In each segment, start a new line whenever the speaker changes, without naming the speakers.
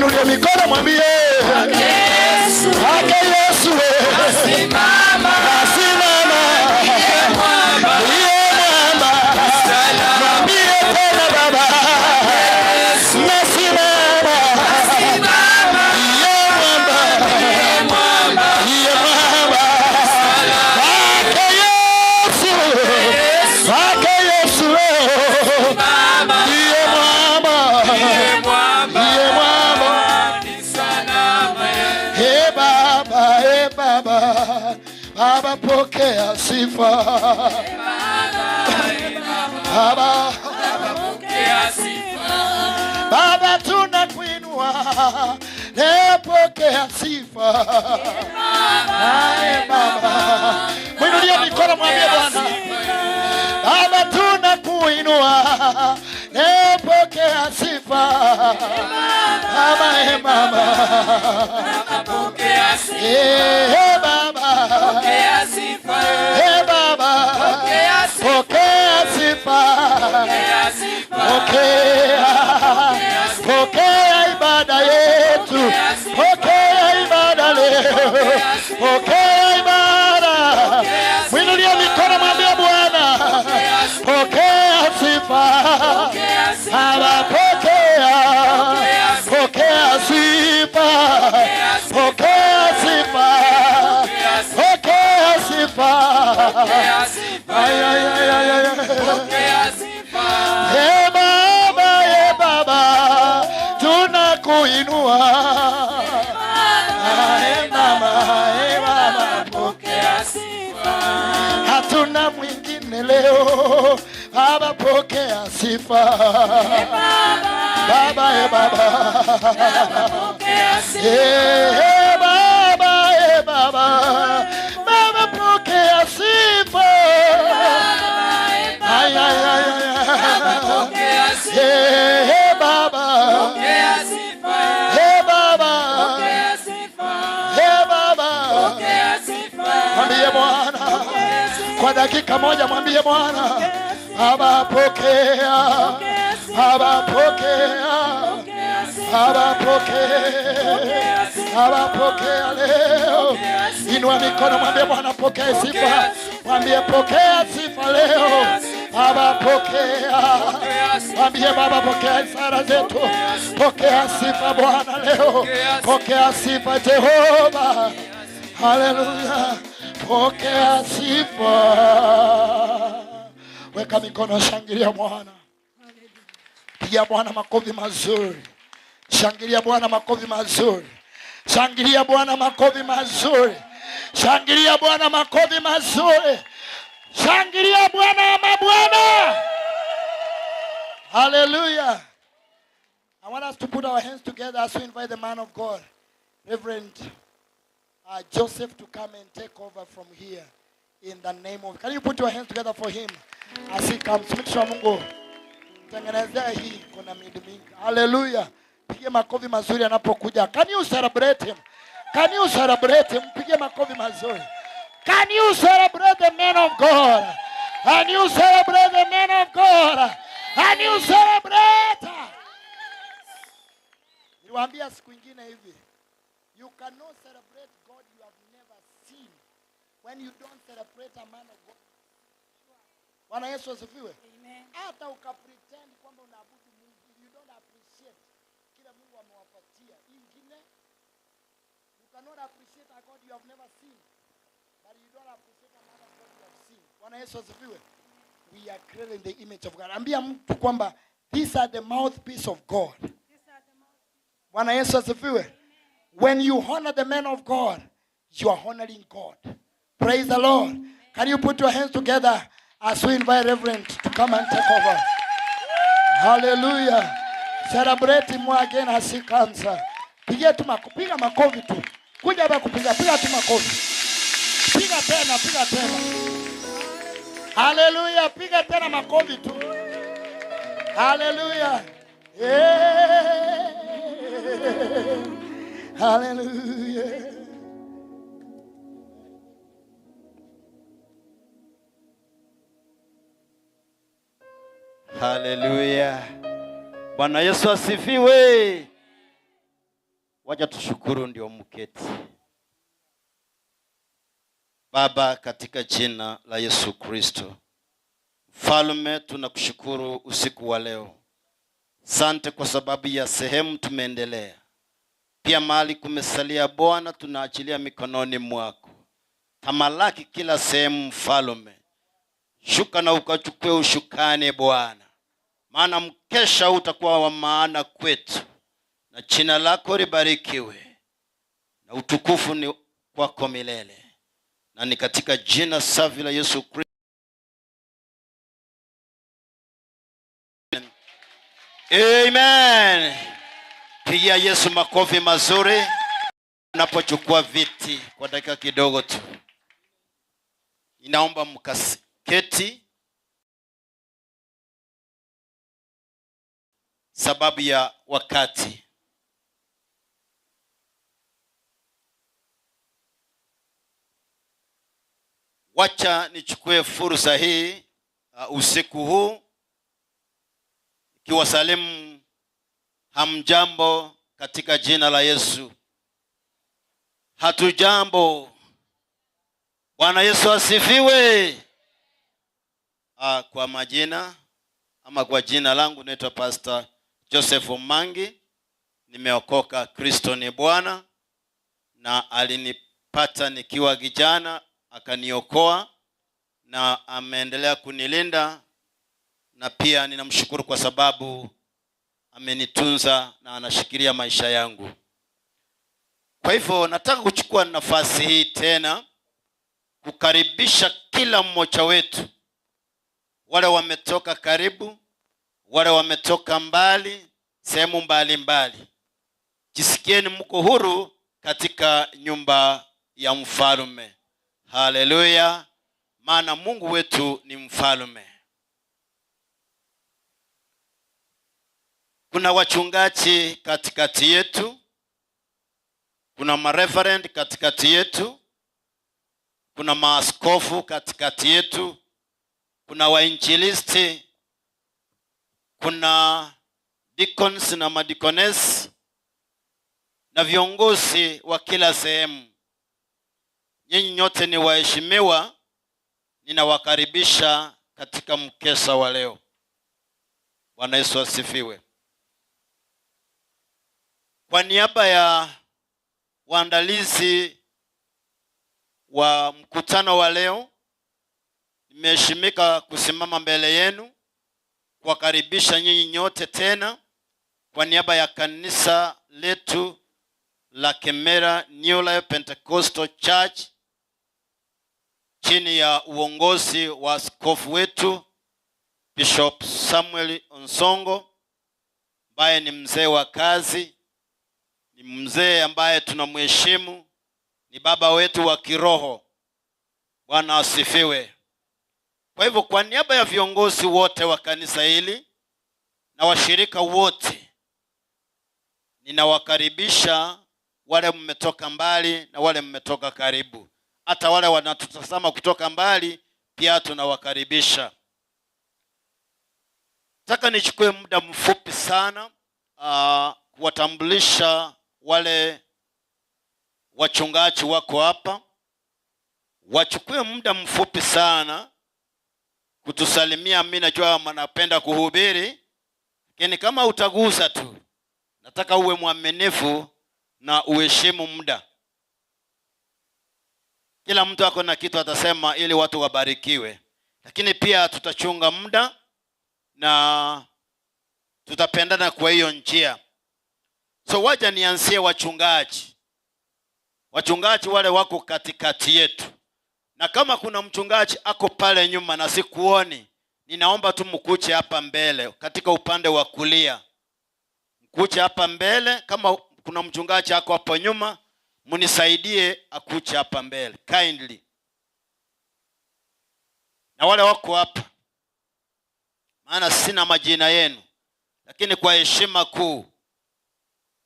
Mwinulie mikono mwambie kwake Yesu nasimama, nasimama, ndiye mwamba. Mwambie tena Baba, nasimama, ndiye mwamba, ndiye mwamba. Kwake Yesu, kwake Yesu, ndiye mwamba, ndiye mwamba. Hey Baba, hey Baba, Baba pokea sifa. Baba, Baba tunakuinua, leo pokea sifa. Hey Baba, mwinulie mikono mwambie Bwana, Baba tunakuinua, leo pokea sifa. Baba, hey Baba, hey Baba, hey Baba, pokea sifa, pokea, pokea ibada yetu, pokea ibada leo, pokea ibada. Mwinulie mikono mwambie Bwana, pokea sifa. Baba pokea, pokea sifa, pokea sifa, pokea sifa. Ay, ay, ay, ay, ay. Hey Baba, hey Baba, tunakuinua. Hey Mama, hey Mama, pokea sifa. Hatuna mwingine leo, Baba pokea sifa. Baba, hey Baba, hey Baba, hey Baba, Baba pokea sifa. Ay, ay, ay, ay. Hey Baba, hey Baba, hey Baba. Mwambie Bwana kwa dakika moja, mwambie Bwana, Baba pokea, Baba pokea, Baba pokea, Baba pokea leo. Inua mikono mwambie Bwana pokea sifa, mwambie pokea sifa leo. Baba pokea, mwambie Baba pokea sala zetu, pokea sifa Bwana leo, pokea sifa Jehova. Haleluya, pokea sifa. Weka mikono, shangilia Bwana, piga Bwana makofi mazuri, shangilia Bwana makofi mazuri, shangilia Bwana makofi mazuri, shangilia Bwana makofi mazuri, shangilia Bwana wa mabwana. Hallelujah. I want us to put our hands together as we invite the man of God, Reverend Joseph, to come and take over from here in the name of. Can you put your hands together for him as he comes? Mtumishi wa Mungu, tengenezea hii, kuna midi mingi. Hallelujah. Pige makofi mazuri anapokuja. Can you celebrate him? Can you celebrate him? Pige makofi mazuri. Can you celebrate the man of God? Can you celebrate the man of God? Can you celebrate? Niliwaambia siku ingine hivi, you cannot celebrate God you have never seen when you don't celebrate a man of God. Bwana Yesu asifiwe. Hata ukapretend kwamba unaabudu Mungu, you don't appreciate kile Mungu amewapatia. Ingine, you cannot appreciate a God you have never seen, but you don't appreciate a man of God you have seen. Bwana Yesu asifiwe. We are created in the image of God. Ambia mtu kwamba these are the mouthpiece of God. Bwana Yesu asifiwe. When you honor the man of God, you are honoring God. Praise the Lord. Can you put your hands together as we invite Reverend to come and take over? Hallelujah. Celebrate him again as he comes. Piga tu makofi, piga makofi tu. Kuja hapa kupiga, piga tu makofi. Piga tena, piga tena. Hallelujah, piga tena makofi tu. Hallelujah. Yeah. Hallelujah.
Haleluya. Bwana Yesu asifiwe. Wacha tushukuru ndio mketi. Baba, katika jina la Yesu Kristo, Mfalme, tunakushukuru usiku wa leo. Sante kwa sababu ya sehemu tumeendelea. Pia mahali kumesalia Bwana, tunaachilia mikononi mwako. Tamalaki kila sehemu Mfalme. Shuka na ukachukue ushukani Bwana. Maana mkesha utakuwa wa maana kwetu. Na jina lako libarikiwe. Na utukufu ni kwako milele. Na ni katika jina safi la Yesu Kristo. Amen. Pigia Yesu makofi mazuri unapochukua viti kwa dakika kidogo tu. Ninaomba mkaketi sababu ya wakati. Wacha nichukue fursa hii usiku huu kiwasalimu hamjambo katika jina la Yesu. Hatujambo. Bwana Yesu asifiwe. Kwa majina ama kwa jina langu naitwa Pastor Joseph Omangi. Nimeokoka, Kristo ni Bwana, na alinipata nikiwa kijana akaniokoa na ameendelea kunilinda, na pia ninamshukuru kwa sababu amenitunza na anashikilia maisha yangu. Kwa hivyo nataka kuchukua nafasi hii tena kukaribisha kila mmoja wetu, wale wametoka karibu, wale wametoka mbali, sehemu mbali mbali. Jisikieni mko huru katika nyumba ya mfalme. Haleluya! Maana Mungu wetu ni mfalme. Kuna wachungaji katikati yetu, kuna mareverend katikati yetu, kuna maaskofu katikati yetu, kuna wainjilisti, kuna deacons na madikonesi na viongozi wa kila sehemu. Nyinyi nyote ni waheshimiwa, ninawakaribisha katika mkesha wa leo. Bwana Yesu asifiwe. Kwa niaba ya waandalizi wa mkutano wa leo, nimeheshimika kusimama mbele yenu kuwakaribisha nyinyi nyote tena kwa niaba ya kanisa letu la Kemera New Life Pentecostal Church chini ya uongozi wa askofu wetu Bishop Samuel Onsongo, ambaye ni mzee wa kazi, ni mzee ambaye tunamheshimu, ni baba wetu wa kiroho. Bwana asifiwe. Kwa hivyo kwa niaba ya viongozi wote wa kanisa hili na washirika wote, ninawakaribisha wale mmetoka mbali na wale mmetoka karibu. Hata wale wanatutazama kutoka mbali pia tunawakaribisha. Nataka nichukue muda mfupi sana kuwatambulisha wale wachungaji wako hapa. Wachukue muda mfupi sana kutusalimia. Mimi najua wanapenda kuhubiri, lakini kama utagusa tu, nataka uwe mwaminifu na uheshimu muda. Kila mtu ako na kitu atasema ili watu wabarikiwe, lakini pia tutachunga muda na tutapendana kwa hiyo njia. So wacha nianzie wachungaji. Wachungaji wale wako katikati yetu. Na kama kuna mchungaji ako pale nyuma na sikuoni, ninaomba tu mkuche hapa mbele katika upande wa kulia. Mkuche hapa mbele. Kama kuna mchungaji ako hapo nyuma, mnisaidie akuche hapa mbele kindly. Na wale wako hapa, maana sina majina yenu, lakini kwa heshima kuu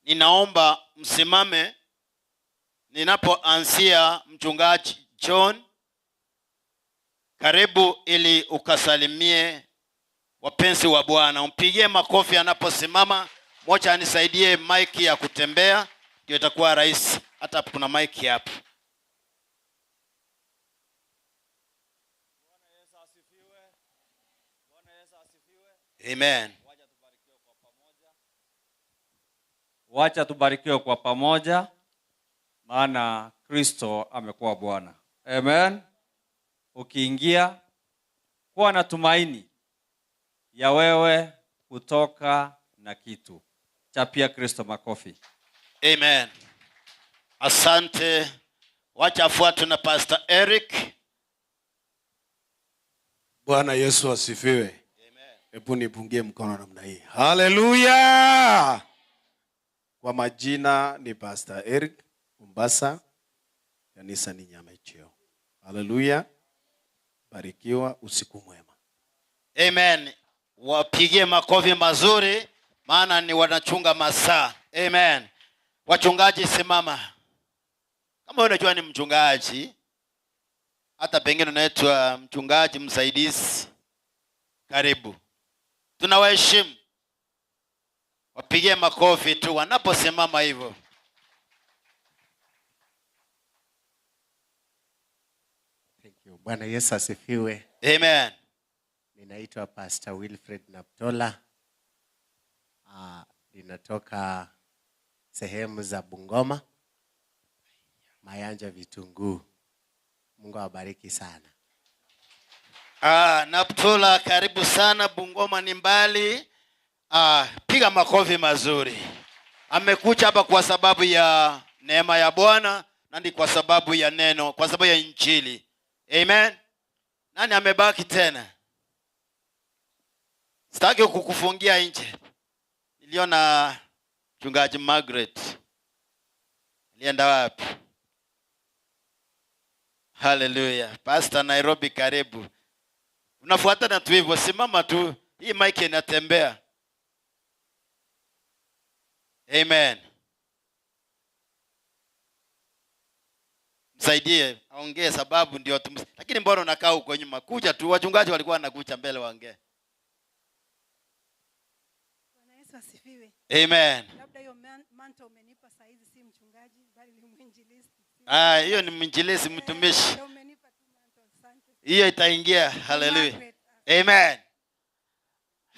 ninaomba msimame ninapoanzia mchungaji John. Karibu ili ukasalimie wapenzi wa Bwana. Umpigie makofi anaposimama. Moja anisaidie mic ya kutembea. Ndio itakuwa rahisi. Hata kuna mic hapo. Amen.
Wacha tubarikiwe kwa pamoja, maana Kristo amekuwa Bwana. Amen. Ukiingia, kuwa na tumaini ya wewe kutoka na kitu. Chapia Kristo makofi.
Amen. Asante. Wacha afuatwe na Pastor Eric.
Bwana Yesu asifiwe. Hebu nipungie mkono namna hii. Hallelujah! Kwa majina ni Pastor Eric Mombasa, kanisa ni Nyamecheo. Hallelujah. Barikiwa, usiku mwema.
Amen. Wapigie makofi mazuri, maana ni wanachunga masaa. Amen. Wachungaji simama. Kama unajua ni mchungaji, hata pengine unaitwa mchungaji msaidizi, karibu. Tunawaheshimu. Wapigie makofi tu wanaposimama hivyo.
Thank you. Bwana Yesu asifiwe.
Amen.
Ninaitwa Pastor Wilfred Naptola. Ninatoka sehemu za Bungoma, Mayanja Vitunguu. Mungu awabariki sana.
Naptola, karibu sana. Bungoma ni mbali. Piga makofi mazuri. Amekuja hapa kwa sababu ya neema ya Bwana na ni kwa sababu ya neno, kwa sababu ya Injili. Amen. Nani amebaki tena? Sitaki kukufungia nje. Niliona mchungaji Margaret. Alienda wapi? Hallelujah. Pastor Nairobi, karibu. Unafuatana tu hivyo, simama tu. Hii mic inatembea. Amen. Msaidie aongee sababu ndio lakini mbona unakaa huko nyuma? Kuja tu, wachungaji walikuwa wanakuja mbele waongee.
Bwana Yesu asifiwe.
Amen.
Labda hiyo mantle umenipa saa hizi si mchungaji bali ni mwinjilisti.
Hiyo ni mwinjilisti mtumishi.
Umenipa tu mantle, asante.
Hiyo itaingia. Hallelujah. Amen.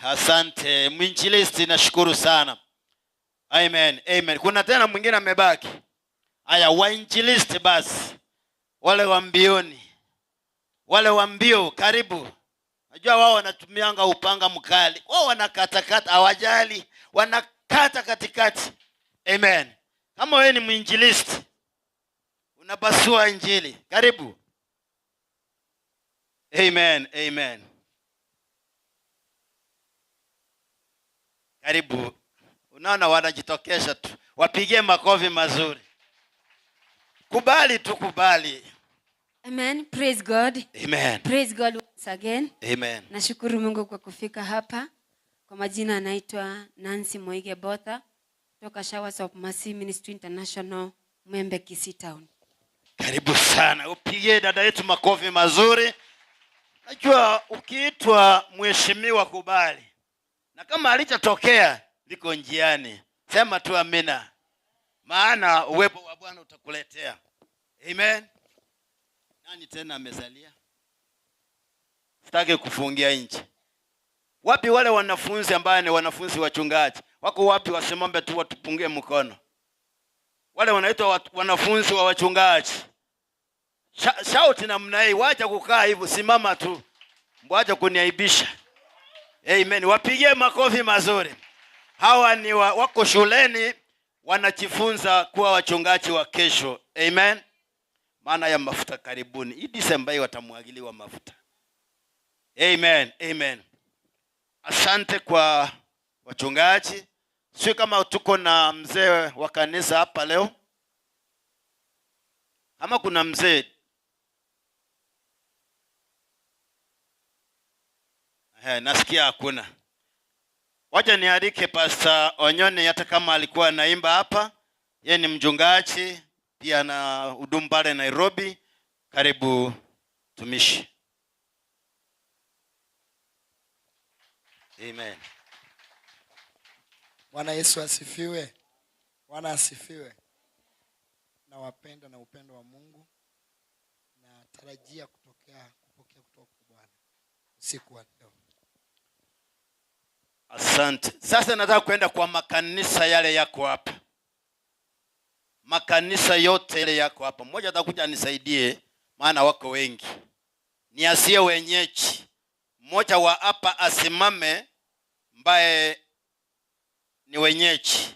Asante mwinjilisti, nashukuru sana. Amen. Amen. Kuna tena mwingine amebaki. Haya, wainjilisti basi. Wale wa mbioni. Wale wa mbio, karibu. Najua wao wanatumianga upanga mkali. Wao wanakatakata, hawajali. Wanakata katikati. Amen. Kama wewe ni mwinjilisti, unapasua injili. Karibu. Amen. Amen. Karibu. Unaona wanajitokesha tu. Wapigie makofi mazuri. Kubali tu, kubali.
Amen. Praise God.
Amen.
Praise God once again.
Amen.
Nashukuru Mungu kwa kufika hapa. Kwa majina anaitwa Nancy Moige Botha kutoka Showers of Mercy Ministry International, Mwembe, Kisii Town.
Karibu sana. Upigie dada yetu makofi mazuri. Najua ukiitwa mheshimiwa kubali. Na kama alichotokea liko njiani, sema tu amina. Maana uwepo wa Bwana utakuletea. Amen. Nani tena amezalia? Sitaki kufungia nje. Wapi wale wanafunzi ambao ni wanafunzi wachungaji? Wako wapi? Wasimame tu watupungie mkono. Wale wanaitwa wanafunzi wa wachungaji. Shout namna hii, wacha kukaa hivyo, simama tu. Mwacha kuniaibisha. Amen. Wapigie makofi mazuri. Hawa ni wako shuleni wanajifunza kuwa wachungaji wa kesho. Amen. Maana ya mafuta karibuni. Hii Disemba hii watamwagiliwa mafuta. Amen. Amen. Asante kwa wachungaji. Sio kama tuko na mzee wa kanisa hapa leo. Kama kuna mzee, nasikia hakuna. Wacha nialike Pastor Onyoni, hata kama alikuwa anaimba hapa. Yeye ni mchungaji pia na hudumu pale Nairobi. Karibu tumishi. Amen.
Bwana Yesu asifiwe. Bwana asifiwe. Nawapenda na upendo wa Mungu. Na tarajia kupokea kutoka kwa Bwana usiku wa leo.
Asante. Sasa nataka kwenda kwa makanisa yale yako hapa. Makanisa yote yale yako hapa. Mmoja atakuja anisaidie, maana wako wengi. Ni asiye wenyeji. Mmoja wa hapa asimame ambaye ni wenyeji.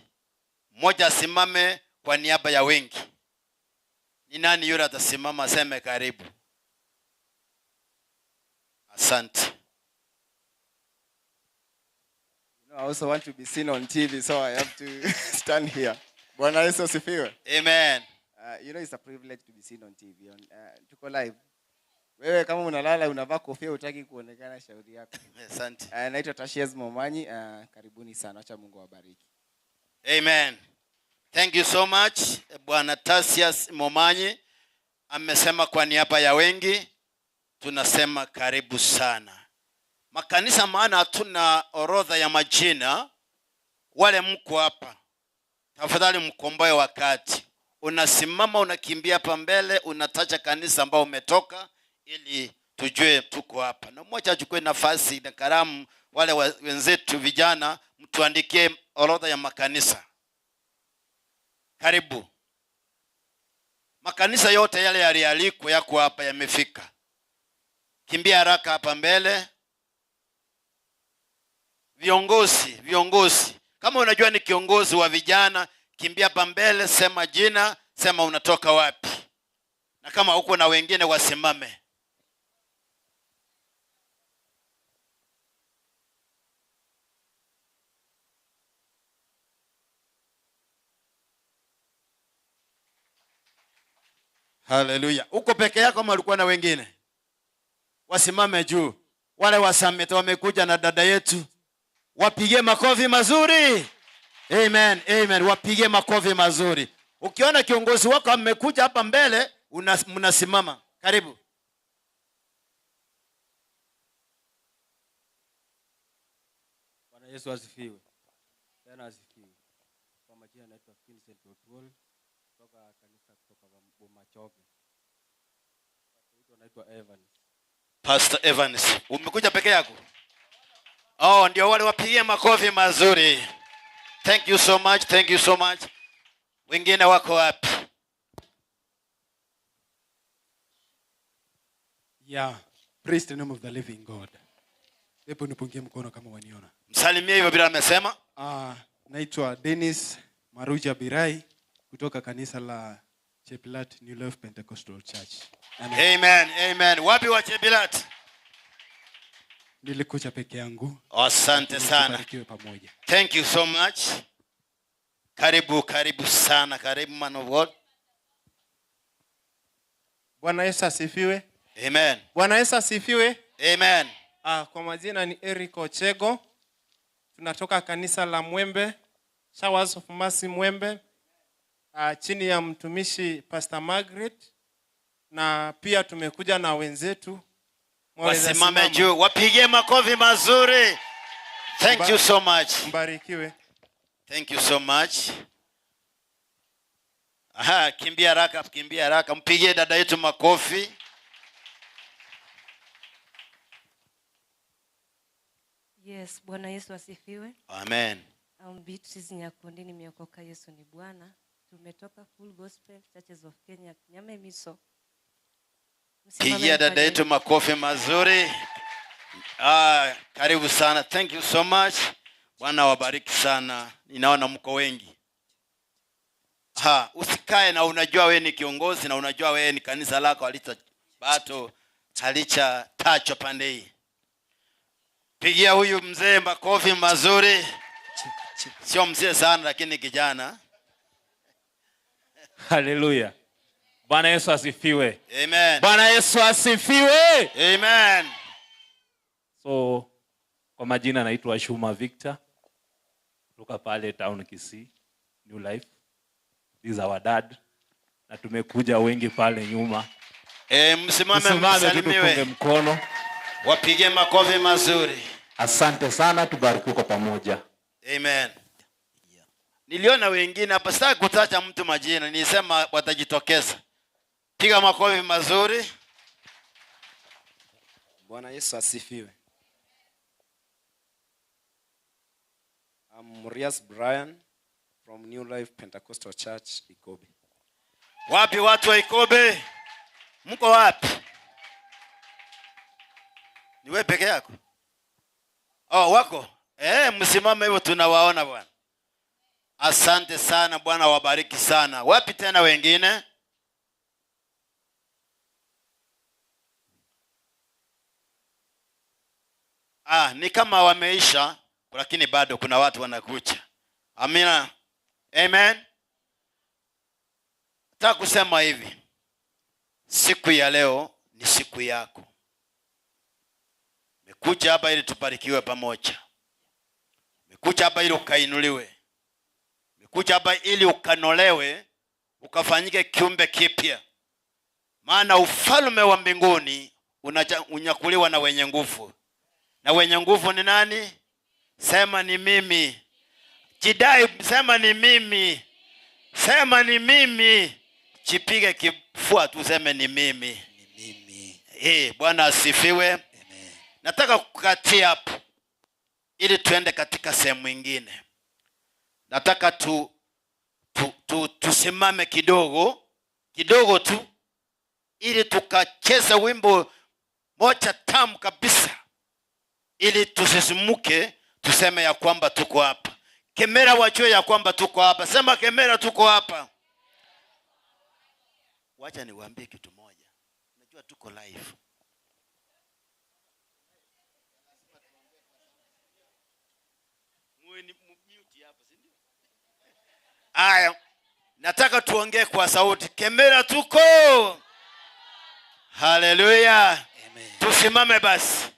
Mmoja asimame kwa niaba ya wengi. Ni nani yule atasimama aseme karibu? Asante.
I also want to be seen on TV, so I have to stand here. Bwana Yesu asifiwe.
Amen.
You know, it's a privilege to be seen on TV. Tuko live. Wewe kama unalala unavaa kofia hutaki kuonekana, shauri yako.
Asante.
Naitwa Tashias Momanyi. Karibuni sana. Acha Mungu awabariki.
Amen. Thank you so much. Bwana Tashias Momanyi amesema kwa niaba ya wengi, tunasema karibu sana. Makanisa, maana hatuna orodha ya majina. Wale mko hapa, tafadhali mkomboe wakati. Unasimama, unakimbia hapa mbele, unataja kanisa ambao umetoka ili tujue tuko hapa. Na mmoja achukue nafasi na kalamu, wale wenzetu vijana, mtuandikie orodha ya makanisa. Karibu. Makanisa yote yale yalialikwa yako hapa yamefika. Kimbia haraka hapa mbele. Viongozi. Kama unajua ni kiongozi wa vijana, kimbia hapa mbele, sema jina, sema unatoka wapi. Na kama uko na wengine wasimame. Hallelujah. Uko peke yako ama ulikuwa na wengine? Wasimame juu. Wale wasamete wamekuja na dada yetu. Wapige makofi mazuri. Amen, amen. Wapige makofi mazuri. Ukiona kiongozi wako amekuja hapa mbele, mnasimama. Karibu.
Bwana Yesu asifiwe. Tena asifiwe. Kwa majina naitwa Vincent Otuol kutoka kanisa kutoka Bomachoge. Pastor naitwa Evans.
Pastor Evans, umekuja peke yako? Oh, ndio wale wapigie makofi mazuri. Thank you so much, thank you so much. Wengine wako wapi?
Yeah, praise the name of the living God. Hebu nipungie mkono kama waniona.
Msalimie hivyo bila amesema.
Naitwa Dennis Maruja Birai kutoka kanisa la Chepilat New Life Pentecostal Church.
Amen. Amen, amen. Wapi wa Chepilat?
Nilikuja peke yangu.
Asante sana.
Pamoja.
Thank you so much. Karibu, karibu sana. Karibu man of God.
Bwana Yesu asifiwe.
Amen.
Bwana Yesu asifiwe.
Amen.
Kwa majina ni Eric Ochego. Tunatoka kanisa la Mwembe, Showers of Mercy Mwembe, chini ya mtumishi Pastor Margaret, na pia tumekuja na wenzetu.
Wasimame juu, wapige makofi mazuri. Thank you so much.
Mbarikiwe.
Thank you so much. Aha, kimbia haraka, kimbia haraka. Mpigie dada yetu makofi.
Yes, Bwana Yesu asifiwe.
Amen.
Beatrice Nyakundi, nimeokoka, Yesu ni Bwana. Tumetoka Full Gospel Churches of Kenya, Nyamemiso.
Pigia dada yetu makofi mazuri. Karibu sana. Thank you so much. Bwana wabariki sana. Ninaona mko wengi. Usikae na unajua wewe ni kiongozi na unajua wewe ni kanisa lako halicha bado halicha pande hii. Pigia huyu mzee makofi mazuri. Sio mzee sana lakini kijana.
Hallelujah. Bwana Yesu asifiwe.
Amen.
Bwana Yesu asifiwe.
Amen.
So kwa majina naitwa Shuma Victor kutoka pale town Kisii, New Life. This is our dad. Na tumekuja wengi pale nyuma.
Msimame msalimiwe.
Mkono.
Wapige makofi mazuri.
Asante sana, tubarikiwe kwa pamoja.
Amen. Niliona wengine hapa, sitaki kutaja mtu majina, nilisema watajitokeza. Piga makofi mazuri.
Bwana Yesu asifiwe. I'm Murias Brian from New Life Pentecostal Church, Ikobe.
Wapi watu wa Ikobe? Mko wapi? Ni wewe peke yako? Oh, wako? Msimame hivyo tunawaona bwana. Asante sana, Bwana wabariki sana. Wapi tena wengine? Ni kama wameisha, lakini bado kuna watu wanakuja. Amina. Amen. Nataka kusema hivi. Siku ya leo ni siku yako. Nimekuja hapa ili tubarikiwe pamoja. Nimekuja hapa ili ukainuliwe. Nimekuja hapa ili ukanolewe, ukafanyike kiumbe kipya. Maana ufalme wa mbinguni unyakuliwa na wenye nguvu. Na wenye nguvu ni nani? Sema ni mimi. Jidai, sema ni mimi. Sema ni mimi. Jipige kifua tu sema ni mimi. Ni mimi. Bwana asifiwe. Amen. Nataka kukatia hapo ili tuende katika sehemu nyingine. Nataka tusimame kidogo, kidogo tu, ili tukacheza wimbo moja tamu kabisa, ili tusisimuke, tuseme ya kwamba tuko hapa. Kemera wajue ya kwamba tuko hapa. Sema Kemera tuko hapa. Wacha niwaambie kitu moja. Unajua tuko live. Aya, nataka tuongee kwa sauti. Kemera tuko. Hallelujah. Amen. Tusimame basi.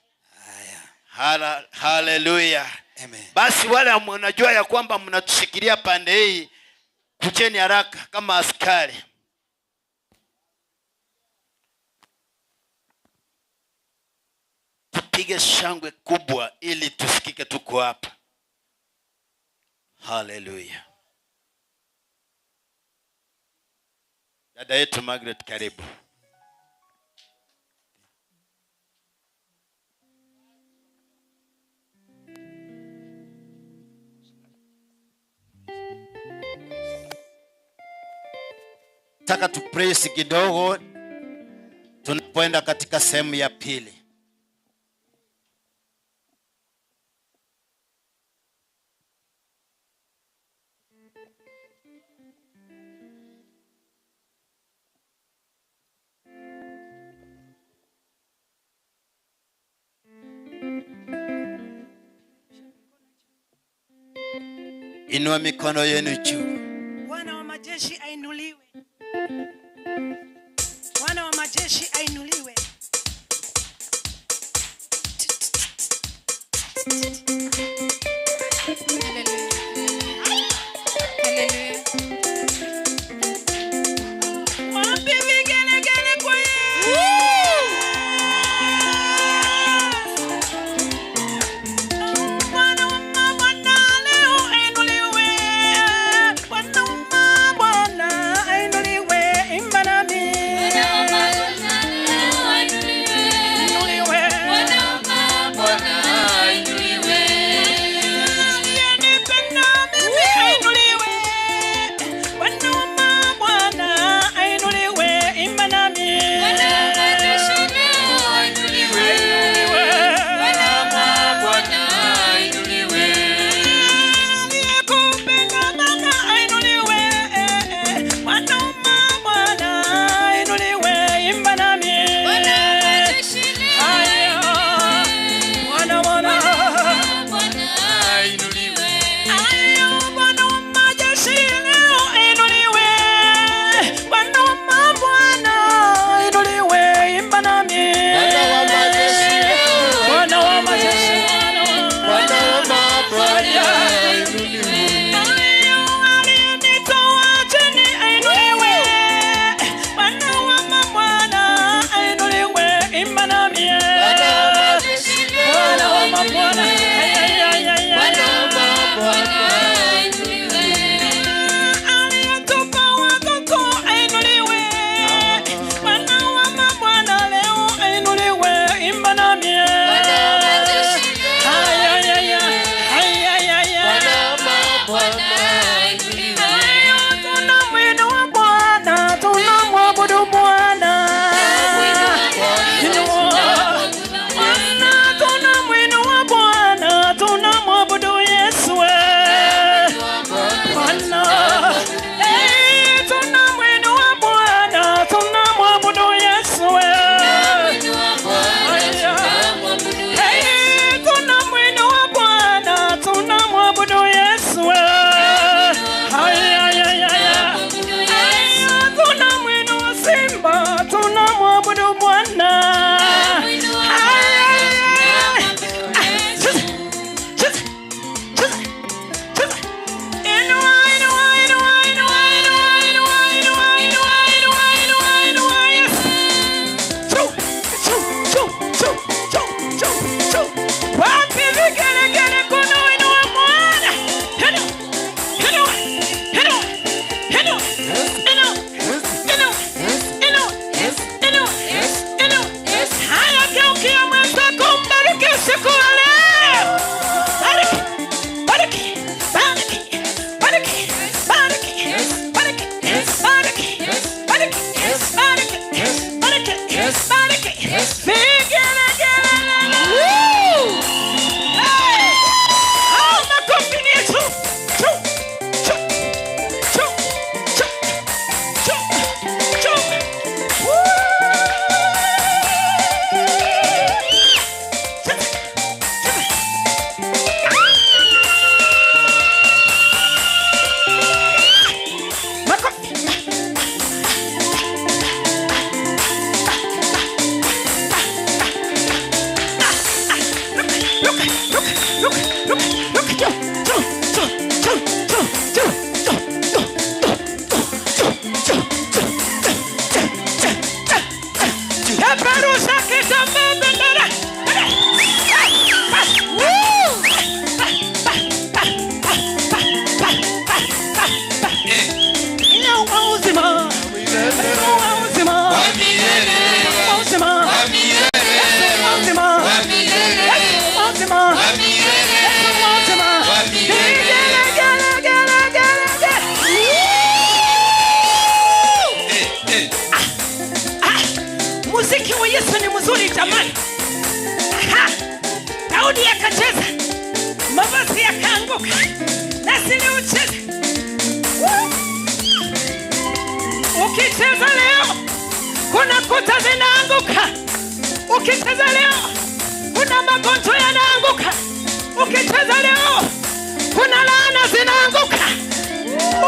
Hallelujah. Amen. Basi wale mnajua ya kwamba mnatushikilia pande hii, kucheni haraka kama askari. Tupige shangwe kubwa ili tusikike tuko hapa. Hallelujah. Dada yetu Margaret, karibu. Nataka tu praise kidogo tunapoenda katika sehemu ya pili. Inua mikono yenu juu.
Bwana wa majeshi ainuliwe. Bwana wa majeshi ainuliwe.
Hallelujah.
Wapi vigelegele kwa Yesu? Bwana wa mabwana leo ainuliwe. Bwana wa mabwana ainuliwe. Imba nami.
Bwana wa mabwana leo ainuliwe.
Ainuliwe.
Bwana wa mabwana ainuliwe.
ruka, ruka, ruka, ruka, juu, juu, juu, juu, juu, juu, juu, juu, juu, juu, juu, juu, juu, juu. Peperusha kitambaa bendera. Muziki wa Yesu ni mzuri jamani. Aha. Daudi akacheza, mavazi yakaanguka, nasi ni ucheze. Ukicheza leo kuna kuta zinaanguka. Ukicheza leo kuna magonjwa yanaanguka. Ukicheza leo kuna laana zinaanguka.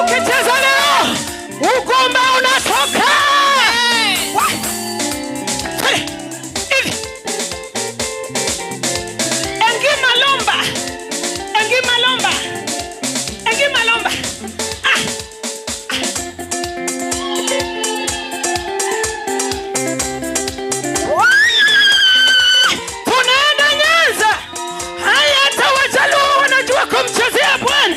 Ukicheza leo ugomba unatoka. Hivi. Engima lomba. Engima lomba. Engima lomba. Ah. Tunaenda Nyanza. Haya, hata Wajaluo wanajua kumchezea Bwana.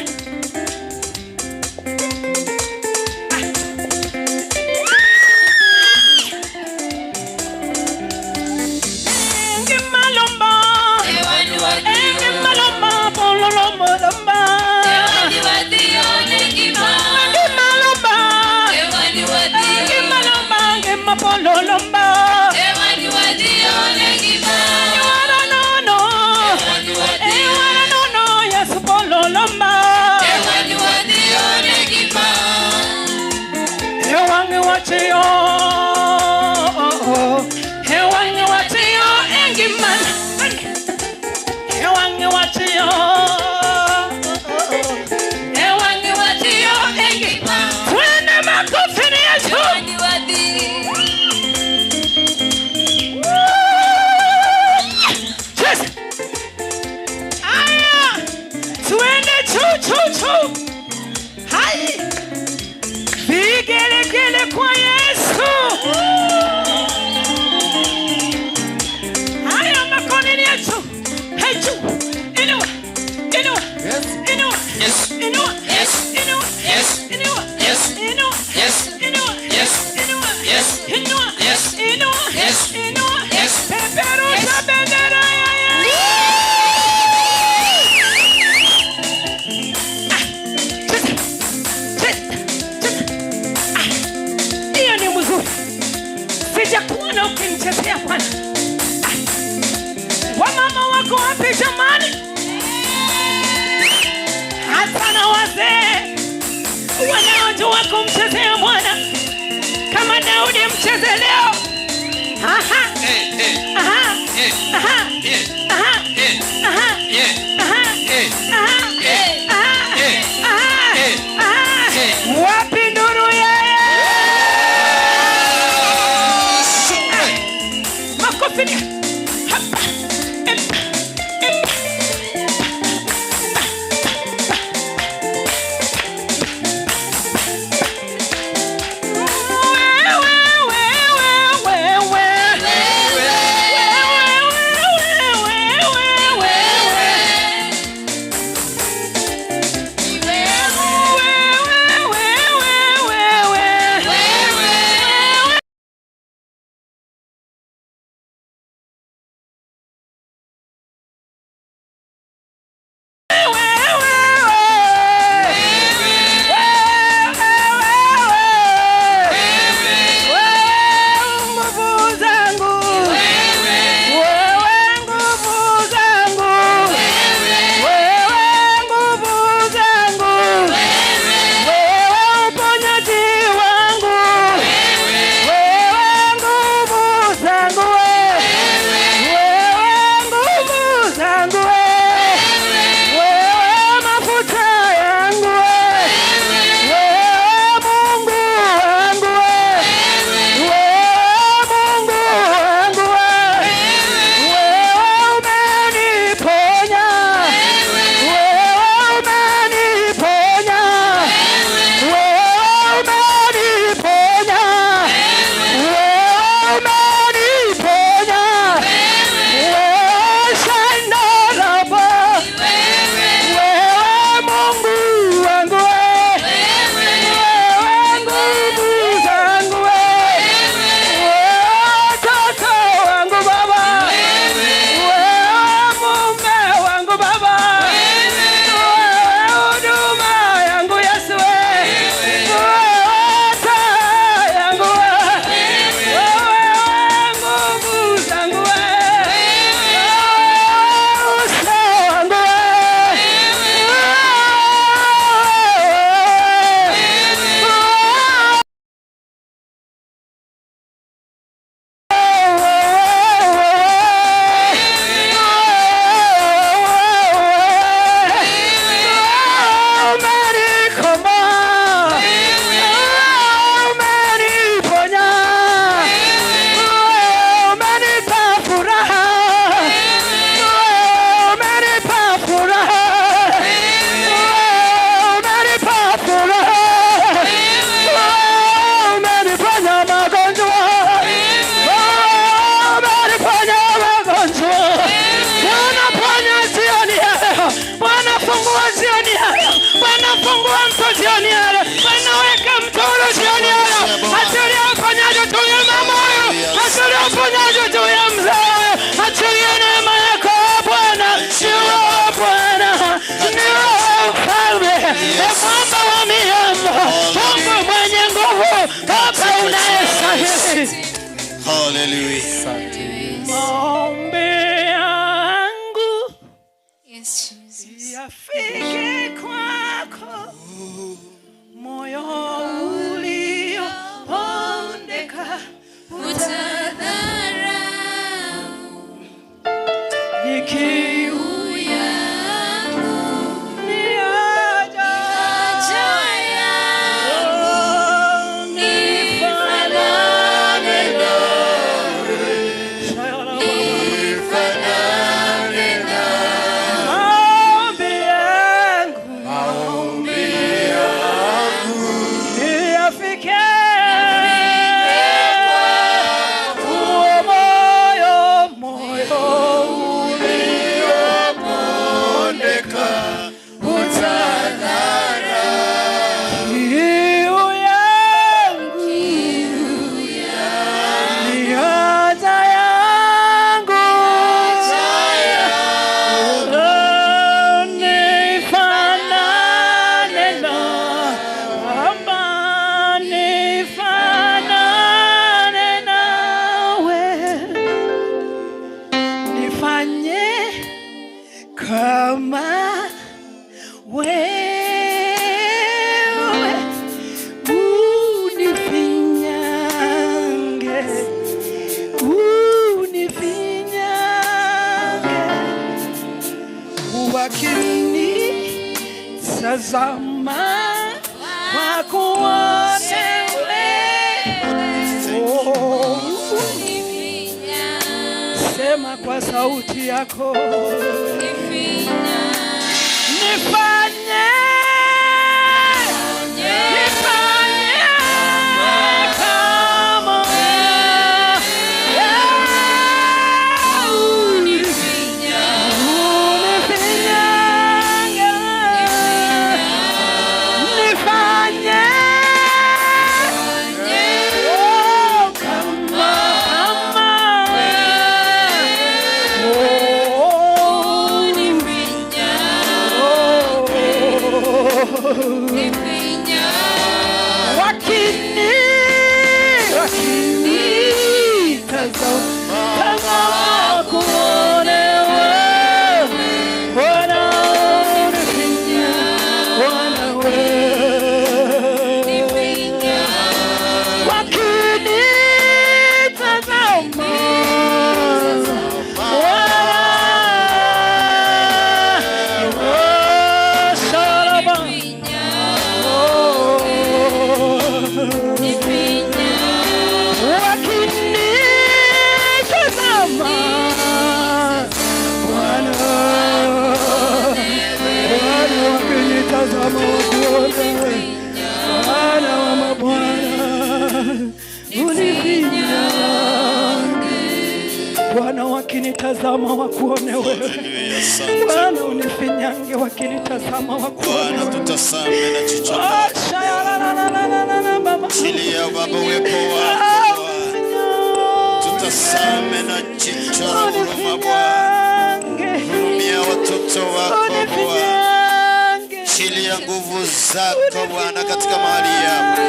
Twende makofi ni Yesu. Fungua mto jioni ya leo. Bwana, weka mto huru jioni ya leo. Achilia uponyaji juu ya mama huyu. Achilia uponyaji juu ya mzee huyu. Achilia neema yako Bwana. Ni wewe Bwana, ni wewe Mfalme, mwamba wa miamba, Mungu mwenye nguvu, Baba unayestahili.
Hallelujah.
Maombi yangu yafike kwako, moyo uliopondeka utadharau, ni kiu yangu, ni haja yangu, nifanane nawe, nifanane nawe. Maombi yangu, maombi yangu yafike kwako, moyo, moyo uliopondeka utadharau. Kiu yangu, ni haja yangu, nifanane na Baba, nifanane nawe, nifanye kama wewe, unifinyange, unifinyange, wakinitazama wakuone wewe. Oh, sema kwa sauti yako, nifanye, nifanye kama wewe, unifinyange, nifanye, oh, kama, kama wewe, oh, wakini tazama kuone wewe, Bwana unifinya, Bwana wewe, wakini tazama Bwana wakinitazama wakuone wewe. Bwana unifinyange, wakinitazama wakuone
Bwana
wewe.
tutazame na jicho lako. Achilia Baba uwepo wako Bwana. Tutazame na jicho la huruma Bwana. Hurumia watoto wako Bwana. Achilia nguvu zako Bwana katika mahali hapa.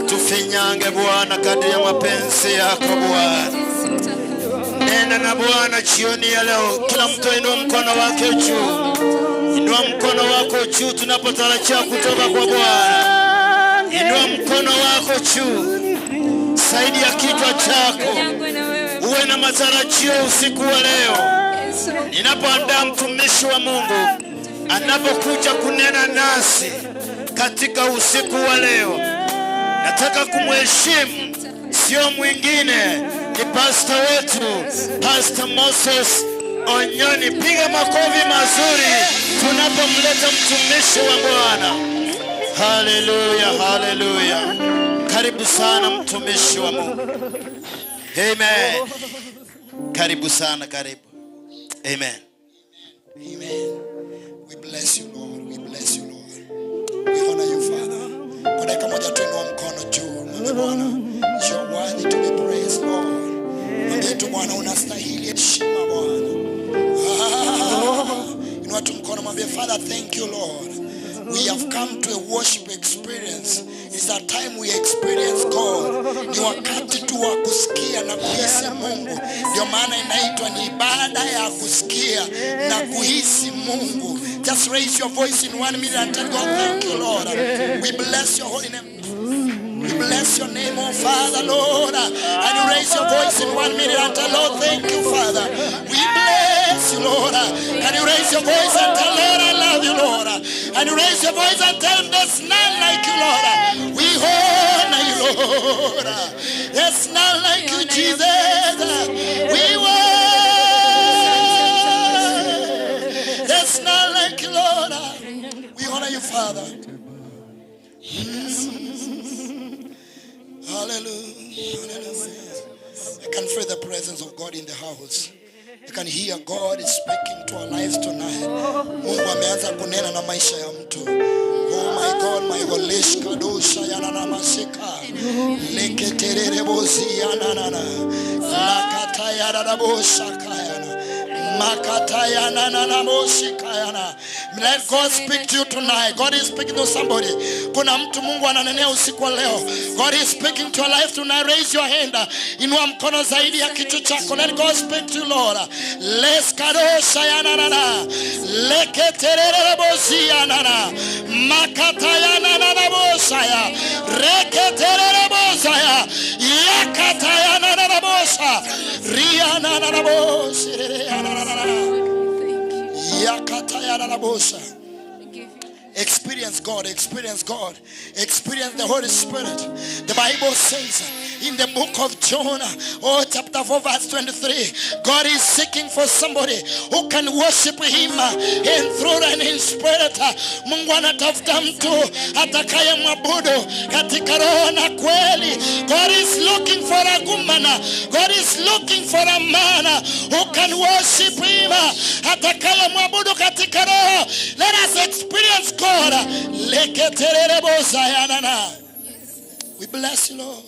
Tufinyange Bwana kadri ya mapenzi yako Bwana. Nena na Bwana jioni ya leo. Kila mtu ainue mkono wake juu. Inua mkono wako juu tunapotarajia kutoka kwa Bwana. Inua mkono wako juu zaidi ya kichwa chako. Uwe na matarajio usiku wa leo. Ninapoandaa mtumishi wa Mungu anapokuja kunena nasi katika usiku wa leo, nataka kumheshimu, sio mwingine ni pastor wetu, Pastor Moses Onyoni. Piga makofi mazuri tunapomleta mtumishi wa Bwana. Haleluya, haleluya. Karibu sana mtumishi wa Mungu. Amen. Karibu sana, karibu. Amen.
Amen. We bless you, Lord. We bless you, Lord. mikono, mwambie Father, thank you Lord. We have come to a worship experience. It's a time we experience God. Ni wakati tu wa kusikia na kuhisi Mungu. Ndio maana inaitwa ni ibada ya kusikia na kuhisi Mungu. Just raise your voice in 1 minute and tell God, thank you Lord. We bless your holy name. We bless your name, oh Father, Lord. And you raise your voice in 1 minute and tell Lord, thank you, Father. We bless you, Lord. Can you raise your voice and tell Lord, I love you, Lord. And you raise your voice and tell him, there's none like you, Lord. We honor you, Lord. There's none like you, Jesus. We worship. There's none like you, Lord. We honor you, Father. Hallelujah. Hallelujah. I can feel the presence of God in the house. I can hear God is speaking to our lives tonight. Mungu ameanza kunena na maisha ya mtu. Oh my God, my Holish Kadosha yanana masika. Leketerere bozi yanana. Lakata yanana boshakayana. Let God speak to you tonight. God is speaking to somebody. Kuna mtu Mungu ananenea usiku wa leo. God is speaking to your life tonight. Raise your hand. Inua mkono zaidi ya kichwa chako. Let God speak to you, Lord. Leskadosha yanana. Leketerere bozi yanana. Makata yanana bosaya. Reketerere bosaya. Yakata yanana bosa. Rianana bosi. Experience God, experience God, experience the Holy Spirit. The Bible says in the book of John, oh, chapter 4, verse 23, God is seeking for somebody who can worship him in truth and in spirit. Mungu anatafuta mtu atakayemwabudu katika roho na kweli. God is looking for a woman. God is looking for a man who can worship him atakayemwabudu katika roho. Let us experience God. We bless you, Lord.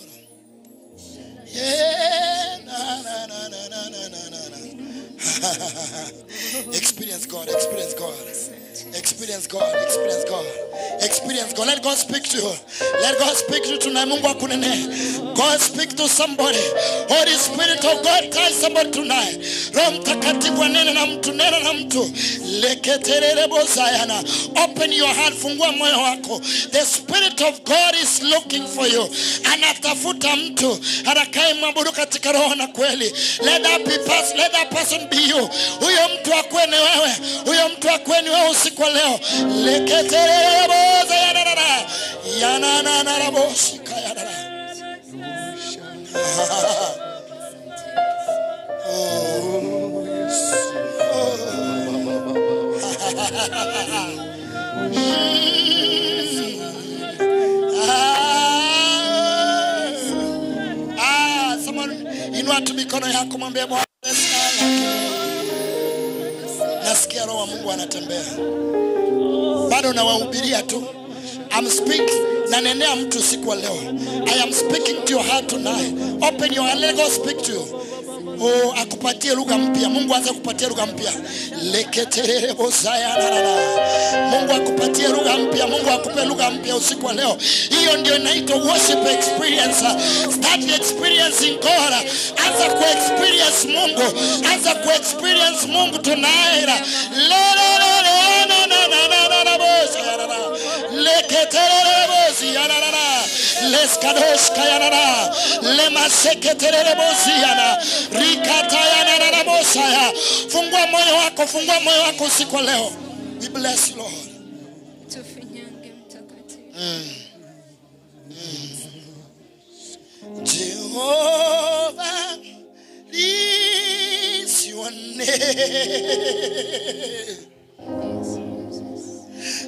Yeah, na, na, na, na, na, na, na, na. Experience God, experience God. Experience God, experience God. Experience God. Let God speak to you. Let God speak to you tonight. Mungu akunene. God speak to somebody. Holy Spirit of God, touch somebody tonight. Roho Mtakatifu anene na mtu, nena na mtu. Leketerere bozayana. Open your heart, fungua moyo wako. The Spirit of God is looking for you. Anatafuta mtu atakayemwabudu katika roho na kweli. Let that be person, let that person be you. Huyo mtu akuwe ni wewe. Huyo mtu akuwe ni wewe usiku wa leo. Leketerere bozayana. Yana na na boshika yana. Oh, yes. Oh. Someone inua tu mikono yako mwambie Bwana, nasikia roho wa Mungu anatembea. Bado nawahubiria tu. I'm speaking, nanenea mtu siku wa leo. I am speaking to your heart tonight. Open your heart, let God speak to you. Oh, akupatie lugha mpya. Mungu aanze kupatia lugha mpya. Leketerere bozaya na na. Mungu akupatie lugha mpya. Mungu akupe lugha mpya usiku wa leo. Hiyo ndio inaitwa worship experience. Start experiencing God. Anza ku experience Mungu. Anza ku experience Mungu tonight. Le le le le na na na na na bozaya na na. Leketerere bozaya na na. Leskadosh kayana. Lemaseketerere bozaya. Rikatayana na bosaya. Fungua moyo wako, fungua moyo wako usiku leo. We bless you, Lord.
Tufinyange mtakatifu.
Jehovah is your name.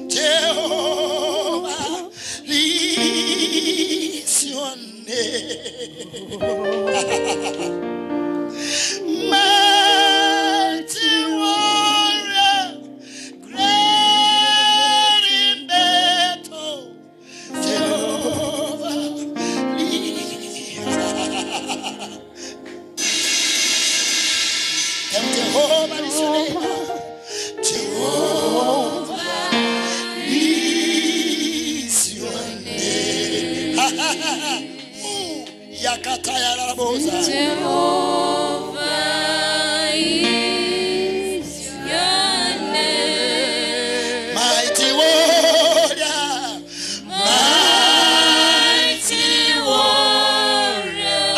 Jehovah is your name. Mighty warrior, great in battle, Jehovah Jehovah is your name. Makata ya rabosa.
Jehovah is your name.
Mighty warrior,
mighty warrior,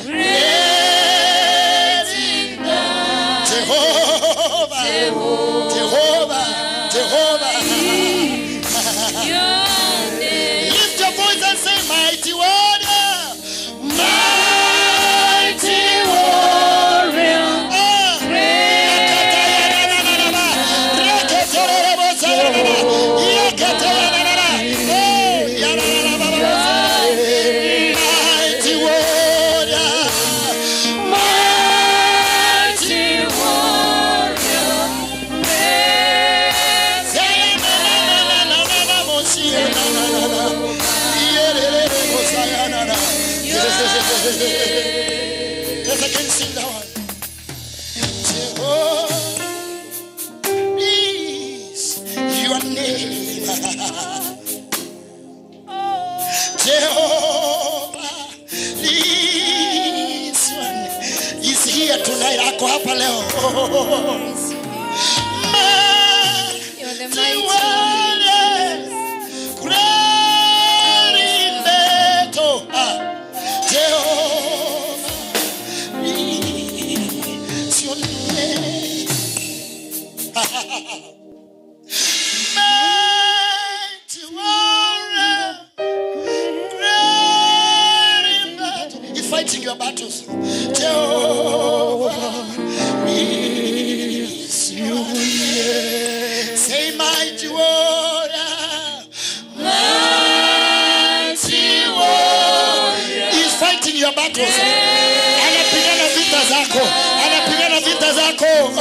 great in battle.
Jehovah, Jehovah, Jehovah.
Your name.
Lift your voice and say, mighty warrior, mighty warrior. Mighty warrior,
Mighty warrior, great
Yes, I can sing that one. Jehovah is your name. Jehovah is your name. Is here tonight. Ako hapa leo.
You're the
Mighty
mighty
warrior, great in battle. Jehovah is your name. Mighty warrior, great in battle. He's fighting your battles. Jehovah is your name. Say, mighty warrior,
mighty warrior.
He's fighting your battles. Anapigana vita zako. Anapigana vita zako. Oh.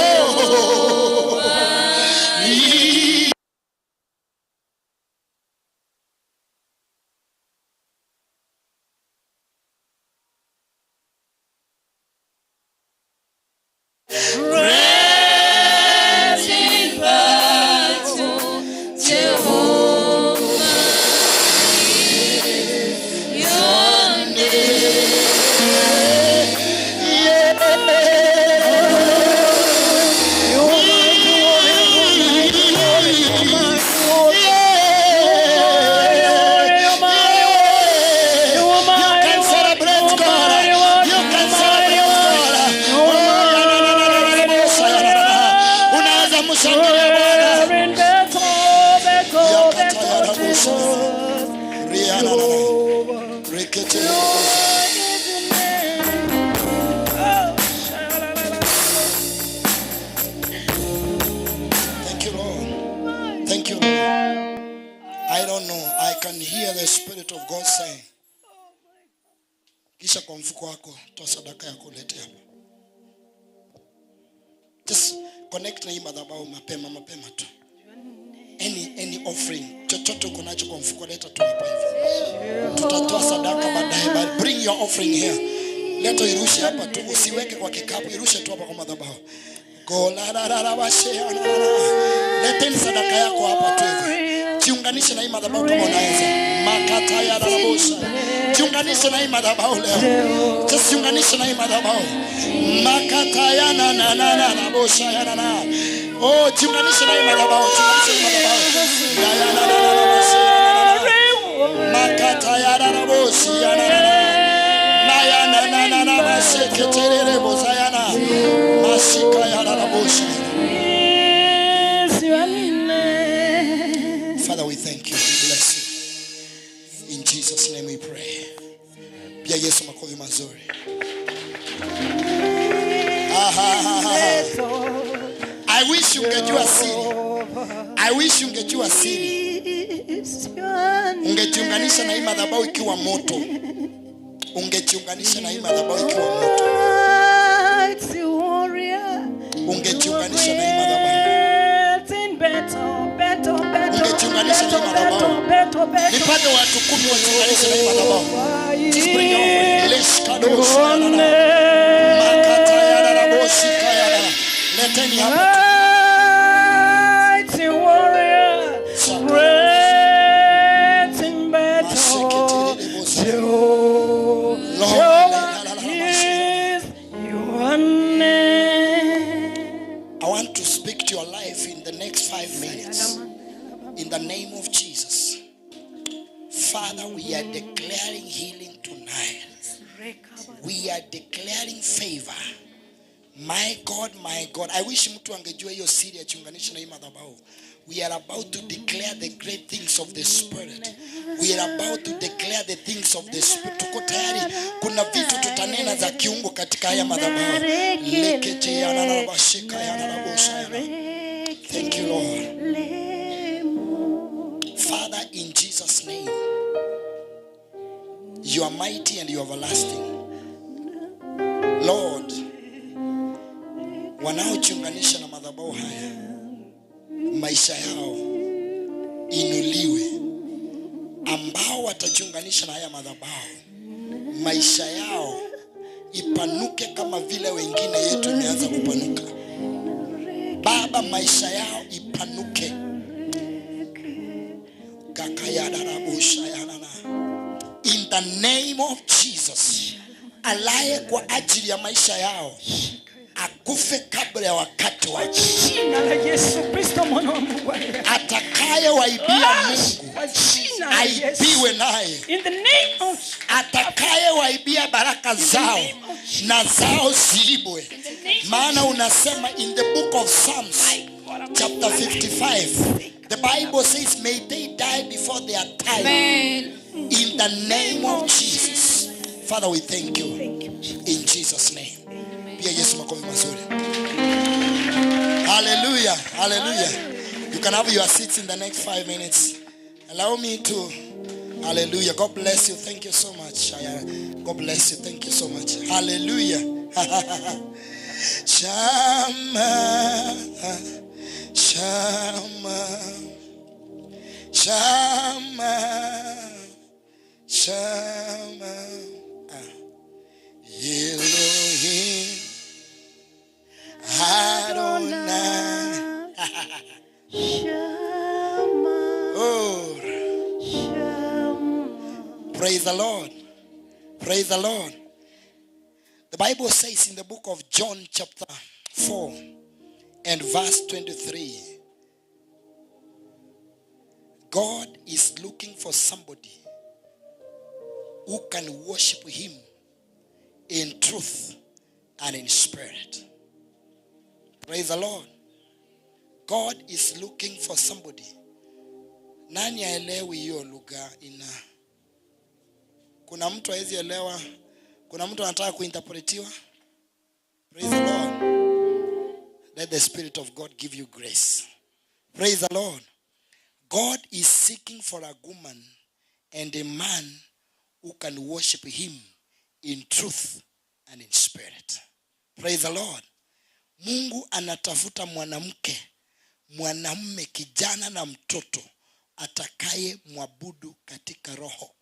Great in battle, Jehovah is your name.
You can celebrate God. You can celebrate God. Unaweza mshangilia Bwana. Thank you, Lord. Thank you, Lord. I don't know. I can hear the Spirit of God saying, kisha kwa mfuko wako toa sadaka yako ulete hapa. Just connect na hii madhabahu mapema mapema tu. Any offering, chochote uko nacho kwa mfuko leta tu hapa hivi. Tutatoa sadaka baadaye, but bring your offering here. Leta irushe hapa tu, usiweke kwa kikapu, irushe tu hapa kwa madhabahu. Go la la la la washe la la la. Leteni sadaka yako hapa tu hivi. Jiunganishe na hii madhabahu kama unaweza. Makata ya rabosha. Jiunganishe na hii madhabahu leo. Just jiunganishe na hii madhabahu. Makata ya na na na na rabosha ya na na. Oh, jiunganishe na hii madhabahu, jiunganishe na hii madhabahu. Ya ya na na na rabosha ya na na na. Makata ya raboshi ya na na na. Na ya na na na na maseketerere bosayana. Masika ya rabosha. Father, we thank you. We bless you. In Jesus' name we pray. Pia Yesu makofi mazuri. I wish ungejua siri. I wish ungejua siri. Ungejiunganisha na hii madhabahu ikiwa moto. Ungejiunganisha na hii madhabahu ikiwa moto. Ungejiunganisha na hii madhabahu. Ungejiunganisha na hii madhabahu. Nipate watu 10 wajiunganishe na hii madhabahu. Just bring your offering. Let's go. Makata ya raboshi kaya. Leteni hapa.
Mighty warrior, great in battle, Jehovah
next 5 minutes, in the name of Jesus. Father, we are declaring healing tonight. We are declaring favor. My God, my God. I wish mtu angejua hiyo siri ajiunganishe na hii madhabahu. We are about to declare the great things of the Spirit. We are about to declare the things of the Spirit. Tuko tayari. Kuna vitu tutanena za kiungu katika haya madhabahu. Lekete ya na na bashika ya na na bosha ya na. Thank you, Lord. Father, in Jesus' name, you are mighty and you are everlasting. Lord, wanaojiunganisha na madhabahu haya, maisha yao inuliwe. Ambao watajiunganisha na haya madhabahu, maisha yao ipanuke kama vile wengine yetu imeanza kupanuka. Baba, maisha yao ipanuke. Gakayadarabushayanana. In the name of Jesus, alaye kwa ajili ya maisha yao akufe kabla ya wakati wake.
Jina la Yesu Kristo, mwana wa Mungu aliye hai.
Atakaye waibia Mungu
Kwa jina la Yesu.
Aibiwe naye.
In the name of
Atakaye waibia baraka zao na zao ziibwe, maana unasema in the book of Psalms chapter 55, the Bible says, "May they die before their time."
Amen.
In the name of Jesus, Father, we thank you. In Jesus' name. Pia Yesu makofi mazuri. Hallelujah, hallelujah. You can have your seats in the next 5 minutes. Allow me to, hallelujah. God bless you. Thank you so much. God bless you. Thank you so much. Hallelujah. Shama, Shama, Shama, Shama. Ah. Elohim Adonai. Oh. Praise the Lord. Praise the Lord. The Bible says in the book of John, chapter 4 and verse 23, God is looking for somebody who can worship Him in truth and in spirit. Praise the Lord. God is looking for somebody. Nani aelewi hiyo lugha ina? Kuna mtu hawezi elewa? Kuna mtu anataka kuinterpretiwa? Praise the Lord. Let the Spirit of God give you grace. Praise the Lord. God is seeking for a woman and a man who can worship Him in truth and in spirit. Praise the Lord. Mungu anatafuta mwanamke, mwanamume, kijana na mtoto atakaye mwabudu katika roho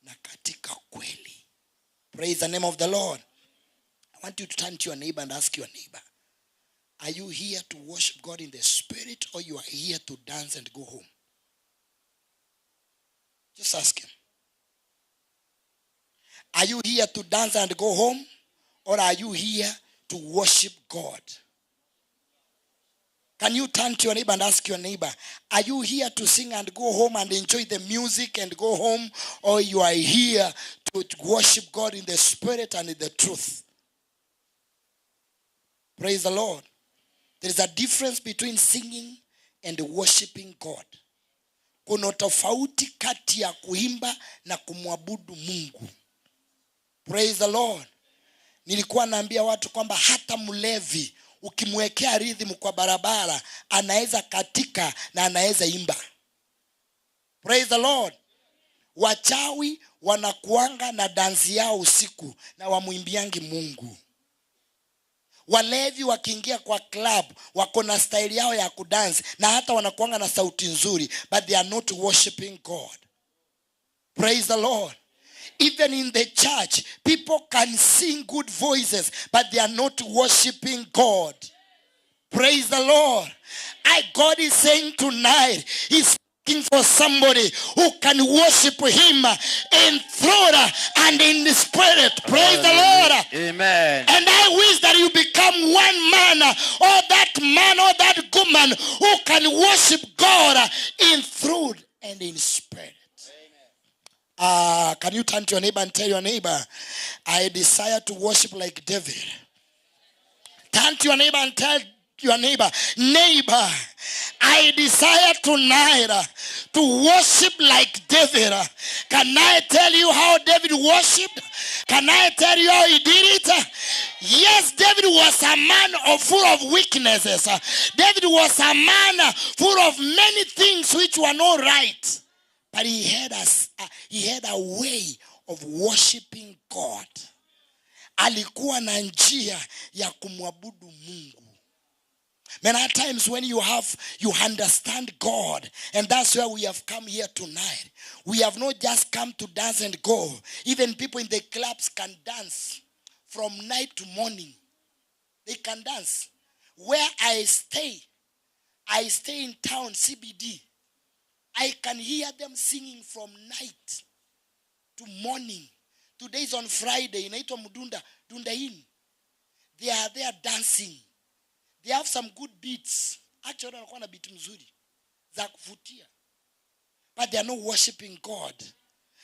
na katika kweli. Praise the name of the Lord. I want you to turn to your neighbor and ask your neighbor, are you here to worship God in the spirit, or you are here to dance and go home? Just ask him. Are you here to dance and go home, or are you here to worship God? Can you turn to your neighbor and ask your neighbor, are you here to sing and go home and enjoy the music and go home, or you are here to worship God in the spirit and in the truth? Praise the Lord. There is a difference between singing and worshiping God. Kuna tofauti kati ya kuimba na kumwabudu Mungu. Praise the Lord. Nilikuwa naambia watu kwamba hata mlevi ukimwekea rhythm kwa barabara, anaweza katika na anaweza imba. Praise the Lord. Wachawi wanakuanga na dansi yao usiku na wamwimbiangi Mungu. Walevi wakiingia kwa club, wako na style yao ya kudance na hata wanakuanga na sauti nzuri, but they are not worshiping God. Praise the Lord. Even in the church, people can sing good voices, but they are not worshiping God. Praise the Lord. God is saying tonight, He's Looking for somebody who can worship him in truth and in the spirit. Praise the Lord.
Amen.
And I wish that you become one man or that man or that woman who can worship God in truth and in spirit. Can you turn to your neighbor and tell your neighbor, I desire to worship like David. Turn to your neighbor and tell your neighbor, neighbor, I desire tonight to worship like David. Can I tell you how David worshipped? Can I tell you how he did it? Yes, David was a man full of weaknesses. David was a man full of many things which were not right. But he had a way of worshiping God. Alikuwa na njia ya kumwabudu Mungu. Many times when you understand God, and that's where we have come here tonight. We have not just come to dance and go. Even people in the clubs can dance from night to morning. They can dance. Where I stay in town, CBD. I can hear them singing from night to morning. Today is on Friday. Inaitwa Mdunda, Dunda Inn. They are there dancing. They have some good beats. Actually, wanakuwa na beat mzuri za kuvutia. But they are not worshiping God.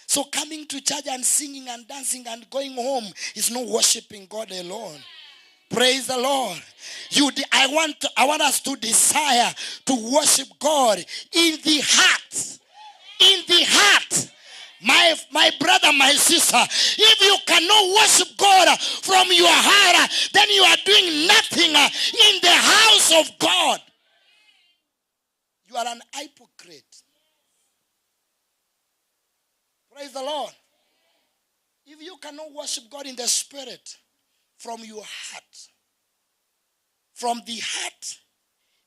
So coming to church and singing and dancing and going home is not worshiping God alone. Praise the Lord. I want us to desire to worship God in the heart. In the heart. My brother, my sister, if you cannot worship God from your heart, then you are doing nothing in the house of God. You are an hypocrite. Praise the Lord. If you cannot worship God in the spirit, from your heart, from the heart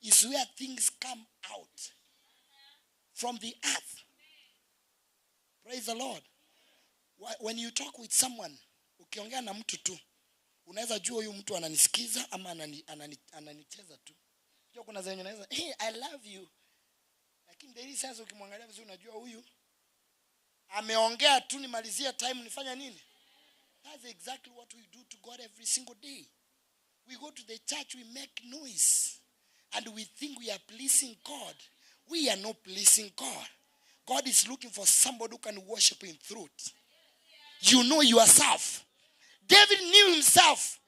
is where things come out. From the earth. Praise the Lord. When you talk with someone, ukiongea na mtu tu, unaweza jua huyu mtu ananisikiza ama ananicheza tu. Unajua kuna zenye unaweza, hey, I love you. Lakini there is sense ukimwangalia vizuri unajua huyu ameongea tu nimalizie time nifanya nini? That's exactly what we do to God every single day. We go to the church, we make noise, and we think we are pleasing God. We are not pleasing God. God is looking for somebody who can worship in truth. You know yourself. David knew himself.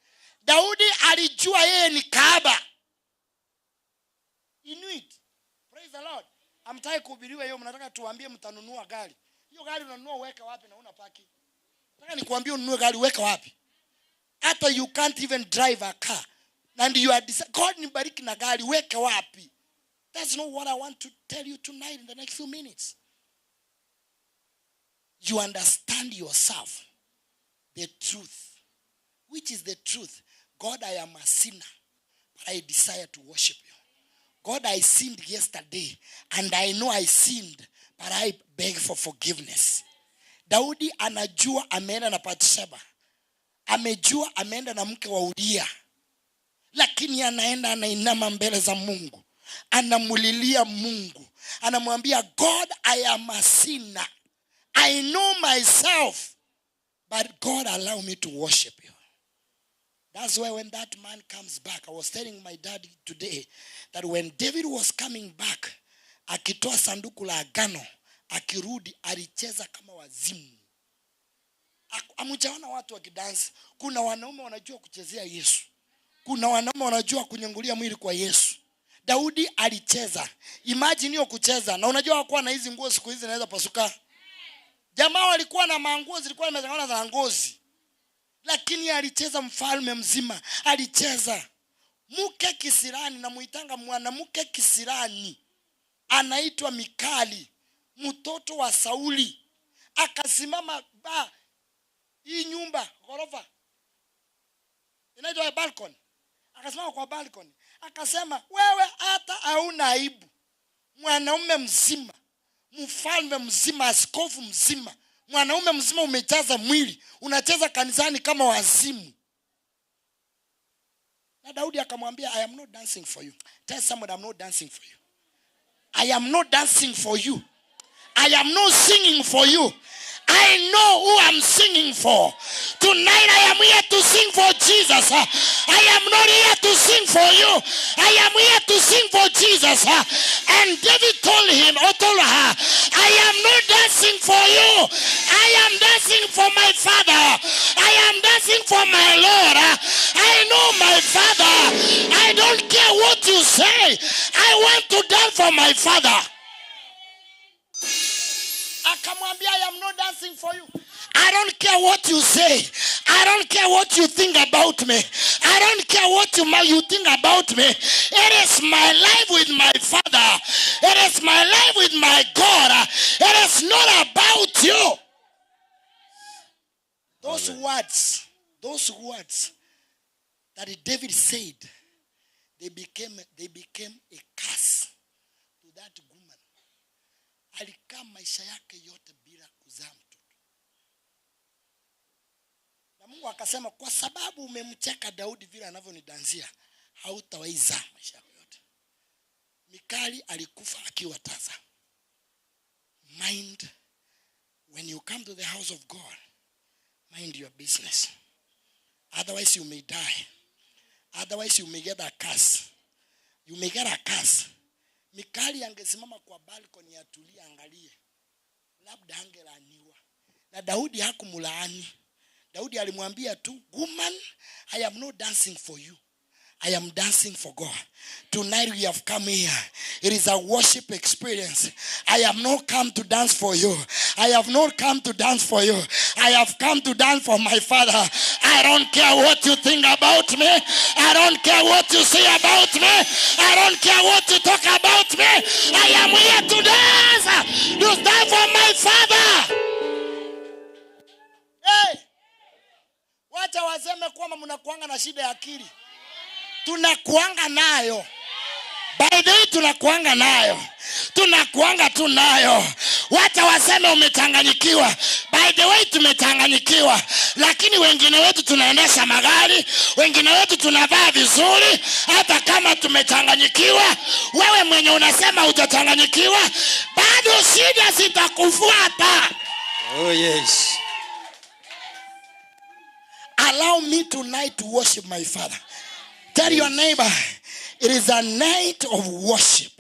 Daudi alijua yeye ni kahaba. He knew it. Praise the Lord. Hamtaki kuhubiriwa hiyo, mnataka tuambie mtanunua gari. Hiyo gari unanunua uweke wapi na una paki? Nataka nikuambie ununue gari uweke wapi? Hata you can't even drive a car. And you are God nibariki na gari uweke wapi? That's not what I want to tell you tonight in the next few minutes. You understand yourself. The truth. Which is the truth? God, I am a sinner, but I desire to worship you. God, I sinned yesterday, and I know I sinned, but I beg for forgiveness. Daudi anajua ameenda na Bathsheba. Amejua ameenda na mke wa Uria. Lakini anaenda anainama mbele za Mungu. Anamulilia Mungu. Anamwambia, God, I am a sinner. I know myself. But God, allow me to worship you. That's why when that man comes back, I was telling my dad today that when David was coming back, akitoa sanduku la agano, akirudi, alicheza kama wazimu. Hamjaona watu wakidance. Kuna wanaume wanajua kuchezea Yesu. Kuna wanaume wanajua kunyangulia mwili kwa Yesu. Daudi alicheza. Imagine hiyo kucheza. Na unajua hawakuwa na hizi nguo siku hizi zinaweza pasuka. Jamaa walikuwa na manguo zilikuwa zimechanganywa za ngozi. Lakini alicheza mfalme mzima. Alicheza. Mke kisirani, na muitanga mwanamke kisirani. Anaitwa Mikali, mtoto wa Sauli. Akasimama ba hii nyumba ghorofa inaitwa balcony. Akasimama kwa balcony. Akasema, wewe hata hauna aibu. Mwanaume mzima, mfalme mzima, askofu mzima, mwanaume mzima umejaza mwili, unacheza kanisani kama wazimu. Na Daudi akamwambia, I am not dancing for you. Tell someone, I'm not dancing for you. I am not dancing for you. I am not singing for you. I know who I'm singing for. Tonight I am here to sing for Jesus. I am not here to sing for you. I am here to sing for Jesus. And David told him, or told her, I am not dancing for you. I am dancing for my Father. I am dancing for my Lord. I know my Father. I don't care what you say. I want to dance for my Father. Akamwambia, I am not dancing for you. I don't care what you say. I don't care what you think about me. I don't care what you think about me. It is my life with my Father. It is my life with my God. It is not about you. Those words that David said, they became a curse to that woman. Alikaa maisha yake yote bila kuzaa mtoto. Na Mungu akasema, kwa sababu umemcheka Daudi vile anavyonidansia, hautawahi zaa maisha yako yote. Mikali alikufa akiwa tasa. Mind, when you come to the house of God, mind your business. Otherwise you may die. Otherwise you may get a curse. You may get a curse. Mikali angesimama kwa balcony atulie angalie, labda angelaaniwa. Na Daudi hakumlaani. Daudi alimwambia tu, woman, I am not dancing for you. I am dancing for God. Tonight we have come here. It is a worship experience. I have not come to dance for you. I have not come to dance for you. I have come to dance for my Father. I don't care what you think about me. I don't care what you say about me. I don't care what you talk about me. I am here to dance. To dance for my Father. Hey! Wacha waseme kwamba mnakuanga na shida ya akili. Tunakuanga nayo. By the way, tunakuanga nayo. Tunakuanga tu nayo. Wacha waseme umechanganyikiwa. By the way, tumechanganyikiwa. Lakini wengine wetu tunaendesha magari, wengine wetu tunavaa vizuri, hata kama tumechanganyikiwa. Wewe mwenye unasema hujachanganyikiwa, bado shida zitakufuata.
Oh yes.
Allow me tonight to worship my Father. Tell your neighbor, it is a night of worship.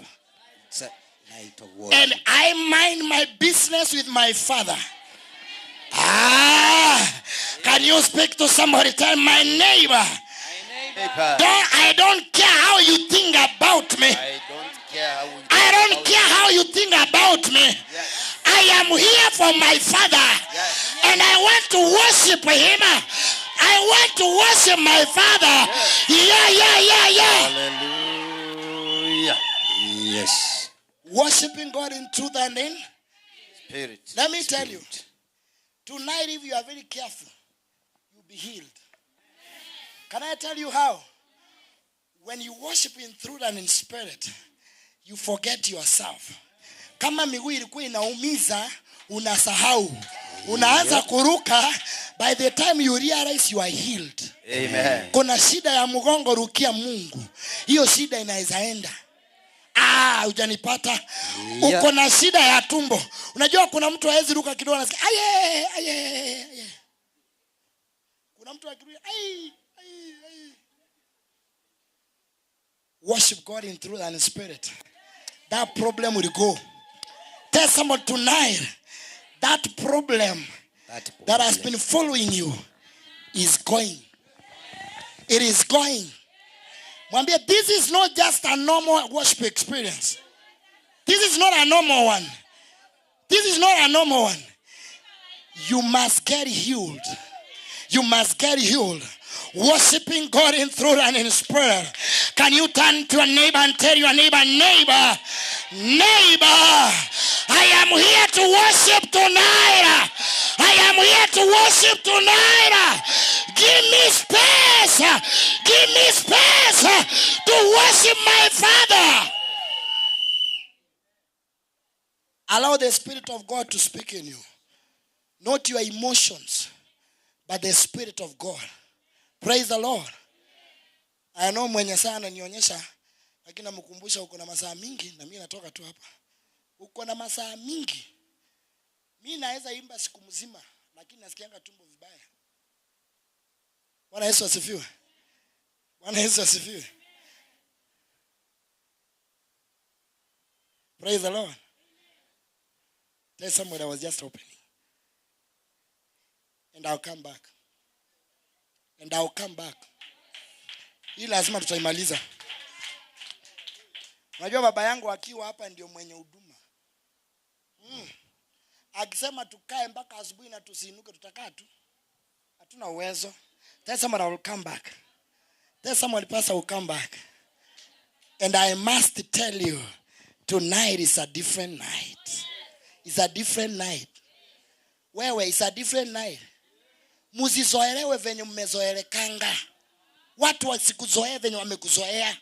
It's a night of worship.
And I mind my business with my Father. Ah, can you speak to somebody? Tell my neighbor. I don't care how you think about me. I don't care how you think about me.
Yes.
I am here for my Father.
Yes.
And I want to worship him. I want to worship my Father.
Yes.
Yeah.
Hallelujah. Yes.
Worshiping God in truth and in
spirit.
Let me tell you, tonight if you are very careful, you'll be healed. Can I tell you how? When you worship in truth and in spirit, you forget yourself. Kama miguu ilikuwa inaumiza, unasahau. Unaanza kuruka. By the time you realize you are healed.
Amen.
Kuna shida ya mgongo, rukia Mungu. Hiyo shida inaweza enda. Ah, hujanipata. Uko na shida ya tumbo. Unajua kuna mtu haezi ruka kidogo anasikia aye aye aye. Kuna mtu akiruka ai ai ai. Worship God in truth and in spirit. That problem will go. Tell someone tonight, that problem that has been following you is going. It is going. Mwambie, this is not just a normal worship experience. This is not a normal one. This is not a normal one. You must get healed. You must get healed. Worshiping God in truth and in spirit. Can you turn to a neighbor and tell your neighbor, neighbor, neighbor, I am here to worship tonight. I am here to worship tonight. Give me space. Give me space to worship my Father. Allow the Spirit of God to speak in you. Not your emotions, but the Spirit of God. Praise the Lord. I know mwenye sana nionyesha Lakini namkumbusha uko na masaa mingi na mimi natoka tu hapa. Uko na masaa mingi. Mimi naweza imba siku mzima lakini nasikianga tumbo vibaya. Bwana Yesu asifiwe. Bwana Yesu asifiwe. Praise the Lord. There's somewhere I was just opening. And I'll come back. And I'll come back. Hii lazima tutaimaliza. Unajua baba yangu akiwa hapa ndio mwenye huduma. Akisema tukae mpaka asubuhi na tusiinuke, tutakaa tu. Hatuna uwezo. Tell someone I will come back. Tell someone, pastor will come back. And I must tell you, tonight is a different night. It's a different night. Wewe, it's a different night. Msizoelewe venye mmezoelekanga. Watu wasikuzoee venye wamekuzoea.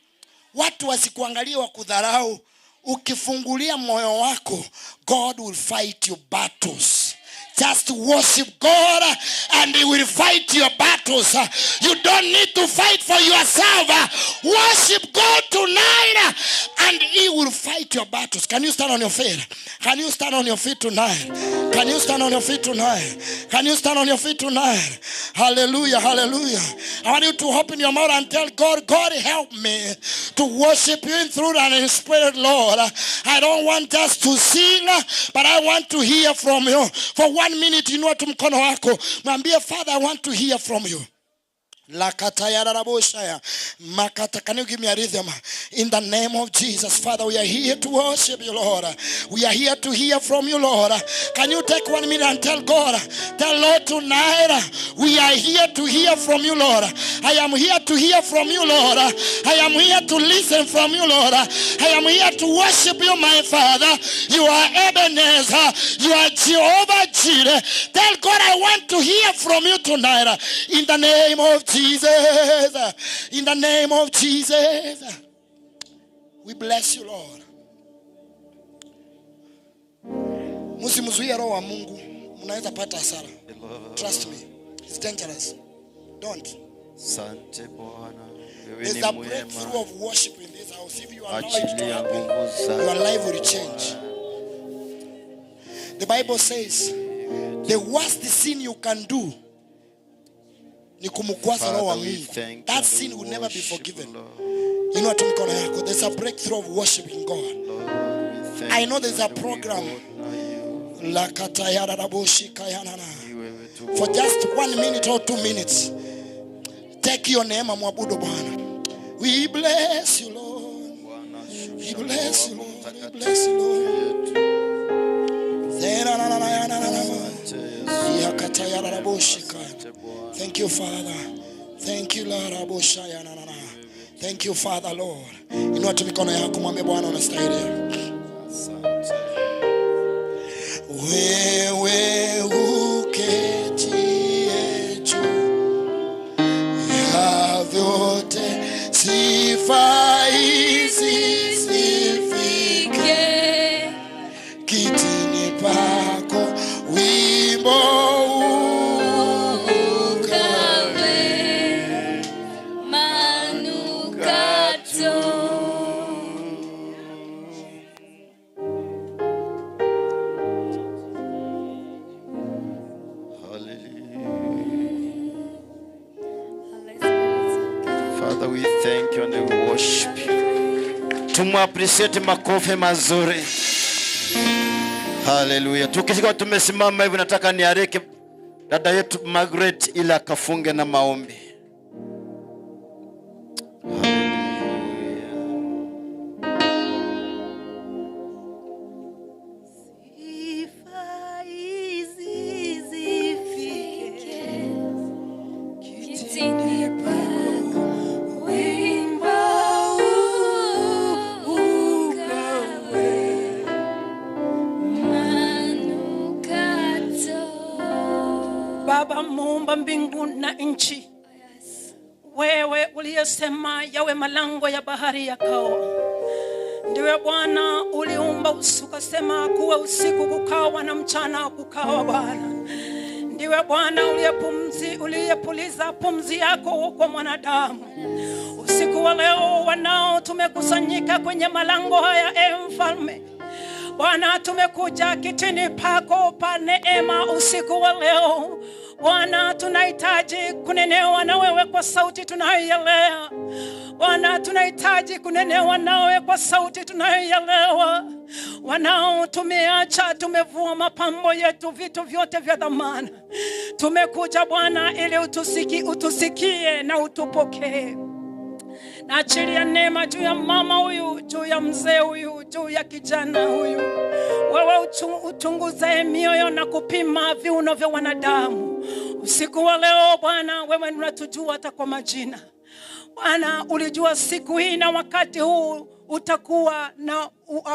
Watu wasikuangalie wakudharau. Ukifungulia moyo wako, God will fight your battles. Just worship God and he will fight your battles. You don't need to fight for yourself. Worship God tonight and he will fight your battles. Can you stand on your feet? Can you stand on your feet tonight? Can you stand on your feet tonight? Can you stand on your feet tonight? Hallelujah, hallelujah. I want you to open your mouth and tell God, God help me to worship you in truth and in spirit, Lord. I don't want just to sing, but I want to hear from you. For 1 minute, inua tu mkono wako. Mwambie, Father, I want to hear from you. Makata, can you give me a rhythm? In the name of Jesus, Father, we are here to worship you, Lord. We are here to hear from you, Lord. Can you take 1 minute and tell God, tell Lord, tonight we are here to hear from you, Lord. I am here to hear from you, Lord. I am here to listen from you, Lord. I am here to worship you, my Father. You are Ebenezer. You are Jehovah Jireh. Tell God, I want to hear from you tonight. In the name of Jesus. In the name of Jesus, we bless you, Lord. Msimzuie roho wa Mungu, mnaweza pata hasara. Trust me, it's dangerous. Don't.
Asante Bwana.
There's a breakthrough of worship in this house. If you allow it to happen, your life will change. The Bible says, the worst sin you can do ni kumkwaza roho wa Mungu. That sin will never be forgiven. Inua tu mikono yako. There's a breakthrough of worship in God. I know there's a program. For just 1 minute or 2 minutes, take your name and mwabudu Bwana. We bless you, Lord. We bless you, Lord. We bless you, Lord. Thank you, Father. Thank you, Lord. Thank you, Father, Lord. Inua tu mikono yako, mwambie Bwana unastahili. Wewe uketie juu ya vyote, sifa hizi zifike kitini pako, wimbo
ukawe manukato.
Father, we thank you and we worship you. Tumuappreciate makofi mazuri. Hallelujah. Tukishika tumesimama hivi, nataka niareke dada yetu Margaret ili akafunge na maombi.
Sifa hizi zifike kitini pako, wimbo ukawe manukato.
Baba muumba mbingu na nchi, wewe uliyesema yawe malango ya bahari yakawa, ndiwe Bwana uliumba usiku ukasema kuwa usiku kukawa na mchana kukawa. Bwana ndiwe Bwana uliyepuliza pumzi yako kwa mwanadamu. Usiku wa leo wanao tumekusanyika kwenye malango haya, e Mfalme. Bwana, tumekuja kitini pako pa neema usiku wa leo. Bwana, tunahitaji kunenewa na wewe kwa sauti tunayoielewa. Bwana, tunahitaji kunenewa nawe kwa sauti tunayoielewa. Wanao tumeacha, tumevua mapambo yetu, vitu vyote vya dhamana. Tumekuja Bwana ili utusikie na utupokee. Na achilia neema juu ya mama huyu, juu ya mzee huyu, juu ya kijana huyu. Wewe uchunguze mioyo na kupima viuno vya wanadamu. Usiku wa leo Bwana, wewe unatujua hata kwa majina. Bwana, ulijua siku hii na wakati huu utakuwa na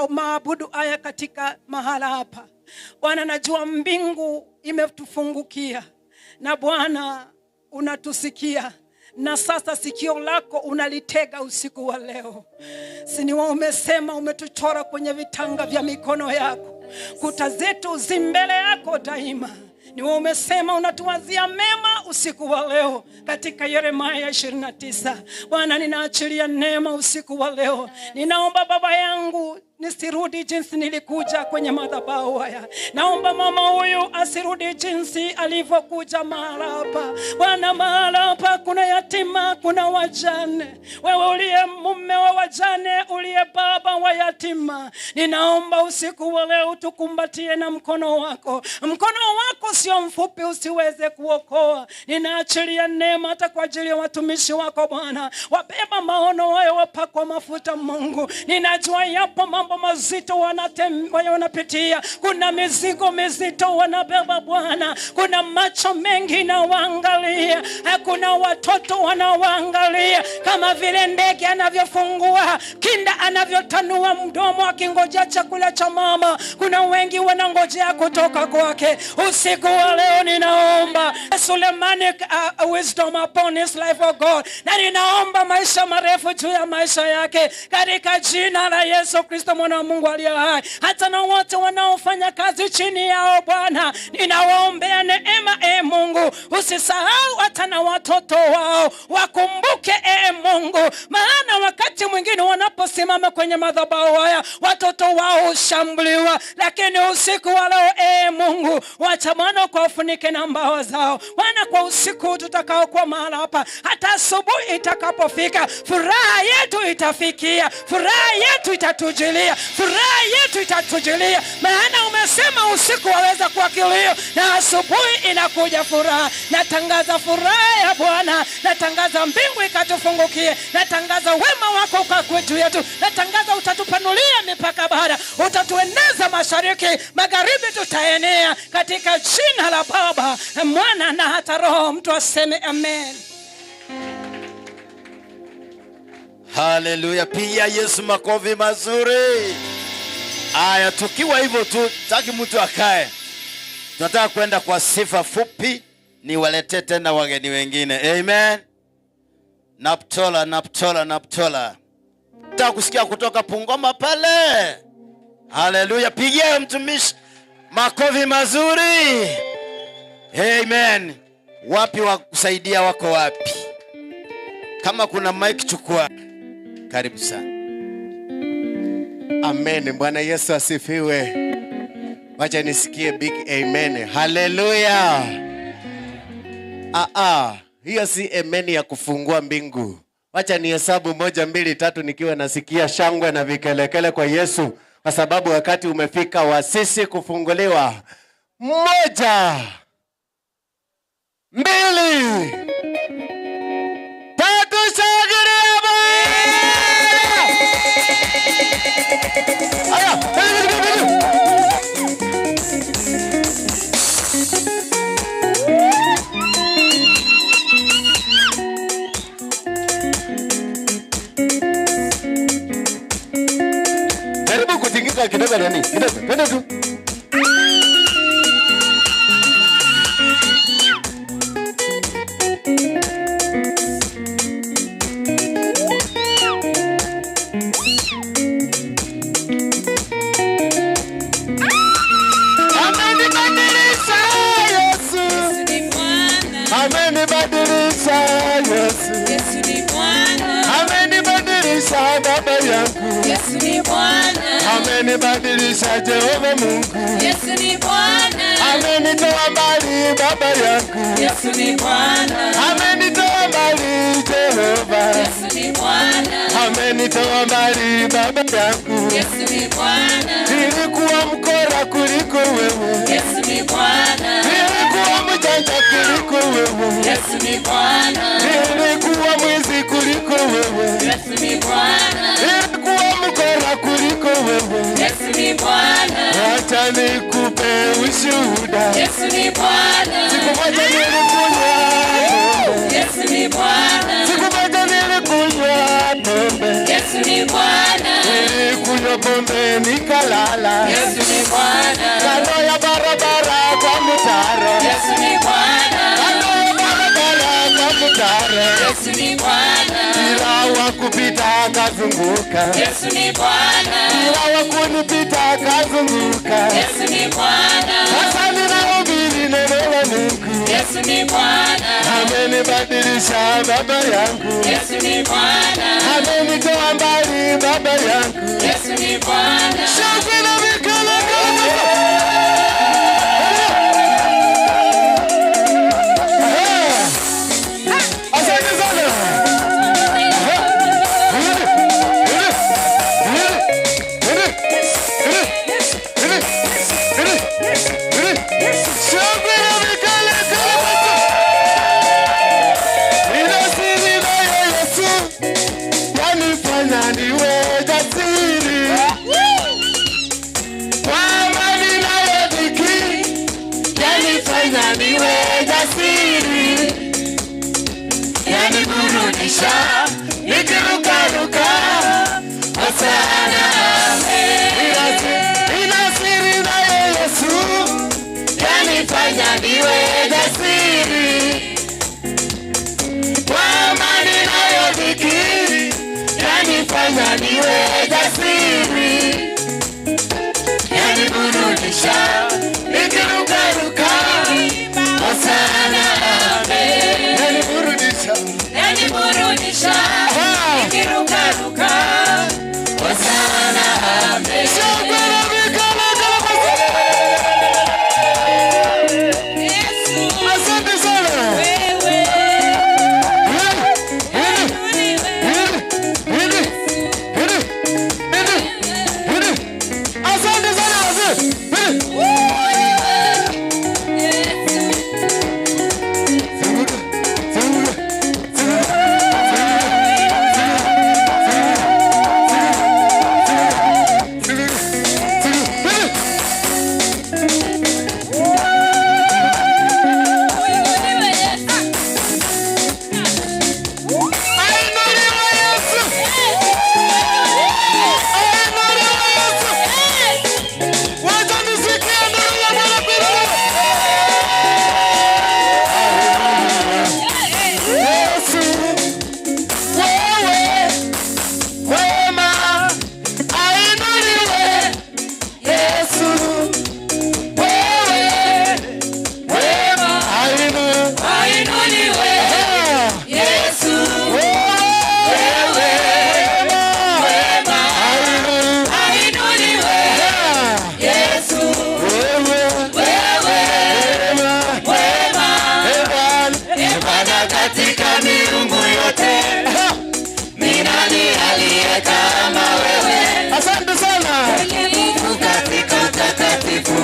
maabudu haya katika mahala hapa. Bwana, najua mbingu imetufungukia, na Bwana unatusikia. Na sasa sikio lako unalitega usiku wa leo. Siniwa umesema umetuchora kwenye vitanga vya mikono yako. Kuta zetu zi mbele yako daima. Niwe umesema unatuwazia mema usiku wa leo katika Yeremia 29. Bwana, ninaachilia neema usiku wa leo. Ninaomba Baba yangu nisirudi jinsi nilikuja kwenye madhabahu haya. Naomba mama huyu asirudi jinsi alivyokuja mahala hapa. Bwana, mahala hapa kuna yatima, kuna wajane. Wewe uliye mume wa wajane, uliye baba wa yatima, ninaomba usiku wa leo tukumbatie na mkono wako. Mkono wako sio mfupi usiweze kuokoa. Ninaachilia neema hata kwa ajili ya watumishi wako Bwana. Wabeba maono hayo, wapakwa mafuta Mungu. Ninajua yapo mambo mazito wanapitia. Kuna mizigo mizito wanabeba Bwana. Kuna macho mengi na waangalia. Kuna watoto wanawaangalia. Kama vile ndege anavyofungua kinda, anavyotanua mdomo akingojea chakula cha mama. Kuna wengi wanangojea kutoka kwake. Usiku wa leo ninaomba Sulemanic wisdom upon his life, oh God. Na ninaomba maisha marefu juu ya maisha yake katika jina la Yesu Kristo mwana wa Mungu aliye hai. Hata na wote wanaofanya kazi chini yao Bwana, ninawaombea neema, e Mungu. Usisahau hata na watoto wao, wakumbuke e Mungu. Maana wakati mwingine wanaposimama kwenye madhabahu haya, watoto wao hushambuliwa. Lakini usiku wa leo e Mungu, wacha Bwana kuwafunike na mbawa zao. Bwana, kwa usiku tutakao kwa mahala hapa, hata asubuhi itakapofika, furaha yetu itafikia, furaha yetu itatujilia, furaha yetu itatujilia. Maana umesema usiku waweza kuwa kilio na asubuhi inakuja furaha. Natangaza furaha ya Bwana, natangaza mbingu ikatufungukie, natangaza wema wako kwa kwetu yetu, natangaza utatupanulia mipaka bara, utatueneza mashariki, magharibi tutaenea, katika jina la Baba, Mwana na hata Roho. Mtu aseme amen.
Haleluya. Pia Yesu makofi mazuri. Aya, tukiwa hivyo tu, taki mtu akae. Tunataka kwenda kwa sifa fupi, niwaletee tena wageni wengine. Amen. Naptola, Naptola, Naptola. Nataka kusikia kutoka Pungoma pale. Haleluya. Pigia mtumishi makofi mazuri. Amen. Wapi wa kusaidia wako wapi? Kama kuna mic chukua. Karibu sana.
Amen. Bwana Yesu asifiwe. Wacha nisikie big amen. Haleluya. Hiyo si amen ya kufungua mbingu. Wacha nihesabu 1 2 3 nikiwa nasikia shangwe na vikelekele kwa Yesu, kwa sababu wakati umefika wa sisi kufunguliwa. 1 2 3. Shangilia Bwana. Aya, jaribu kutingika kidogo nani? Kidogo, twende tu. Amenibadilisha Yesu.
Yesu ni Bwana.
Amenibadilisha Amenibadilisha baba yangu.
Yesu ni Bwana.
Amenibadilisha Jehova Mungu.
Yesu ni Bwana.
Amenitoa mbali baba yangu.
Yesu ni Bwana.
Amenitoa mbali Jehova.
Yesu ni Bwana.
Amenitoa mbali baba yangu.
Yesu ni Bwana.
Nilikuwa mkora kuliko wewe.
Yesu ni Bwana.
Nilikuwa mjanja kuliko wewe.
Yesu ni Bwana.
Nilikuwa mwizi kuliko wewe.
Yesu ni Bwana.
Nilikuwa mkora kuliko wewe.
Yesu ni Bwana.
Wacha nikupe ushuhuda.
Yesu ni Bwana.
Siku moja nilikunywa pombe.
Yesu ni Bwana.
Siku moja nilikunywa pombe.
Yesu ni Bwana.
Nilikunywa pombe nikalala.
Yesu ni Bwana.
Kando ya barabara kwa mtaro.
Yesu ni Bwana.
Kando ya barabara kwa mtaro.
Yesu ni Bwana.
Bila wa kupita kazunguka.
Yesu ni Bwana.
Bila wa kunipita kazunguka.
Yesu ni Bwana.
Sasa ninahubiri neno la Mungu.
Yesu ni Bwana.
Amenibadilisha baba yangu.
Yesu ni Bwana.
Amenitoa mbali baba yangu.
Yesu ni Bwana.
Shangwe na vigelegele. Asante sana. Shangwe na vigelegele. Ina siri na Yesu yanifanya niwe jasiri. Kwa amani nayo dhiki yanifanya niwe jasiri. Yaniburudisha nikirukaruka. Hosana. Ina siri na Yesu yanifanya niwe jasiri. Kwa amani nayo dhiki yanifanya niwe jasiri. Yaniburudisha nikirukaruka. Hosana. Yaniburudisha.
Yaniburudisha nikirukaruka. Hosana.
Shangwe na vigelegele. Asante sana. Asante sana wazee. Ainuliwe Yesu. Ainuliwe Yesu. Wacha nisikie nduru ya mwana-kondoo. Yesu, wewe wema, ainuliwe. Yesu, wewe wema,
Ainuliwe. Yesu, wewe wema, ainuliwe. Yesu, wewe wema, Bwana katika miungu yote, ni nani aliye kama wewe?
Asante sana.
Mungu katika utakatifu,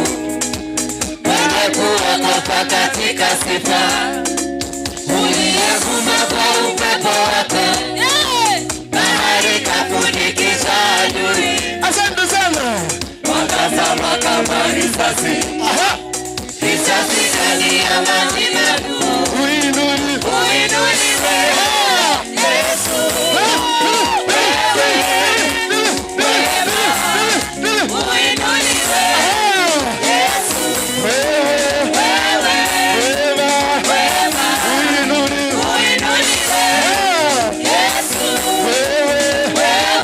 mwenye kuogopa katika sifa, uliyevuma kwa upepo wako, bahari kafunikisha adui.
Asante sana.
Wakazama kama risasi, risasi ndani ya maji makuu. Uinuliwe Yesu, wewe wema, uinuliwe Yesu, wewe wema, uinuliwe Yesu, wewe wema.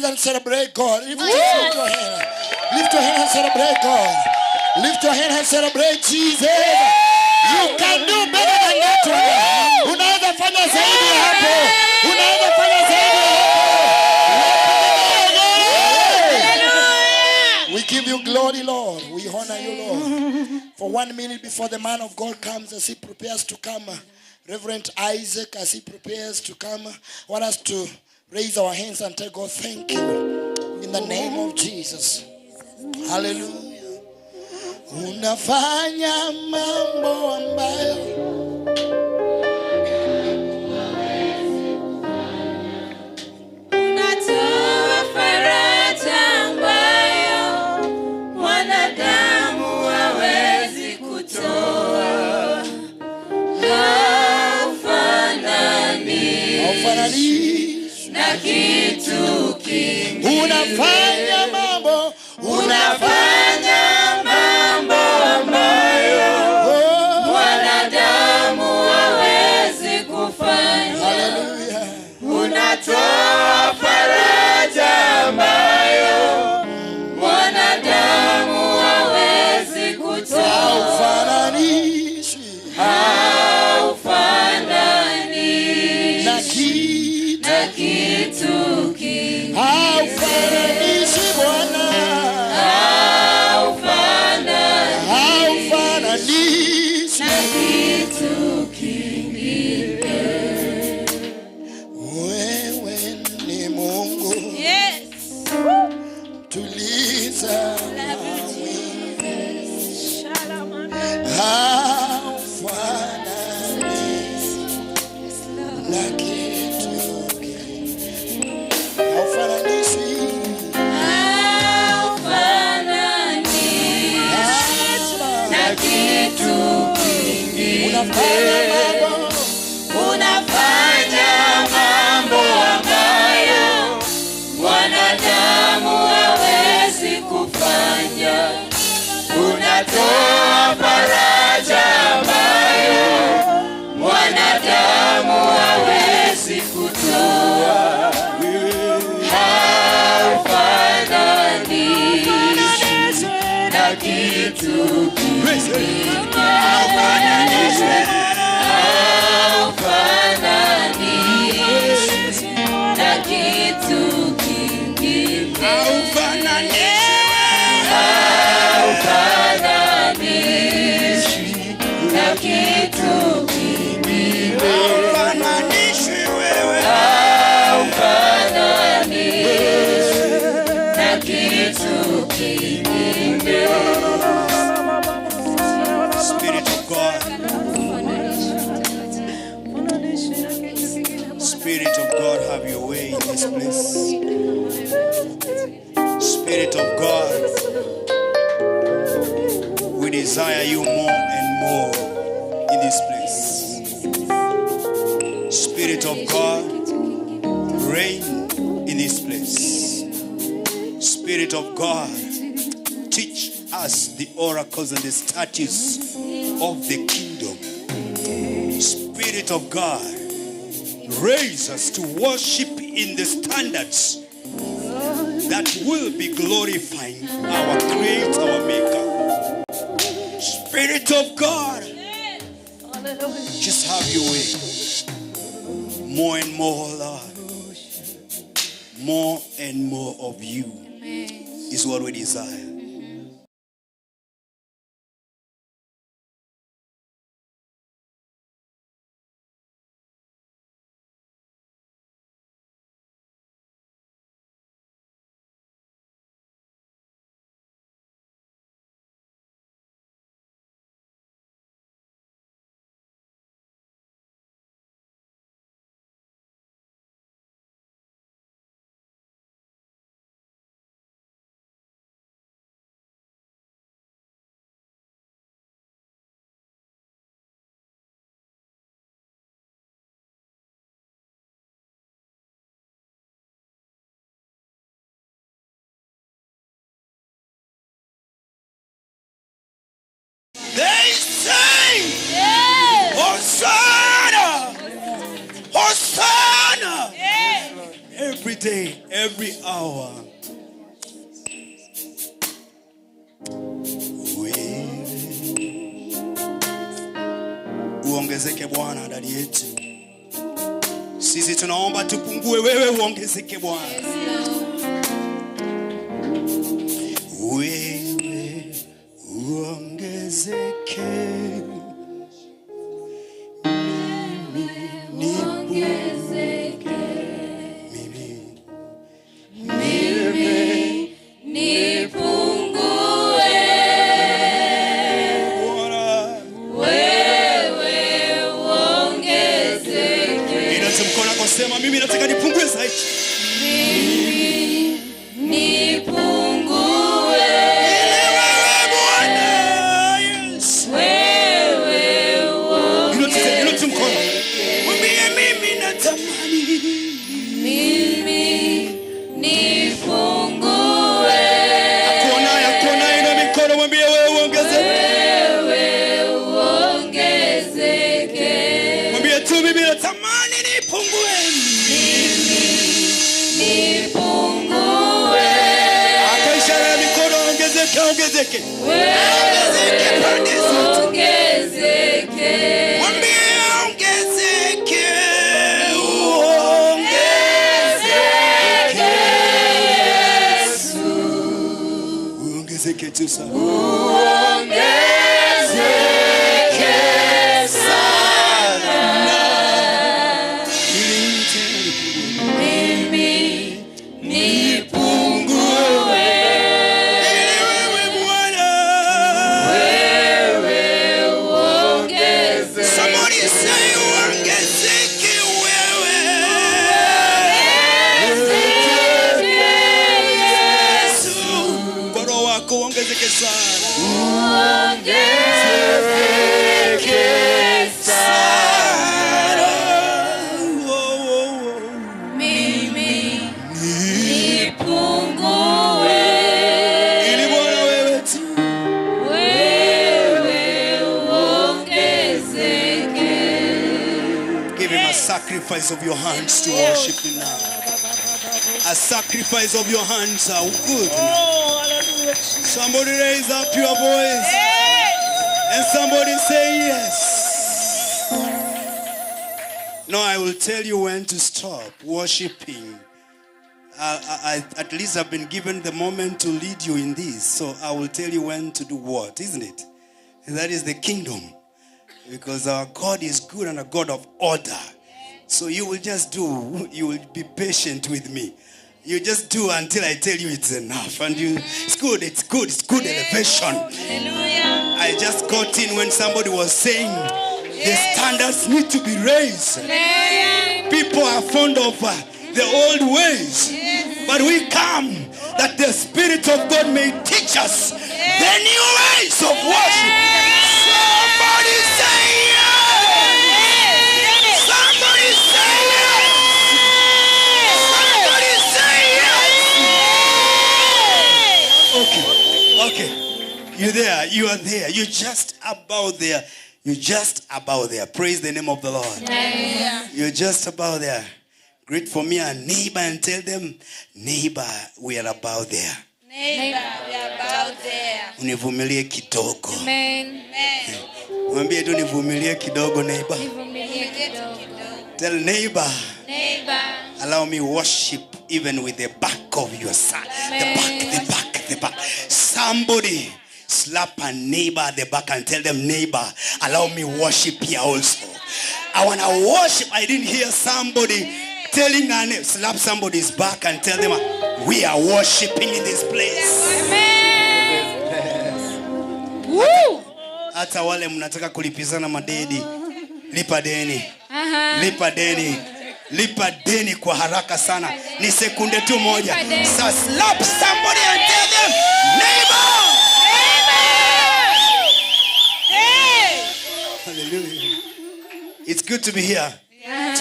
hands and celebrate God. Lift, lift your hand. Lift your hand and celebrate God. Lift your hand and celebrate Jesus. You can do better than that one. Unaweza fanya zaidi ya hapo. Unaweza fanya zaidi ya hapo. We give you glory, Lord. We honor you, Lord. For 1 minute before the man of God comes, as he prepares to come, Reverend Isaac, as he prepares to come, I want us to raise our hands and tell God, thank you. In the name of Jesus. Hallelujah. Unafanya mambo ambayo
unatoa faraja ambayo wanadamu hawezi kutoa. Haufanani na kitu kingine.
Unafanya mambo,
unafanya mambo ambayo wanadamu hawezi kufanya. Unatoa faraja ambayo mwanadamu hawezi kutoa.
Haufananishwi,
haufananishwi
na
kitu kingine.
Haufananishwi Bwana,
haufananishwi na kitu kingine.
Wewe ni Mungu.
Yes.
Tuliza haufananishwi na kitu kingine. Haufananishwi,
haufananishwi na kitu kingine.
Unafanya mambo,
unafanya mambo ambayo mwanadamu hawezi kufanya. Unatoa faraja ambayo mwanadamu hawezi kutoa. Haufananishwi na kitu kingine. Haufananishwi na kitu kingine. Haufananishwi na kitu kingine.
Haufananishwi wewe.
Haufananishwi na kitu kingine.
Spirit of God. Spirit of God, have your way in this place. Spirit of God, we desire you more and more in this place. Spirit of God, reign in this place. Spirit of God, teach us the oracles and the statutes of the kingdom. Spirit of God, raise us to worship in the standards that will be glorifying our Creator, our Maker. Spirit of God, just have your way. More and more, Lord. More and more of you is what we desire. day, every hour. Wewe uongezeke Bwana ndani yetu. Sisi tunaomba tupungue, wewe uongezeke Bwana. Wewe uongezeke, mimi niongezeke,
mimi nipungue, wewe uongezeke.
Inua mkono wako, sema mimi nataka nipungue zaidi.
Mimi nipungue, wewe uongezeke.
Inua mkono. Mwambie mimi natamani.
Mimi nipungue,
Akuonaye inua mikono, mwambie wewe uongezeke.
Wewe uongezeke.
Mwambie tu mimi natamani nipungue.
Mimi nipungue,
Kwa ishara ya mikono, ongezeke, ongezeke.
Wewe
Ongezeke pande zote.
uongezeke.
Mwambie ongezeke, uongezeke.
Yesu,
Uongezeke tu sana.
Uongezeke sana.
Ili tena nipungue.
Mimi nipungue,
Ili wewe Bwana.
Wewe uongezeke.
Somebody say uongezeke wewe.
Uongezeke
Yesu. Kwa roho wako uongezeke sana.
Uongezeke sana.
Oh, oh, oh.
Mimi nipungue,
Ili Bwana wewe tu.
Wewe uongezeke.
Give him a sacrifice of your hands to worship him now. A sacrifice of your hands are good. Somebody raise up your voice. And somebody say yes. No, I will tell you when to stop worshiping. At least I've been given the moment to lead you in this. So I will tell you when to do what, isn't it? And that is the kingdom. Because our God is good and a God of order. So you will just do, you will be patient with me. You just do until I tell you it's enough. And you, it's good, it's good, it's good elevation.
Hallelujah.
I just got in when somebody was saying the standards need to be raised. People are fond of the old ways. But we come that the Spirit of God may teach us the new ways of worship. Somebody say yes. Somebody say yes. Somebody say yes. Okay, okay. You're there. You are there. You're just about there. You're just about there. Praise the name of the Lord. You're just about there. Greet for me a neighbor and tell them, neighbor, we are about there.
Neighbor, we are about there.
Univumilie kidogo.
Amen.
Mwambie tu nivumilie kidogo, neighbor.
Nivumilie kidogo.
Tell neighbor,
Neighbor,
allow me worship even with the back of your side. The back, the back, the back. Somebody slap a neighbor at the back and tell them, neighbor, allow me worship here also. I want to worship. I didn't hear somebody telling a neighbor, slap somebody's back and tell them, we are worshiping in this place.
Woo!
Hata wale mnataka kulipizana madeni, lipa deni. Lipa deni. Lipa deni kwa haraka sana. Ni sekunde tu moja. So slap somebody and tell them, neighbor. Hallelujah. It's good to be here.
Yeah.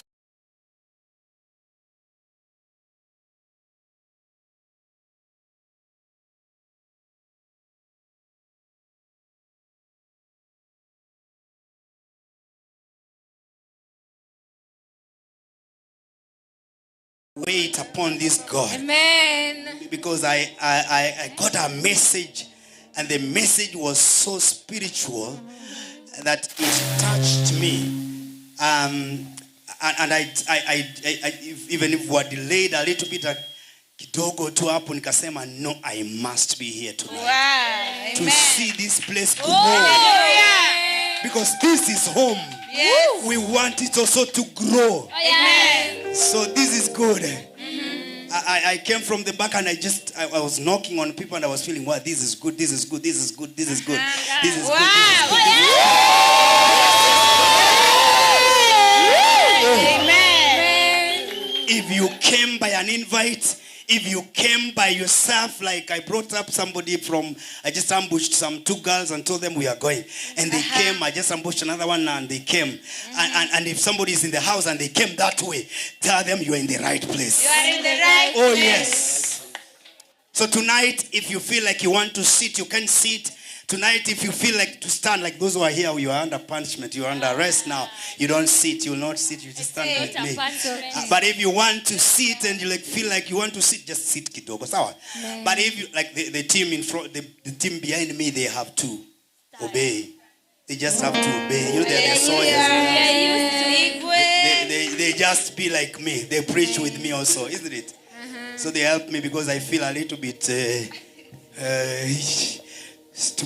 Wait upon this God.
Amen.
Because I got a message, and the message was so spiritual that it touched me. And I even if we were delayed a little bit, kidogo tu hapo nikasema, no, I must be here tonight.
Wow.
To
Amen.
See this place grow.
Oh,
Because this is home.
Yes.
We want it also to grow.
Amen.
So this is good. I came from the back and I was knocking on people and I was feeling, wow, this is good, this is good, this is good, this is good, this is good, this is good.
Amen.
If you came by an invite, if you came by yourself, like I brought up somebody from, I just ambushed some two girls and told them we are going. And they came, I just ambushed another one and they came. And if somebody is in the house and they came that way, tell them you are in the right place.
You are in the right
Oh,
place.
Yes. So tonight, if you feel like you want to sit, you can sit. Tonight, if you feel like to stand, like those who are here, you are under punishment, you are under arrest now. You don't sit, you will not sit, you just stand with me. But if you want to sit and you like feel like you want to sit, just sit kidogo. Sawa. But if you like the team in front, the team behind me, they have to obey. They just have to obey. You know, they're the soldiers. They just be like me. They preach with me also, isn't it? So they help me because I feel a little bit to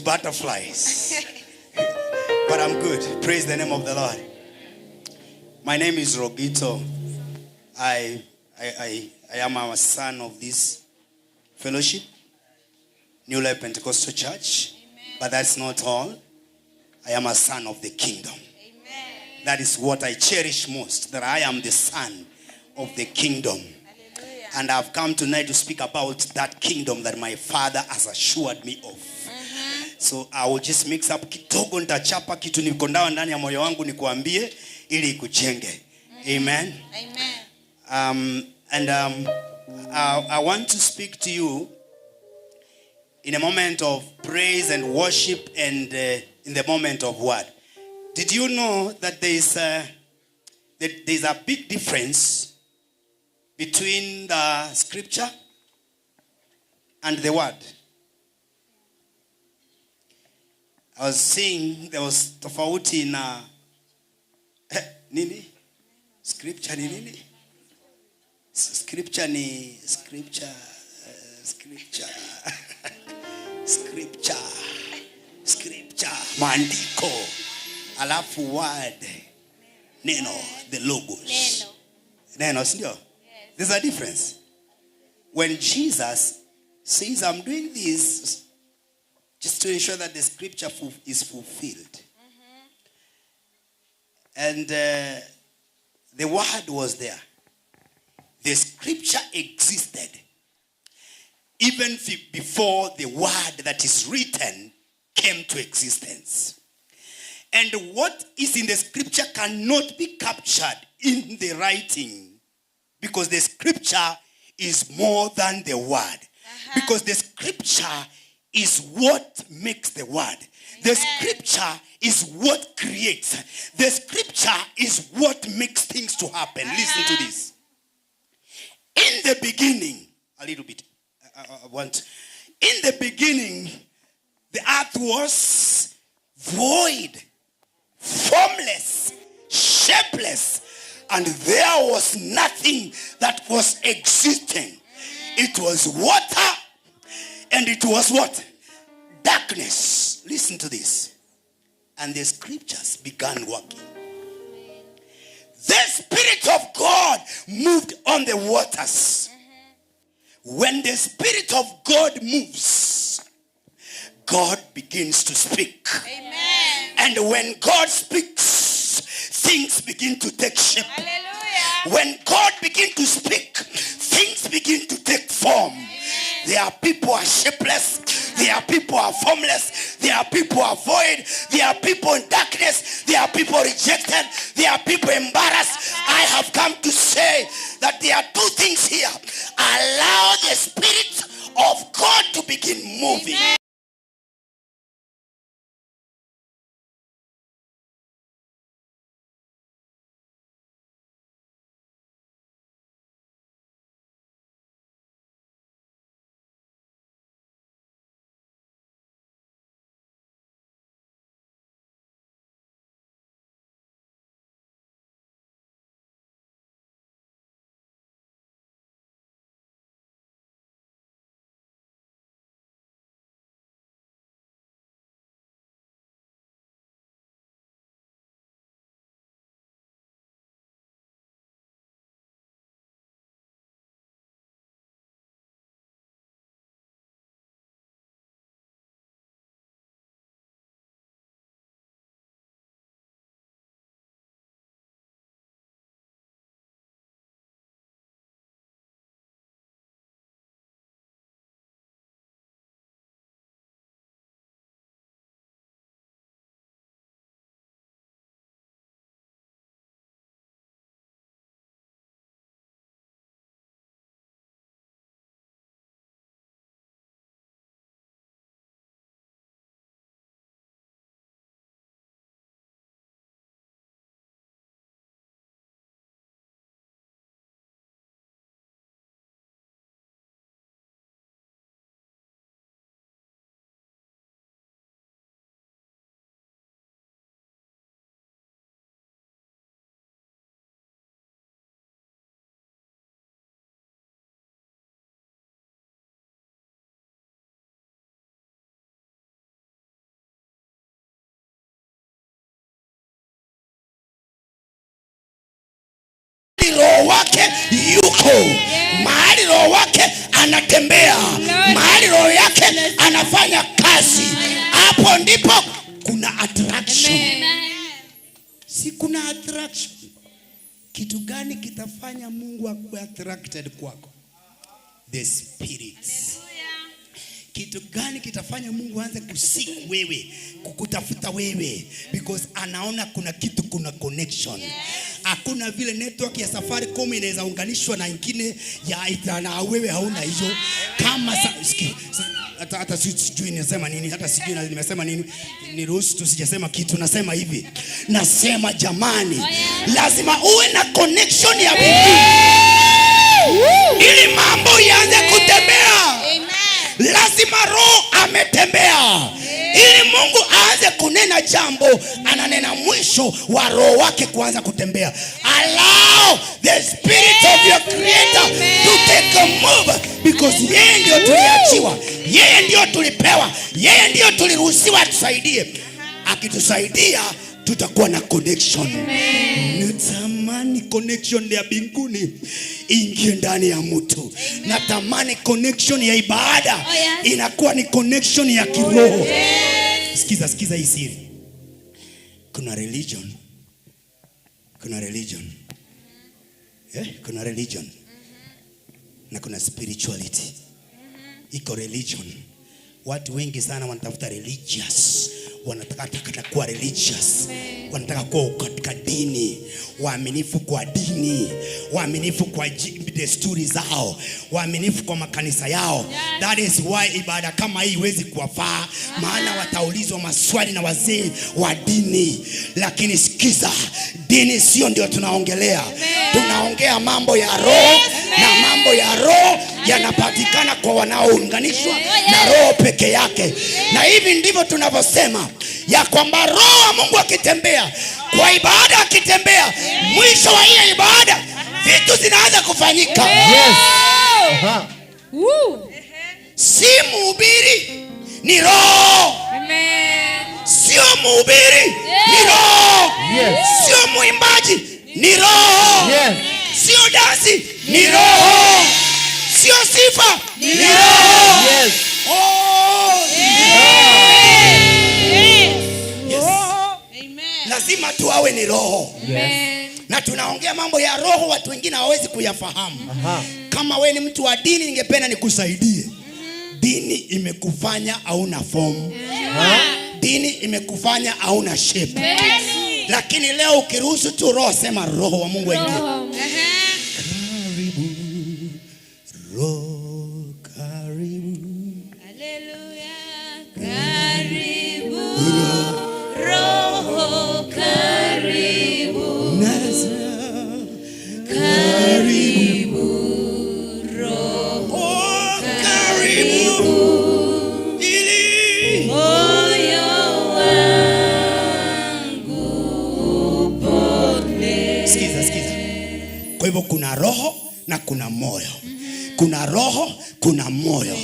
butterflies. But I'm good. Praise the name of the Lord. My name is Rogito. I am a son of this fellowship, New Life Pentecostal Church. Amen. But that's not all. I am a son of the kingdom. Amen. That is what I cherish most, that I am the son of the kingdom. Hallelujah. And I've come tonight to speak about that kingdom that my father has assured me of. So I will just mix up kidogo, nitachapa kitu niko ndani ya moyo wangu nikuambie ili ikujenge. Amen.
Amen.
I want to speak to you in a moment of praise and worship and in the moment of word. Did you know that there is a big difference between the scripture and the word? I was seeing there was tofauti na nini? Scripture ni nini? Scripture ni scripture, scripture, scripture, scripture, maandiko, alafu word, neno, the logos. Neno, ndio? Yes. There's a difference. When Jesus says, I'm doing this just to ensure that the scripture is fulfilled. And the word was there. The scripture existed even before the word that is written came to existence. And what is in the scripture cannot be captured in the writing, because the scripture is more than the word. Because the scripture is what makes the word. The scripture is what creates. The scripture is what makes things to happen. Listen to this. In the beginning, a little bit, I want. In the beginning, the earth was void, formless, shapeless, and there was nothing that was existing. It was water, and it was what? Darkness. Listen to this. And the scriptures began working. The Spirit of God moved on the waters. When the Spirit of God moves, God begins to speak.
Amen.
And when God speaks, things begin to take shape.
Hallelujah.
When God begins to speak, things begin to take form.
Amen.
There are people who are shapeless. There are people who are formless. There are people who are void. There are people in darkness. There are people rejected. There are people embarrassed. I have come to say that there are two things here. Allow the Spirit of God to begin moving.
Amen.
Mahali roho wake yuko, mahali roho wake anatembea, mahali roho yake anafanya kazi, hapo ndipo kuna attraction. Si kuna attraction? Kitu gani kitafanya Mungu akuwe attracted kwako? The Spirit. Kitu gani kitafanya Mungu aanze kuseek wewe, kukutafuta wewe? Because anaona kuna kitu, kuna connection. Hakuna vile network ya Safaricom inaweza unganishwa na ingine ya na wewe hauna hiyo. Kama hata sijui nimesema nini, hata sijui nimesema nini. Niruhusu tu, sijasema kitu, nasema hivi. Nasema jamani, lazima uwe na connection ya mbinguni ili mambo yaanze kutembea. Lazima roho ametembea ili Mungu aanze kunena jambo. Ananena mwisho wa roho wake kuanza kutembea. Allow the spirit of your creator to take a move, because yeye ndio tuliachiwa, yeye ndio tulipewa, yeye ndio tuliruhusiwa atusaidie. Akitusaidia tutakuwa na connection. Natamani connection ya mbinguni ingie ndani ya mtu. Natamani connection ya ibada inakuwa ni connection ya kiroho. Sikiza, sikiza hii siri. Kuna religion. Kuna religion. Kuna religion. Na kuna spirituality. Iko religion. Watu wengi sana wanatafuta religious. Wanataka kuwa religious. Wanataka kuwa katika dini, waaminifu kwa dini, waaminifu kwa desturi zao, waaminifu kwa makanisa yao. That is why ibada kama hii huwezi kuwafaa, maana wataulizwa maswali na wazee wa dini. Lakini sikiza, dini sio ndio tunaongelea. Tunaongea mambo ya roho, na mambo ya roho yanapatikana kwa wanaounganishwa na roho peke yake. Na hivi ndivyo tunavyosema ya kwamba roho wa Mungu akitembea kwa ibada, akitembea mwisho wa hiyo ibada vitu zinaanza kufanyika.
Yes.
Si mhubiri, ni roho. Sio mhubiri, ni roho. Sio mwimbaji, ni roho. Sio dansi, ni roho. Sio sifa, ni roho. Oh, yes. Lazima tu awe ni roho. Na tunaongea mambo ya roho, watu wengine hawawezi kuyafahamu. Kama we ni mtu wa dini, ningependa nikusaidie. Dini imekufanya hauna form. Dini imekufanya hauna shape. Lakini leo ukiruhusu tu roho, sema roho wa Mungu aingie. Karibu, roho karibu.
Karibu, roho karibu. Karibu, roho karibu.
Ili
moyo wangu upone.
Sikiza, sikiza. Kwa hivyo kuna roho na kuna moyo. Kuna roho, kuna moyo.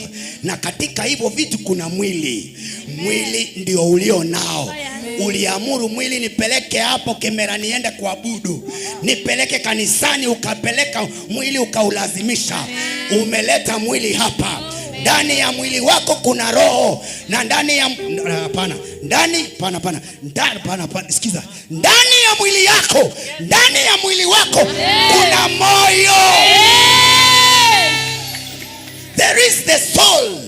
Na katika hivyo vitu kuna mwili. Mwili ndio ulio nao. Uliamuru mwili nipeleke hapo Kemera niende kuabudu, nipeleke kanisani, ukapeleka mwili ukaulazimisha. Umeleta mwili hapa. Ndani ya mwili wako kuna roho, na ndani ya hapana, ndani hapana, hapana, ndani hapana, hapana, sikiza. Ndani ya mwili yako, ndani ya mwili wako kuna moyo. There is the soul.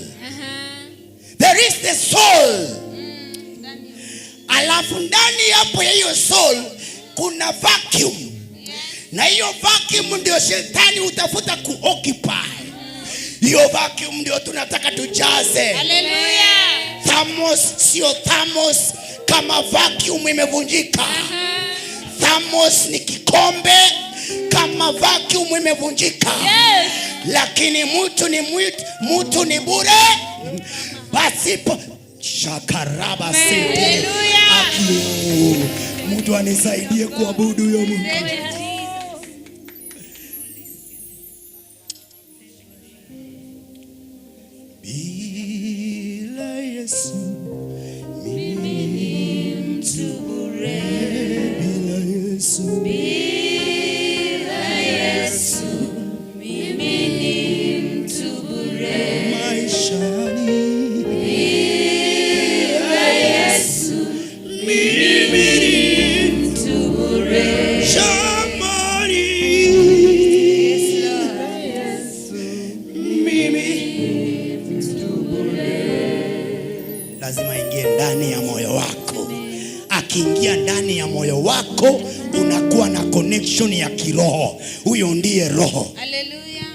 There is the soul. Alafu ndani hapo ya hiyo soul kuna vacuum. Na hiyo vacuum ndio shetani utafuta kuoccupy. Hiyo vacuum ndio tunataka tujaze.
Hallelujah.
Thermos sio thermos kama vacuum imevunjika. Thermos ni kikombe kama vacuum imevunjika. Lakini mtu ni mtu ni bure pasipo shakaraba sete. Akio, mtu anisaidie kuabudu huyo Mungu. Bila Yesu
mimi ni mtu bure.
Bila Yesu,
bila
wako unakuwa na connection ya kiroho. Huyo ndiye Roho.
Hallelujah.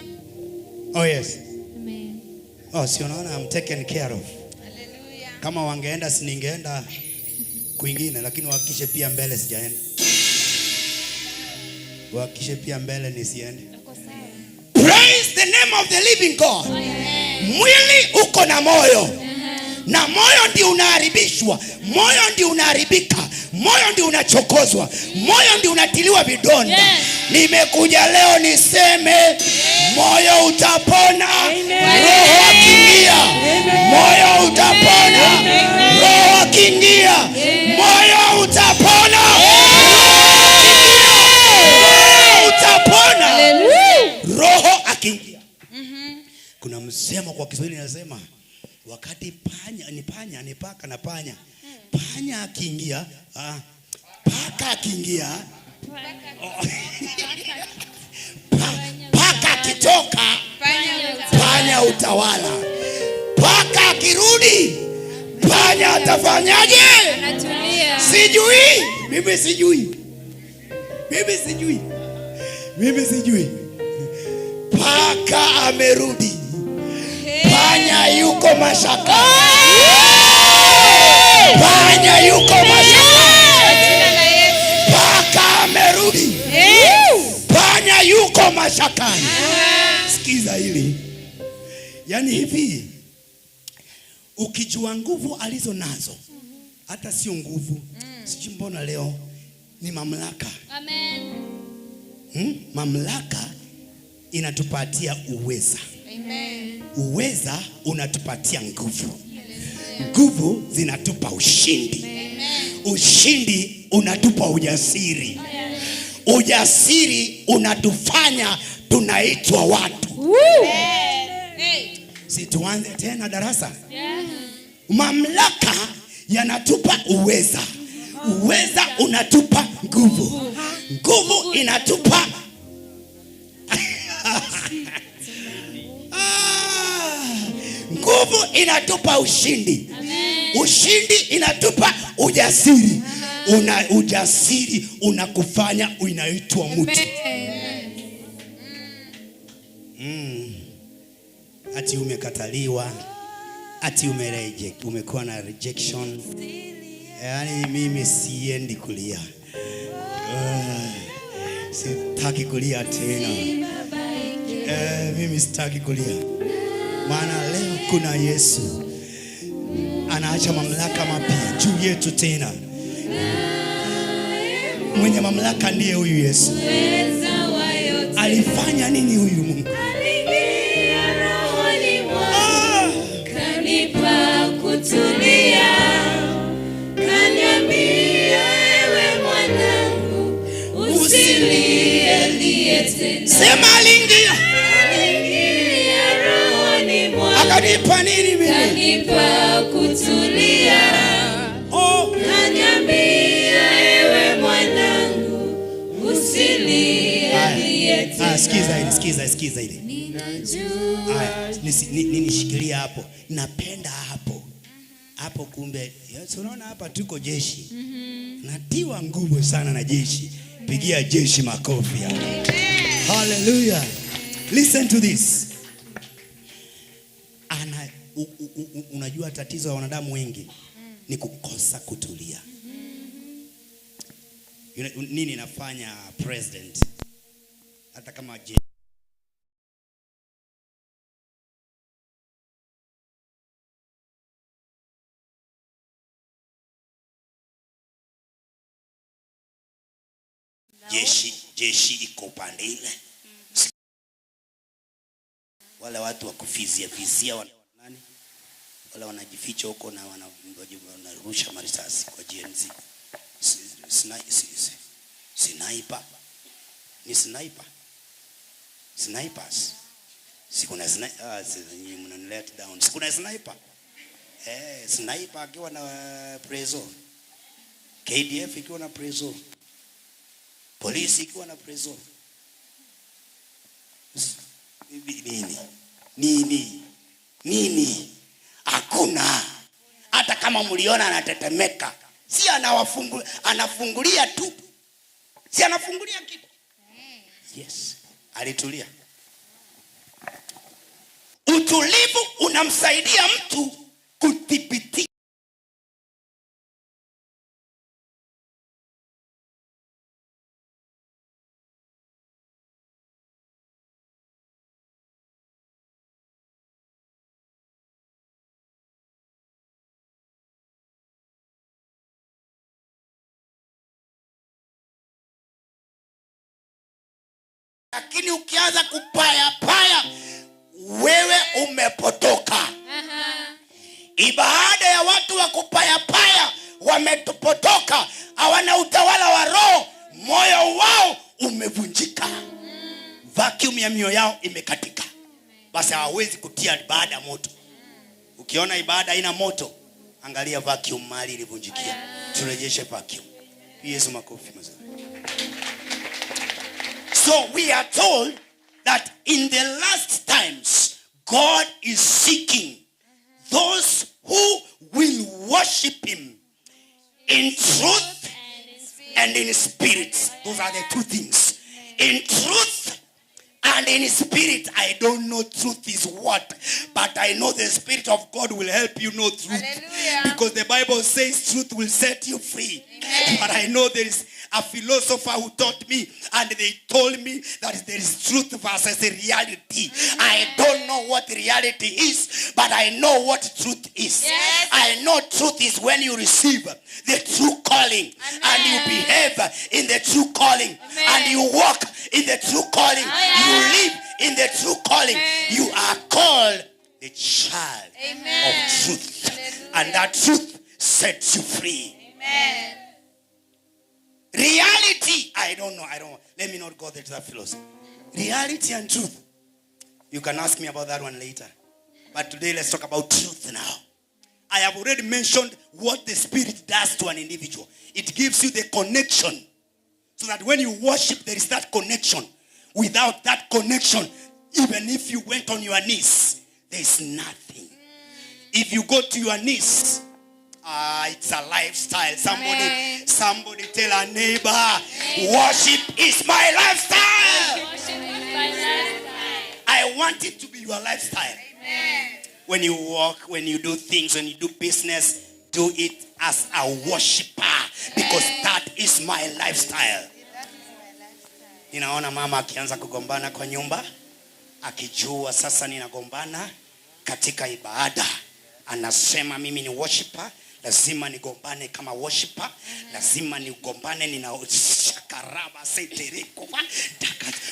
Oh yes.
Amen.
Oh, si unaona I'm taken care of.
Hallelujah.
Kama wangeenda si ningeenda kwingine, lakini wahakikishe pia mbele sijaenda. Wahakikishe pia mbele nisiende. Praise the name of the living God. Mwili uko na moyo. Na moyo ndio unaharibishwa, moyo ndio unaharibika, moyo ndio unachokozwa, moyo ndio unatiliwa vidonda.
Yes.
Nimekuja leo niseme moyo utapona. Roho akiingia, moyo utapona. Roho akiingia, moyo utapona. Moyo utapona. Roho akiingia. Kuna msemo kwa Kiswahili inasema wakati panya ni panya ni paka na panya. Panya akiingia, paka akiingia, paka akitoka, panya utawala. Paka akirudi, panya atafanyaje?
Anatulia.
Sijui, mimi sijui. Mimi sijui. Mimi sijui. Paka amerudi. Panya yuko mashakani. Panya yuko mashakani. Paka amerudi. Panya yuko mashakani. Sikiza hili. Yaani hivi, ukijua nguvu alizo nazo, hata sio nguvu, sijui mbona leo ni mamlaka.
Amen.
Mamlaka inatupatia uweza.
Amen.
Uweza unatupatia nguvu. Nguvu zinatupa ushindi.
Amen.
Ushindi unatupa ujasiri. Ujasiri unatufanya tunaitwa watu. Si tuanze tena darasa? Mamlaka yanatupa uweza. Uweza unatupa nguvu. Nguvu inatupa nguvu inatupa ushindi. Ushindi inatupa ujasiri. Una ujasiri unakufanya unaitwa mtu. Ati umekataliwa, ati umereject, umekuwa na rejection. Yaani mimi siendi kulia. Sitaki kulia tena. Mimi sitaki kulia. Maana leo kuna Yesu anaacha mamlaka mapya juu yetu tena. Mwenye mamlaka ndiye huyu Yesu. Alifanya nini huyu Mungu?
Kanipa kutulia, kaniambia ewe mwanangu usilie tena.
Sema aliingia.
Aliingia rohoni mwangu.
Akanipa nini mimi?
Kanipa kutulia.
Oh.
Kaniambia ewe mwanangu usilie tena.
Sikiza hili, sikiza hili. Haya, nishikilia hapo. Napenda hapo. Hapo kumbe, unaona hapa tuko jeshi. Natiwa nguvu sana na jeshi. Pigia jeshi makofi hapo. Hallelujah. Listen to this. Unajua tatizo la wanadamu wengi ni kukosa kutulia. Nini nafanya president? Hata kama jeshi iko upande ile. Wale watu wa kufizia fizia nani? Wale wanajificha huko na wanarusha marisasi kwa GNZ. Sniper. Ni sniper. Snipers. Si kuna sniper, mnani let down. Si kuna sniper. Sniper akiwa na prezo. KDF ikiwa na prezo. Polisi ikiwa na prezo. Nini? Nini? Nini? Hakuna. Hata kama mliona anatetemeka, si anafungulia tu. Si anafungulia kitu? Yes. Alitulia. Utulivu unamsaidia mtu kudhibiti. Lakini ukianza kupaya paya, wewe umepotoka. Ibada ya watu wa kupaya paya wamepotoka, hawana utawala wa roho, moyo wao umevunjika. Vacuum ya mioyo yao imekatika. Basi hawawezi kutia ibada moto. Ukiona ibada haina moto, angalia vacuum mali ilivunjikia. Turejeshe vacuum. Yesu makofi mazuri. So we are told that in the last times, God is seeking those who will worship him in truth and in spirit. Those are the two things. In truth and in spirit. I don't know truth is what, but I know the Spirit of God will help you know truth.
Hallelujah.
Because the Bible says truth will set you free.
Amen.
But I know there is a philosopher who taught me, and they told me that there is truth versus reality. I don't know what reality is, but I know what truth is.
Yes.
I know truth is when you receive the true calling.
Amen.
And you behave in the true calling.
Amen.
And you walk in the true calling.
Oh, yeah.
You live in the true calling.
Amen.
You are called the child
Amen.
Of truth.
Hallelujah.
And that truth sets you free.
Amen.
Reality, I don't know. Let me not go there to that philosophy. Reality and truth. You can ask me about that one later. But today, let's talk about truth now. I have already mentioned what the Spirit does to an individual. It gives you the connection. So that when you worship, there is that connection. Without that connection, even if you went on your knees, there is nothing. If you go to your knees, it's a lifestyle. Somebody tell a neighbor, worship is my lifestyle.
Worship is my lifestyle.
I want it to be your lifestyle.
Amen.
When you walk, when you do things, when you do business, do it as a worshiper, because that is my lifestyle. Ninaona mama akianza kugombana kwa nyumba, akijua sasa ninagombana katika ibada. Anasema mimi ni worshiper, lazima nigombane kama worshiper, lazima nigombane, nina shakaraba setereko.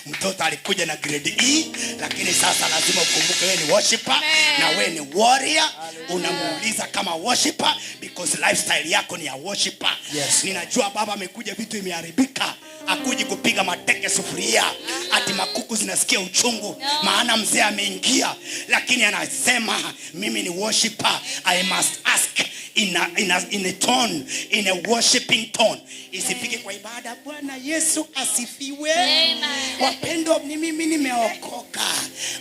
Mtoto alikuja na grade E, lakini sasa lazima ukumbuke wewe ni worshiper na wewe ni warrior. Unamuuliza kama worshiper because lifestyle yako ni ya worshiper.
Yes.
Ninajua baba amekuja vitu imeharibika, akuji kupiga mateke sufuria, ati makuku zinasikia uchungu, maana mzee ameingia, lakini anasema mimi ni worshiper, I must ask in a tone, in a worshiping tone. Isifike kwa ibada, Bwana Yesu asifiwe. Wapendwa, ni mimi nimeokoka.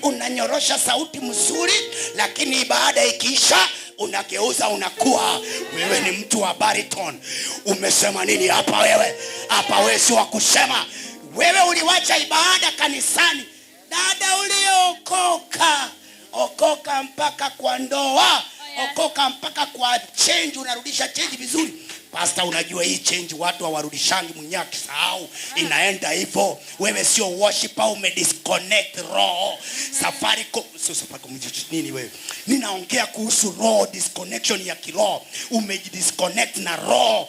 Unanyorosha sauti mzuri, lakini ibada ikiisha unageuza, unakuwa wewe ni mtu wa baritone. Umesema nini hapa wewe? Hapa wewe si wa kusema. Wewe uliwacha ibada kanisani. Dada uliokoka, okoka mpaka kwa ndoa, okoka mpaka kwa change, unarudisha change vizuri. Pastor, unajua hii change watu hawarudishangi, mwenyewe akisahau inaenda hivyo. Wewe sio worshiper, umedisconnect roho. Safaricom, sio Safaricom nini wewe? Ninaongea kuhusu roho, disconnection ya kiroho. Umejidisconnect na roho.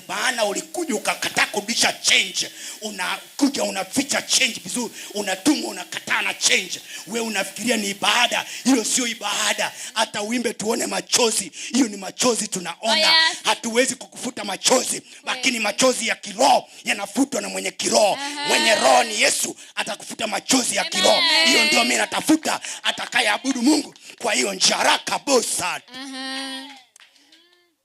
Maana ulikuja ukakataa kurudisha change. Unakuja unaficha change vizuri, unatumwa unakataa na change. Wewe unafikiria ni ibada, hiyo sio ibada. Hata uimbe tuone machozi, hiyo ni machozi tunaona.
Oh, yes.
Hatuwezi kukufuta machozi, lakini machozi ya kiroho yanafutwa na mwenye kiroho. Mwenye roho ni Yesu, atakufuta machozi ya kiroho. Hiyo ndio mimi natafuta, atakayeabudu Mungu kwa hiyo njaraka bosa.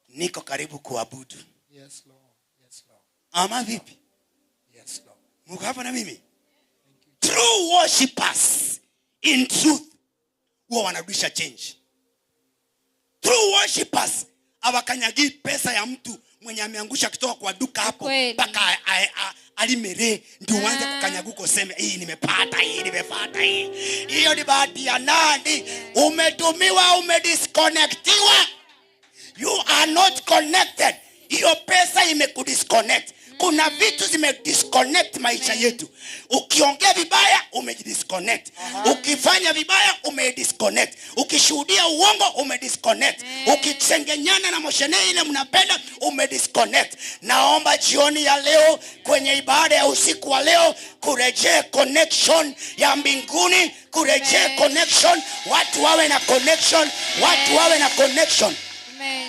Niko karibu kuabudu.
Yes Lord. Yes Lord.
Ama vipi?
Yes Lord.
Mko hapa na mimi? True worshipers in truth huwa wanarudisha change. True worshipers hawakanyagi pesa ya mtu mwenye ameangusha kutoka kwa duka hapo mpaka Alimere ndio uanze kukanyaguka useme hii nimepata, hii nimepata, hii. Hiyo ni bahati ya nani? Umetumiwa, umedisconnectiwa. You are not connected. Hiyo pesa imekudisconnect. Kuna vitu zimedisconnect maisha yetu. Ukiongea vibaya umejidisconnect. Ukifanya vibaya umedisconnect. Ukishuhudia uongo umedisconnect. Ukisengenyana na moshene ile mnapenda umedisconnect. Naomba jioni ya leo kwenye ibada ya usiku wa leo kurejee connection ya mbinguni, kurejee connection, watu wawe na connection, watu wawe na connection.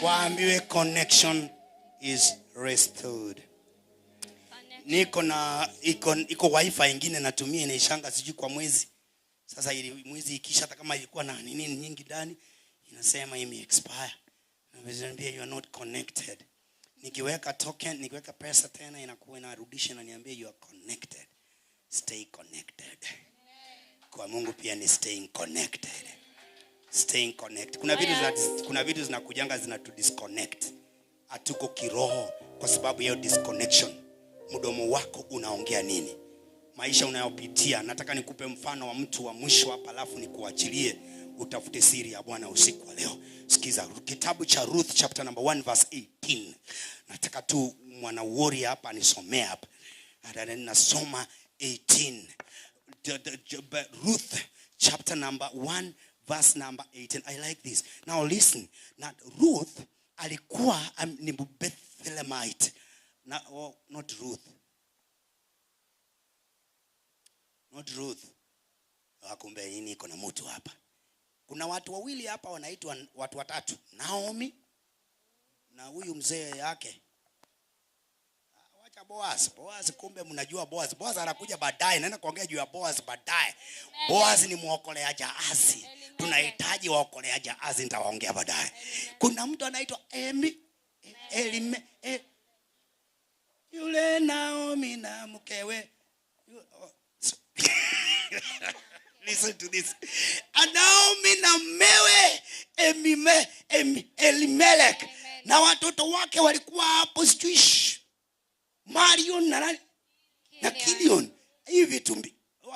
Waambiwe connection is restored. Niko na iko wifi ingine natumia inaishanga sijui kwa mwezi. Sasa ili mwezi ikisha hata kama ilikuwa na nini nyingi ndani inasema ime expire. Inaniambia you are not connected. Nikiweka token, nikiweka pesa tena inakuwa inarudisha na niambia you are connected. Stay connected. Kwa Mungu pia ni staying connected. Staying connected. Kuna vitu zinakujanga zinatu disconnect. Hatuko kiroho kwa sababu ya disconnection. Mdomo wako unaongea nini? Maisha unayopitia. Nataka nikupe mfano wa mtu wa mwisho hapa alafu nikuachilie utafute siri ya Bwana usiku wa leo. Sikiza kitabu cha Ruth chapter number 1 verse 18. Nataka tu mwana warrior hapa anisomee hapa. Nasoma 18. Ruth chapter number 1 verse number 18. I like this. Now listen. Now Ruth alikuwa ni Bethlehemite. No, not Ruth. Not Ruth. Kumbe nini iko na mtu hapa. Kuna watu wawili hapa wanaitwa watu watatu. Naomi na huyu mzee yake. Wacha Boaz. Boaz, kumbe mnajua Boaz. Boaz anakuja baadaye. Naenda kuongea juu ya Boaz baadaye. Boaz ni muokolea jahazi. Tunahitaji waokolea jahazi, nitawaongea baadaye. Kuna mtu anaitwa yule Naomi na mkewe. Listen to this. Naomi na mmewe Elimelech na watoto wake walikuwa hapo sijui Marion na Kilion. Hivi tu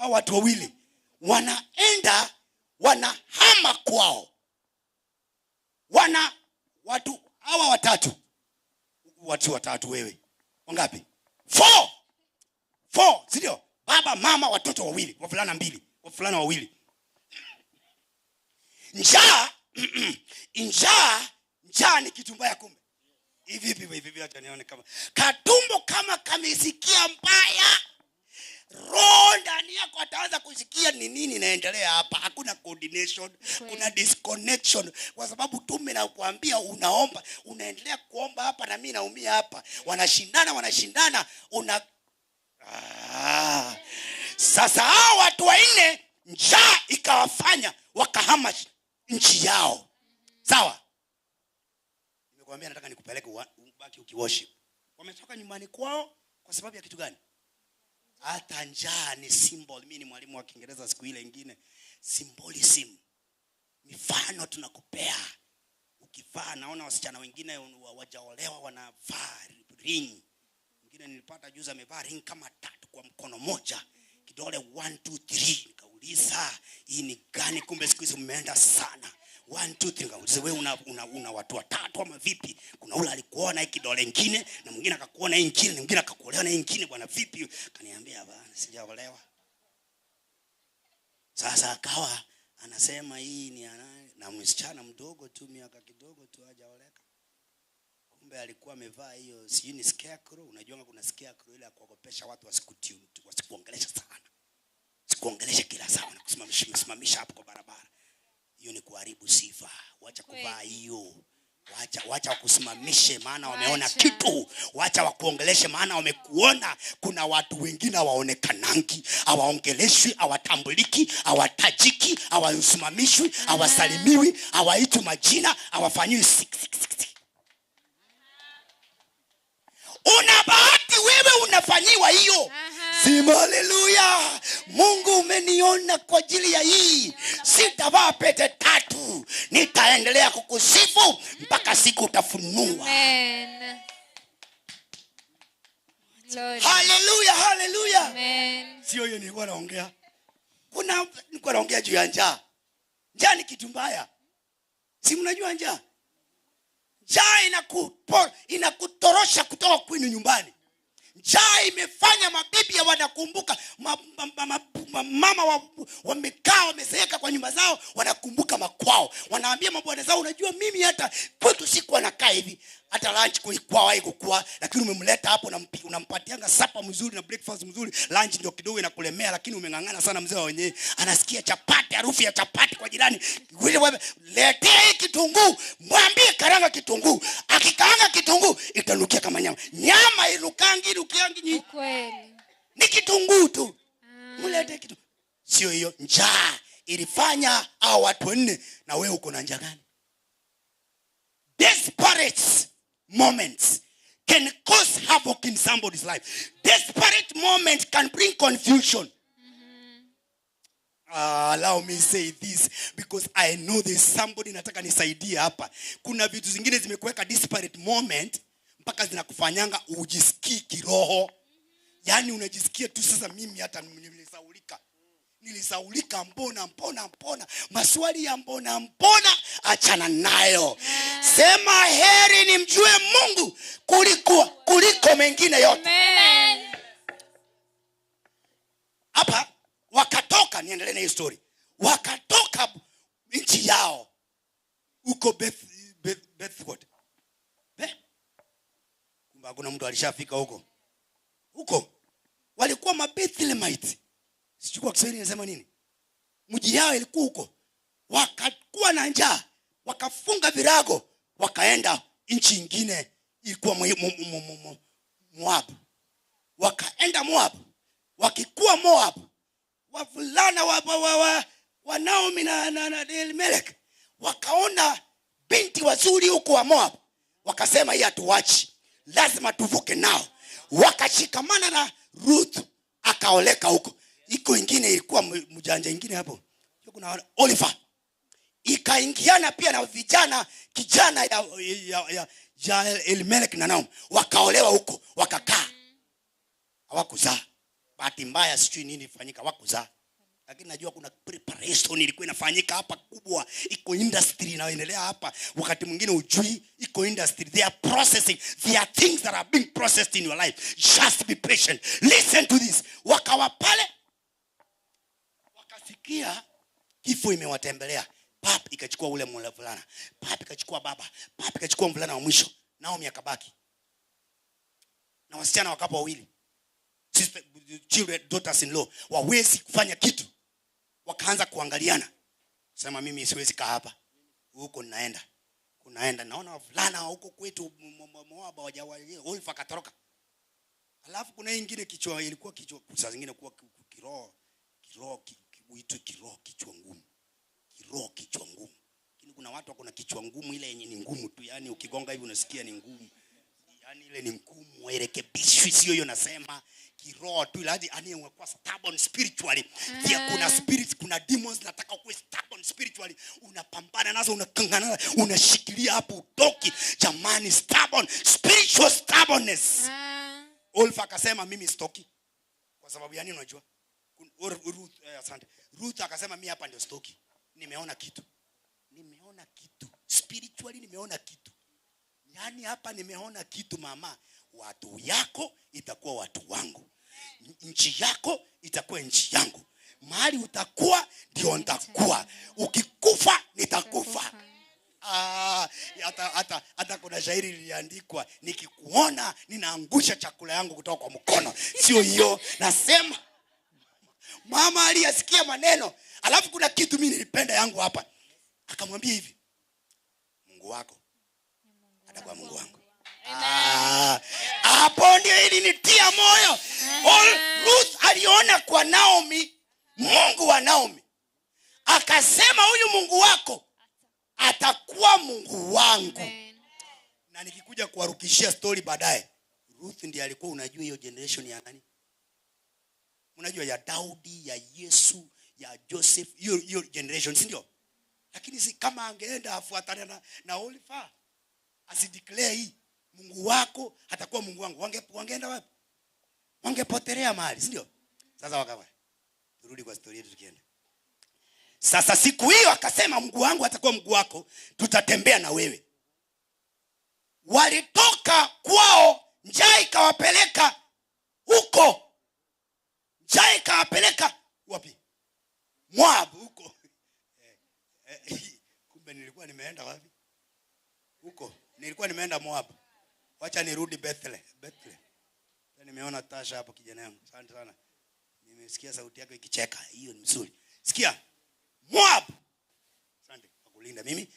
watu wawili wanaenda wanahama kwao. Wana watu hawa watatu. Watu watatu wewe. Wangapi? 4. 4, si ndio? Baba, mama, watoto wawili, wavulana mbili, wavulana wawili. Njaa, njaa ni kitu mbaya kumbe. Hivi acha nione kama katumbo kama kamesikia mbaya. Roho ndani yako ataanza kusikia ni nini inaendelea hapa. Hakuna coordination, kuna disconnection. Kwa sababu tume na kuambia unaomba, unaendelea kuomba hapa na mimi naumia hapa. Wanashindana una Sasa hao watu wanne njaa ikawafanya wakahama nchi yao. Sawa? Nimekuambia nataka nikupeleke ubaki ukiworship. Wametoka nyumbani kwao kwa sababu ya kitu gani? Hata njaa ni symbol. Mimi ni mwalimu wa Kiingereza siku ile nyingine. Symbolism. Mifano tunakupea. Ukivaa, naona wasichana wengine wajaolewa wanavaa ring. Mwingine nilipata juzi amevaa ring kama 3 kwa mkono moja. Kidole 1 2 3. Nikauliza hii ni gani? Kumbe siku hizi mmeenda sana. 1 2 3. Nikauliza wewe una watu watatu ama vipi? Kuna ule alikuona hiki kidole kingine na mwingine akakuona hii nyingine na mwingine akakuolewa na nyingine, bwana vipi? Kaniambia bwana sijaolewa. Sasa akawa anasema hii ni na msichana mdogo tu miaka kidogo tu hajaoleka. Kumbe alikuwa amevaa hiyo sijui ni scarecrow. Unajua kuna scarecrow ile ya kuogopesha watu wasikuongelesha sana. Sikuongelesha kila saa na kusimamisha hapo kwa barabara. Hiyo ni kuharibu sifa. Wacha kuvaa hiyo. Wacha wakusimamishe maana wameona kitu. Wacha wakuongeleshe maana wamekuona. Kuna watu wengine hawaonekanangi, hawaongeleshwi, hawatambuliki, hawatajiki, hawasimamishwi, hawasalimiwi, hawaitwi majina, hawafanyiwi 6 6 6. Una bahati wewe unafanyiwa hiyo. Sema haleluya. Mungu umeniona kwa ajili ya hii. Sitavaa pete 3. Nitaendelea kukusifu mpaka siku utafunua. Amen. Haleluya, haleluya. Sio hiyo nilikuwa naongea. Kuna nilikuwa naongea juu ya njaa. Njaa ni kitu mbaya. Si mnajua njaa? Njaa inakutorosha kutoka kwenu nyumbani. Njaa imefanya mabibi ya wanakumbuka mama wamekaa wamezeeka kwa nyumba zao, wanakumbuka makwao. Wanaambia mabwana zao, unajua mimi hata kwetu sikuwa nakaa hivi, hata lunch kwao haikuwa, lakini umemleta hapo unampatianga supper mzuri na breakfast mzuri, lunch ndio kidogo inakulemea, lakini umeng'ang'ana sana. Mzee wa wenyewe anasikia chapati, harufu ya chapati kwa jirani. Letea kitunguu, mwambie karanga kitunguu. Akikaanga kitunguu itanukia kama nyama. Nyama ilukangi ni
kweli.
Ni kitunguu tu. Mlete kitu. Sio hiyo njaa ilifanya hao watu wanne. Na wewe uko na njaa gani? Desperate moments can cause havoc in somebody's life. Desperate moments can bring confusion. Allow me say this because I know there's somebody nataka nisaidie hapa. Kuna vitu zingine zimekuweka desperate moment mpaka zinakufanyanga ujisikii kiroho. Yaani unajisikia tu sasa mimi hata nilisaulika. Nilisaulika mbona. Maswali ya mbona achana nayo. Sema heri nimjue Mungu kuliko mengine yote.
Amen.
Hapa wakatoka, niendelee na hii story. Wakatoka nchi yao huko Bethwood. Kumbe hakuna mtu alishafika huko. Huko walikuwa mabethlehemite. Sijui kwa Kiswahili nasema nini. Mji yao ilikuwa huko. Wakakuwa na njaa, wakafunga virago, wakaenda nchi nyingine ilikuwa Moab. Wakaenda Moab. Wakikuwa Moab, wavulana wa Naomi na Elimelech wakaona binti wazuri huko wa Moab. Wakasema hii hatuachi, lazima tuvuke nao. Wakashikamana na Ruth, akaoleka huko. Iko ingine ilikuwa mjanja ingine hapo. Kuna Oliver. Ikaingiana pia na vijana, kijana ya Elimelech na Naomi. Wakaolewa huko, wakakaa. Hawakuzaa. Bahati mbaya sijui nini ilifanyika, hawakuzaa. Lakini najua kuna preparation ilikuwa inafanyika hapa kubwa. Iko industry inayoendelea hapa. Wakati mwingine ujui iko industry. They are processing. There are things that are being processed in your life. Just be patient. Listen to this. Wakawa pale, wakasikia kifo imewatembelea. Pap ikachukua ule mvulana. Pap ikachukua baba. Pap ikachukua mvulana wa mwisho. Naomi akabaki. Na wasichana wakapo wawili. Sister, children, daughters in law, wawezi kufanya kitu. Wakaanza kuangaliana. Sema mimi siwezi kaa hapa. Huko ninaenda. Kunaenda naona wavulana huko kwetu Moab Oliver akatoroka. Alafu kuna nyingine kichwa ilikuwa kichwa saa zingine kuwa kiroho kiroho kichwa ngumu. Kiroho kichwa ngumu. Lakini kuna watu wako na kichwa ngumu ile yenye ni ngumu tu, yani ukigonga hivi unasikia ni ngumu. Yani ile ni ngumu, hairekebishwi. Sio hiyo nasema. Kiroho tu ile hadi ani unakuwa stubborn spiritually. Pia kuna spirits, kuna demons nataka uwe stubborn spiritually. Unapambana nazo, unakangana, unashikilia hapo utoki. Jamani, stubborn, spiritual stubbornness. Olfa akasema mimi sitoki. Kwa sababu yani unajua Ruth, asante. Ruth akasema mimi hapa ndio sitoki. Nimeona kitu. Nimeona kitu. Spiritually nimeona kitu. Yani hapa nimeona kitu mama. Watu yako itakuwa watu wangu. Nchi yako itakuwa nchi yangu. Mahali utakuwa ndio nitakuwa. Ukikufa nitakufa. Hata kuna shairi liliandikwa, nikikuona ninaangusha chakula yangu kutoka kwa mkono. Sio hiyo nasema. Mama aliyasikia maneno. Alafu kuna kitu mimi nilipenda yangu hapa. Akamwambia hivi, Mungu wako atakuwa Mungu wangu. Hapo ndio ilinitia moyo. Ruth aliona kwa Naomi Mungu wa Naomi. Akasema huyu Mungu wako atakuwa Mungu wangu. Amen. Na nikikuja kuwarukishia story baadaye, Ruth ndiye alikuwa, unajua hiyo generation ya nani? Unajua ya Daudi, ya Yesu, ya Joseph, hiyo generation, si ndio? Lakini si kama angeenda afuatane na Oliver, asideclare hii Mungu wako atakuwa Mungu wangu, wangeenda wapi? Wangepotelea mahali, si ndio? Sasa wakawa. Turudi kwa story yetu tukienda. Sasa siku hiyo akasema Mungu wangu atakuwa Mungu wako, tutatembea na wewe. Walitoka kwao, njaa ikawapeleka huko. Njaa ikawapeleka wapi? Moab huko. Kumbe nilikuwa nimeenda wapi? Huko. Nilikuwa nimeenda Moab. Wacha nirudi Bethlehem. Bethlehem. Nimeona Tasha hapo kijana yangu. Asante sana. Nimesikia sauti yako ikicheka. Hiyo ni mzuri. Sikia. Moab. Asante kwa kulinda mimi.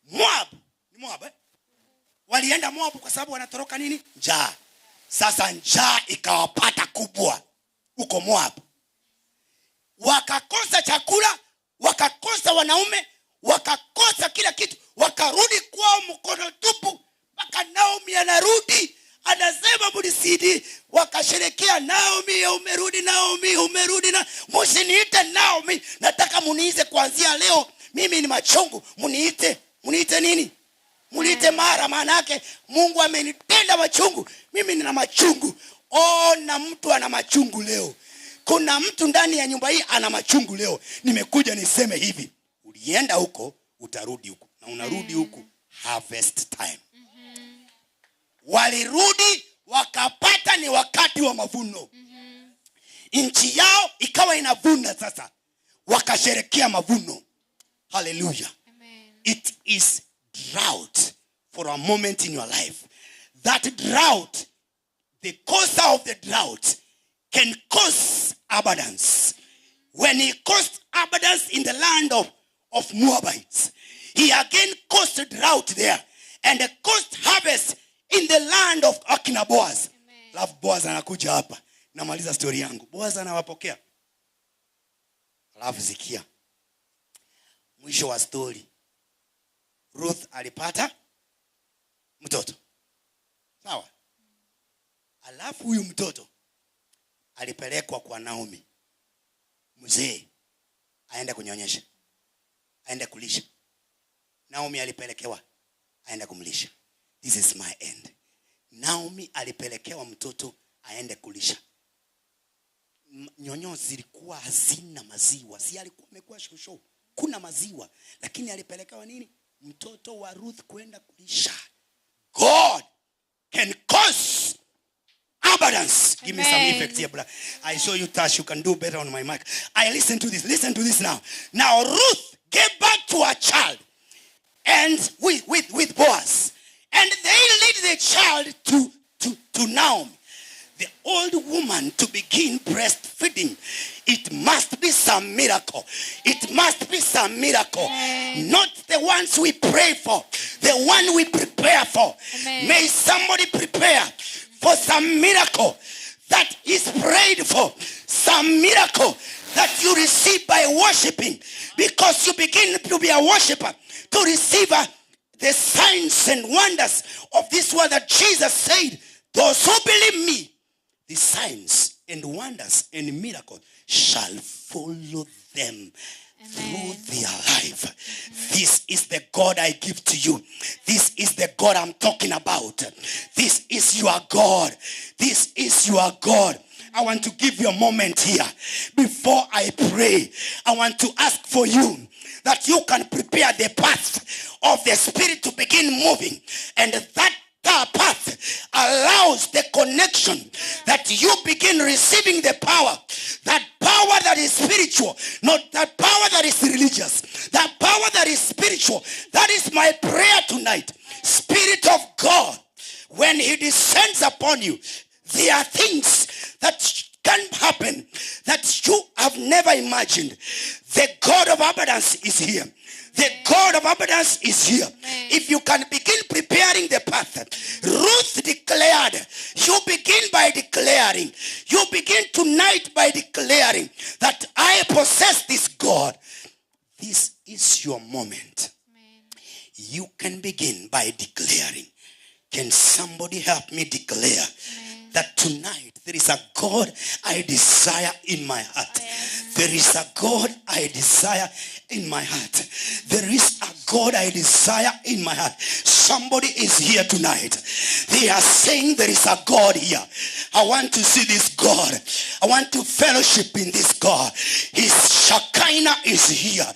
Moab. Ni Moab eh? Walienda Moab kwa sababu wanatoroka nini? Njaa. Sasa njaa ikawapata kubwa huko Moab. Wakakosa chakula, wakakosa wanaume, wakakosa kila kitu, wakarudi kwao mkono tupu. Mpaka Naomi anarudi, anasema mlisidi, wakasherehekea Naomi umerudi, Naomi umerudi, na msiniite Naomi, nataka muniite kuanzia leo mimi ni machungu, muniite, muniite nini? Muniite Mara, maana yake Mungu amenitenda machungu, mimi nina machungu. Ona mtu ana machungu leo. Kuna mtu ndani ya nyumba hii ana machungu leo. Nimekuja niseme hivi, ulienda huko, utarudi huko. Na unarudi huko harvest time. Walirudi wakapata ni wakati wa mavuno. Nchi yao ikawa inavuna sasa. Wakasherehekea mavuno. Hallelujah. It is drought for a moment in your life. That drought, the cause of the drought can cause abundance. When he caused abundance in the land of Moabites, he again caused drought there and caused harvest in the land of Akina Boaz. Love Boaz anakuja hapa. Namaliza story yangu. Boaz anawapokea. Alafu sikia. Mwisho wa story. Ruth alipata mtoto. Sawa? Alafu huyu mtoto alipelekwa kwa Naomi. Mzee aende kunyonyesha. Aende kulisha. Naomi alipelekewa aende kumlisha. This is my end. Naomi alipelekewa mtoto aende kulisha. Nyonyo zilikuwa hazina maziwa. Si alikuwa amekuwa shosho. Kuna maziwa, lakini alipelekewa nini? Mtoto wa Ruth kwenda kulisha. God can cause abundance. Give me some effect here, brother. I saw you touch. You can do better on my mic. I listen to this. Listen to this now. Now Ruth gave birth to a child, and with Boaz, and they lead the child to Naomi. The old woman to begin breastfeeding. It must be some miracle. It must be some miracle.
Amen.
Not the ones we pray for, the one we prepare for.
Amen.
May somebody prepare for some miracle that is prayed for. Some miracle that you receive by worshiping. Because you begin to be a worshiper, to receive the signs and wonders of this world that Jesus said, those who believe me, the signs and wonders and miracles shall follow them.
Amen.
Through their life. This is the God I give to you. This is the God I'm talking about. This is your God. This is your God. I want to give you a moment here. Before I pray, I want to ask for you that you can prepare the path of the Spirit to begin moving. And that path allows the connection that you begin receiving the power. That power that is spiritual, not that power that is religious. That power that is spiritual. That is my prayer tonight. Spirit of God, when he descends upon you, there are things that can happen that you have never imagined. The God of abundance is here. The God of abundance is here.
Amen.
If you can begin preparing the path. Ruth declared. You begin by declaring. You begin tonight by declaring that I possess this God. This is your moment.
Amen.
You can begin by declaring. Can somebody help me declare?
Amen.
That tonight there is a God I desire in my heart.
Yes.
There is a God I desire in my heart. There is a God I desire in my heart. Somebody is here tonight. They are saying there is a God here. I want to see this God. I want to fellowship in this God. His Shekinah is here.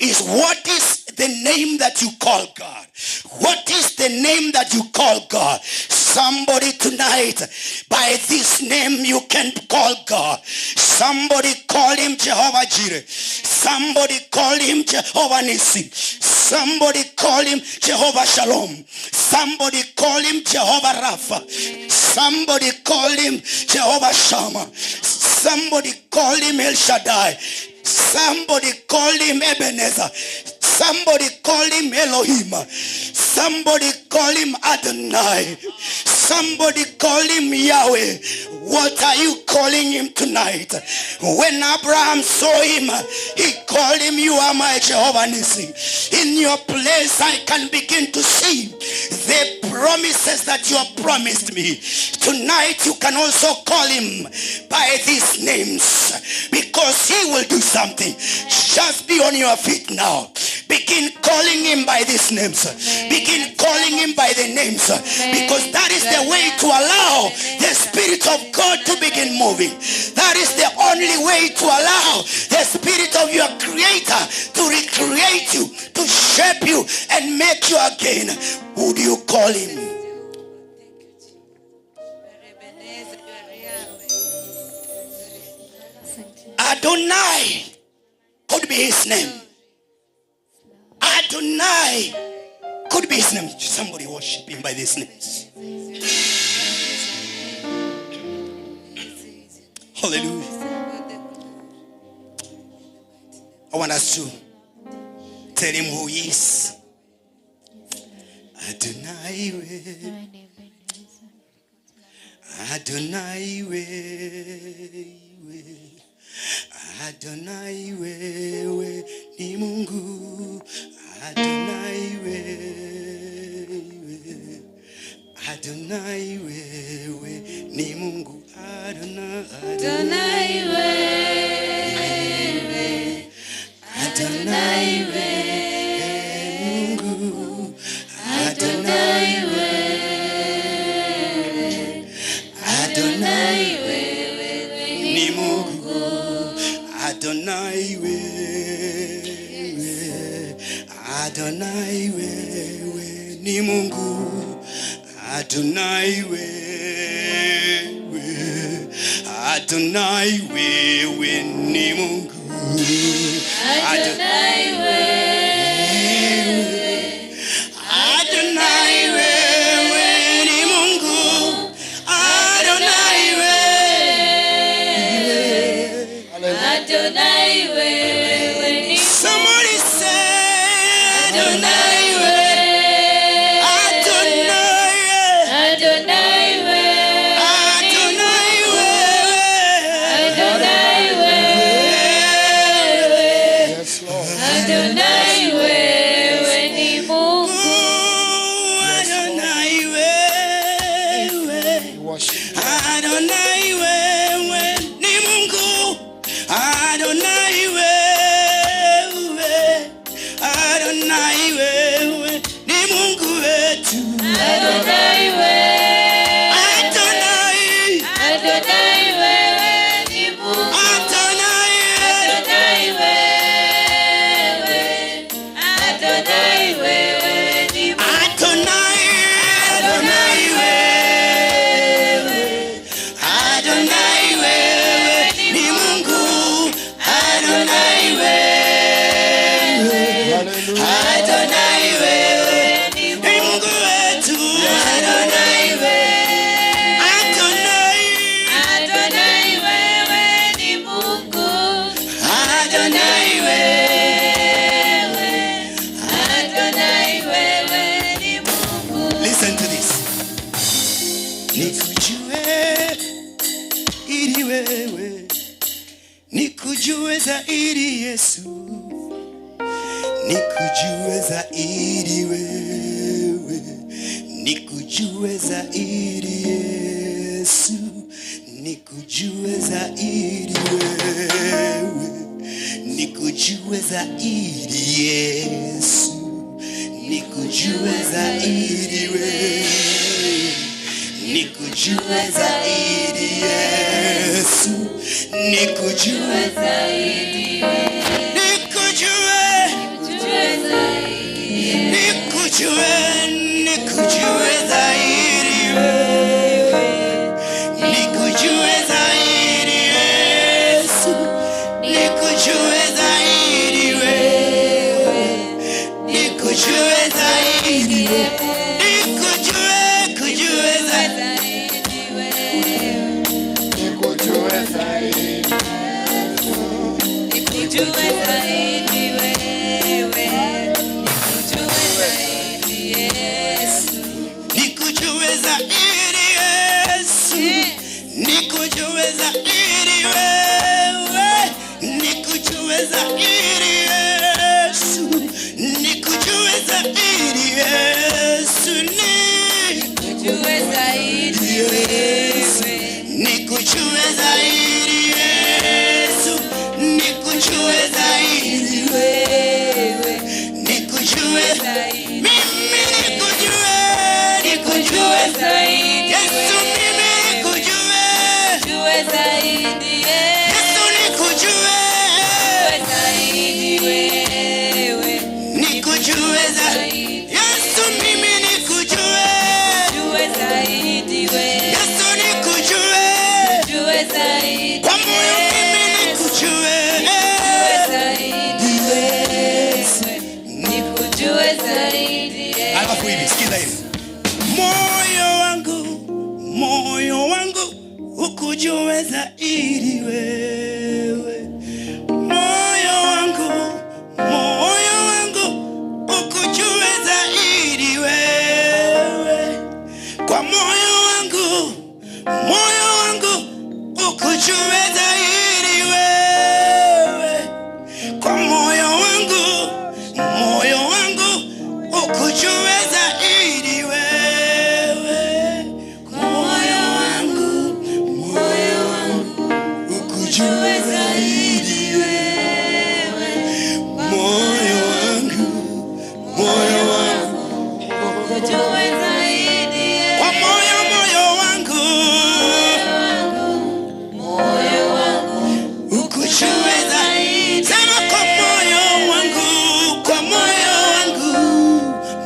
Is what is the name that you call God? What is the name that you call God? Somebody tonight, by this name you can call God. Somebody call him Jehovah Jireh. Somebody call him Jehovah Nissi. Somebody call him Jehovah Shalom. Somebody call him Jehovah Rapha. Somebody call him Jehovah Shammah. Somebody call him El Shaddai. Somebody call him Ebenezer. Somebody call him Elohim. Somebody call him Adonai. Somebody call him Yahweh. What are you calling him tonight? When Abraham saw him, he called him, you are my Jehovah Nissi. In your place I can begin to see the promises that you have promised me. Tonight you can also call him by these names, because he will do something. Just be on your feet now. Begin calling him by these names. Begin calling him by the names, because that is the way to allow the Spirit of God to begin moving. That is the only way to allow the Spirit of your Creator to recreate you, to shape you and make you again. Who do you call him? Adonai could be his name. Adonai could be his name. Somebody worship him by these names. Hallelujah. I want us to tell him who he is. Adonai, Adonai, Adonai wewe ni Mungu. Adonai wewe, Adonai wewe ni Mungu. Adonai,
Adonai wewe, Adonai wewe
Mungu.
Adonai wewe, Adonai wewe
ni Mungu. Adonai wewe, Adonai wewe ni Mungu. Adonai wewe, Adonai wewe ni Mungu.
Adonai wewe,
Adonai wewe ni Mungu. Adonai wewe,
Adonai wewe ni.
Somebody say Adonai wewe, Adonai,
Adonai wewe,
Adonai wewe,
Adonai wewe,
Yes, Lord.
Adonai wewe ni Mungu.
Adonai wewe, Adonai wewe ni Mungu. Adonai wewe, Adonai wewe ni Mungu wetu.
Adonai wewe,
Adonai,
Adonai wewe ni Mungu.
Adonai,
Adonai wewe, Adonai wewe ni Mungu.
Adonai, Adonai wewe, Adonai wewe ni Mungu. Adonai wewe, Adonai wewe ni Mungu wetu.
Adonai wewe,
Adonai,
Adonai wewe ni Mungu.
Adonai wewe.
Adonai wewe ni Mungu.
Listen to this. Nikujue ili wewe, nikujue zaidi Yesu, nikujue zaidi wewe, nikujue zaidi Yesu, nikujue zaidi wewe, nikujue zaidi Yesu, Nikujue zaidi wewe, nikujue zaidi Yesu, nikujue
zaidi,
nikujue,
nikujue zaidi,
nikujue, nikujue zaidi wewe, nikujue zaidi Yesu, nikujue zaidi wewe, nikujue zaidi, nikujue, kujue zaidi
wewe,
nikujue zaidi,
nikujue zaidi wewe, nikujue zaidi Yesu,
nikujue zaidi Yesu, nikujue zaidi wewe, nikujue zaidi Yesu, nikujue zaidi Yesu,
nikujue zaidi wewe,
nikujue zaidi Yesu, nikujue zaidi
wewe,
nikujue mimi, nikujue,
nikujue zaidi
Yesu, mimi nikujue,
nikujue zaidi
Yesu, nikujue
zaidi wewe,
nikujue zaidi Yesu, mimi nikujue,
nikujue zaidi wewe,
Yesu, nikujue,
nikujue zaidi
kwa moyo mimi nikujue,
nikujue zaidi wewe, nikujue zaidi
Alafu hivi, sikiza hivi, moyo wangu ukujue zaidi wewe, moyo wangu ukujue zaidi wewe, kwa moyo wangu ukujue zaidi wewe, kwa moyo wangu ukujue zaidi wewe, moyo wangu ukujue zaidi wewe, moyo wangu
ukujue zaidi
kwa moyo wangu
moyo wangu
ukujue zaidi, sema kwa moyo wangu, kwa moyo wangu,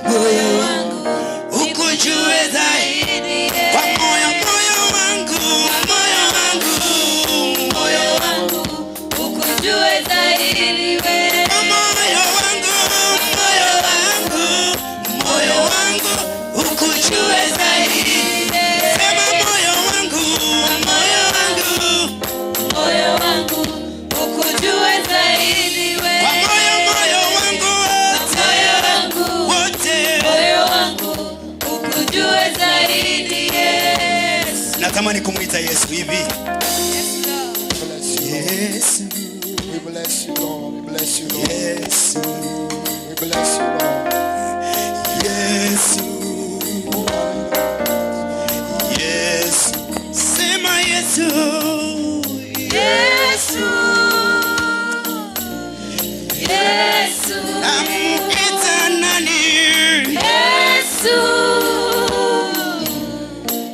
moyo wangu ukujue zaidi, kwa moyo wangu, moyo wangu, moyo wangu
ukujue zaidi wewe,
moyo wangu, moyo wangu, moyo wangu ukujue zaidi, sema moyo wangu, moyo wangu,
moyo wangu ukujue zaidi wewe,
kwa moyo, moyo wangu
moyo wangu
wote,
moyo wangu ukujue zaidi Yesu.
Natamani kumwita Yesu hivi. Yesu,
We bless you, Lord. We bless you, Lord.
Yesu,
We bless you, Lord.
Yesu, Yesu, sema Yesu,
Yesu, Yesu,
namuita nani?
Yesu,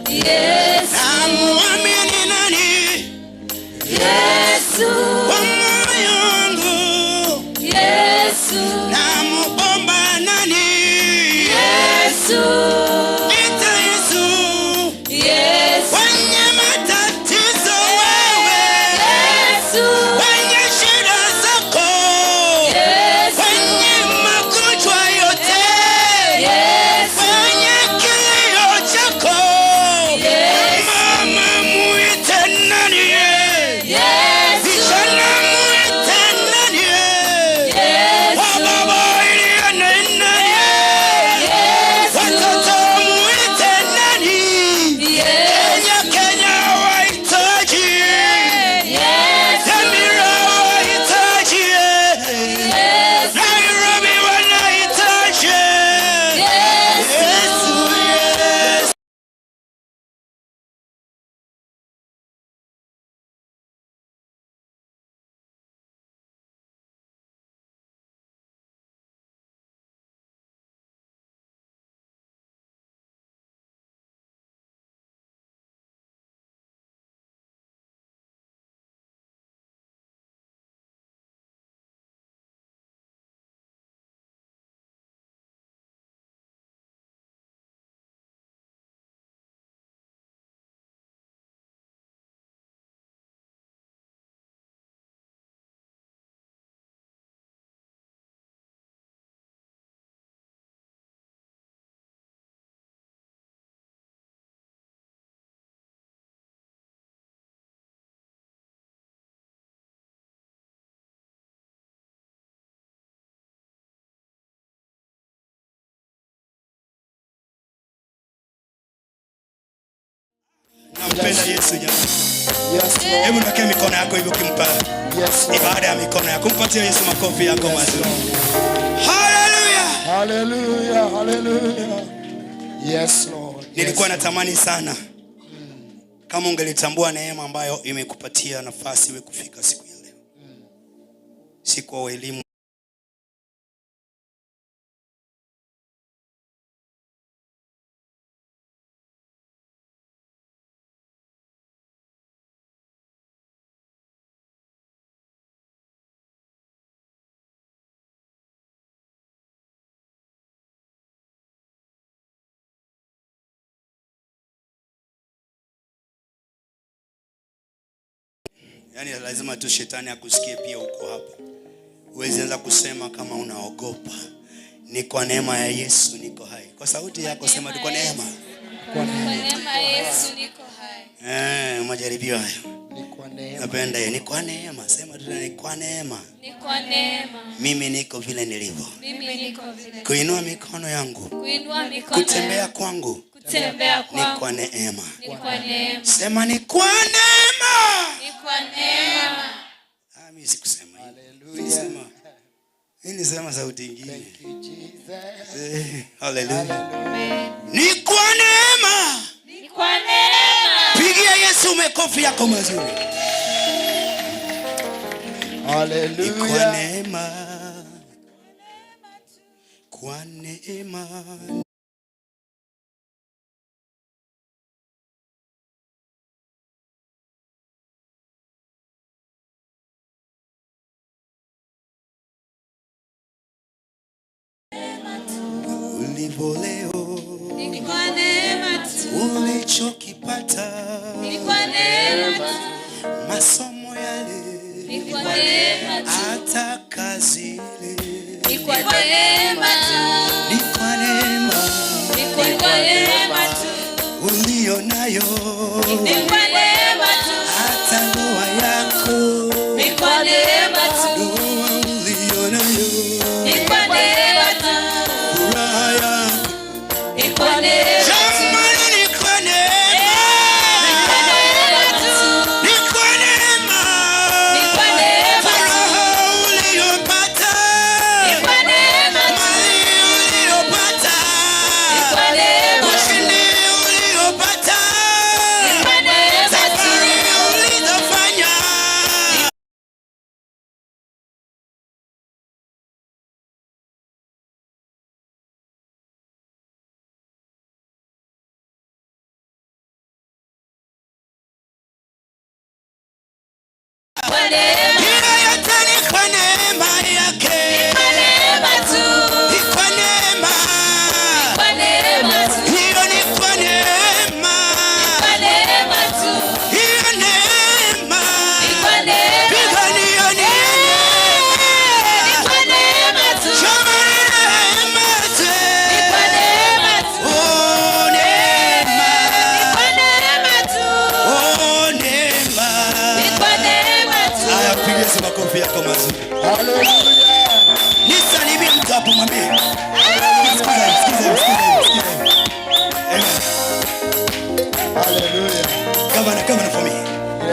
Yesu,
Namuamini nani?
Yesu,
Kwa moyo wangu, Nampenda Yesu jamani. Hebu niwekee mikono yako hivyo ukimpa. Ibada ya mikono yako. Mpatie Yesu makofi yako mazuri. Hallelujah.
Hallelujah. Hallelujah. Yes, Lord.
Nilikuwa natamani sana kama ungelitambua neema ambayo imekupatia nafasi wewe kufika siku ya leo. Si kwa elimu, yaani lazima tu shetani akusikie pia uko hapa. Huwezi anza kusema kama unaogopa. Ni kwa neema ya Yesu niko hai. Kwa sauti yako sema tu kwa neema.
Kwa neema ya Yesu niko hai.
Majaribio hayo.
Ni kwa neema.
Napenda hiyo. Ni kwa neema. Sema tu ni kwa neema.
Ni kwa neema.
Mimi niko vile nilivyo.
Mimi niko vile.
Kuinua mikono yangu.
Kuinua mikono.
Kutembea kwangu.
Kutembea kwangu.
Ni kwa neema.
Ni kwa neema.
Sema ni kwa neema.
Ni kwa neema.
Mimi sikusema. Hallelujah. Mimi nisema sauti nyingine.
Thank you Jesus.
Hallelujah. Ni kwa neema.
Ni kwa neema.
Pigia Yesu makofi yako mazuri.
Hallelujah.
Ni kwa neema. Kwa neema. Ulivyo leo
ni kwa neema tu,
ulichokipata
ni kwa neema tu,
masomo yale
ni kwa neema tu,
hata kazi ile
ni kwa neema tu,
ni kwa neema,
ni kwa neema tu,
ulio nayo
ni kwa neema tu,
hata ndoa yako
ni kwa neema tu,
ndoa ulio nayo
ni kwa neema tu,
furaha yako
ni kwa neema tu.
Jamani, ni kwa neema.
Ni kwa neema tu.
Ni kwa neema.
Ni kwa neema tu.
Furaha uliyopata.
Ni kwa neema tu.
Mali uliyopata.
Ni kwa neema tu.
Ushindi uliyopata.
Ni kwa neema tu.
Safari ulizofanya.
Kwa neema.
Hiyo yote ni kwa neema yake.
Ni kwa neema tu.
Ni kwa neema.
Ni kwa neema tu.
Hiyo ni kwa neema.
Ni kwa neema tu.
Hiyo neema.
Ni kwa neema.
Piga niyo ni neema.
Ni kwa neema tu.
Jamani, neema tu.
Ni kwa neema tu.
Oh, neema.
Ni kwa neema tu.
Oh, neema.
Ni kwa neema tu.
Haya, piga Yesu makofi yako mazuri.
Hallelujah.
Nisalimie mtu hapo, mwambie. Sikiza, sikiza, sikiza, sikiza. Amen.
Hallelujah.
Governor, governor for me.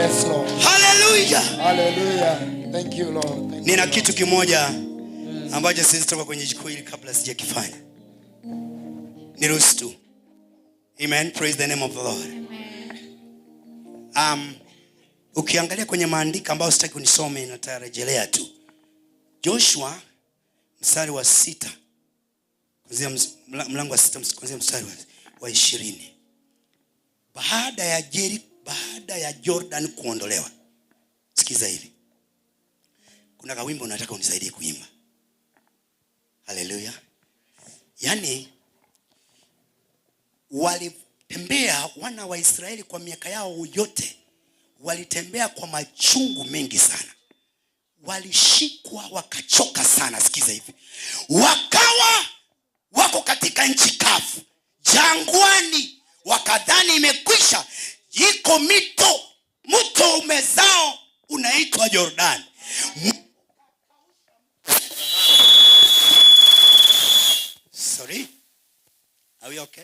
Yes, Lord.
Hallelujah.
Hallelujah. Thank you, Lord. Thank
Nina kitu kimoja ambacho siwezi toka kwenye jukwaa hili kabla sijakifanya. Niruhusu tu. Amen. Praise the name of the Lord. Ukiangalia kwenye maandiko ambayo sitaki unisome, nitarejelea tu. Joshua mstari wa 6 kuanzia mlango wa 6 kuanzia mstari wa 20. Baada ya baada ya Jordan kuondolewa. Sikiza hivi. Kuna kawimbo nataka unisaidie kuimba. Hallelujah. Yaani walitembea wana wa Israeli kwa miaka yao yote, walitembea kwa machungu mengi sana. Walishikwa wakachoka sana. Sikiza hivi. Wakawa wako katika nchi kavu, jangwani, wakadhani imekwisha. Iko mito, mto umezao unaitwa Jordan. Sorry. Are we okay?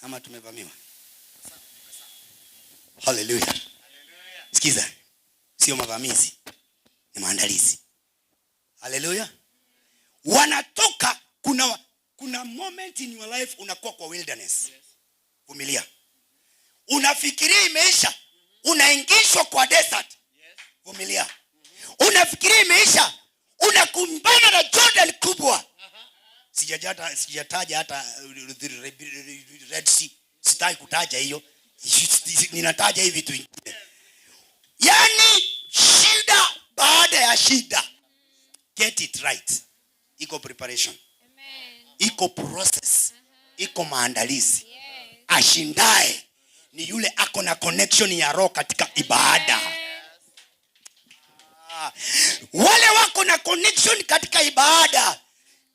Ama tumevamiwa? Haleluya. Sikiza, sio mavamizi, ni maandalizi. Haleluya. Wanatoka, kuna moment in your life unakuwa kwa wilderness. Vumilia. Unafikiria imeisha, unaingishwa kwa desert. Vumilia. Unafikiria imeisha, unakumbana na Jordan kubwa. Sijataja hata Red Sea. Sitaki kutaja hiyo. Ninataja hivi vitu vingine. Yaani shida baada ya shida. Get it right. Iko preparation. Iko process. Iko maandalizi. Ashindae ni yule ako na connection ya roho katika ibada. Wale wako na connection katika ibada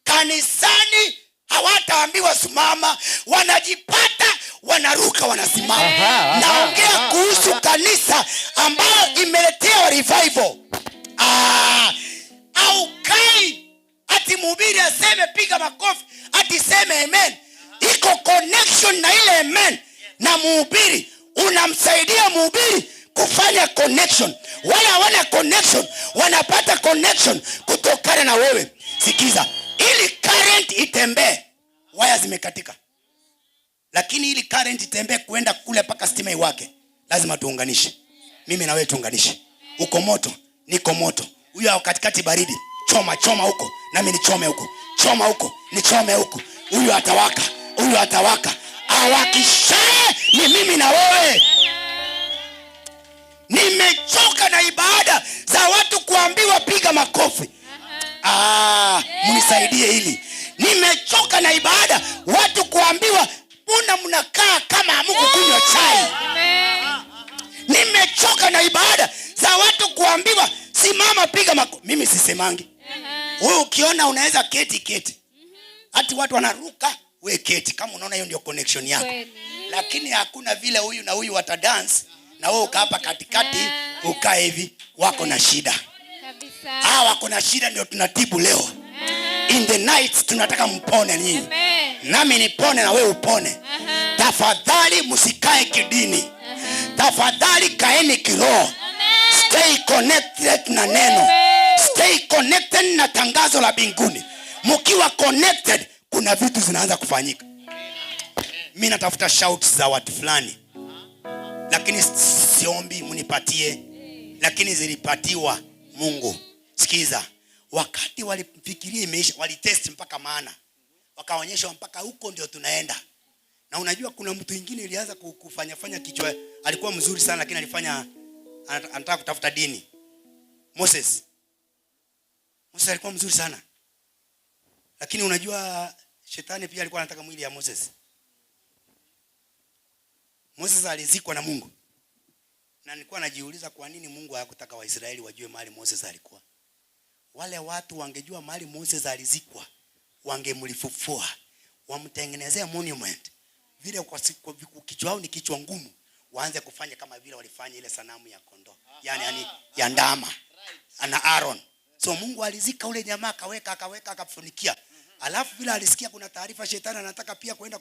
kanisani hawataambiwa simama, wanajipata wanaruka, wanasimama. Naongea kuhusu kanisa ambayo imeletewa revival. Aukai ati mhubiri aseme piga makofi, ati seme amen. Iko connection na ile amen na mhubiri, unamsaidia mhubiri kufanya connection. Wala hawana connection, wanapata connection kutokana na wewe. Sikiza, ili current itembee, waya zimekatika, lakini ili current itembee kuenda kule mpaka stima iwake, lazima tuunganishe. Mimi na wewe tuunganishe. Uko moto, niko moto. Huyo ako katikati baridi, choma choma huko, nami nichome huko, choma huko, nichome huko. Huyu atawaka, huyu atawaka. Awakishaye ni mimi na wewe. Nimechoka na ibada za watu kuambiwa piga makofi. Mnisaidie hili. Nimechoka na ibada watu kuambiwa mbona mnakaa kama hamkukunywa chai. Nimechoka na ibada za watu kuambiwa simama piga makofi. Mimi sisemangi. Wewe ukiona unaweza keti, keti. Hati watu wanaruka, we keti. Kama unaona hiyo ndio connection yako. Lakini hakuna vile huyu na huyu watadance na wewe ukaa hapa katikati ukae hivi, wako na shida. Hawa wako na shida ndio tunatibu leo. In the night tunataka mpone nyinyi. Nami nipone na wewe upone. Tafadhali msikae kidini. Tafadhali kaeni kiroho. Stay connected na neno. Stay connected na tangazo la mbinguni. Mkiwa connected kuna vitu zinaanza kufanyika. Mimi natafuta shouts za watu fulani, lakini siombi mnipatie, lakini zilipatiwa Mungu. Sikiza, wakati walifikiria imeisha, walitest mpaka maana, wakaonyeshwa mpaka huko ndio tunaenda. Na unajua kuna mtu mwingine ilianza kufanya fanya kichwa, alikuwa mzuri sana lakini alifanya anataka kutafuta dini. Moses alikuwa mzuri sana, lakini unajua shetani pia alikuwa anataka mwili ya Moses. Moses alizikwa na Mungu. Na nilikuwa najiuliza kwa nini Mungu hakutaka Waisraeli wajue mahali Moses alikuwa. Wale watu wangejua mahali Moses alizikwa, wangemlifufua, wamtengenezea monument. Vile kwa kichwa wao ni kichwa ngumu, waanze kufanya kama vile walifanya ile sanamu ya kondoo, yani ya ndama na Aaron. So Mungu alizika ule jamaa, akaweka akafunikia. Alafu vile alisikia kuna taarifa shetani anataka pia kwenda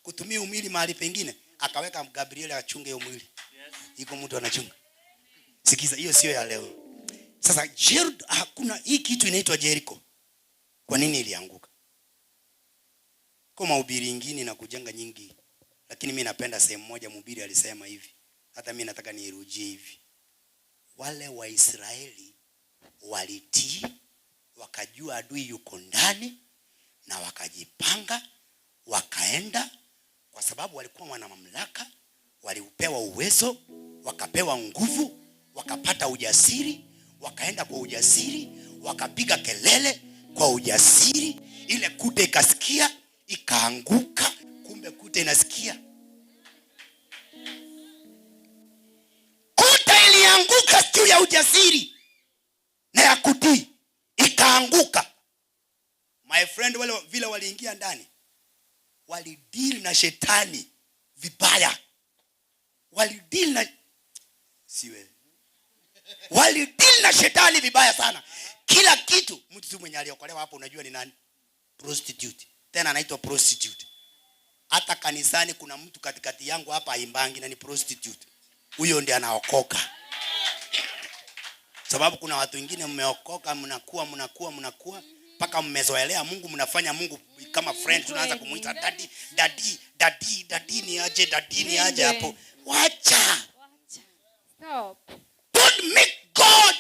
kutumia umili mahali pengine, akaweka Gabriel achunge hiyo mwili. Iko mtu anachunga. Sikiza, hiyo sio ya leo. Sasa hakuna hii kitu inaitwa Jericho. Kwa nini ilianguka? Kwa mahubiri ingine na kujenga nyingi, lakini mimi napenda sehemu moja mhubiri alisema hivi. Hata mimi nataka niirudie hivi. Wale Waisraeli walitii, wakajua adui yuko ndani na wakajipanga, wakaenda, kwa sababu walikuwa wana mamlaka, walipewa uwezo, wakapewa nguvu, wakapata ujasiri, wakaenda kwa ujasiri, wakapiga kelele kwa ujasiri, ile kuta ikasikia, ikaanguka. Kumbe kuta inasikia. Kuta ilianguka juu ya ujasiri na ya kutii, ikaanguka. My friend, wale vile waliingia ndani, walideal na shetani vibaya. Walideal na shetani vibaya sana. Kila kitu. Mtu mwenye aliokolewa hapo unajua ni nani? Prostitute. Tena anaitwa prostitute. Hata kanisani kuna mtu katikati yangu hapa haimbangi na ni prostitute. Huyo ndiye anaokoka. Sababu kuna watu wengine mmeokoka, mnakuwa mnakuwa mnakuwa mpaka mmezoelea Mungu, mnafanya Mungu kama friend, tunaanza kumuita daddy, daddy, daddy, daddy ni aje, daddy ni aje hapo. Wacha.
Stop.
Don't make God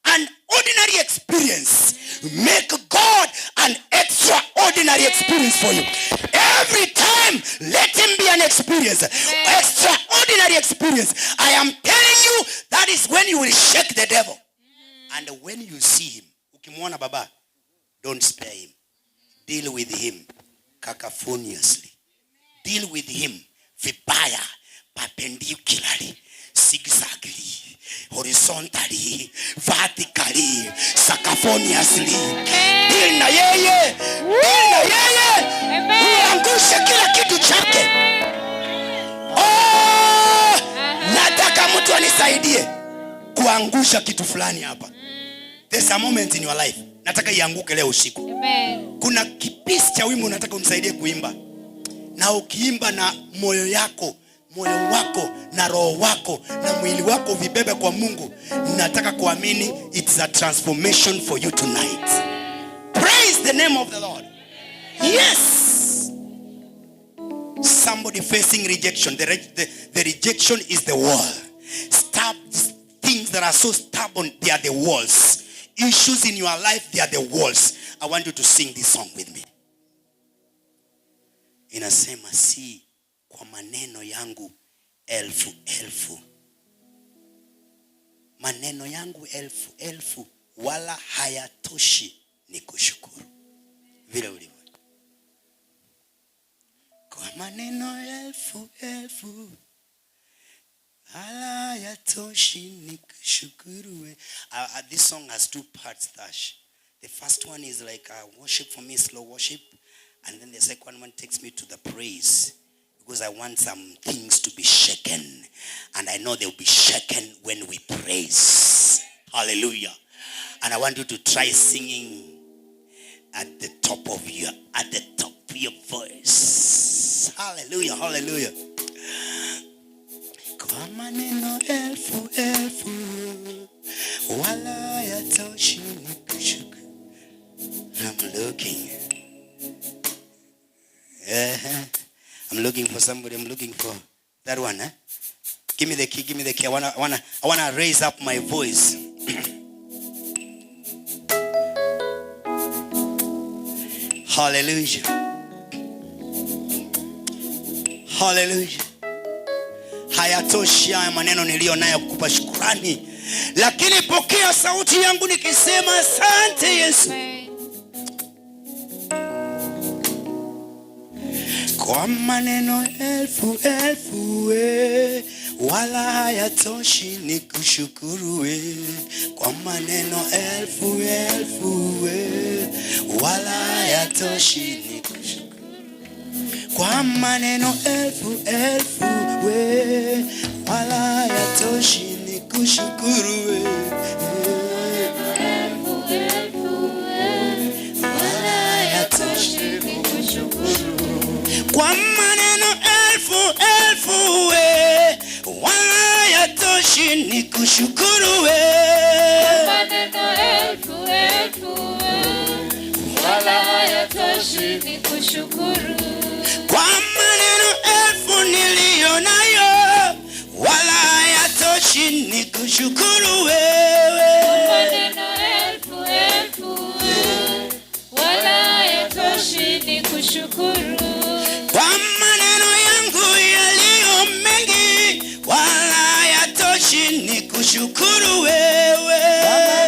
an ordinary experience. Make God an extraordinary experience for you. Every time, let him be an experience. Extraordinary experience. I am telling you, that is when you will shake the devil. And when you see him, ukimwona baba, don't spare him. Deal with him cacophoniously. Deal with him vibaya, perpendicularly, zigzagly, horizontally, vertically, cacophoniously. Deal na yeye, deal na yeye, uangushe kila kitu chake. Oh, nataka mtu anisaidie kuangusha kitu fulani hapa. There's a moment in your life. Nataka ianguke leo usiku.
Amen.
Kuna kipisi cha wimbo nataka unisaidie kuimba. Na ukiimba na moyo yako, moyo wako na roho wako na mwili wako vibebe kwa Mungu, nataka kuamini it's a transformation for you tonight. Praise the name of the Lord. Yes. Somebody facing rejection. The rejection is the wall. Stop things that are so stubborn, they are the walls. Issues in your life, they are the walls. I want you to sing this song with me. Inasema si kwa maneno yangu elfu elfu. Maneno yangu elfu elfu wala hayatoshi ni kushukuru. Vile ulivyo. Kwa maneno elfu elfu wala hayatoshi ni kushukuru. This song has two parts, Tash. The first one is like a worship for me, slow worship. And then the second one takes me to the praise. Because I want some things to be shaken. And I know they'll be shaken when we praise. Hallelujah. And I want you to try singing at the top of your, at the top of your voice. Hallelujah, hallelujah. Kwa maneno elfu elfu wala hayatoshi nikushukuru. I'm looking. Yeah. I'm looking for somebody. I'm looking for that one. Eh? Give me the key. Give me the key. I wanna raise up my voice. Hallelujah. Hallelujah. Hayatoshi haya maneno niliyo nayo kukupa shukrani, lakini pokea sauti yangu nikisema asante Yesu. Kwa maneno elfu elfu we, wala hayatoshi ni kushukuru we. Kwa maneno elfu elfu we, wala hayatoshi ni kushukuru. Kwa maneno elfu elfu we, wala hayatoshi ni kushukuru we. Wala hayatoshi ni kushukuru. Kwa maneno elfu elfu we, wala hayatoshi ni kushukuru we.
Maneno elfu elfu wala hayatoshi ni kushukuru.
Kwa maneno elfu niliyo nayo, wala hayatoshi ni kushukuru wewe.
Maneno elfu elfu wala hayatoshi ni kushukuru.
Kwa maneno yangu yaliyo mengi, wala hayatoshi ni kushukuru wewe.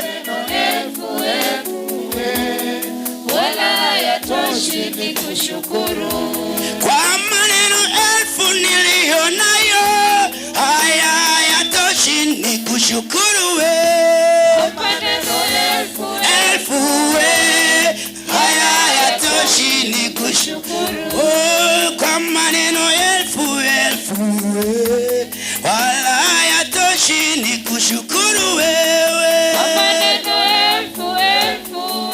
Elfu elfu wala hayatoshi ni kushukuru.
Kwa maneno elfu niliyo nayo, haya hayatoshi ni kushukuru wewe.
Maneno elfu
elfu we, haya hayatoshi ni kushukuru. Oh, kwa maneno elfu elfu we, wala hayatoshi ni kushukuru wewe.
Maneno elfu elfu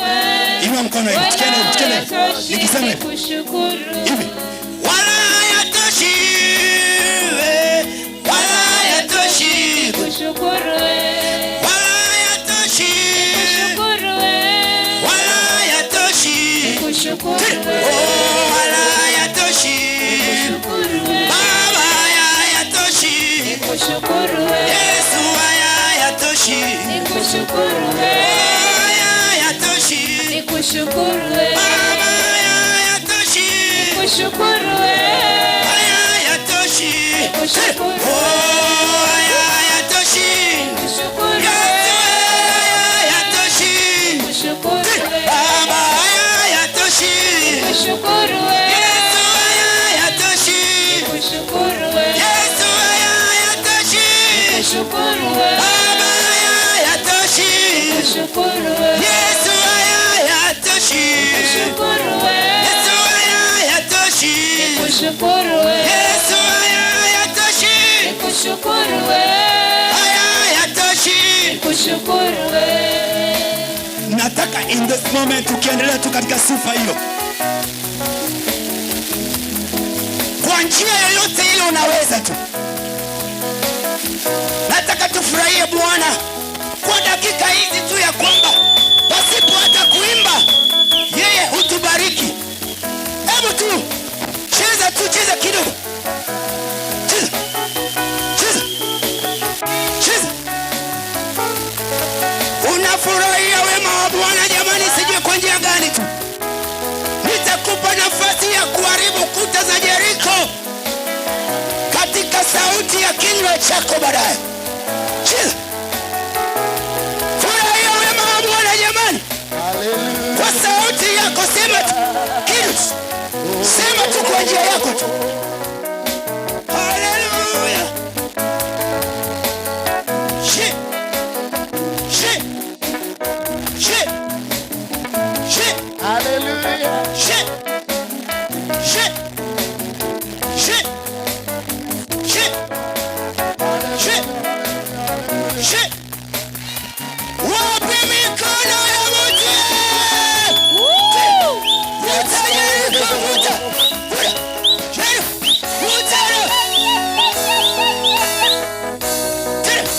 Inua mkono hivi,
wala
tukienda hivi, tukienda hivi.
hayatoshi
Nikisema
ni
hivi.
kushukuru.
Hivi. Wala hayatoshi we, wala hayatoshi.
Nikushukuru wewe.
Haya hayatoshi.
Nikushukuru wewe.
Baba, haya hayatoshi.
Nikushukuru wewe.
Haya hayatoshi.
Nikushukuru
Oh, haya hayatoshi.
Nikushukuru
Yesu, haya hayatoshi.
Nikushukuru wewe.
Baba, haya hayatoshi.
Nikushukuru wewe.
Yesu, haya hayatoshi.
Nikushukuru wewe.
Yesu, haya hayatoshi.
Nikushukuru wewe.
Baba, haya hayatoshi.
Nikushukuru wewe.
Yesu, haya hayatoshi.
Nikushukuru wewe.
Yesu, haya hayatoshi.
Nikushukuru wewe.
Yesu, haya hayatoshi.
Nikushukuru wewe.
Haya hayatoshi.
Nikushukuru wewe.
Nataka in this moment ukiendelea tu katika sifa hiyo, kwa njia yoyote ile unaweza tu. Nataka tufurahie Bwana kwa dakika hizi tu, ya kwamba pasipo hata kuimba yeye hutubariki. Hebu tu cheza tu, cheza kidogo, cheza, cheza, cheza. Unafurahia wema wa Bwana jamani, sijui kwa njia gani tu. Nitakupa nafasi ya kuharibu kuta za Yeriko katika sauti ya kinywa chako baadaye. Cheza. Furahia wema wa Bwana jamani. Kwa sauti yako sema tu kitu. Sema tu kwa njia yako tu. Hallelujah. Shi. Shi. Shi. Shi.
Hallelujah.
Shi. Shi. Shi. Shi. Shi. Shi. Wapi mikono ya mtu? Vuta Yeriko, vuta. Vuta. Yeriko. Vuta. Tena.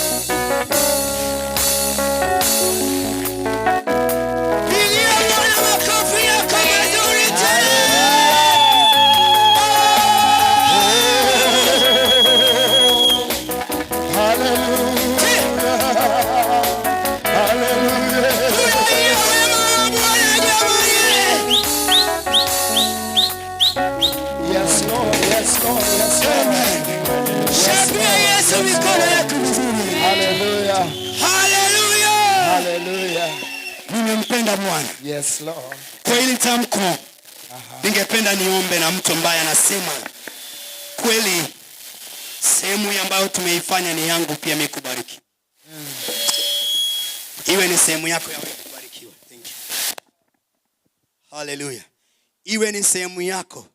Pigia Bwana makofi yako mazuri tena. Furahia wema wa Bwana jamani.
Yes, Lord. Yes, Lord. Yes, Lord.
Shakia Yesu mikono yako vizuri.
Hallelujah.
Hallelujah.
Hallelujah.
Nimempenda Bwana.
Yes, Lord.
Kwa hili tamko ningependa niombe na mtu ambaye anasema kweli sehemu hii ambayo tumeifanya ni yangu pia mimi kubariki. Iwe ni sehemu yako ya wewe kubarikiwa. Thank you. Hallelujah. Iwe ni sehemu yako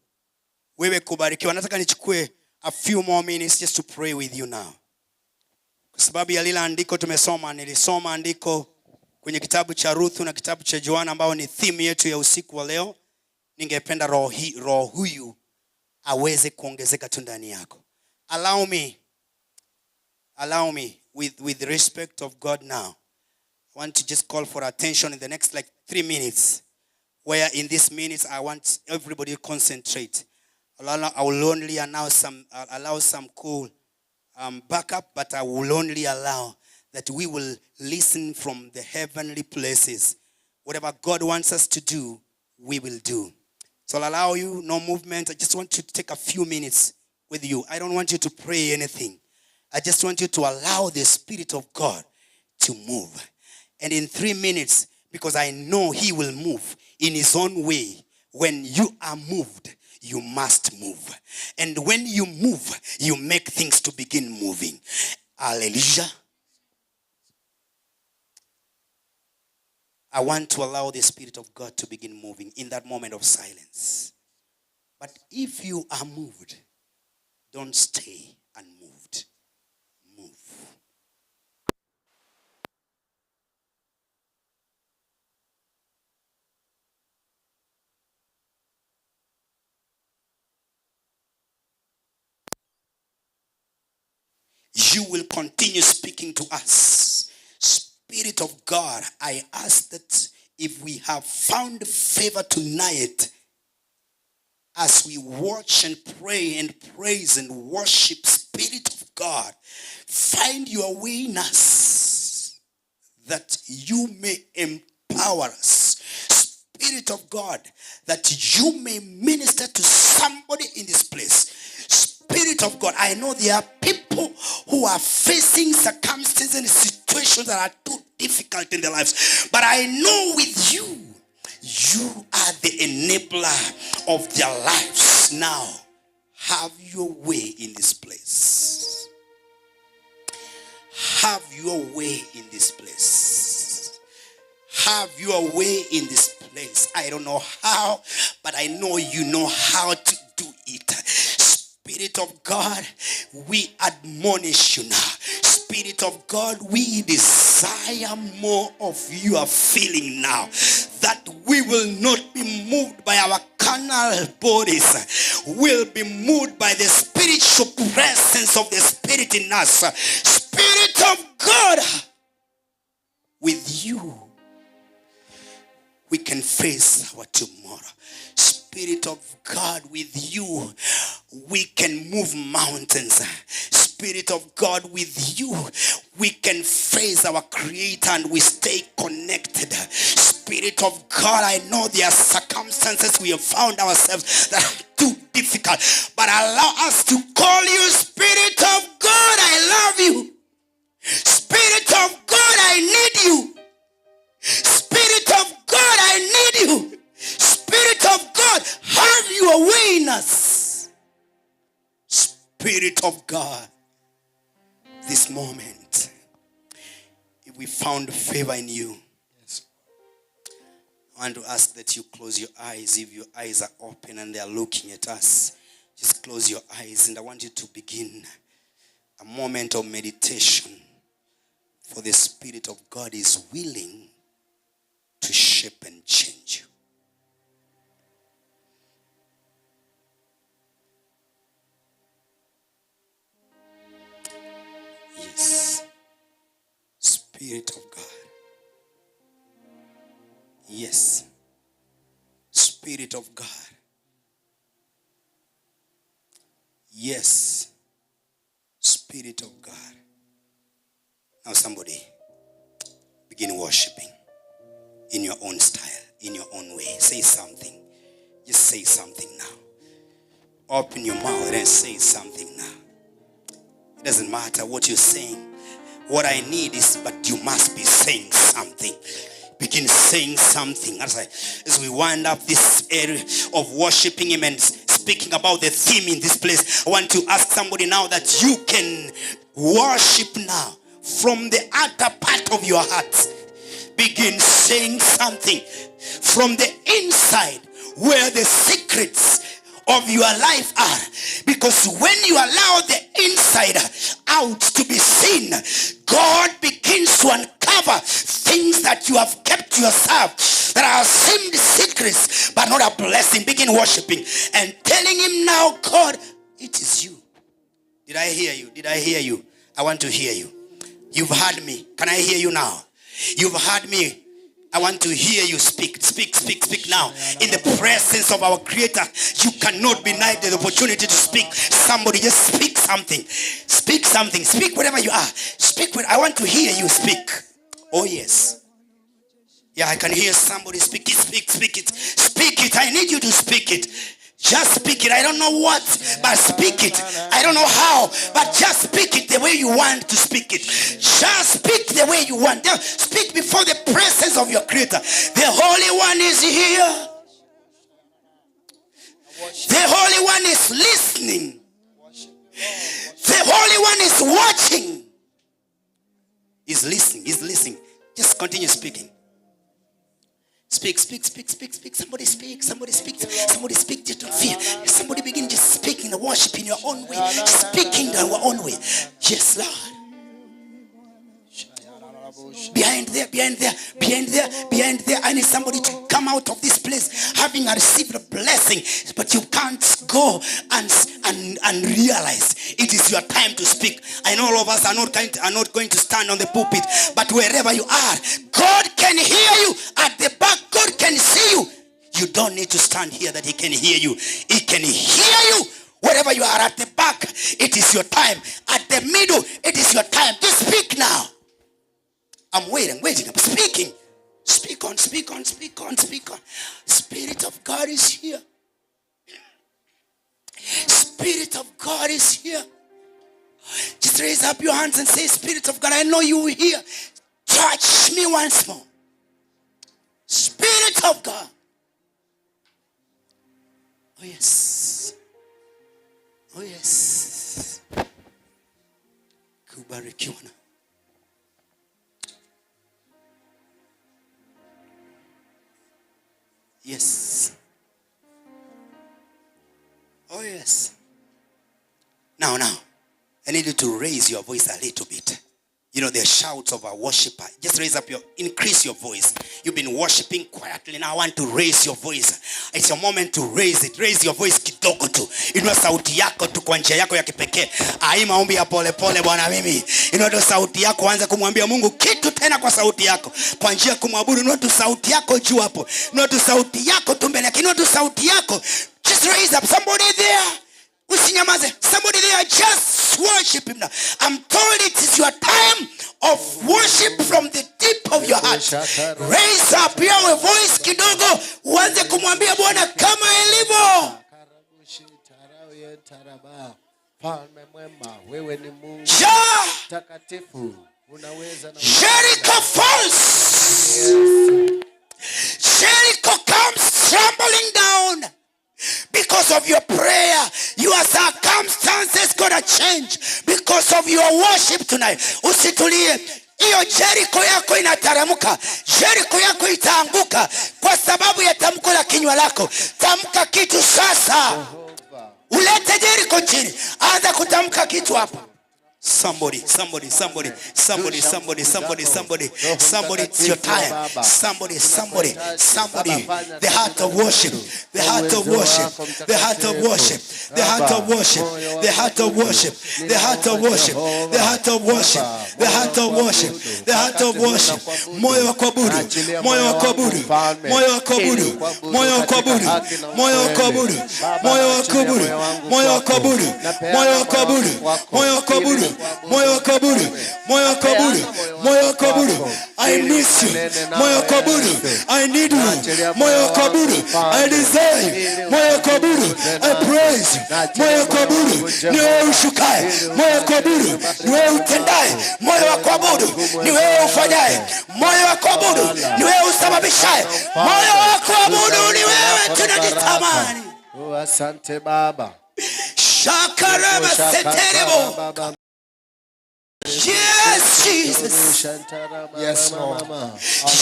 wewe kubarikiwa. Nataka nichukue a few more minutes just to pray with you now. Kwa sababu ya lile andiko tumesoma, nilisoma andiko kwenye kitabu cha Ruthu na kitabu cha Yohana ambao ni theme yetu ya usiku wa leo. Ningependa roho huyu aweze kuongezeka tu ndani yako. Allow me, allow me with respect of God now. I want to just call for attention in the next like 3 minutes. Where in these minutes I want everybody to concentrate. I will only allow some cool backup, but I will only allow that we will listen from the heavenly places. Whatever God wants us to do, we will do. So I'll allow you no movement. I just want you to take a few minutes with you. I don't want you to pray anything. I just want you to allow the Spirit of God to move. And in 3 minutes, because I know He will move in His own way. When you are moved, you must move. And when you move, you make things to begin moving. Hallelujah. I want to allow the Spirit of God to begin moving in that moment of silence. But if you are moved, don't stay unmoved. Move. You will continue speaking to us. Spirit of God, I ask that if we have found favor tonight, as we watch and pray and praise and worship, Spirit of God, find your way in us. that you may empower us. Spirit of God, that you may minister to somebody in this place. Spirit of God, I know there are people who are facing circumstances and situations that are too difficult in their lives. But I know with you, you are the enabler of their lives. Now, have your way in this place. Have your way in this place. Have your way in this place. I don't know how, but I know you know how to do it. Spirit of God, we admonish you now. Spirit of God, we desire more of your feeling now. That we will not be moved by our carnal bodies. We'll be moved by the spiritual presence of the Spirit in us. Spirit of God, with you, we can face our tomorrow. Spirit of God, with you, we can move mountains. Spirit of God, with you, we can face our Creator and we stay connected. Spirit of God, I know there are circumstances we have found ourselves that are too difficult, but allow us to call you Spirit of God, I love you. Spirit of God, I need you. Spirit of God, I need you. Spirit of God, have your way in us. Spirit of God, this moment, if we found favor in you, I want to ask that you close your eyes. If your eyes are open and they are looking at us, just close your eyes, and I want you to begin a moment of meditation, for the Spirit of God is willing to shape and change you. Yes. Spirit of God. Yes. Spirit of God. Yes. Spirit of God. Now somebody begin worshiping in your own style, in your own way. Say something. Just say something now. Open your mouth and say something now. It doesn't matter what you're saying. What I need is, but you must be saying something. Begin saying something. As we wind up this area of worshiping him and speaking about the theme in this place, I want to ask somebody now that you can worship now from the outer part of your heart. Begin saying something from the inside where the secrets of your life are. Because when you allow the inside out to be seen, God begins to uncover things that you have kept yourself that are seemed secrets but not a blessing. Begin worshiping and telling him now, God, it is you. Did I hear you? Did I hear you? I want to hear you. You've heard me. Can I hear you now? You've heard me. I want to hear you speak. Speak, speak, speak now. In the presence of our Creator, you cannot be denied the opportunity to speak. Somebody just speak something. Speak something. Speak whatever you are. Speak. I want to hear you speak. Oh, yes. Yeah, I can hear somebody speak it, speak, speak it. Speak it. I need you to speak it. Just speak it. I don't know what, but speak it. I don't know how, but just speak it the way you want to speak it. Just speak the way you want. Speak before the presence of your Creator. The Holy One is here. The Holy One is listening. The Holy One is watching. He's listening. He's listening. Just continue speaking. Speak, speak, speak, speak, speak. Somebody speak, somebody speak, somebody speak. Just don't fear. Somebody begin just speaking the worship in your own way. Speaking in your own way. Yes, Lord. Behind there, behind there, behind there, behind there. I need somebody to come out of this place having received a blessing, but you can't go and realize it is your time to speak. I know all of us are not going to stand on the pulpit, but wherever you are, God can hear you. At the back, God can see you. You don't need to stand here that he can hear you. He can hear you. Wherever you are at the back, it is your time. At the middle, it is your time. Just speak now. I'm waiting, waiting. I'm speaking. Speak on, speak on, speak on, speak on. Spirit of God is here. Spirit of God is here. Just raise up your hands and say, Spirit of God, I know you here. Touch me once more. Spirit of God. Oh yes. Oh yes. Kubarikiwa na. Yes. Oh yes. Now, I need you to raise your voice a little bit. You know, the shouts of a worshiper. Just raise up increase your voice. You've been worshiping quietly. Now I want to raise your voice. It's your moment to raise it. Raise your voice kidogo tu. Inua sauti yako tu kwa njia yako ya kipekee. Ai, maombi ya pole pole bwana mimi. Inua tu sauti yako, anza kumwambia Mungu kitu tena kwa sauti yako. Kwa njia ya kumwabudu, inua tu sauti yako juu hapo. Inua tu sauti yako tu mbele yake. Inua tu sauti yako. Just raise up somebody there. Usinyamaze. Somebody there, just worship him now. I'm told it is your time of worship from the deep of your heart. Raise up your voice kidogo, uanze kumwambia Bwana kama ilivyo.
Mfalme mwema, wewe ni Mungu mtakatifu, unaweza na
Jericho falls. Jericho comes trembling down. Because of your prayer, your circumstances gonna change because of your worship tonight. Usitulie. Hiyo Jericho yako inataramuka. Jericho yako itaanguka kwa sababu ya tamko la kinywa lako. Tamka kitu sasa. Ulete Jericho chini. Anza kutamka kitu hapa. Somebody, somebody, somebody, somebody, somebody, somebody, somebody, somebody, it's your time. Somebody, somebody, somebody. The heart of worship, the heart of worship, the heart of worship, the heart of worship, the heart of worship, the heart of worship, the heart of worship, the heart of worship, the heart of worship. Moyo wa kuabudu, moyo wa kuabudu, moyo wa kuabudu, moyo wa kuabudu, moyo wa kuabudu, moyo wa kuabudu, moyo wa kuabudu, moyo wa kuabudu, moyo wa kuabudu. Moyo wa kuabudu, moyo wa kuabudu, moyo wa kuabudu. I miss you. Moyo wa kuabudu, I need you. Moyo wa kuabudu, I desire you. Moyo wa kuabudu, I praise you. Moyo wa kuabudu, ni wewe ushukaye. Moyo wa kuabudu, ni wewe utendaye. Moyo wa kuabudu, ni wewe ufanyaye. Moyo wa kuabudu, ni wewe usababishaye. Moyo wa kuabudu, ni wewe tunajitamani.
Oh, asante Baba.
Shakaraba seterebo. Yes, Jesus.
Yes, Lord.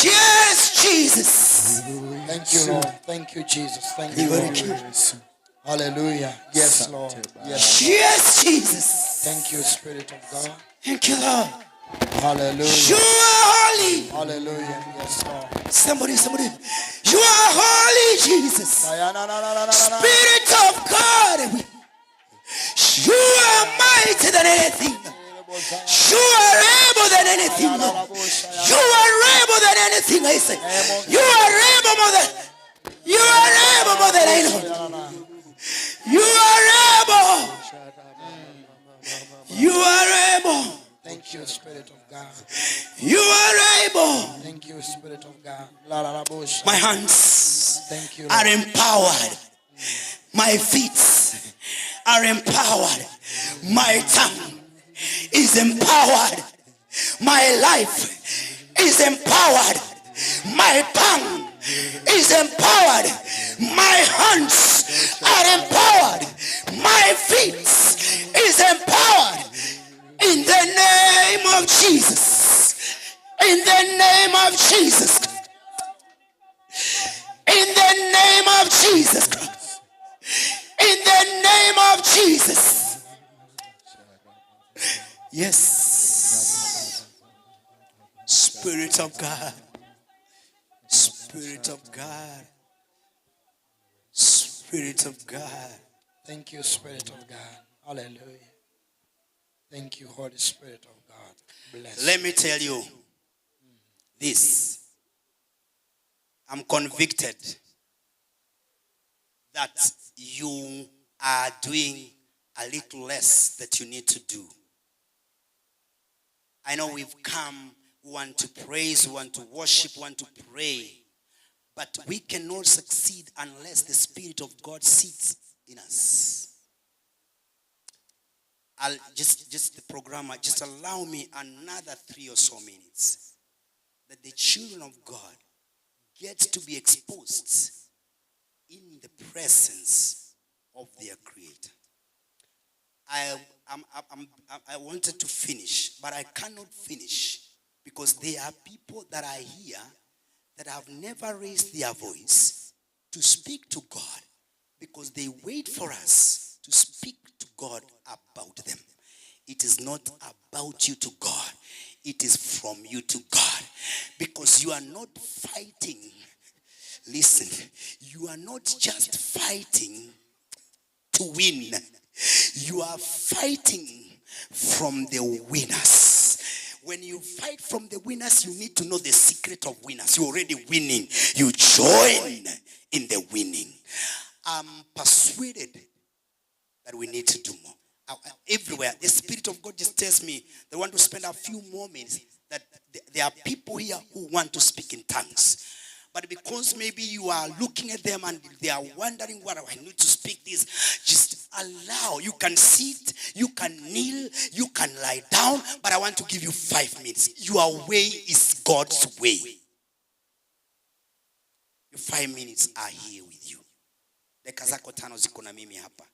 Yes, Jesus.
Thank you, Lord. Thank you, Jesus. Thank you, Lord. Hallelujah. Yes, Lord. Yes,
yes, Jesus.
Thank you, Spirit of God.
Thank you, Lord.
Hallelujah.
You are holy.
Hallelujah. Yes, Lord.
Somebody, somebody. You are holy, Jesus. Spirit of God. You are mighty than anything. You are able than anything. You are able than anything, I say. You are able more than, you are able more than anyone. You are able. You are able.
Thank you, Spirit of God.
You are able.
Thank you, Spirit of God.
My hands
Thank you,
are empowered. My feet are empowered. My tongue is empowered. My life is empowered. My tongue is empowered. My hands are empowered. My feet is empowered. In the name of Jesus. In the name of Jesus. In the name of Jesus Christ. In the name of Jesus. Yes. Spirit of God. Spirit of God. Spirit of God.
Thank you, Spirit of God. Hallelujah. Thank you, Holy Spirit of God. Bless.
Let me tell you this. I'm convicted that you are doing a little less that you need to do. I know we've come We want to praise, we want to worship, we want to pray. But we cannot succeed unless the Spirit of God sits in us. I'll just the programmer, just allow me another 3 or so minutes. That the children of God get to be exposed in the presence of their Creator. I wanted to finish, but I cannot finish because there are people that are here that have never raised their voice to speak to God because they wait for us to speak to God about them. It is not about you to God. It is from you to God. Because you are not fighting. Listen, you are not just fighting to win. You are fighting from the winners. When you fight from the winners, you need to know the secret of winners. You're already winning. You join in the winning. I'm persuaded that we need to do more. Everywhere, the Spirit of God just tells me they want to spend a few more minutes, that there are people here who want to speak in tongues. But because maybe you are looking at them and they are wondering what I need to speak this, just allow. You can sit, you can kneel, you can lie down, but I want to give you 5 minutes. Your way is God's way. Your 5 minutes are here with you. Dakika zako 5 ziko na mimi hapa.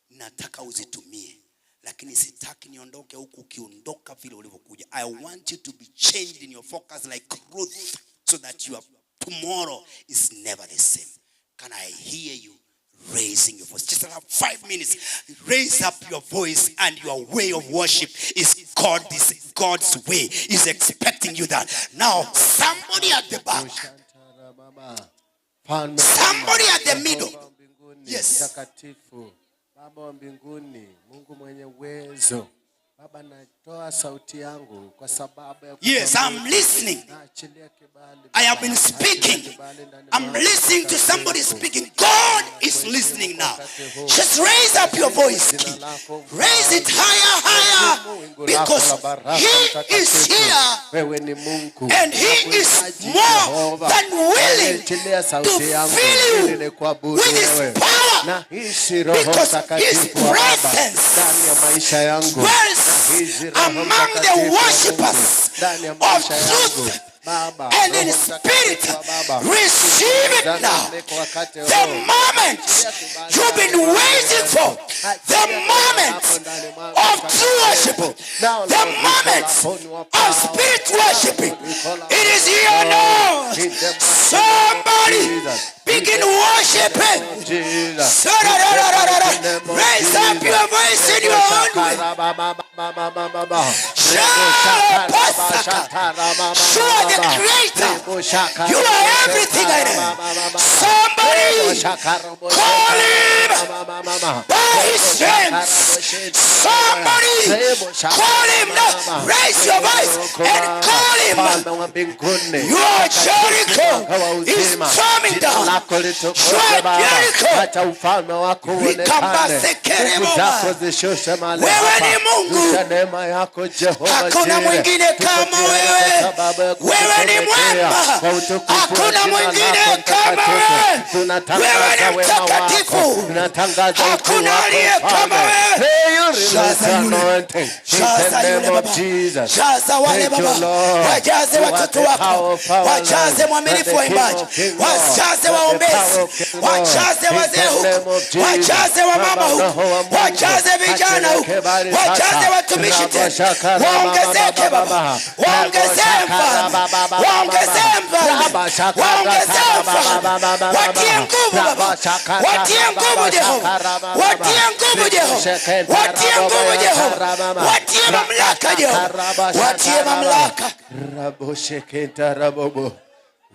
Nataka uzitumie, lakini sitaki niondoke huku ukiondoka vile ulivyokuja. I want you to be changed in your focus like Ruth, so that your tomorrow is never the same. Can I hear you raising your voice? Just have 5 minutes. Raise up your voice, and your way of worship is God, is God's way. Is expecting you that. Now, somebody at the back, somebody at the middle. Yes.
Baba wa mbinguni, Mungu mwenye uwezo. Baba, natoa sauti yangu kwa sababu ya
Yes, I'm listening.
Naachilia kibali.
I have been speaking. I'm listening to somebody speaking. God is listening now. Just raise up your voice. Raise it higher, higher. Because he is here.
Wewe ni Mungu.
And he is more than willing
Naachilia sauti
to
yangu
fill you
ili nikuabudu
with his
wewe.
power.
Nahisi Roho
Because his
Mtakatifu wa Baba
presence
ndani ya maisha yangu.
dwells
Nahisi Roho
among the
Mtakatifu wa Mungu
worshippers
ndani ya
of
maisha yangu.
truth
Baba,
and in
Roho
spirit.
Mtakatifu wa Baba,
Receive it
ndani
now.
niko wakati
The
huu.
moment you've been waiting for, the moment of true worship, the moment of spirit worshiping, it is here now. Somebody begin worshiping. Raise up your voice in your own way. You are the creator. You are everything I am. Somebody call him by his name. Somebody call him now. Raise your voice and call him. Your Jericho is coming down. Your Jericho.
Acha ufalme wako uonekane. Nguvu zako zishushe mahali
Wewe
hapa.
ni Mungu.
Shusha neema yako Jehova
Hakuna
Jireh.
mwingine
Tuko
kama
tayari
wewe.
kwa sababu ya
Wewe ni
kukutumikia.
mwema.
Kwa utukufu wa
Hakuna
jina
mwingine
lako
kama
mtakatifu.
wewe.
Tunatangaza
Wewe ni
wema wako.
mtakatifu.
Tunatangaza ukuu
Hakuna
wako
aliye kama
Mfalme.
wewe.
May you release
Jaza yule.
anointing in the
Jaza yule
name of
baba.
Jesus.
Jaza wale
Thank you,
baba.
Lord.
Wajaze
You are
watoto
the
wako.
power of our
Wajaze
land.
mwaminifu
You are the
waimbaji.
King of Kings, Lord.
Wajaze
You are the
waombezi.
power of King, Lord.
Wajaze
In
wazee
the
huku.
name of Jesus.
Wajaze wamama
Baba,
huku.
Roho wa Mungu.
Wajaze vijana huku.
Achilia kibali
Wajaze
sasa.
watumishi tena.
Rabo shaka, raba,
Waongezeke
baba,
baba.
baba.
Waongezee
Rabo shaka,
mfalme.
raba, baba, baba.
Waongezee mfalme.
Raba shaka,
Waongezee
raba,
mfalme.
baba, baba, baba.
Watie nguvu
Raba
baba.
shaka,
Watie
raba,
nguvu
baba,
Jehova.
shaka, raba, baba.
Watie nguvu Jehova.
Shekenta,
Watie
raba,
nguvu
baba,
Jehova.
raba, baba.
Watie mamlaka Jehova.
Raba, shaka,
Watie
raba.
mamlaka.
Rabo shekenta, rabobo.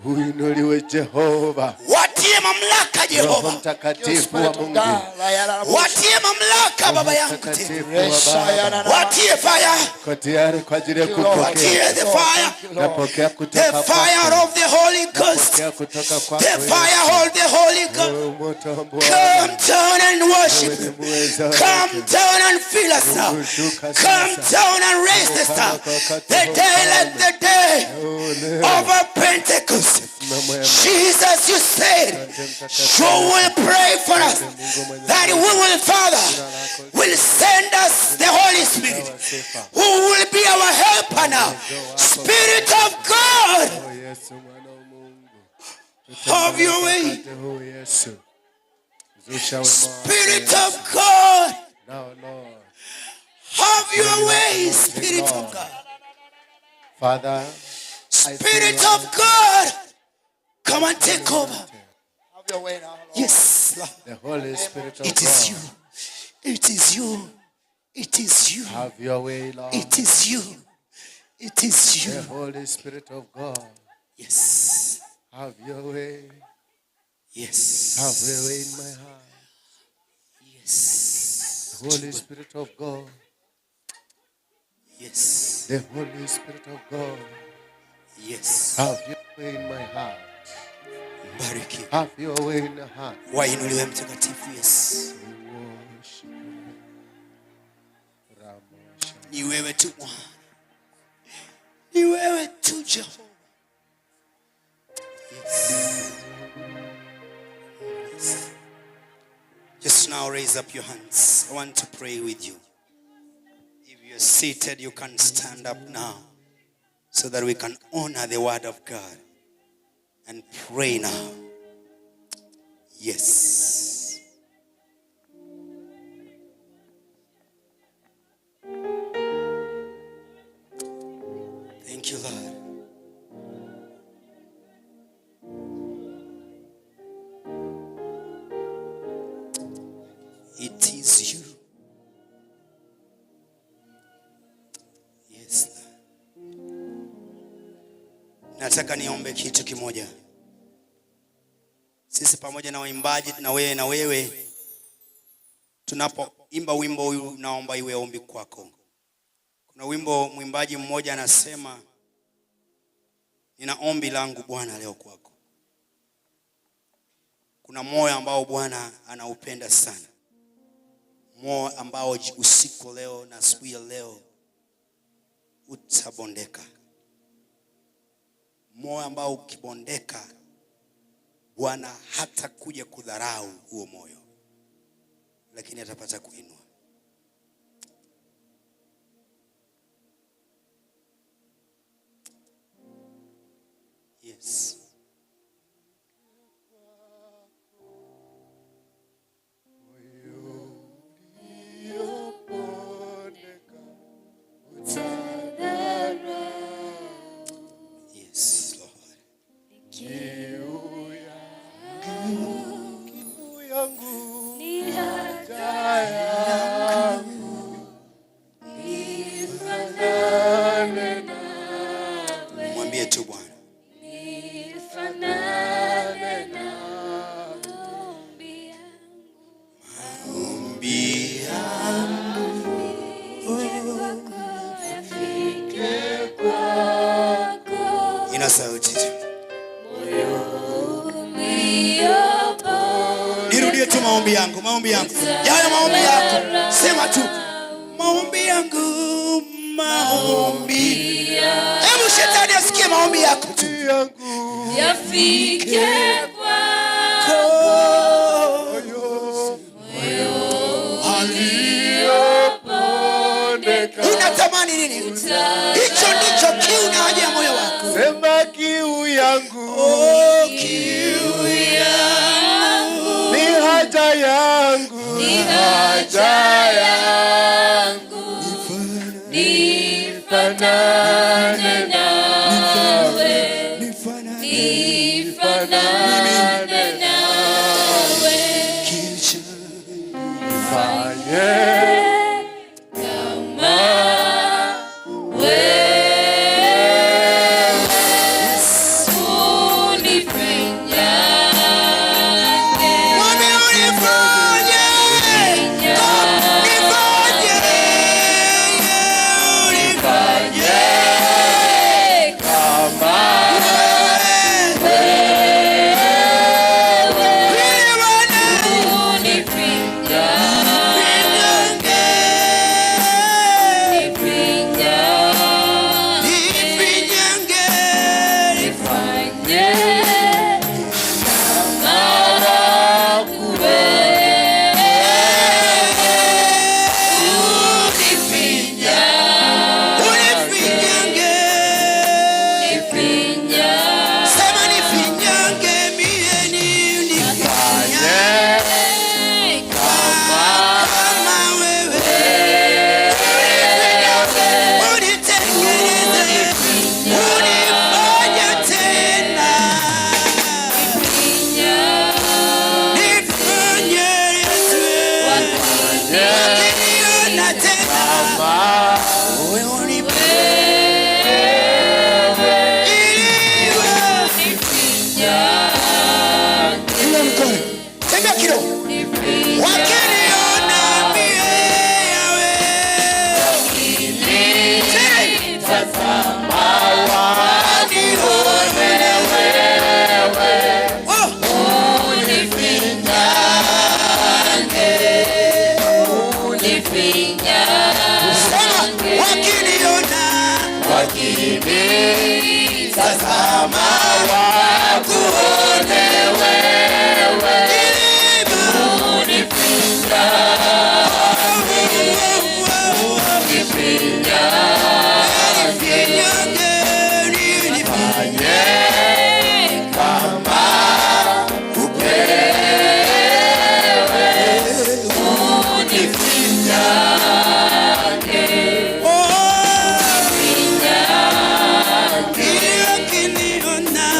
Uinuliwe Jehova.
Watie mamlaka
Roho
Jehova.
Mtakatifu wa Mungu.
Watie mamlaka. Pokea baba yangu tena. Watie fire.
Kwa tayari kwa ajili ya kupokea.
Watie the fire.
Napokea kutoka
The fire of the Holy Ghost.
Napokea kutoka kwako.
The fire of the Holy Ghost.
Moto wa Bwana.
Come down and worship.
Wewe ni muweza.
Come down and fill us now. Come down and raise the star. The day like the day of a Pentecost. Jesus, you said you will pray for us that we will, Father, will send us the Holy Spirit who will be our helper now. Spirit of God,
Oh, Yesu mwana wa Mungu.
have your way.
Wakati huu Yesu. Zusha wema wako,
Spirit
Yesu.
of God,
Now, Lord.
have your way, Spirit of God.
Father, I
Spirit of God, come and take over.
Have your way now, Lord.
Yes, Lord.
The Holy Spirit of
It is
God.
you. It is you. It is you.
Have your way, Lord.
It is you. It is you.
The Holy Spirit of God.
Yes.
Have your way.
Yes.
Have your way in my heart.
Yes.
The Holy Spirit of God.
Yes.
The Holy Spirit of God.
Yes.
Have your way in my heart.
Bariki.
Have your way in the heart.
Wainuliwe mtakatifu Yesu.
We worship you. Ramosha.
Ni wewe tu Bwana. Ni wewe tu Jehova. Yes. Yes. Just now raise up your hands. I want to pray with you. If you're seated, you can stand up now so that we can honor the word of God and pray now. Yes. Thank you, Lord. It is you. Yes. Lord. Nataka niombe kitu kimoja. Sisi pamoja na waimbaji na wewe na wewe tunapoimba wimbo huu, naomba iwe ombi kwako. Kuna wimbo mwimbaji mmoja anasema, nina ombi langu Bwana leo kwako. Kuna moyo ambao Bwana anaupenda sana, moyo ambao usiku leo na asubuhi ya leo utabondeka, moyo ambao ukibondeka Bwana hatakuja kudharau huo moyo, lakini atapata kuinua. Yes. Yes, Lord.
Ni haja yangu nifanane nawe,
Mwambie tu Bwana.
nifanane nawe. Maombi
Maombi yangu
yafike kwako,
ina sauti tu. Nirudie tu maombi yangu, maombi yangu. Yale maombi yako. Sema tu maombi yangu, maombi. Hebu shetani asikie maombi yako tu.
Yafike kwako, uliopondeka.
Unatamani nini? Hicho ndicho kiu na haja ya moyo wako.
Sema kiu yangu.
Oh, kiu yangu.
Ni haja yangu.
Ni haja yangu nifanane nawe, nifanane nawe,
Fanye
kama wewe, unifinyange.
Mwambie unifanye.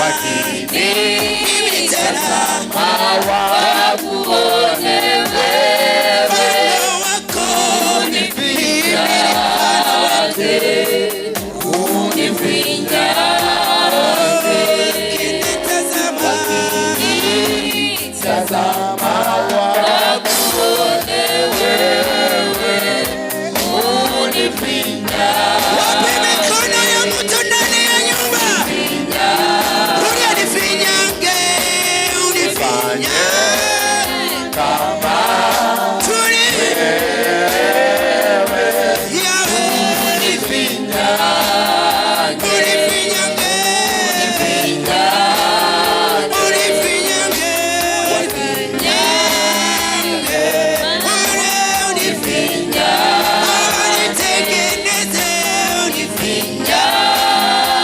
Wakinitazama wakuone wewe, unifinyange, unifinyange. Wakinitazama wakuone wewe, unifinyange.
Wapi mikono ya mtu ndani ya nyumba? Rudia, nifinyange, unifinyange.
Kama
Tuli.
wewe,
Yawe.
unifinyange,
Unifinyange.
unifinyange.
Unifinyange. Ule unifinyange. Unitengeneze, unifinyange.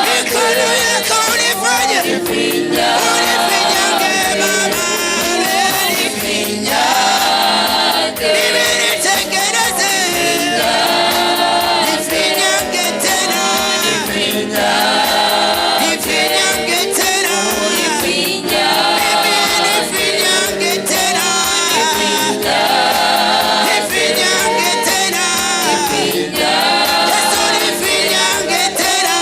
Mikono yako unifanye. Unifinyange, Baba, unifinyange. Mimi nitengeneze. Nifinyange tena. Nifinyange tena. Mimi nifinyange tena. Nifinyange tena. Yesu nifinyange tena.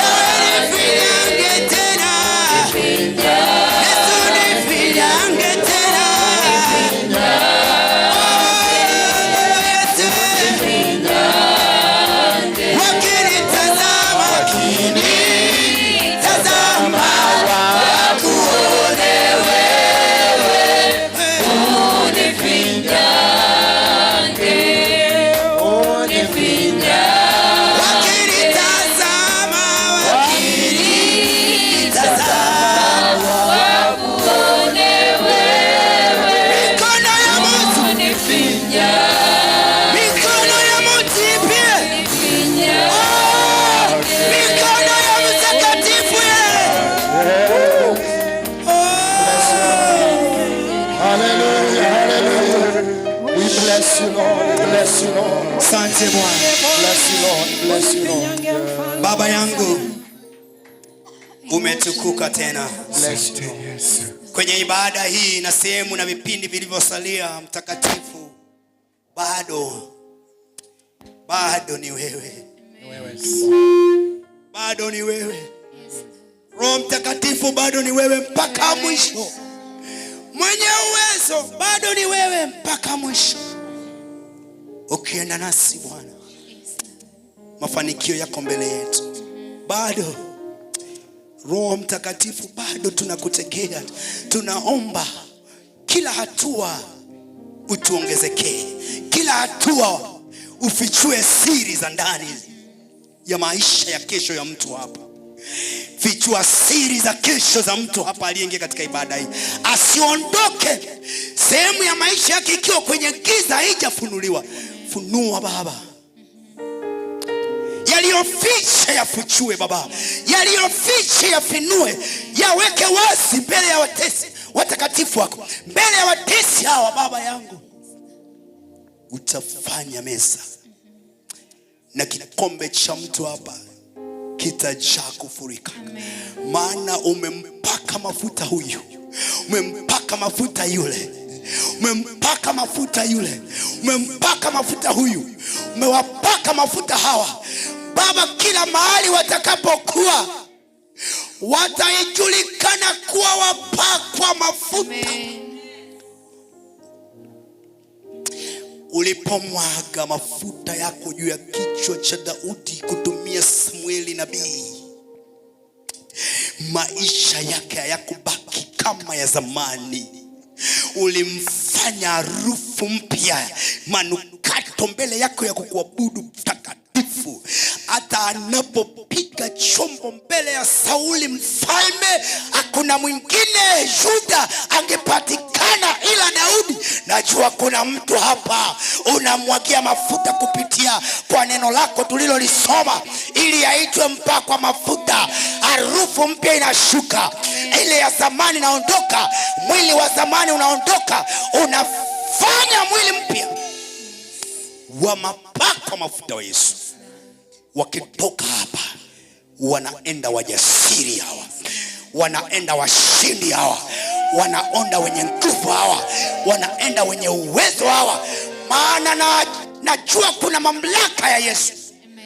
Yawe nifinyange tena. Yesu nifinyange tena. Oh, Yesu. Wakinitazama, wakinitazama, wakuone wewe,
Unifinyange, unifinyange.
Wakinitazama, wakinitazama,
wakuone wewe,
mikono ya mtu,
unifinyange,
mikono ya mtu ipie, oh, mikono ya mtakatifu ye.
Hallelujah, hallelujah. We bless you, Lord. We bless you, Lord.
Asante Bwana.
Bless you, Lord. Bless you, Lord.
Baba yangu umetukuka tena
Bless you, Lord.
kwenye ibada hii na sehemu na vipindi vilivyosalia. Mtakatifu, bado bado ni wewe, bado ni wewe. Roho Mtakatifu, bado ni wewe mpaka mwisho. Mwenye uwezo, bado ni wewe mpaka mwisho. Ukienda nasi Bwana, mafanikio yako mbele yetu. Bado Roho Mtakatifu, bado tunakutegea, tunaomba kila hatua utuongezekee, kila hatua ufichue siri za ndani ya maisha ya kesho ya mtu hapa. Fichua siri za kesho za mtu hapa aliyeingia katika ibada hii, asiondoke sehemu ya maisha yake ikiwa kwenye giza haijafunuliwa. Funua Baba, yaliyoficha yafichue Baba, yaliyoficha yafinue, yaweke wazi mbele ya watesi watakatifu wako, mbele ya watesi hawa. Baba yangu, utafanya meza na kikombe cha mtu hapa kitajaa kufurika, maana umempaka mafuta huyu, umempaka mafuta yule, umempaka mafuta yule, umempaka mafuta huyu, umewapaka mafuta hawa Baba, kila mahali watakapokuwa wataijulikana kuwa wapakwa mafuta. Ulipomwaga mafuta yako juu ya kichwa cha Daudi kutumia Samueli nabii, maisha yake hayakubaki kama ya zamani. Ulimfanya harufu mpya, manukato mbele yako ya kukuabudu mtakatifu. Hata anapopiga chombo mbele ya Sauli mfalme, hakuna mwingine Yuda angepatikana ila Daudi. Najua kuna mtu hapa unamwagia mafuta kupitia kwa neno lako tulilolisoma, ili aitwe mpakwa mafuta. Harufu mpya inashuka, ile ya zamani inaondoka, mwili wa zamani unaondoka, unafanya mwili mpya wa mapakwa mafuta wa Yesu. Wakitoka hapa Wanaenda wajasiri hawa, wanaenda washindi hawa, wanaenda wenye nguvu hawa, wanaenda wenye uwezo hawa, maana najua kuna mamlaka ya Yesu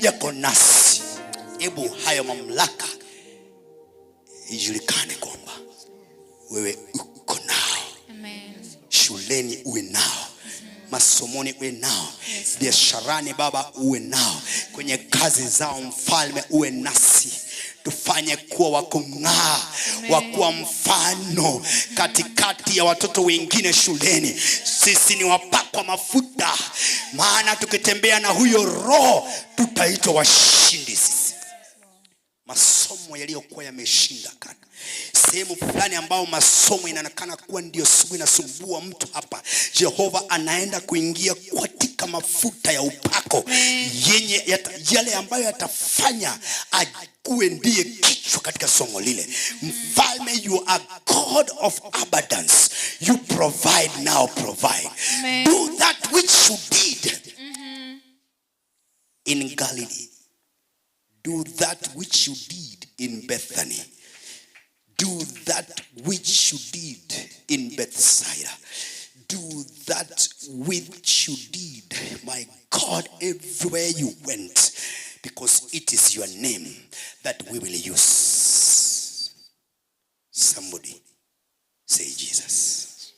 yako nasi. Hebu hayo mamlaka ijulikane kwamba wewe uko nao. Shuleni uwe nao, masomoni uwe nao, biasharani Baba uwe nao, kwenye kazi zao Mfalme uwe nasi, tufanye kuwa wa kung'aa, wa kuwa mfano katikati ya watoto wengine shuleni. Sisi ni wapakwa mafuta, maana tukitembea na huyo Roho tutaitwa washindi sisi. Masomo yaliyokuwa yameshinda kana sehemu fulani ambao masomo inaonekana kuwa ndio sugu inasumbua mtu hapa, Jehova anaenda kuingia katika mafuta ya upako yenye yale ambayo yatafanya akuwe ndiye kichwa katika somo lile. Mfalme, you are God of abundance. You provide now, provide.
Amen.
Do that which you did in Galilee. Do that which you did in Bethany. Do that which you did in Bethsaida. Do that which you did, my God, everywhere you went, because it is your name that we will use. Somebody say Jesus.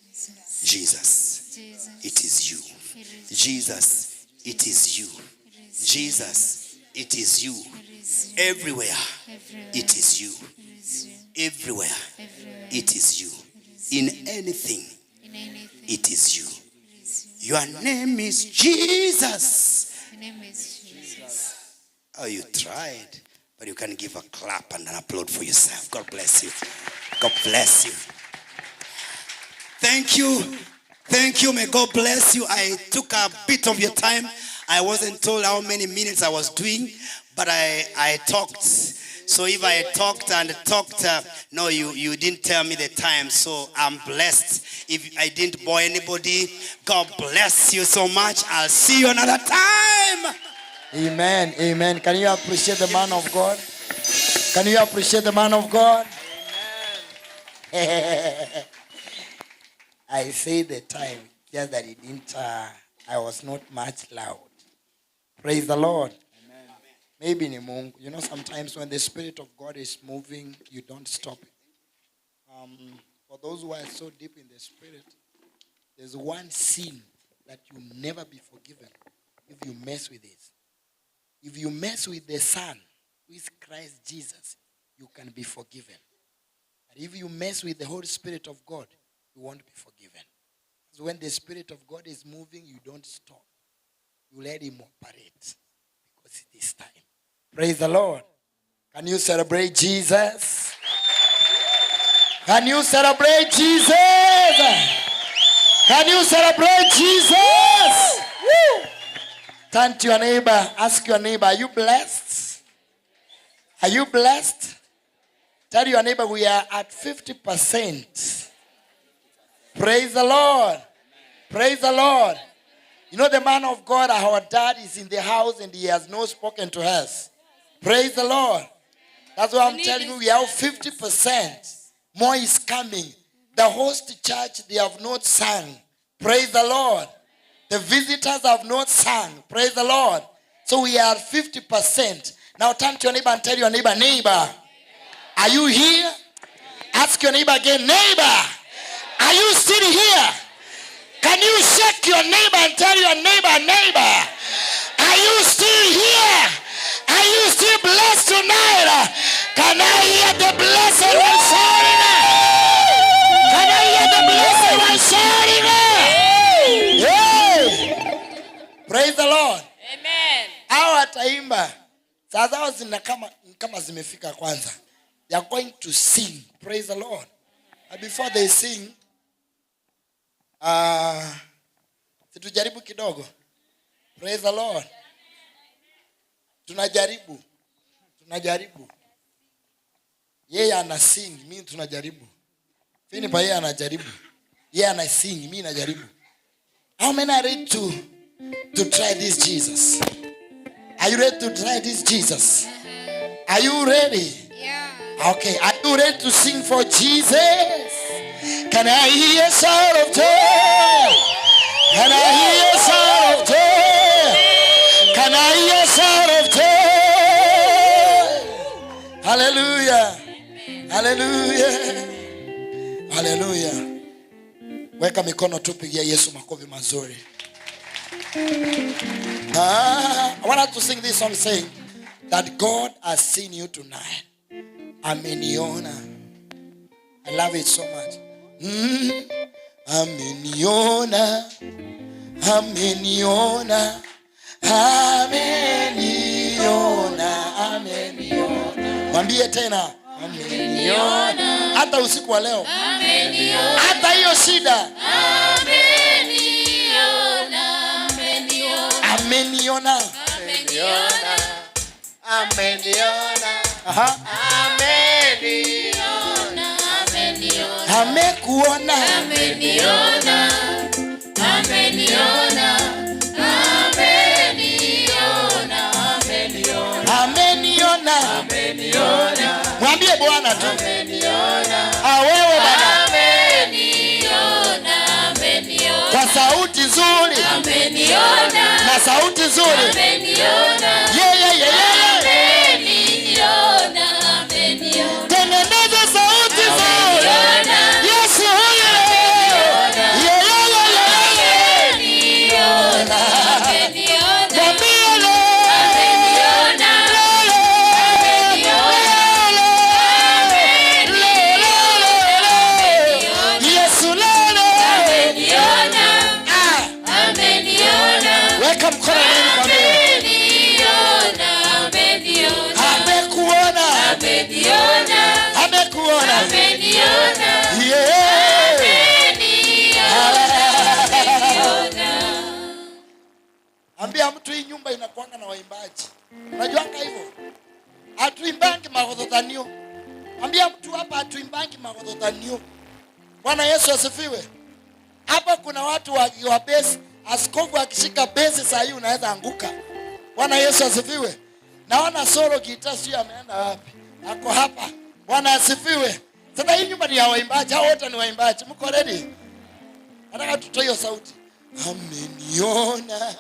Jesus,
Jesus.
it is you.
It is
Jesus, it is you. Jesus, it is you.
is you.
Everywhere,
Everywhere.
it is you.
It is you.
Everywhere,
Everywhere.
it is you. In anything,
In anything.
it is you.
It is you.
Your name is Jesus.
Your name is Jesus.
Oh, you tried, but you can give a clap and an applaud for yourself. God bless you. God bless you. Thank you. Thank you. May God bless you. I took a bit of your time. I wasn't told how many minutes I was doing, but I talked. So if I talked and talked, no, you didn't tell me the time. So I'm blessed. If I didn't bore anybody, God bless you so much. I'll see you another time.
Amen. Amen. Can you appreciate the man of God? Can you appreciate the man of God? Amen. I say the time, just that it didn't, I was not much loud. Praise the Lord. Amen. Maybe ni Mungu. You know, sometimes when the Spirit of God is moving, you don't stop it. For those who are so deep in the Spirit, there's one sin that you never be forgiven if you mess with it. If you mess with the Son, who is Christ Jesus, you can be forgiven. But if you mess with the Holy Spirit of God, you won't be forgiven. So when the Spirit of God is moving, you don't stop. You let him operate because it is time. Praise the Lord. Can you celebrate Jesus? Can you celebrate Jesus? Can you celebrate Jesus? Woo! Turn to your neighbor. Ask your neighbor, are you blessed? Are you blessed? Tell your neighbor we are at 50%. Praise the Lord. Praise the Lord. You know, the man of God, our dad, is in the house and he has not spoken to us. Praise the Lord. That's why I'm telling you, we have 50%. More is coming. The host church, they have not sung. Praise the Lord. The visitors have not sung. Praise the Lord. So we are 50%. Now turn to your neighbor and tell your neighbor, neighbor, are you here? Ask your neighbor again, neighbor, are you still here? Can you shake your neighbor and tell your neighbor, neighbor, are you still here? Are you still blessed tonight? Can I hear the blessed one shouting? Can I hear the blessed one shouting? Yeah. Praise the Lord.
Amen.
Hawa wataimba. Saa zao zina kama zimefika kwanza. They are going to sing. Praise the Lord. And before they sing, situjaribu kidogo. Praise the Lord. Tunajaribu. Tunajaribu. Yeye ana sing, mimi tunajaribu. Finipa yeye anajaribu. Yeye ana sing, mimi najaribu. How many are ready to try this Jesus? Are you ready to try this Jesus? Are you ready?
Yeah.
Okay. Are you ready to sing for Jesus? Can I hear a shout of joy? Can I hear a shout of joy? Can I hear a shout of joy? Hallelujah. Hallelujah. Hallelujah. Weka mikono tu, pigia Yesu makofi mazuri. Ah, I want us to sing this song saying that God has seen you tonight. Ameniona. I love it so much. Ameniona. Ameniona. Ameniona. Ameniona. Mwambie tena. Ameniona. Hata usiku wa leo.
Ameniona.
Hata hiyo shida.
Ameniona. Ameniona.
Ameniona.
Ameniona.
Ameniona.
Aha.
Ameniona.
Ameniona.
Amekuona.
Ameniona. Ameniona. Ameniona. Ameniona.
Ameniona.
Ameniona.
Mwambie Bwana tu.
Ameniona.
Ah, wewe baba.
Ameniona. Ameniona.
Kwa sauti nzuri.
Ameniona.
Na sauti nzuri.
Ameniona.
Yeah.
Ameniona. Ameniona.
Tengeneza sauti nzuri.
Ameniona.
Yesu huyu. Yeah.
Ameniona. Ameniona.
Mwambie leo.
Ameniona. Ameniona.
Yesu lele.
Ameniona.
Ah,
Ameniona.
weka mkono ndani kwambie.
Ameniona. Ameniona.
Amekuona.
Ameniona.
Amekuona.
Ameniona.
Yeah.
Ameniona.
Ambia mtu hii nyumba inakuanga na waimbaji. Unajuanga hivyo? Hatuimbangi magodhotanio. Ambia mtu hapa hatuimbangi magodhotanio. Bwana Yesu asifiwe. Hapa kuna watu wa besi, askofu akishika besi saa hii unaweza anguka. Bwana Yesu asifiwe. Naona solo guitar sio ameenda wapi? Ako hapa. Bwana asifiwe. Sasa hii nyumba ni ya waimbaji, hao wote ni waimbaji. Mko ready? Nataka tutoe hiyo sauti. Ameniona.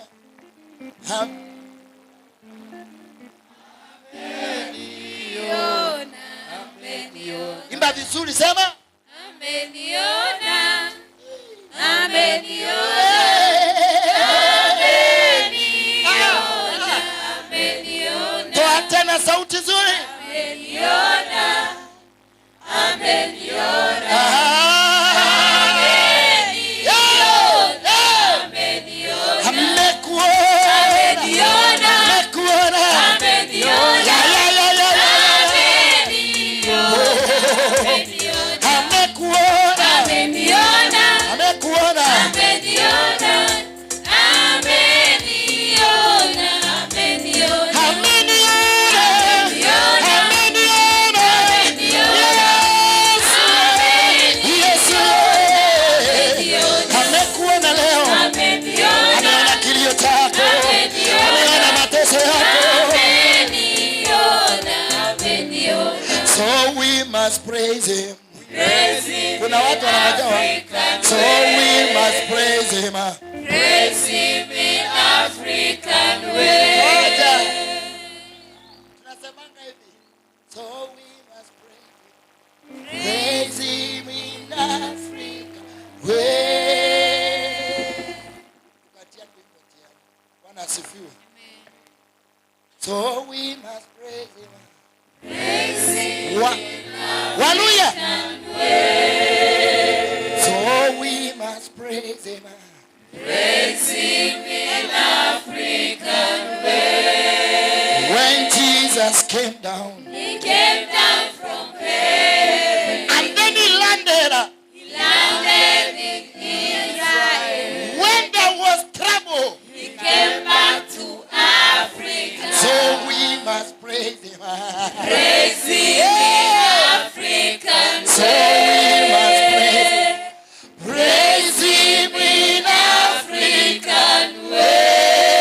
Ameniona. Ameniona.
Imba vizuri sema.
Ameniona. Ameniona. Ameniona. Ameniona.
Toa tena sauti nzuri.
Ameniona. Ameniona.
Ah.
Ameniona. Ameniona.
Amekuona.
Ameniona.
Amekuona.
Ameniona.
Ya.
Ameniona.
Amekuona.
Ameniona.
Amekuona.
Ameniona. Ameniona. Ameniona.
Ameniona.
Ameniona.
Ameniona. Yes. Yesu. Amekuona leo.
Ameniona.
Ameona kilio chako.
Ameniona.
Ameona mateso yako.
Ameniona. Ameniona.
So we must praise him.
Praise him
Kuna watu wanangoja wa.
African
So we must praise him.
Praise him in African way.
Ngoja. Tunasemanga hivi. So we must praise him. Praise him in Africa way. Tukatia wimbo tena. Bwana asifiwe. So we must praise him.
Praise him
Waluya.
way.
So we must praise him.
Praise him in African way.
When Jesus came down,
He came down from heaven.
and then he landed.
He landed in Israel.
When there was trouble,
He came back to Africa.
so we must praise him.
Praise him in African
So we must praise
way.
Praise him in
African way.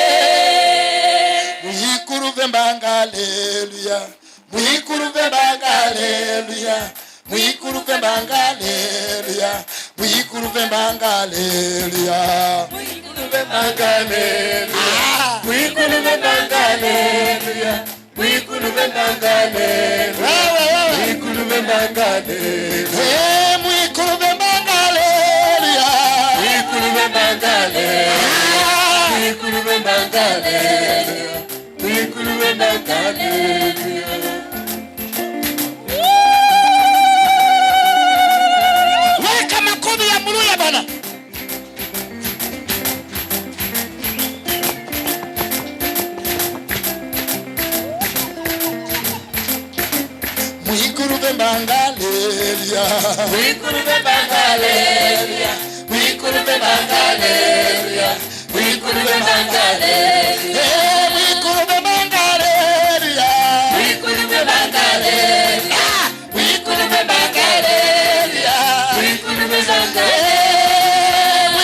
Haleluya. Mwikuru vembanga haleluya. Mwikuru vembanga haleluya.
Mwikuru vembanga haleluya. Mwikuru vembanga haleluya. Mwikuru vembanga haleluya. Mwikuru vembanga haleluya.
Mwikuru vembanga haleluya.
Mwikuru vembanga haleluya. Mwikuru vembanga haleluya. Mwikuru vembanga haleluya.
Weka makofi ya Muluya bana. Mwikuru vembanga haleluya.
Mwikuru vembanga haleluya. Mwikuru vembanga haleluya. Mwikuru vembanga haleluya.
Mwikuru vembanga haleluya.
Mwikuru vembanga haleluya. Mwikuru vembanga haleluya. Mwikuru vembanga haleluya.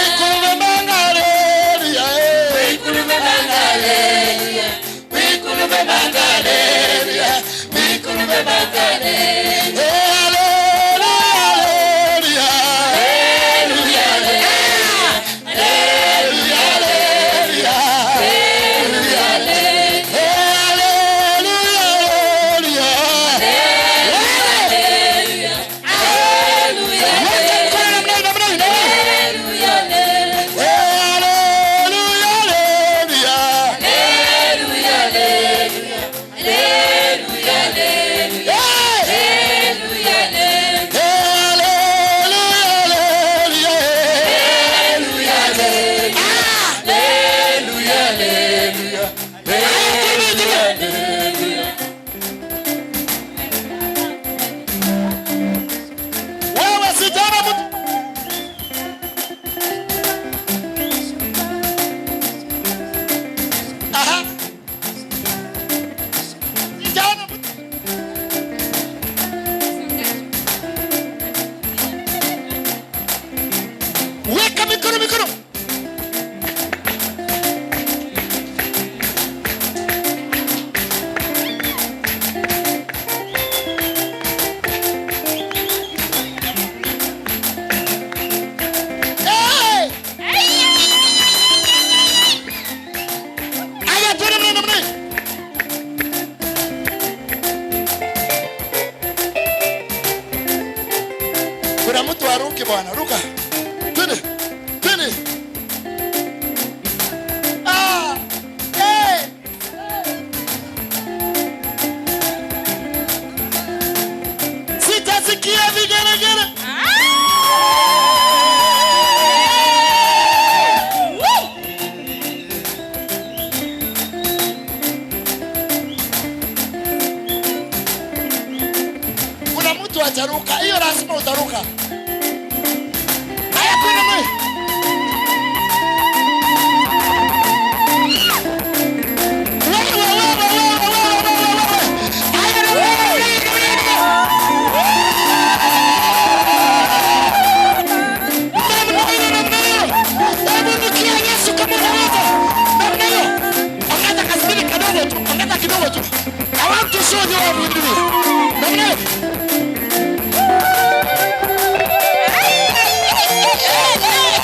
Mwikuru vembanga haleluya.
Mwikuru vembanga haleluya. Mwikuru vembanga haleluya. Mwikuru vembanga haleluya.
Haleluya.
Haleluya. Haleluya.
Haleluya.
Haleluya.
Haleluya.
Haleluya.
Weka mkono namna hiyo, namna hiyo.
Haleluya.
Haleluya.
Haleluya. Haleluya. Haleluya. Haleluya.
Haleluya.
Haleluya. Haleluya. Haleluya. Haleluya.
Wewe sijana mtu. Aha. Sijana mtu. Weka mikono mikono. Hey! Aya, twende mna namna hii. Kuna mtu aruke bwana, ruka. Twende. Twende. Ah! Hey! Sitasikia vigelegele. Kuna mtu ataruka, hiyo lazima utaruka. Haya, twende mwe. Wewe, wewe, wewe, wewe, wewe, wewe. Haya, wewe, wewe, wewe. Namna hiyo, namna hiyo. Hebu nukia Yesu kama unaweza. Namna hiyo. Ongeza kasipidi kidogo tu, ongeza kidogo tu. I want to show you what we do. Namna hiyo.
Yeah.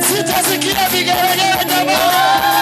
Sitasikia vigelegele jamaa.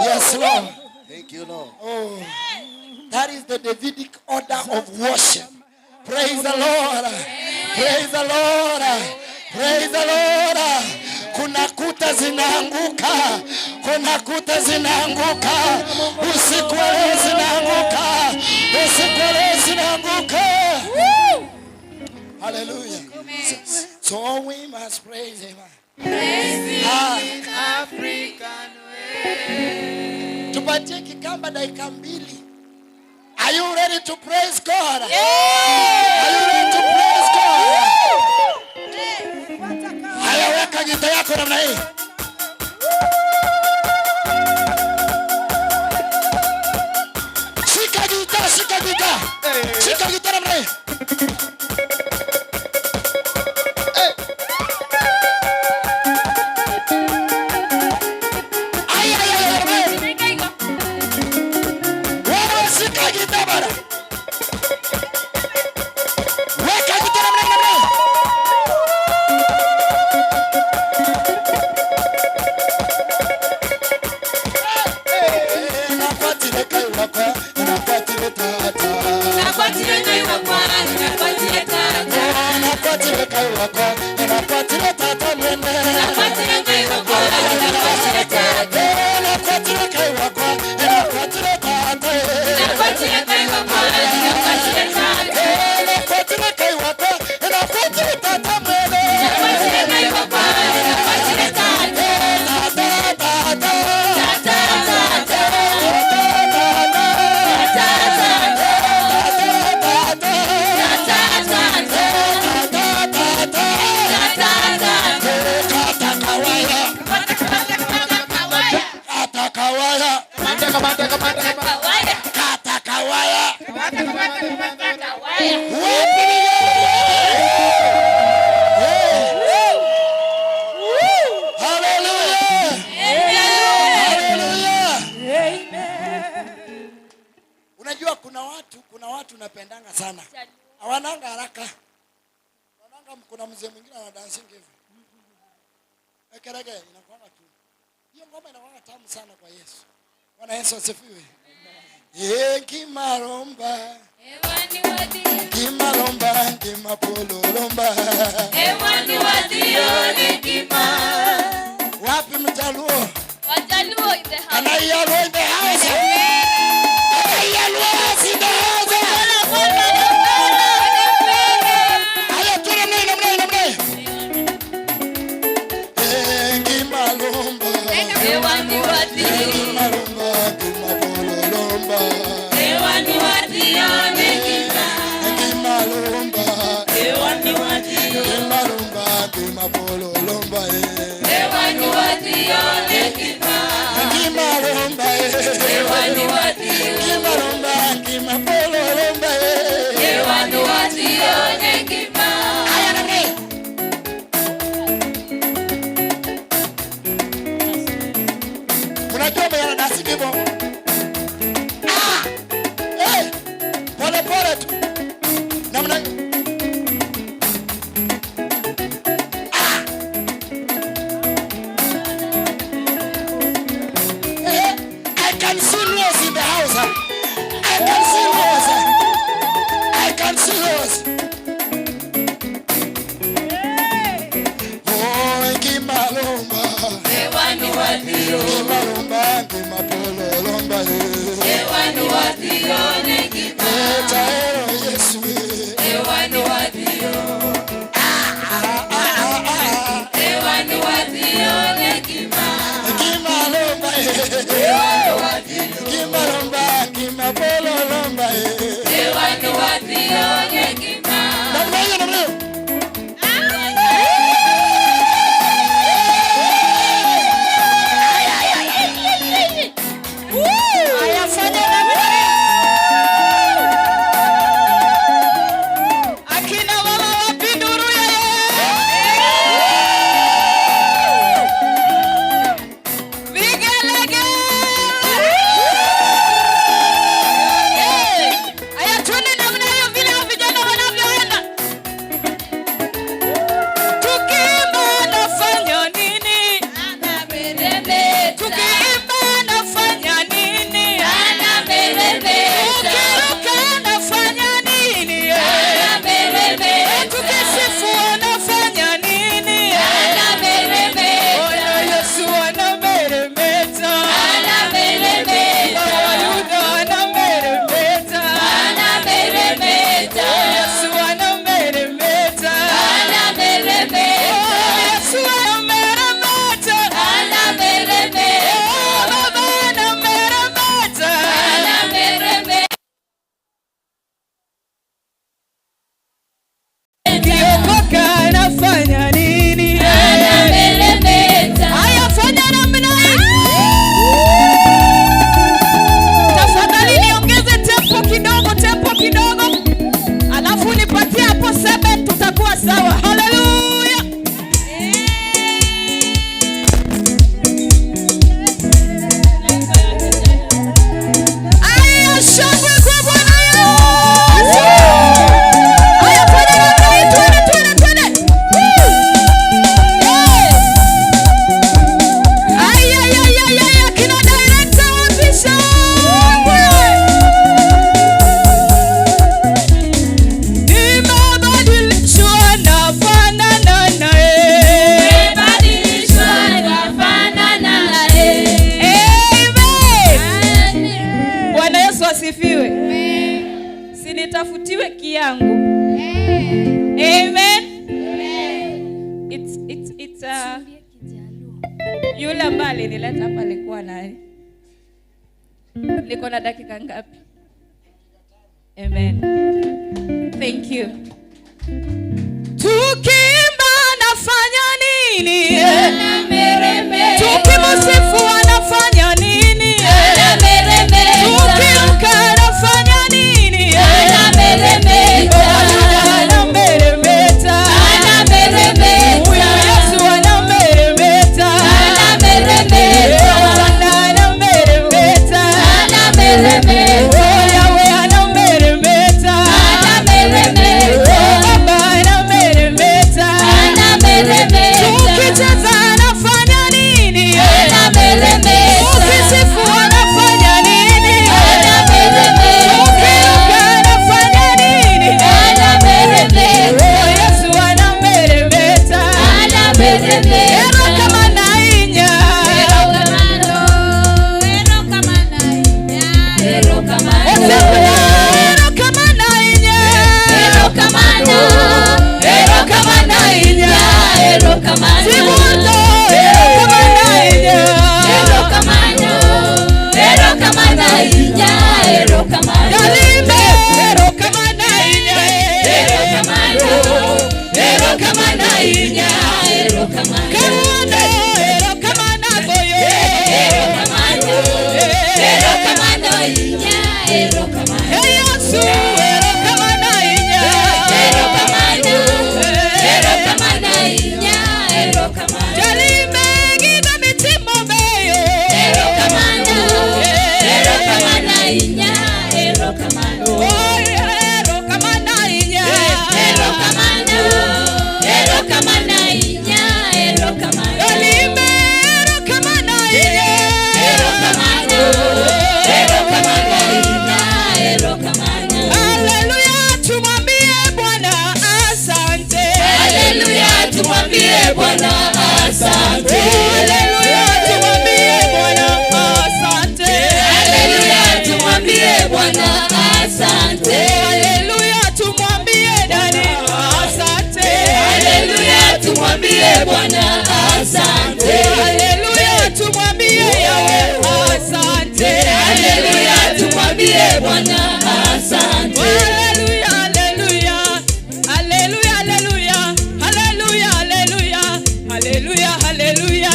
Yes, Lord.
Thank you, Lord.
Oh, that is the Davidic order of worship. Praise the Lord. Praise the Lord. Praise the Lord. Kuna kuta zinaanguka. Kuna kuta zinaanguka. Usiku wa leo zinaanguka. Usiku wa leo zinaanguka. Hallelujah. So we must praise him.
Praise
Ah.
him in African way.
Tupatie kikamba dakika mbili. Are you ready to praise God?
Yeah.
Are you ready to praise God? Haya, weka gita yako namna hii. Shika gita, shika gita. Shika gita namna hii. Ay, ay, ay, ay, ay. Wewe shika gita bana. Weka gita namna hii, namna hii. Kata kawaya. Wapi Hallelujah. Hallelujah. Unajua kuna watu napendanga sana. Hawananga haraka. Wananga, kuna mzee mwingine ana dancing hivi. Ekerege inakuanga tu. Hiyo ngoma inakuanga tamu sana kwa Yesu. Bwana Yesu asifiwe. Ngimalomba. Ngimalomba, ngimapololomba.
Ewani wadhione ngima.
Wapi Mjaluo?
Wajaluo in the house.
Can I hear Luo in the house? Can I hear Luo in the house? Haya, tuende namna hii, namna hii. Ngimalomba.
Ewani wadhione.
Ngimalomba, ngimapololomba.
Ewani wadhione ngima.
Ngimalomba.
Ewani wadhione.
Ngimalomba, ngimapololomba.
Ewani wadhione ngima.
Ngimalomba.
Ewani wadhione.
Ngimalomba, ngimapololomba.
Ewani wadhione ngima.
Haya, namna hii. Unajua mwenye anasiki hivyo? Ah! Eh! Pole pole tu. Namna hiyo. Ah! Eh! I can see Luos in the house. I can see Luos. I can see Luos. Oh, Ngimalomba.
Ewani wadhione.
Ngimalomba, ngimapololomba.
Ewani wadhione ngima.
Taero Yesu.
Ewani wadhione. Ewani wadhione ngima.
Ngimalomba.
Ewani wadhione.
Ngimalomba, ngimapololomba.
Ewani wadhione ngima.
Namna hiyo, namna hiyo.
Haya, fanya namna hii. Akina mama wapi nduru ya Vigelegele. Haya, twende namna hiyo vile hao vijana wanavyoenda. Tukiimba nafanya nini? Tukiimba nafanya nini? Tukiruka nafanya nini? Tukisifu nafanya nini? Bwana Yesu anameremeta. Wayuda anameremeta. Yesu anameremeta. Yesu anameremeta. Baba anameremeta. Ukiokoka anafanya nini? Haya, fanya namna hii. Tafadhali niongeze tempo kidogo, tempo kidogo. Alafu nipatie hapo 7 tutakuwa sawa. Haleluya. Aya, shangwe kwa Bwana Yesu. Haya, fanya namna hii, twende, twende, twende. Woo! Eh. Ay, ay, ay, ay, ay, akina director wapi shangwe? Nimebadilishwa nafanana naye. Amen. Bwana Yesu asifiwe. Sinitafutiwe kiangu. Amen. It's yule ambaye alinileta hapa alikuwa nani? Niko na dakika ngapi? Amen. Thank you. Tukiimba nafanya nini? Tukimsifu anafanya nini? Tukiruka anafanya nini? Ayuda anameremeta. Huyu Yesu anameremeta. Bwana anameremeta. Oh, Yahweh anameremeta. Oh, Baba anameremeta. Erokamano ahinya.
Erokamano, erokamano ahinya. Erokamano.
Osiepna, erokamano ahinya.
Erokamano, erokamano ahinya. Erokamano.
Sibuto, erokamano ahinya.
Erokamano, erokamano ahinya. Erokamano.
Jalimbe, erokamano ahinya.
Erokamano, erokamano ahinya. Erokamano.
Kawuono, erokamano agoyo.
Erokamano, erokamano ahinya. Erokamano.
Ee Yesu, erokamano ahinya.
Erokamano, erokamano ahinya. Erokamano.
Jalimbe, gigo mitimo beyo.
Erokamano, erokamano ahinya. Erokamano.
Oh, erokamano ahinya.
Erokamano, erokamano ahinya. Erokamano.
Jalimbe, erokamano ahinya.
Erokamano, erokamano ahinya. Erokamano.
Haleluya, tumwambie Bwana asante.
Haleluya, tumwambie Bwana asante.
Haleluya, tumwambie Bwana asante.
Haleluya, tumwambie Bwana asante.
Haleluya, tumwambie Dani asante.
Haleluya, tumwambie Bwana asante.
Haleluya, tumwambie Yawe asante.
Haleluya, tumwambie Bwana asante.
Haleluya, haleluya. Haleluya, haleluya. Haleluya, haleluya. Haleluya, haleluya.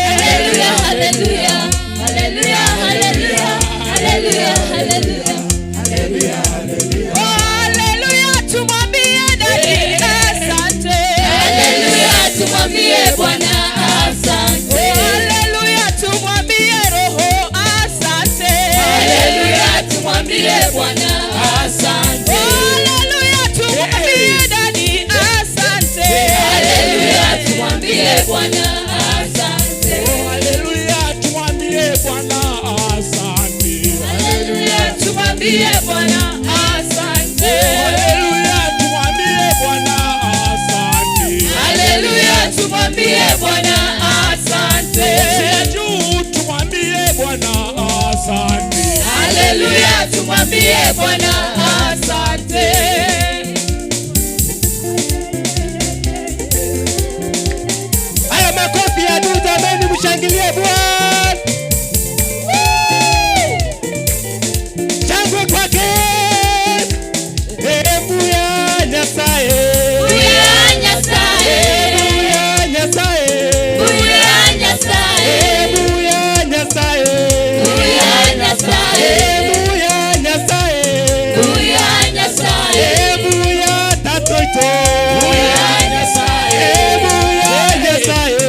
Haleluya, haleluya. Haleluya, haleluya. Haleluya, haleluya.
Haleluya, tumwambie Dani asante.
Haleluya, tumwambie Bwana asante.
Haleluya, tumwambie Roho asante.
Haleluya, tumwambie Bwana asante.
Haleluya, tumwambie Dani asante.
Haleluya, tumwambie Bwana asante.
Haleluya, tumwambie Bwana asante.
Haleluya, tumwambie Bwana asante.
Haleluya, tumwambie Bwana asante.
Haleluya, tumwambie Bwana asante.
Juu tumwambie Bwana asante.
Haleluya, tumwambie Bwana asante.
Haya makofi ya juu jameni, mshangilie Bwana. Shangwe kwake. Ebuya Nyasaye.
Buya Nyasaye.
Ebuya Nyasaye.
Buya Nyasaye.
Ebuya Nyasaye.
Buya Nyasaye.
Ebuya Nyasaye.
Buya Nyasaye.
Ebuya Tatoito.
Buya Nyasaye.
Ebuya Nyasaye.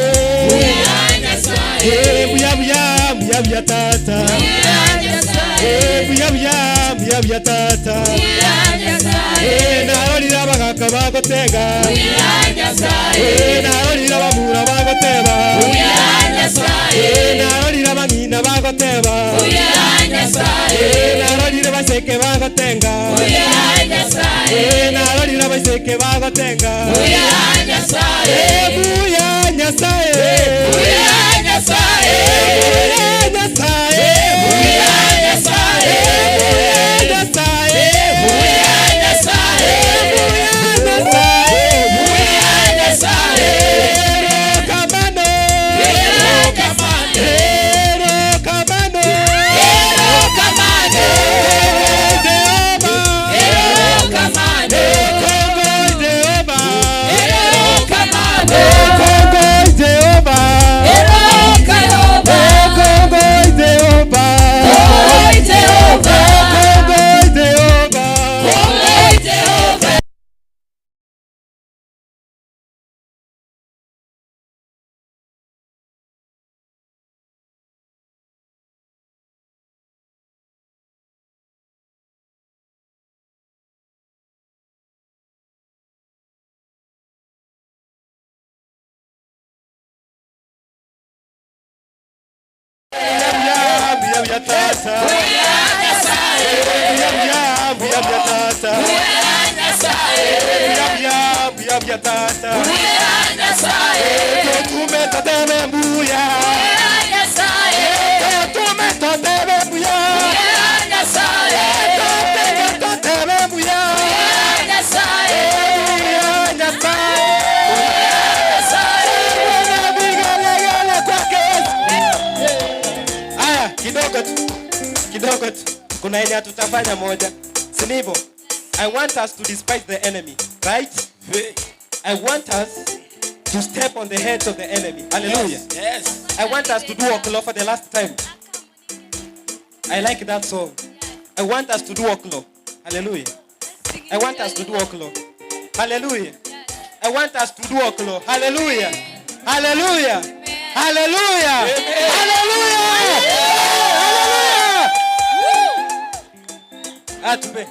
Buya Nyasaye.
Ebuya buya buya buya tata.
Buya Nyasaye.
Ebuya buya buya buya tata.
Buya Nyasaye.
Narorira abagaka bagotega.
Buya Nyasaye.
Narorira abamura bagoteba.
Buya Nyasaye.
Narorira abang'ina bagoteba.
Buya Nyasaye.
Narorira baseke bagotenga.
Buya Nyasaye.
Narorira baseke bagotenga.
Buya Nyasaye.
Buya Nyasaye.
Buya Nyasaye.
Buya Nyasaye.
Buya Nyasaye.
Buya Nyasaye.
Buya Nyasaye.
Buya Nyasaye.
Buya Nyasaye.
Erokamano.
Erokamano.
Erokamano.
Erokamano.
Jehova.
Erokamano.
Kongo Jehova.
Erokamano.
Kongo Jehova.
Erokamano.
Kongo Jehova.
Kongo Jehova.
Kongo Jehova.
Kongo Jehova.
Buya buya tata.
Buya Nyasaye.
Buya buya buya buya tata.
Buya Nyasaye.
Buya buya buya buya tata.
Buya Nyasaye.
Kuna yenye tutafanya moja. Si ni hivyo? I want us to despise the enemy, right? I want us to step on the heads of the enemy. Hallelujah.
Yes.
I want us to do Oklo for the last time. I like that song. I want us to do Oklo. Hallelujah. I want us to do Oklo. Hallelujah. I want us to do Oklo. Hallelujah. Hallelujah. Hallelujah. Hallelujah. Hallelujah. Atupe.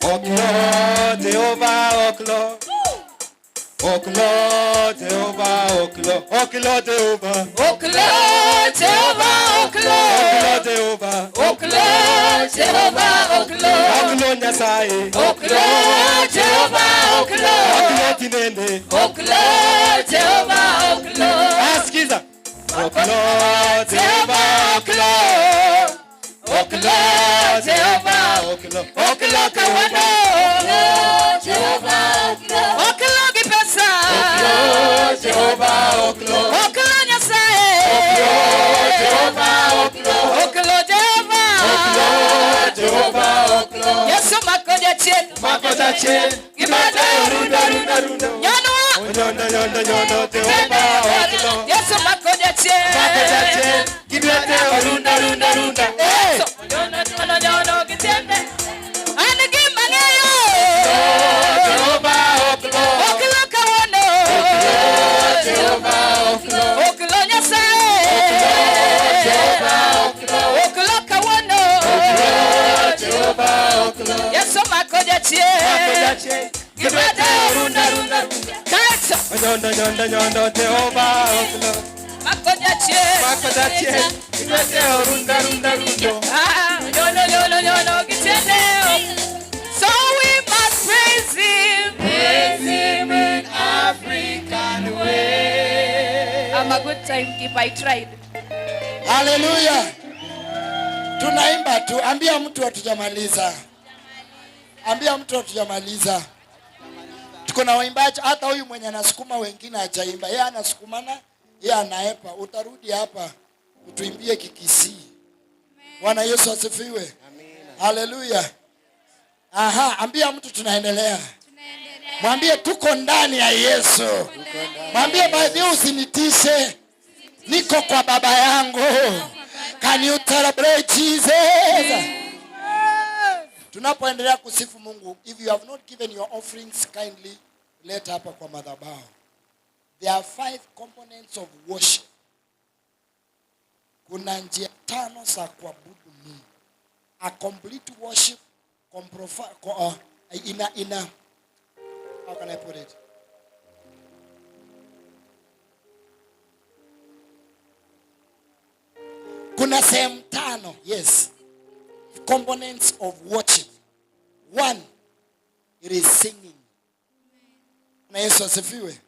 Oklo, Jehovah, Oklo. Oklo, Jehovah, Oklo. Oklo, Jehovah.
Oklo, Jehovah, Oklo.
Oklo, Jehovah.
Oklo, Jehovah, Oklo.
Oklo, Nyasaye.
Oklo, Jehovah, Oklo.
Oklo, Tinende.
Oklo, Jehovah, Oklo.
Asikiza. Oklo, Jehovah, Oklo. Oklo, Jehovah, Oklo.
Oklo kawano. Jehovah, Oklo. Oklo gi pesa.
Oklo, Jehovah, Oklo.
Oklo Nyasaye.
Oklo, Jehovah, Oklo.
Oklo Jehovah.
Oklo, Jehovah, Oklo.
Yesu mako jachien.
Mako jachien.
Gimado.
Runda, runda, runda.
Nyanwa.
Nyondo, nyondo, nyondo, Jehovah, Oklo.
Yesu mako jachien.
Mako jachien. Gidwete, runda, runda, runda. Hey!
Nyono, nyono, nyono, gitiende. An gima ng'eyo.
Jehovah, Oklo.
Oklo kawuono.
Jehovah, Oklo.
Oklo Nyasaye.
Jehovah, Oklo.
Oklo kawuono.
Jehovah, Oklo.
Yesu mako jachien.
Mako jachien.
Gimado.
Runda, runda, runda.
Kato.
Nyondo, nyondo, nyondo, Jehovah, Oklo.
Mako jachien.
Mako jachien. Gidwete, runda, runda, runda.
Ah, nyono, nyono, nyono, gitiende. So we must praise him.
Praise him in African way.
I'm a good timekeeper. I tried.
Haleluya. Tunaimba tu, ambia mtu hatujamaliza. Ambia mtu hatujamaliza. Tuko na waimbaji, hata huyu mwenye anasukuma wengine hajaimba. Yeye anasukumana, yeye anaepa. Utarudi hapa utuimbie Kikisii. Bwana Yesu asifiwe. Haleluya. Aha, ambia mtu tunaendelea. Mwambie tuko ndani ya Yesu. Mwambie baadhi usinitishe. Niko kwa baba yangu. Can you celebrate Jesus? Tunapoendelea kusifu Mungu, if you have not given your offerings, kindly leta hapa kwa madhabahu. There are 5 components of worship. Kuna njia 5 za kuabudu Mungu. A complete worship ina how can I put it? Kuna sehemu 5, yes. Components of worship. 1, it is singing. Na Yesu asifiwe.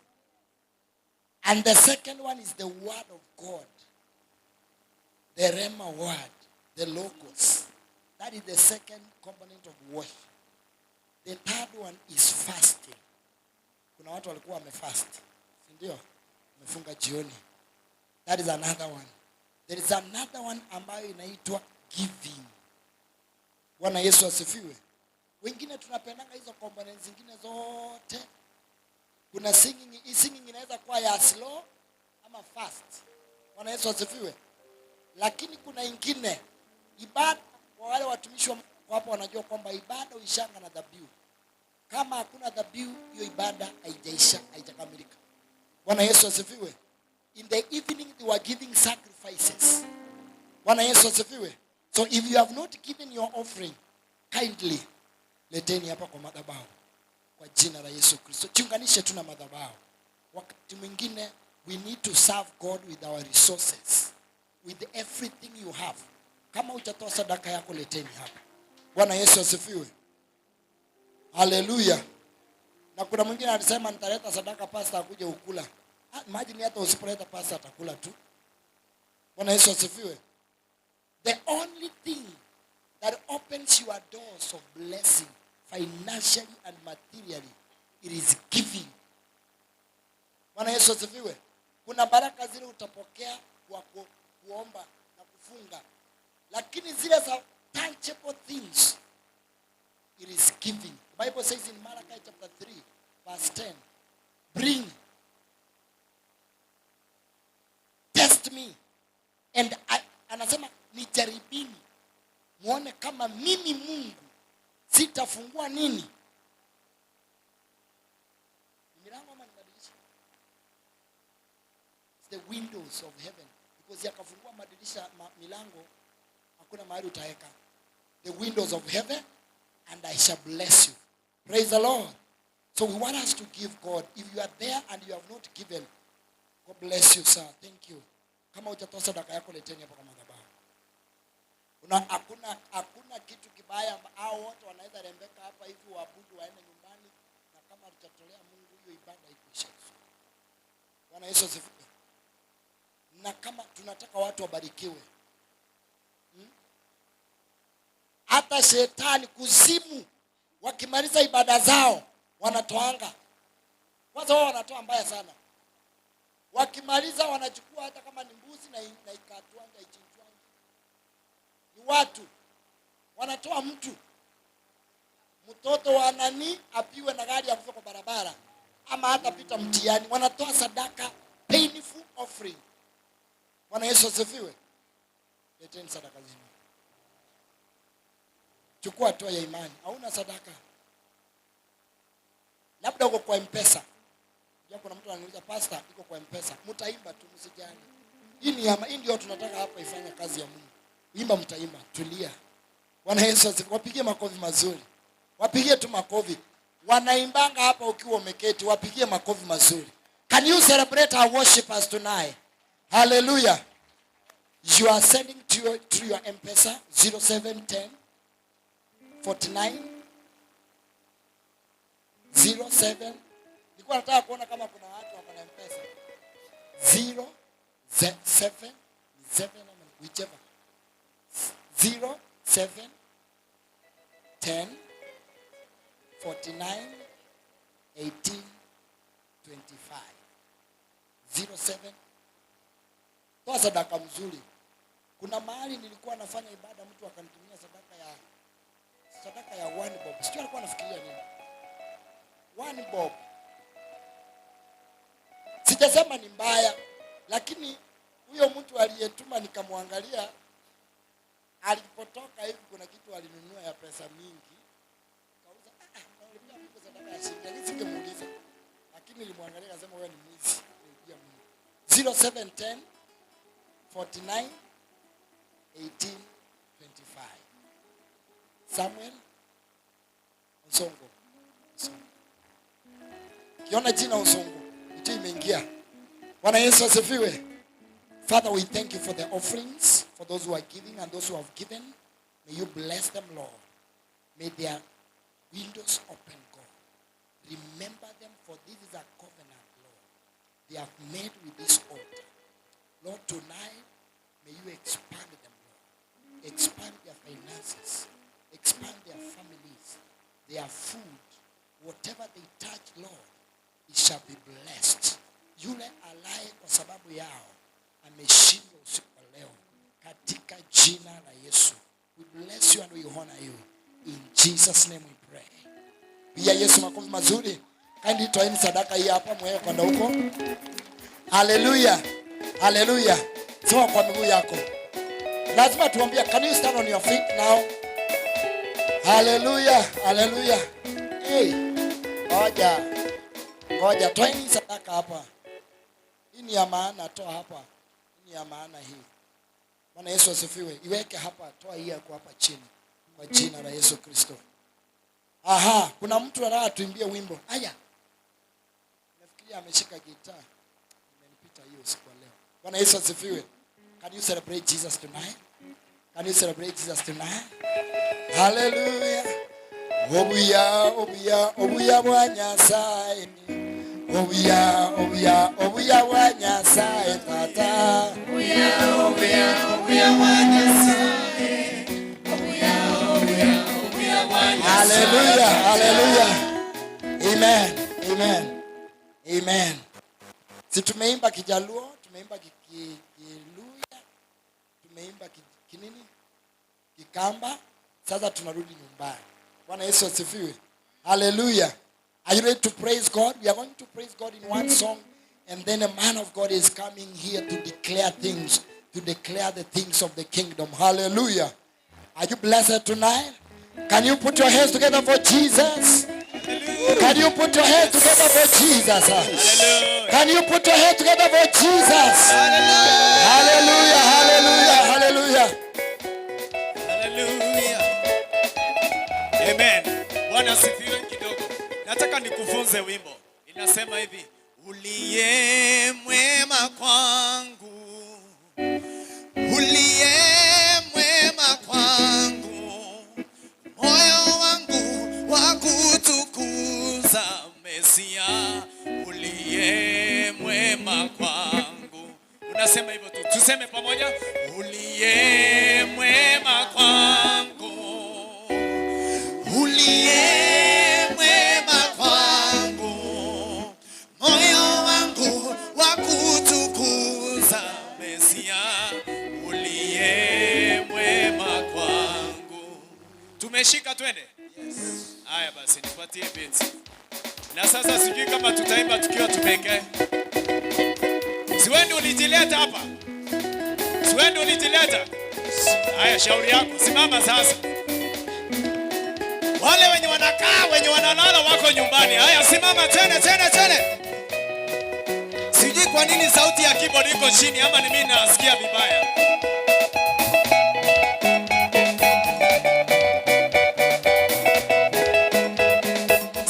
And the second one is the word of God. The Rhema word, the logos. That is the second component of worship. The third one is fasting. Kuna watu walikuwa wamefast, si ndio? Wamefunga jioni. That is another one. There is another one ambayo inaitwa giving. Bwana Yesu asifiwe. Wengine tunapendanga hizo components zingine zote. Kuna singing, hii singing inaweza kuwa ya slow ama fast. Bwana Yesu asifiwe. Lakini kuna ingine ibada, kwa wale watumishi wa Mungu hapo wanajua kwamba ibada huishanga na dhabihu. Kama hakuna dhabihu, hiyo ibada haijaisha, haijakamilika. Bwana Yesu asifiwe. In the evening they were giving sacrifices. Bwana Yesu asifiwe. So if you have not given your offering, kindly leteni hapa kwa madhabahu kwa jina la Yesu Kristo. Jiunganishe tu na madhabahu. Wakati mwingine we need to serve God with our resources, with everything you have. Kama hujatoa sadaka yako, leteni hapa. Bwana Yesu asifiwe. Haleluya. Na kuna mwingine alisema nitaleta sadaka, pastor akuje ukula. Imagine hata usipoleta pastor atakula tu. Bwana Yesu asifiwe. The only thing that opens your doors of blessing financially and materially, it is giving. Bwana Yesu asifiwe. Kuna baraka zile utapokea kwa kuomba na kufunga, lakini zile za tangible things, it is giving. The Bible says in Malachi chapter 3, verse 10, bring, test me, and I, anasema nijaribini, muone kama mimi Mungu sitafungua nini? Ni milango ama ni madirisha? It's the windows of heaven. Because yakafungua madirisha milango, hakuna mahali utaweka. The windows of heaven, and I shall bless you. Praise the Lord. So we want us to give God. If you are there and you have not given, God bless you, sir. Thank you. Kama hujatoa sadaka yako, leteni hapa kwa madhabahu. Hakuna kitu kibaya, hao wote wanaweza rembeka hapa hivi waabudu waende nyumbani, na kama hatutatolea Mungu hiyo ibada ikuisha. Bwana Yesu asifiwe. Na kama tunataka watu wabarikiwe, Hata shetani kuzimu wakimaliza ibada zao wanatoanga. Kwanza wao wanatoa mbaya sana. Wakimaliza wanachukua hata kama ni mbuzi na ikatwanga ichinjwanga. Ni watu wanatoa mtu. Mtoto wa nani apiwe na gari akufe kwa barabara ama hata pita mtihani. Wanatoa sadaka, painful offering. Bwana Yesu asifiwe. Leteni sadaka zenu. Chukua hatua ya imani. Hauna sadaka, labda uko kwa M-Pesa. Unajua kuna mtu ananiuliza, pastor, iko kwa M-Pesa. Mtaimba tu, msijali. Hii ni ama, hii ndio tunataka hapa ifanye kazi ya Mungu. Imba, mtaimba, tulia. Bwana Yesu asifiwe. Wapigie makofi mazuri. Wapigie tu makofi. Wanaimbanga hapa ukiwa umeketi, wapigie makofi mazuri. Can you celebrate our worshipers tonight? Hallelujah. You are sending to your M-Pesa 0710 49 07. Nilikuwa nataka kuona kama kuna watu wako na M-Pesa. 0 7 7 whichever. 0 7 10 49 18 25. 07. Toa sadaka mzuri. Kuna mahali nilikuwa nafanya ibada, mtu akanitumia sadaka ya 1 bob. Sijui alikuwa anafikiria nini. 1 bob. Sijasema ni mbaya, lakini huyo mtu aliyetuma nikamwangalia, alipotoka hivi kuna kitu alinunua ya pesa mingi. Kauza, nalipia Mungu sadaka ya shilingi. Lakini singemuuliza. Lakini nilimwangalia akasema wewe ni mwizi. Nilipia Mungu. 0710 49 18 25. Samuel Onsongo. Onsongo. Kiona jina Onsongo, ito imeingia. Bwana Yesu asifiwe. Father, we thank you for the offerings, for those who are giving and those who have given. May you bless them, Lord. May their windows open, God. Remember them, for this is a covenant, Lord, they have made with this altar. Lord, tonight, may you expand them, Lord. Expand their finances. Expand their families, their food. Whatever they touch, Lord, it shall be blessed. Yule alaye kwa sababu yao ameshindwa usiku wa leo. Katika jina la Yesu. We bless you and we honor you. In Jesus' name we pray. Pia Yesu makofi mazuri. Kindly toeni sadaka hii hapa mweke kwenda huko. Hallelujah. Hallelujah. Sema kwa miguu yako. Lazima tuambie, can you stand on your feet now? Hallelujah. Hallelujah. Hey. Ngoja. Ngoja, toeni sadaka hapa. Hii ni ya maana, toa hapa. Hii ni ya maana hii. Bwana Yesu asifiwe. Iweke hapa, toa hii yako hapa chini. Kwa jina la Yesu Kristo. Aha, kuna mtu anataka tuimbie wimbo. Aya. Nafikiria ameshika gitaa. Imenipita hiyo siku ya leo. Bwana Yesu asifiwe. Can you celebrate Jesus tonight? Can you celebrate Jesus tonight? Hallelujah. Obuya, obuya, obuya bwa Nyasaye. Obuya, obuya, obuya bwa Nyasaye tata.
Obuya, obuya, obuya bwa Nyasaye. Obuya, obuya, obuya bwa Nyasaye.
Hallelujah, hallelujah. Amen, amen, amen. Si tumeimba Kijaluo, tumeimba Kiluya, tumeimba kinini? Kikamba. Sasa tunarudi nyumbani. Bwana Yesu asifiwe. Hallelujah. Are you ready to praise God? We are going to praise God in one song, and then a man of God is coming here to declare things, to declare the things of the kingdom. Hallelujah. Are you blessed tonight? Can you put your hands together for Jesus? Can you put your hands together for Jesus? Can you put your hands together for Jesus? Hallelujah, hallelujah, hallelujah.
Hallelujah. Amen. Bwana asifiwe kidogo. Nataka nikufunze wimbo. Inasema hivi, uliye mwema kwangu, uliye mwema kwangu, moyo wangu wa kutukuza Mesia, uliye mwema kwangu. Unasema hivyo tu, tuseme pamoja, uliye mwema kwangu, uliye mwema kwangu, moyo wangu wa kutukuza Mesia, uliye mwema kwangu. Tumeshika, twende. Haya basi, nipatie beats. Na sasa sijui kama tutaimba tukiwa tumeke. Si wewe ndio ulijileta hapa? Si wewe ndio ulijileta? Haya, shauri yako. Simama sasa. Wale wenye wanakaa, wenye wanalala wako nyumbani. Haya, simama tena tena tena. Sijui kwa nini sauti ya keyboard iko chini ama ni mimi nasikia vibaya.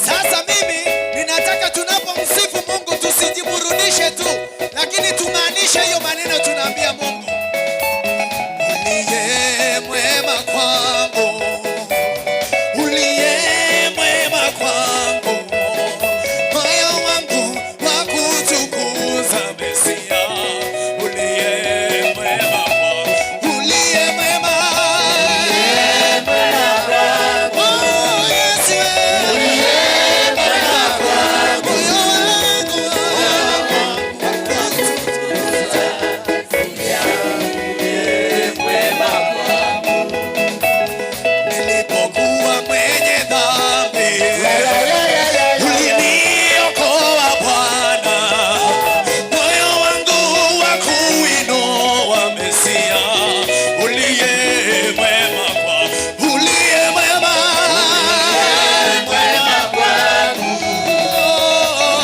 Sasa mimi ninataka tunapomsifu Mungu tusijiburudishe tu, lakini tumaanishe hiyo maneno tunaambia Mungu. Uliye mwema kwangu, uliye mwema kwangu, moyo wangu wa kutukuza Mesia, uliye mwema kwangu, uliye mwema, oh Yesu, uliye mwema kwangu, moyo wangu wa kutukuza Mesia, uliye mwema kwangu. Nilipokuwa mwenye dhambi, uliniokoa Bwana, moyo wangu wa kuinua Mesia, uliye mwema kwangu, uliye mwema, mwema kwangu,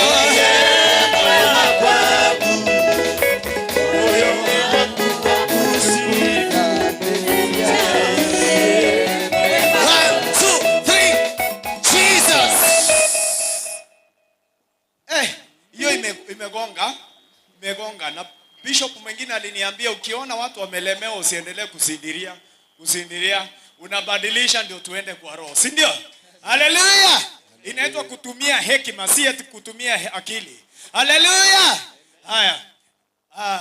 uliye mwema kwangu, moyo wangu wa kusifu. One, two, three. Jesus. Hiyo imegonga, imegonga. Na bishop mwingine aliniambia ukiona watu wamelemewa usiendelee kusindiria, kusindiria, unabadilisha ndio tuende kwa roho, si ndio? Haleluya! Inaitwa kutumia hekima, si eti kutumia akili. Haleluya! Haya. Ah.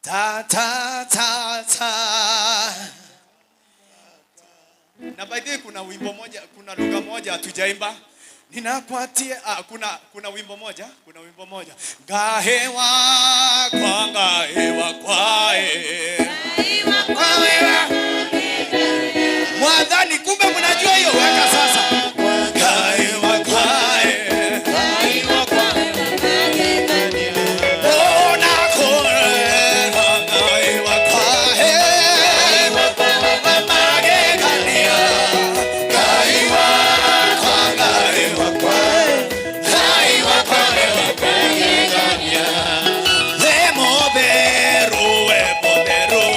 Ta ta ta ta. Na by the way kuna wimbo moja, kuna lugha moja hatujaimba. Ninakwatia kuna wimbo moja, kuna wimbo moja. Ngahewa kwa ngahewa kwae. Kwae. Mwadhani kumbe mnajua hiyo, weka sasa. Ngahewa kwae. Ona kore ngahewa kwae. Magegania. Ngahewa kwa ngahewa kwae. Ngahewa kwae magegania. Lemo beru, emo beru.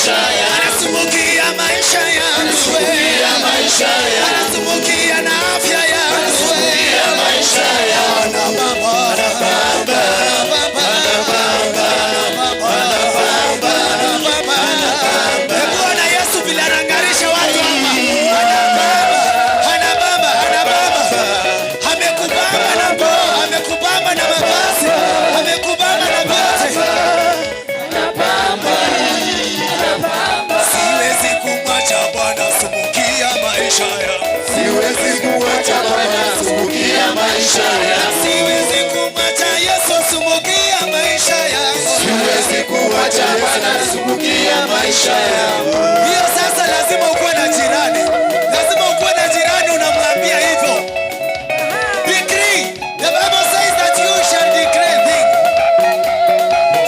maisha yangu. Anasumbukia maisha yangu. Anasumbukia maisha yangu. Anasumbukia na afya yangu. Anasumbukia maisha yangu. Ana baba, ana baba, ana baba, ana baba, ana baba, ana baba, ana baba. Bwana Yesu vile anangarisha watu hapa. Ana baba, ana baba, ana baba. Amekubamba na baba, amekubamba na mavazi, amekubamba na mavazi. Siwezi kumwacha Bwana, sumbukia maisha yangu. Siwezi kumwacha Bwana, sumbukia maisha yangu. Siwezi kumwacha Yesu, sumbukia maisha yangu. Siwezi kumwacha Bwana, sumbukia maisha yangu. Hiyo sasa lazima ukuwe na jirani. Lazima ukuwe na jirani unamwambia hivyo. Decree. The Bible says that you shall declare things.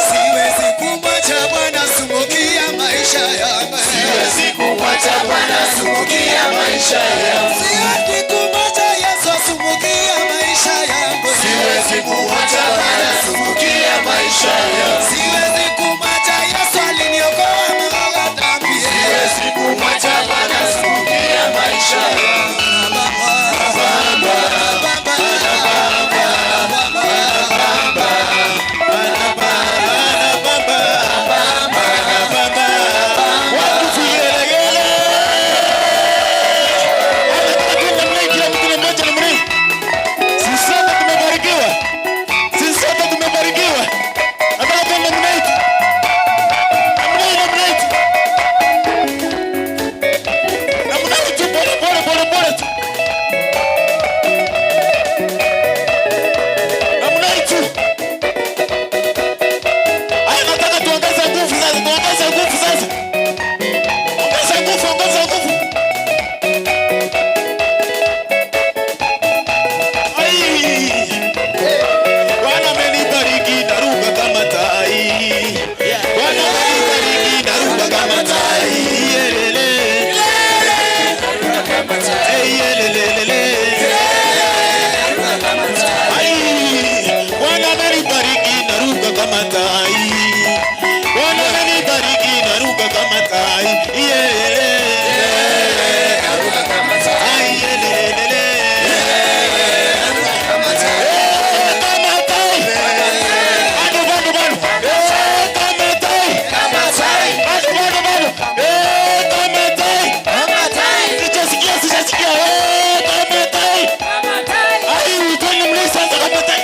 Siwezi kumwacha Bwana, sumbukia maisha yangu. Siwezi kumwacha Bwana, sumbukia maisha yangu. Siwezi kumwacha Yesu, sumbukia maisha yangu. Siwezi kumwacha Bwana, sumbukia maisha yangu. Siwezi kumwacha Yesu, aliniokoa na dhambi. Siwezi kumwacha Bwana, sumbukia maisha yangu. Baba, baba, baba, baba, baba,
Watu vigelegele. Anataka tuende mlei, kila mtu ni mmoja ni mlei. Sisi sote tumebarikiwa. Sisi sote tumebarikiwa. Nataka tuende mlei. Mlei na mlei. Na mlei tu pole pole pole pole tu. Na mlei tu. Haya, nataka tuongeze nguvu sasa, tuongeze nguvu sasa. Ongeza nguvu, ongeza nguvu. Ai! Bwana amenibariki naruka kama tai. Bwana amenibariki naruka kama tai. Yelele. Hey, yelelelele. Ai! Bwana amenibariki naruka kama tai. Bwana amenibariki naruka kama tai. Yelele. Ai, yelelele. Kama tai. Bado, bado, bado. Kama tai. Bado, bado, bado. Kama tai. Sijasikia, sijasikia. Kama tai. Ai, twende mle sasa kama tai.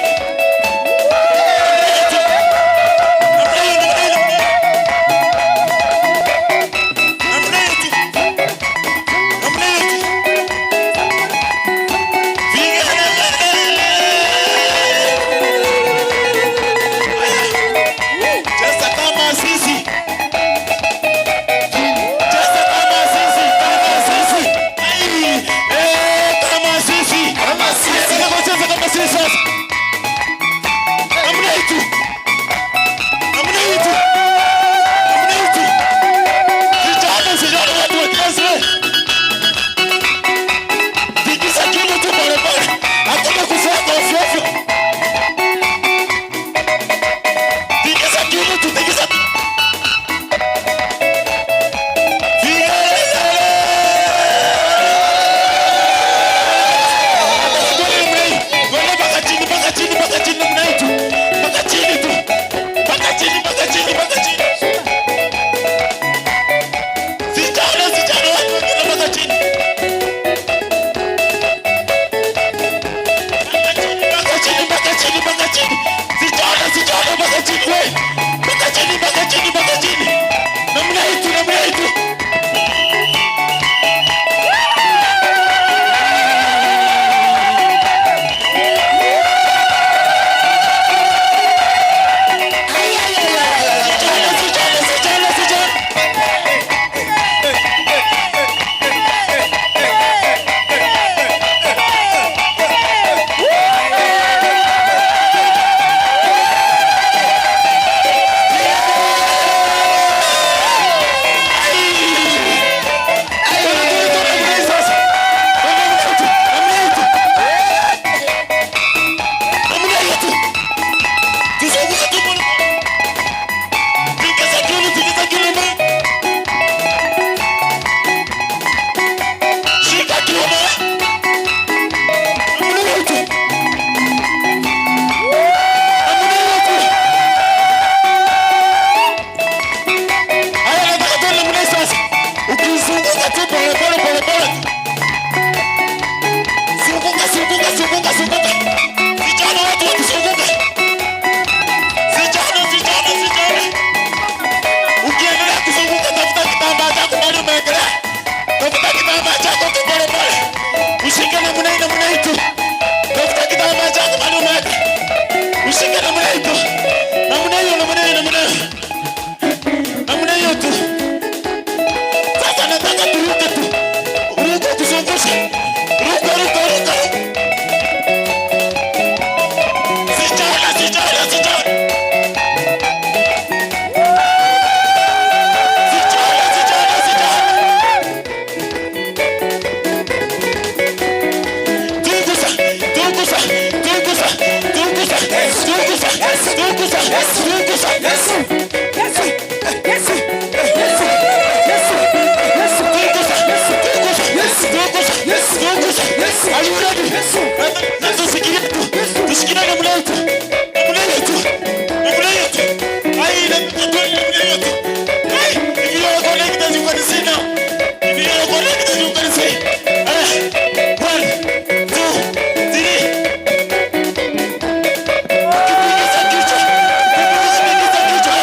Shika namna hiyo tu. Namna hiyo, namna hiyo, namna hiyo. Namna hiyo tu. Sasa nataka turuke tu. Ruka tuzungushe. Ruka, ruka, ruka. Sijaona, sijaona, sijaona. Sijaona, sijaona, sijaona. Tungusa, tungusa, tungusa, tungusa, tungusa, tungusa, tungusa. Tungusa, tungusa, tungusa, tungusa. Are you ready? Na tusikilie tu. Tusikilie namna hiyo tu. Namna hiyo tu. Namna hiyo tu. Ai, namna hiyo tu. Ai, if you are connected, you can see now. If you are connected, you can see. One, two, three. Ukipigiza kichwa, ukipigiza kichwa.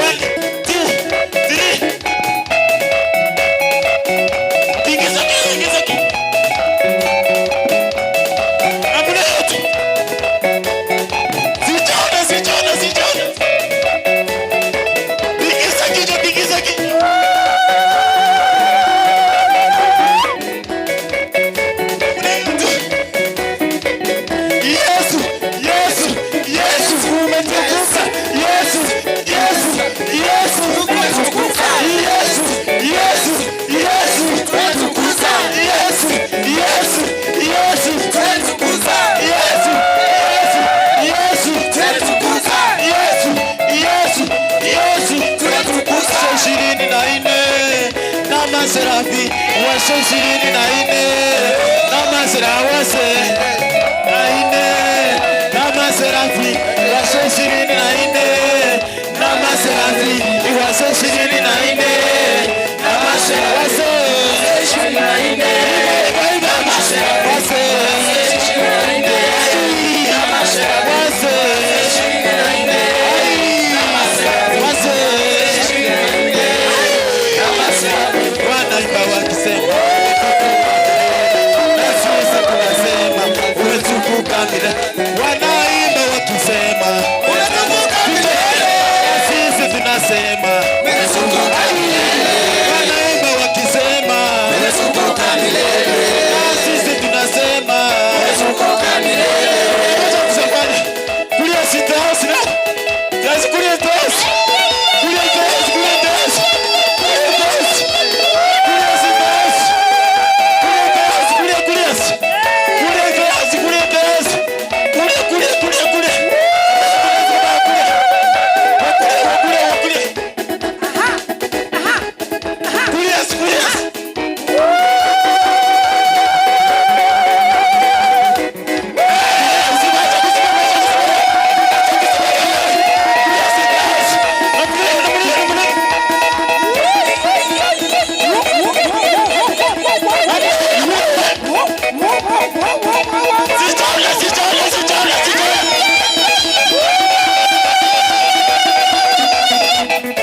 One, two, three. Pigiza kichwa, pigiza kichwa. Namna hiyo tu. Sijaona, sijaona, sijaona. Pigiza kichwa, pigiza kichwa. Yesu, Yesu, Yesu umetukuka. Yesu, Yesu, Yesu umetukuka. Yesu, Yesu, Yesu umetukuka. Yesu, Yesu, Yesu umetukuka. Yesu, Yesu, Yesu umetukuka. Yesu, Yesu, Yesu umetukuka. 24 na maserafi washe 24 na maserafi wase na nne na maserafi washe 24 na maserafi washe 24 na maserafi washe 24 na maserafi washe 24 na maserafi washe 24 na maserafi washe 24 na maserafi. Wanaimba wakisema na sisi tunasema umetukuka milele. Wanaimba wakisema umetukuka milele, na sisi tunasema umetukuka milele. Wanaimba wakisema umetukuka milele, na sisi tunasema umetukuka milele. Ngoja tusafanye. Kulia sita house na. Guys, kulia sita house. Kulia sita house, kulia sita house. Kulia sita house. Kulia sita house. Kulia sita house, kulia, kulia. Kulia sita house, kulia sita house. Kulia, kulia, kulia, kulia. Kulia, kulia, kulia. Kulia, kulia. Sijaona, sijaona, sijaona, sijaona.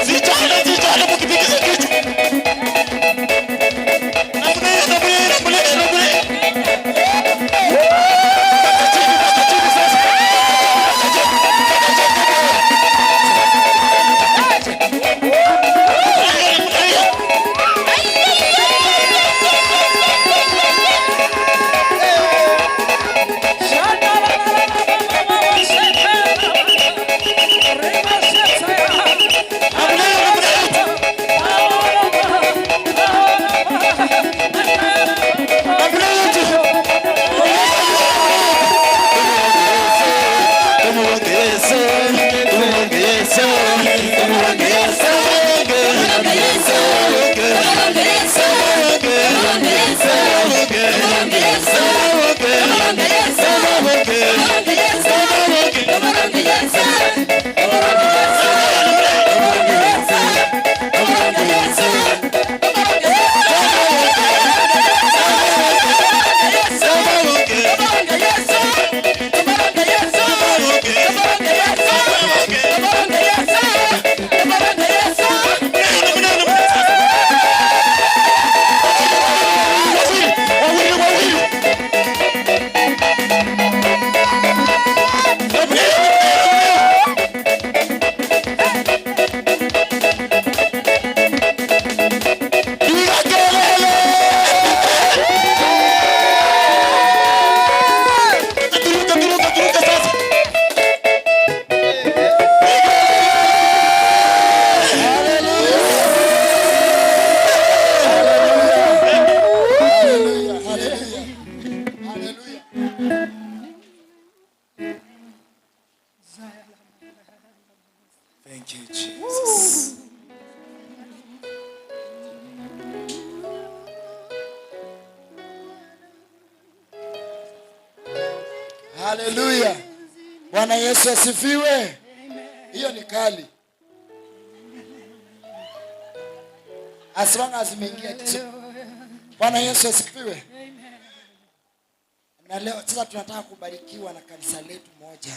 Sijaona, sijaona mkipigiza kichwa. Namna hiyo, namna hiyo, namna hiyo, namna hiyo. Mpaka chini, mpaka chini sasa. Mpaka chini, mpaka chini. Namna hiyo.
Thank you, Jesus.
Haleluya. Bwana Yesu asifiwe. Hiyo ni kali. As long as imeingia kitu. Bwana Yesu asifiwe. Na leo sasa tunataka kubarikiwa na kanisa letu moja.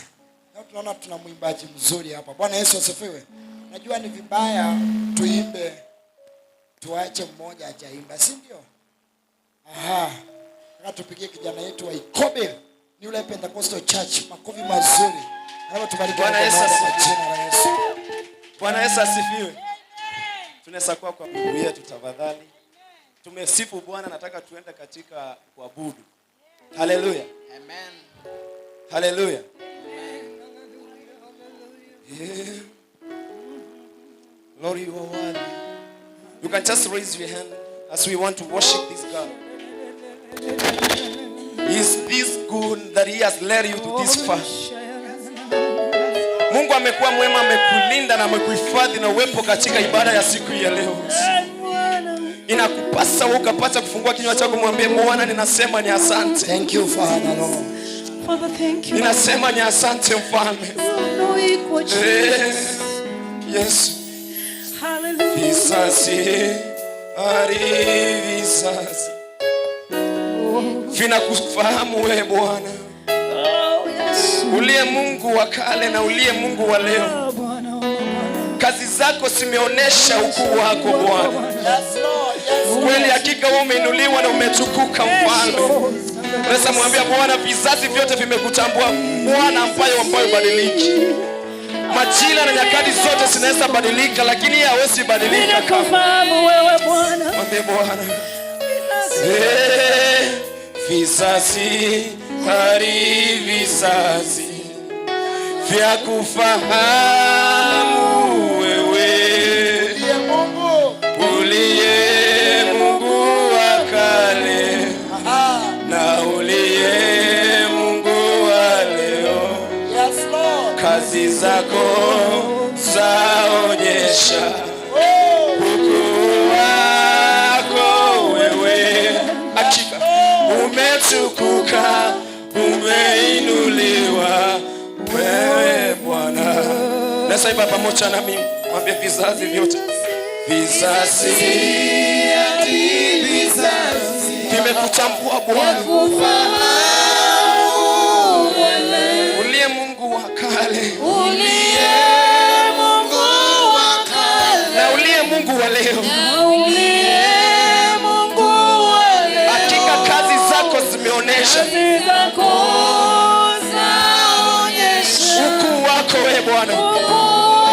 Leo tunaona tuna mwimbaji mzuri hapa. Bwana Yesu asifiwe. Najua ni vibaya tuimbe tuache mmoja hajaimba, si ndio? Aha. Nataka tupigie kijana yetu wa Ikobe New Life Pentecostal Church makofi mazuri. Naomba tubariki
Bwana Yesu
kwa
asifiwe.
jina la Yesu.
Bwana Yesu asifiwe. Tunaweza kuwa kwa miguu yetu tafadhali. Tumesifu Bwana, nataka tuende katika kuabudu. Haleluya.
Amen.
Haleluya. Yeah. Lord, you are worthy. You can just raise your hand as we want to worship this God. Is this good that he has led you to this far? Mungu amekuwa mwema, amekulinda na amekuhifadhi na uwepo katika ibada ya siku ya leo. Inakupasa wewe ukapata kufungua kinywa chako mwambie Bwana, ninasema ni asante.
Thank you, Father Lord.
Father, thank you.
Ninasema ni asante mfalme.
No equal Jesus.
Yesu.
Hallelujah.
Vizazi hadi vizazi vinakufahamu wewe Bwana, uliye Mungu wa kale na uliye Mungu wa leo. Kazi zako zimeonesha ukuu wako Bwana. Kweli hakika wewe umeinuliwa na umetukuka mfalme. Unaweza mwambia Bwana, vizazi vyote vimekutambua Bwana ambaye hubadiliki. Majira na nyakati zote zinaweza badilika, lakini yeye hawezi badilika.
Ninakufahamu wewe Bwana.
Mwambie Bwana. Vizazi hadi vizazi vya kufahamu wewe, uliye Mungu wa kale na uliye Mungu wa leo.
Yes, Lord.
Kazi zako zaonyesha ukuu wako wewe. Hakika umetukuka, umeinuliwa wewe Bwana. Nasema imba pamoja na mimi, mwambie vizazi vyote, vizazi
hadi vizazi
vimekutambua Bwana, uliye Mungu wa kale,
Uliye Mungu wa kale
na uliye Mungu wa leo.
na uliye Mungu wa leo.
Hakika kazi zako zimeonesha
Kazi zako zaonyesha
ukuu wako wewe Bwana.
ukuu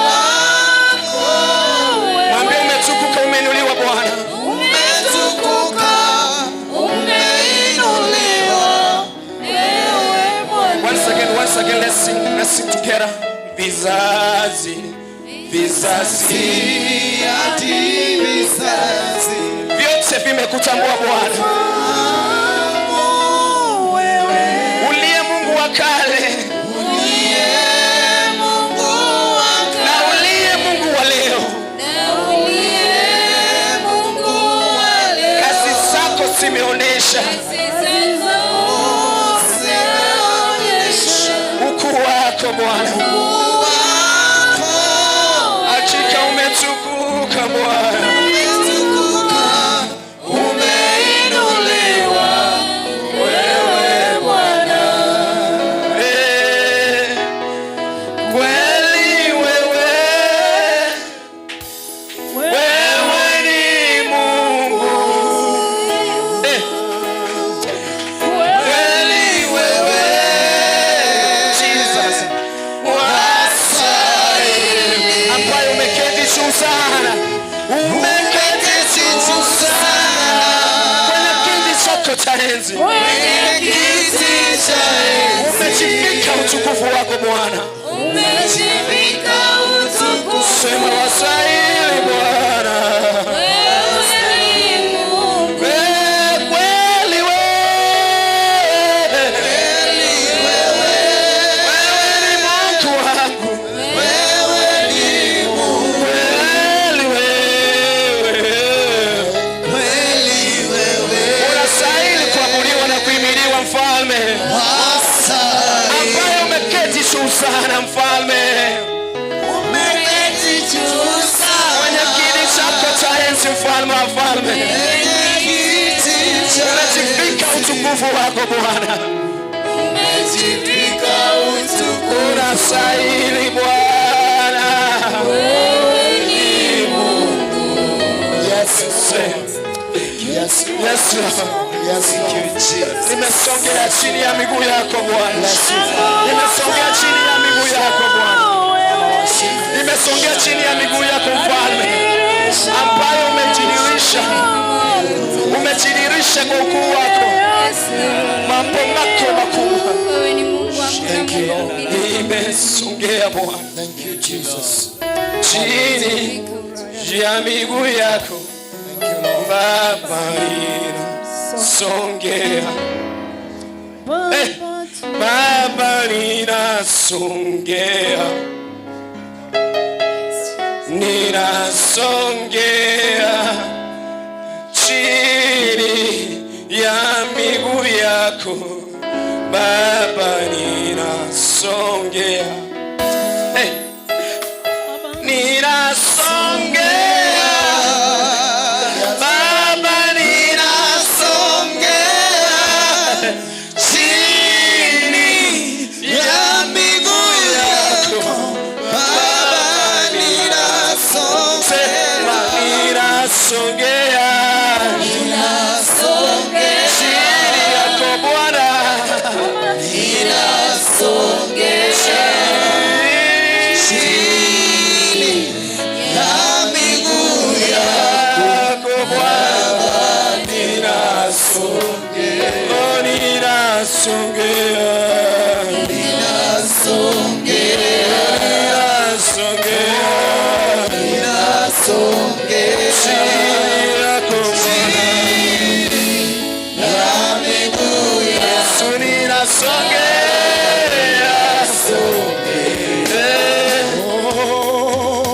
wako wewe.
Mwambie umetukuka, umeinuliwa Bwana.
Umetukuka, umeinuliwa wewe Bwana.
Once again, once again, let's sing together. Vizazi, vizazi
hadi vizazi
vyote vimekutambua Bwana, uliye Mungu wa kale
Uliye Mungu wa
na uliye Mungu wa leo.
na uliye Mungu wa leo.
Kazi zako zimeonesha
Kazi zako zimeonyesha
ukuu wako Bwana. Hakika umetukuka Bwana,
umeinuliwa wewe Bwana.
Kweli wewe, wewe ni Mungu. Kweli wewe, Jesus, wastahili, ambaye umeketi juu sana, umeketi juu sana kwenye kiti chako cha enzi,
Kwenye kiti cha enzi.
umejivika utukufu wako Bwana.
Umejivika utukufu.
Sema wastahili Bwana.
Wewe ni Mungu.
Kweli wewe, wewe ni Mungu wa sana mfalme.
Umeketi juu sana.
Kwenye kiti chako cha enzi mfalme wa falme. Umejivika utukufu wako Bwana.
Umejivika utukufu.
Unastahili Bwana.
Wewe ni Mungu.
Yes, Lord. Yes,
Yes, Lord.
Yes, Lord.
Nimesongea chini ya miguu yako Bwana. Nimesongea chini ya miguu yako Bwana. Nimesongea chini ya miguu yako mfalme, ambayo umejidhihirisha. Umejidhihirisha kwa ukuu wako, mambo mako makubwa.
Wewe ni Mungu wangu.
Thank you, Lord.
Nimesongea Bwana
Thank you, Jesus.
Chini ya miguu yako Baba, ninasongea. Eh, Baba ninasongea, ninasongea chini ya miguu yako Baba, ninasongea. Hey. Ninasongea Baba, ninasongea chini ya miguu yako
Baba, ninasongea.
Sema ninasongea
Ninasongea.
chini yako Bwana,
Ninasongea. Chini ya miguu
yako Bwana, ninasongea, oh, ninasongea,
Ninasongea.
ninasongea
Ninasongea.
chini yako Bwana,
Ya miguu
Yesu ninasongea. Eh,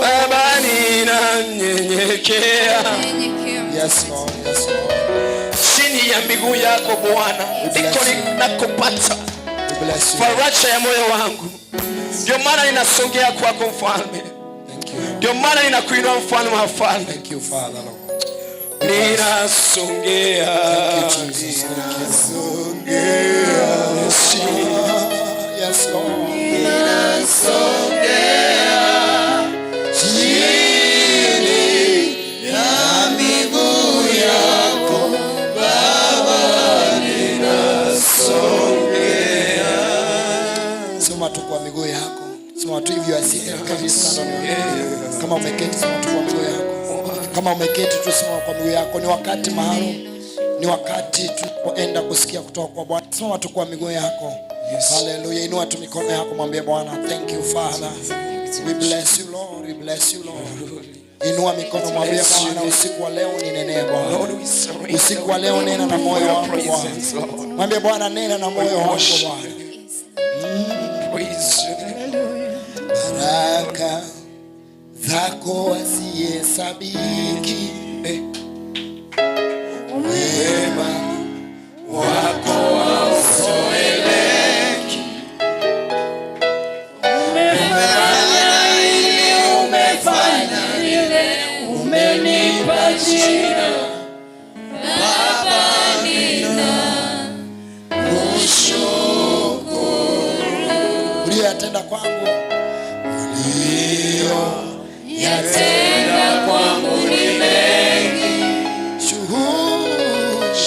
Baba ninanyenyekea
Yes, Lord. Yes, Lord.
chini ya miguu yako Bwana, ndiko ninakopata
We bless you.
faraja ya moyo wangu. Ndio maana ninasongea kwako mfalme,
Thank you.
ndio maana ninakuinua mfalme wa falme.
Thank you, Father, Lord.
Ninasongea.
Thank you, Jesus. Thank you. Yes, Lord.
Ninasongea chini ya miguu yako Baba, ninasongea.
Simama tu kwa miguu yako. Simama tu if you are seated, can you stand on your feet? Kama umeketi simama tu kwa miguu yako. Kama umeketi tu simama kwa miguu yako. Ni wakati maalum. Ni wakati tunapoenda kusikia kutoka kwa Bwana. Simama tu kwa miguu yako. Hallelujah. Inua tu mikono yako mwambie Bwana, thank you Father. We bless you Lord. We bless you Lord. Inua mikono mwambie Bwana, usiku wa leo ninenee Bwana.
Lord, we surrender.
Usiku wa leo nena na moyo
Your
wangu Bwana.
presence, Lord.
Mwambie Bwana, nena na moyo wangu Bwana.
Praise your name.
Baraka zako hazihesabiki, wema wako hauzoeleki.
Umefanya hili, umefanya lile, umenipa jina Baba, ninakushukuru.
Uliyoyatenda kwangu,
Yatenda kwangu ni mengi,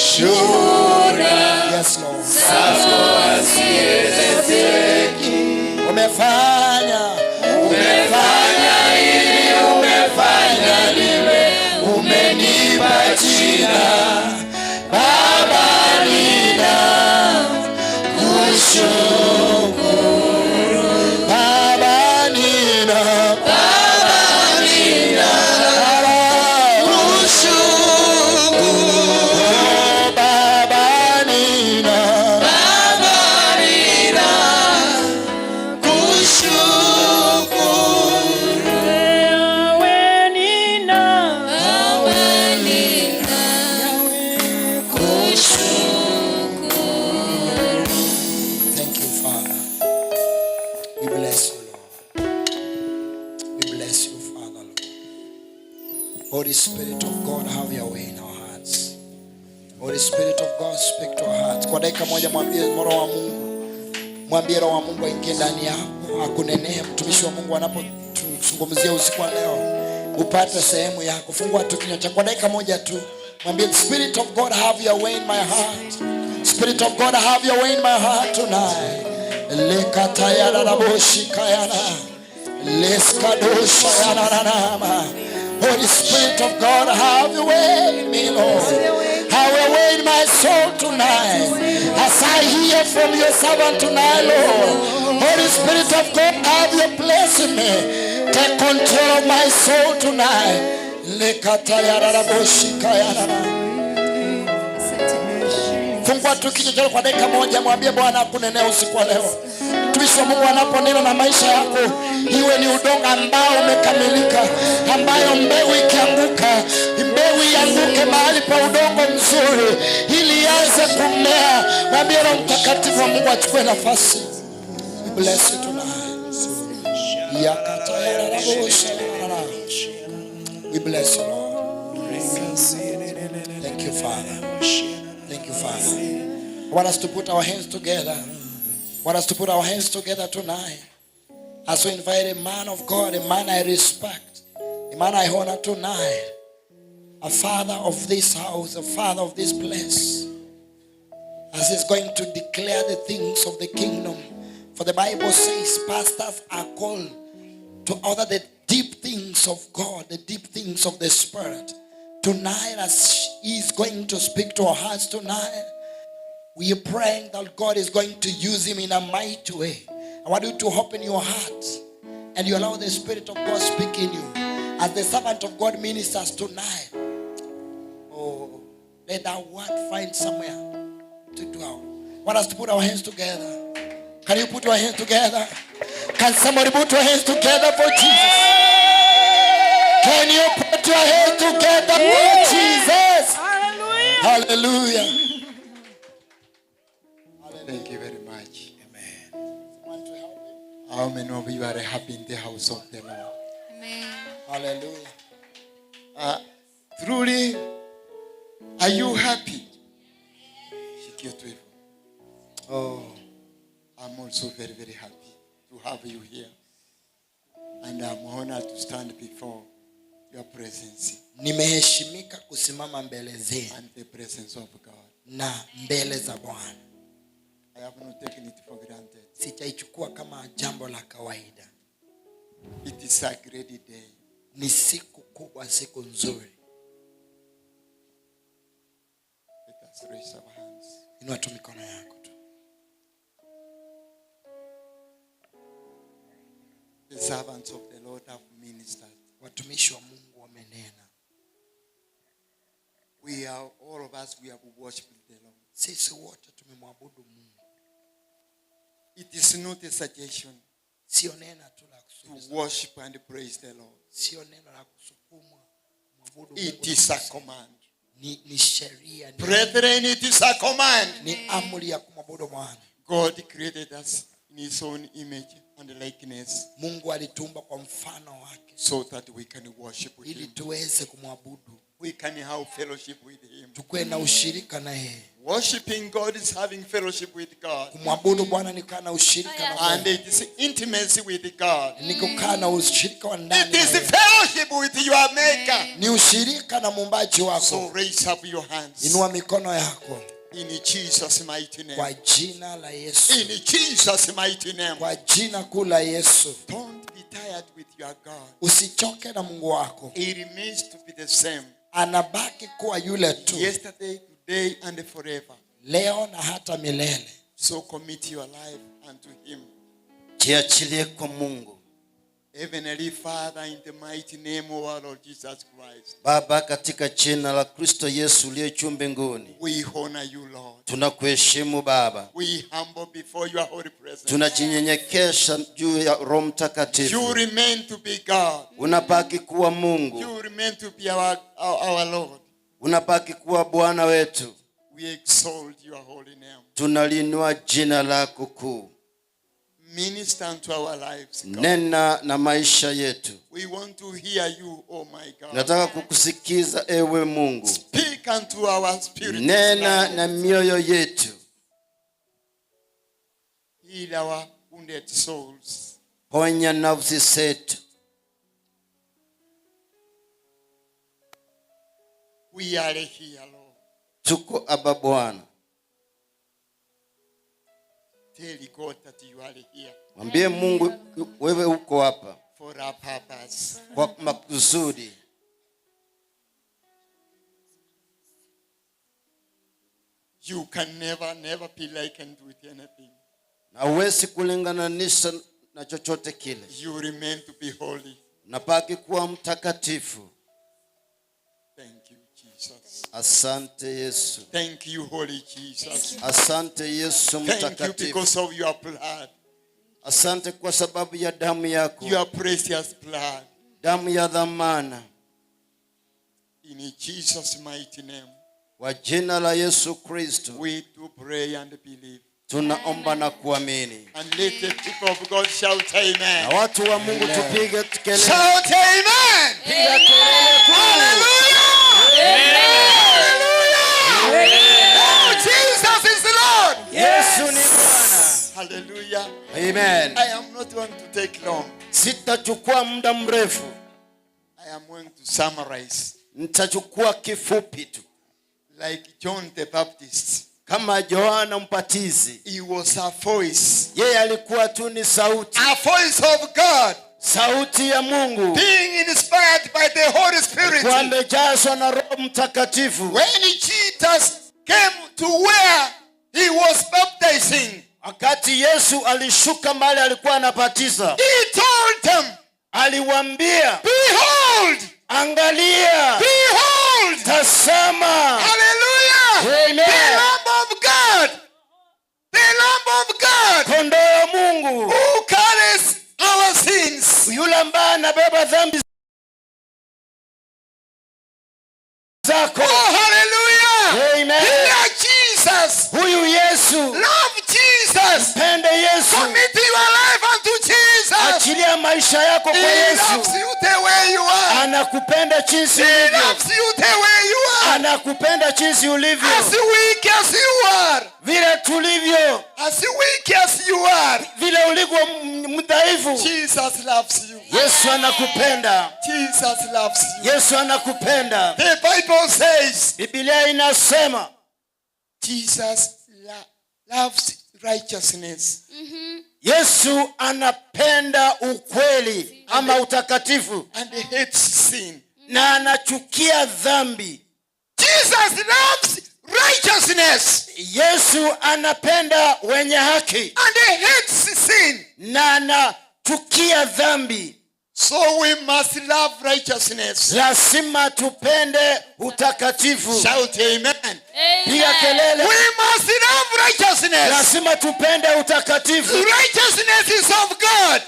shuhuda yes Lord,
zako hazielezeki.
Umefanya,
Umefanya hili, umefanya lile, umenipa jina Baba, ninakushukuru.
Baba nina,
Baba, ninakushukuru.
Baba nina,
Baba, ninakushukuru.
Holy Spirit of God, have your way in our hearts. Holy Spirit of God, speak to our hearts. Kwa dakika moja mwambie Roho wa Mungu, mwambie Roho wa Mungu aingie ndani yako, akunenee. Mtumishi wa Mungu anapotuzungumzia usiku wa leo, upate sehemu yako. Fungua tu kinywa chako kwa dakika moja tu, mwambie Spirit of God, have your way in my heart. Spirit of God, have your way in my heart tonight. Lekatayana raboshikayana. Leskadoshayananama. Holy Spirit of God, have your way in me, Lord. Have your way in my soul tonight. As I hear from your servant tonight, Lord. Holy Spirit of God, have your place in me. Take control of my soul tonight. Lekatayararaboshikayanana. Fungua tu kinywa chako kwa dakika moja, mwambie Bwana akunenee usiku wa leo. Mtumishi wa Mungu anaponena na maisha yako, iwe ni udongo ambao umekamilika, ambayo mbegu ikianguka, mbegu ianguke mahali pa udongo mzuri, ili ianze kumea. Mwambie Roho Mtakatifu wa Mungu achukue nafasi. We bless you tonight. Yakatayararaboshayanana. We bless you, Lord. Thank you, Father. Thank you, Father. I want us to put our hands together. I want us to put our hands together tonight. As we invite a man of God, a man I respect, a man I honor tonight, a father of this house, a father of this place, as he's going to declare the things of the kingdom. For the Bible says pastors are called to utter the deep things of God, the deep things of the Spirit. Tonight, as he is going to speak to our hearts tonight, we are praying that God is going to use him in a mighty way. I want you to open your heart and you allow the Spirit of God speak in you. As the servant of God ministers tonight, oh, let that word find somewhere to dwell. I want us to put our hands together. Can you put your hands together? Can somebody put your hands together for Jesus? Can you put your hands together for Jesus? Hallelujah.
Thank you very much. Amen. How many of you are happy in the house of the Lord?
Amen.
Hallelujah.
Truly, are you happy? Oh, I'm also very, very happy to have you here. And I'm honored to stand before your presence.
Nimeheshimika kusimama mbele zenu.
And the presence of God.
Na mbele za Bwana.
I have not taken it for granted.
Sitaichukua kama jambo la kawaida.
It is a great day.
Ni siku kubwa, siku nzuri.
Let us raise our hands.
Inua tu mikono yako tu.
The servants of the Lord have ministered.
Watumishi wa Mungu wamenena.
We are, all of us, we have worshipped the Lord.
Sisi wote tumemwabudu Mungu.
It is not a suggestion.
Sio neno tu la
to worship and praise the Lord.
Sio neno la kusukumwa kumwabudu
It
Mungu.
is a command.
Ni sheria, ni
Brethren, it is a command.
Ni amri ya kumwabudu Bwana.
God created us in his own image and likeness.
Mungu alituumba kwa mfano wake.
So that we can worship
Ili
him.
tuweze kumwabudu.
We can have fellowship with him.
Tukue na ushirika na yeye.
Worshiping God is having fellowship with God.
Kumwabudu Bwana ni kukaa na ushirika na
And
Mungu.
it is intimacy with God.
Ni kukaa na ushirika wa ndani.
It is
na yeye.
fellowship with your maker.
Ni ushirika na muumbaji wako.
So raise up your hands.
Inua mikono yako.
In Jesus' mighty name.
Kwa jina la Yesu.
In Jesus' mighty name.
Kwa jina kuu la Yesu.
Don't be tired with your God.
Usichoke na Mungu wako.
He remains to be the same.
Anabaki kuwa yule tu.
Yesterday, today and forever.
Leo na hata milele.
So commit your life unto him.
Jiachilie kwa Mungu.
Heavenly Father, in the mighty name of our Lord Jesus Christ,
Baba, katika jina la Kristo Yesu uliye juu mbinguni,
we honor you, Lord.
tunakuheshimu Baba,
We humble before your holy presence.
tunajinyenyekesha juu ya Roho Mtakatifu.
You remain to be God.
Unabaki kuwa Mungu,
You remain to be our Lord.
unabaki kuwa Bwana wetu.
We exalt your holy name.
Tunalinua jina lako kuu.
Minister unto our lives, God.
Nena na maisha yetu.
We want to hear you, oh my God.
Nataka kukusikiza ewe Mungu.
Speak unto our spirit.
Nena na mioyo yetu.
Heal our wounded souls.
Ponya nafsi zetu.
We are here, Lord.
Tuko hapa Bwana.
Tell God that you are here.
Mwambie Mungu wewe uko hapa
for a purpose.
Kwa makusudi.
You can never, never be likened with anything.
Na huwezi kulingananisha na chochote kile.
You remain to be holy.
Unabaki kuwa mtakatifu.
Thank you, Jesus.
Asante Yesu.
Thank you, Holy Jesus.
Asante Yesu
Thank you
mtakatifu.
because of your blood.
Asante kwa sababu ya damu yako.
Your precious blood.
Damu ya dhamana.
In Jesus' mighty name.
Kwa jina la Yesu Kristo.
We do pray and believe.
Tunaomba na kuamini.
And let the people of God shout amen.
Na watu wa Mungu tupige kelele.
Shout amen.
Piga kelele.
Hallelujah. Hallelujah. Oh, Jesus is Lord.
Yesu ni Bwana.
Hallelujah.
Amen.
I am not going to take long.
Sitachukua muda mrefu.
I am going to summarize.
Nitachukua kifupi tu.
Like John the Baptist.
Kama Yohana Mbatizi.
He was a voice.
Yeye alikuwa tu ni sauti.
A voice of God.
Sauti ya Mungu.
Being inspired by the Holy Spirit.
Alikuwa amejazwa na Roho Mtakatifu.
When Jesus came to where he was baptizing.
Wakati Yesu alishuka mahali alikuwa anabatiza.
He told them.
Aliwaambia,
Behold!
Angalia.
Behold!
Tazama.
Hallelujah!
Amen.
The Lamb of God. The Lamb of God.
Kondoo wa Mungu.
Who carries our sins.
Yule ambaye anabeba dhambi zako.
Oh, hallelujah.
Amen.
Hear Jesus.
Huyu Yesu.
Love Jesus.
Mpende Yesu.
Commit your life unto Jesus.
Achilia maisha yako kwa
He
Yesu.
loves you the way you are.
Anakupenda jinsi
He
ulivyo.
loves you the way you are.
Anakupenda jinsi ulivyo.
As weak as you are.
Vile tulivyo.
As weak as you are.
Vile ulivyo mdhaifu.
Jesus loves you.
Yesu anakupenda.
Jesus loves you.
Yesu anakupenda.
The Bible says,
Biblia inasema,
Jesus loves righteousness.
Yesu anapenda ukweli ama utakatifu.
And he hates sin.
Na anachukia dhambi.
Jesus loves righteousness.
Yesu anapenda wenye haki.
And he hates sin.
Na anachukia dhambi.
So we must love righteousness.
Lazima tupende utakatifu.
Shout amen.
Piga kelele.
We must love righteousness.
Lazima tupende utakatifu.
Righteousness is of God.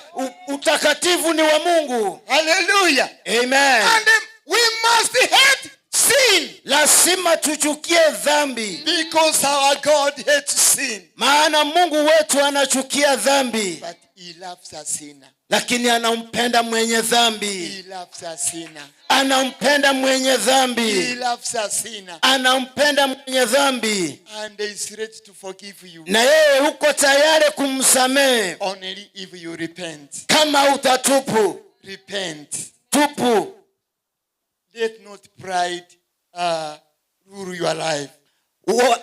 Utakatifu ni wa Mungu.
Hallelujah.
Amen.
And we must hate sin.
Lazima tuchukie dhambi.
Because our God hates sin.
Maana Mungu wetu anachukia dhambi.
But he loves a sinner.
Lakini anampenda mwenye dhambi.
He loves a sinner.
Anampenda mwenye dhambi.
He loves a sinner.
Anampenda mwenye dhambi.
And he is ready to forgive you.
Na yeye uko tayari kumsamehe.
Only if you repent.
Kama utatupu.
Repent.
Tupu.
Let not pride rule your life.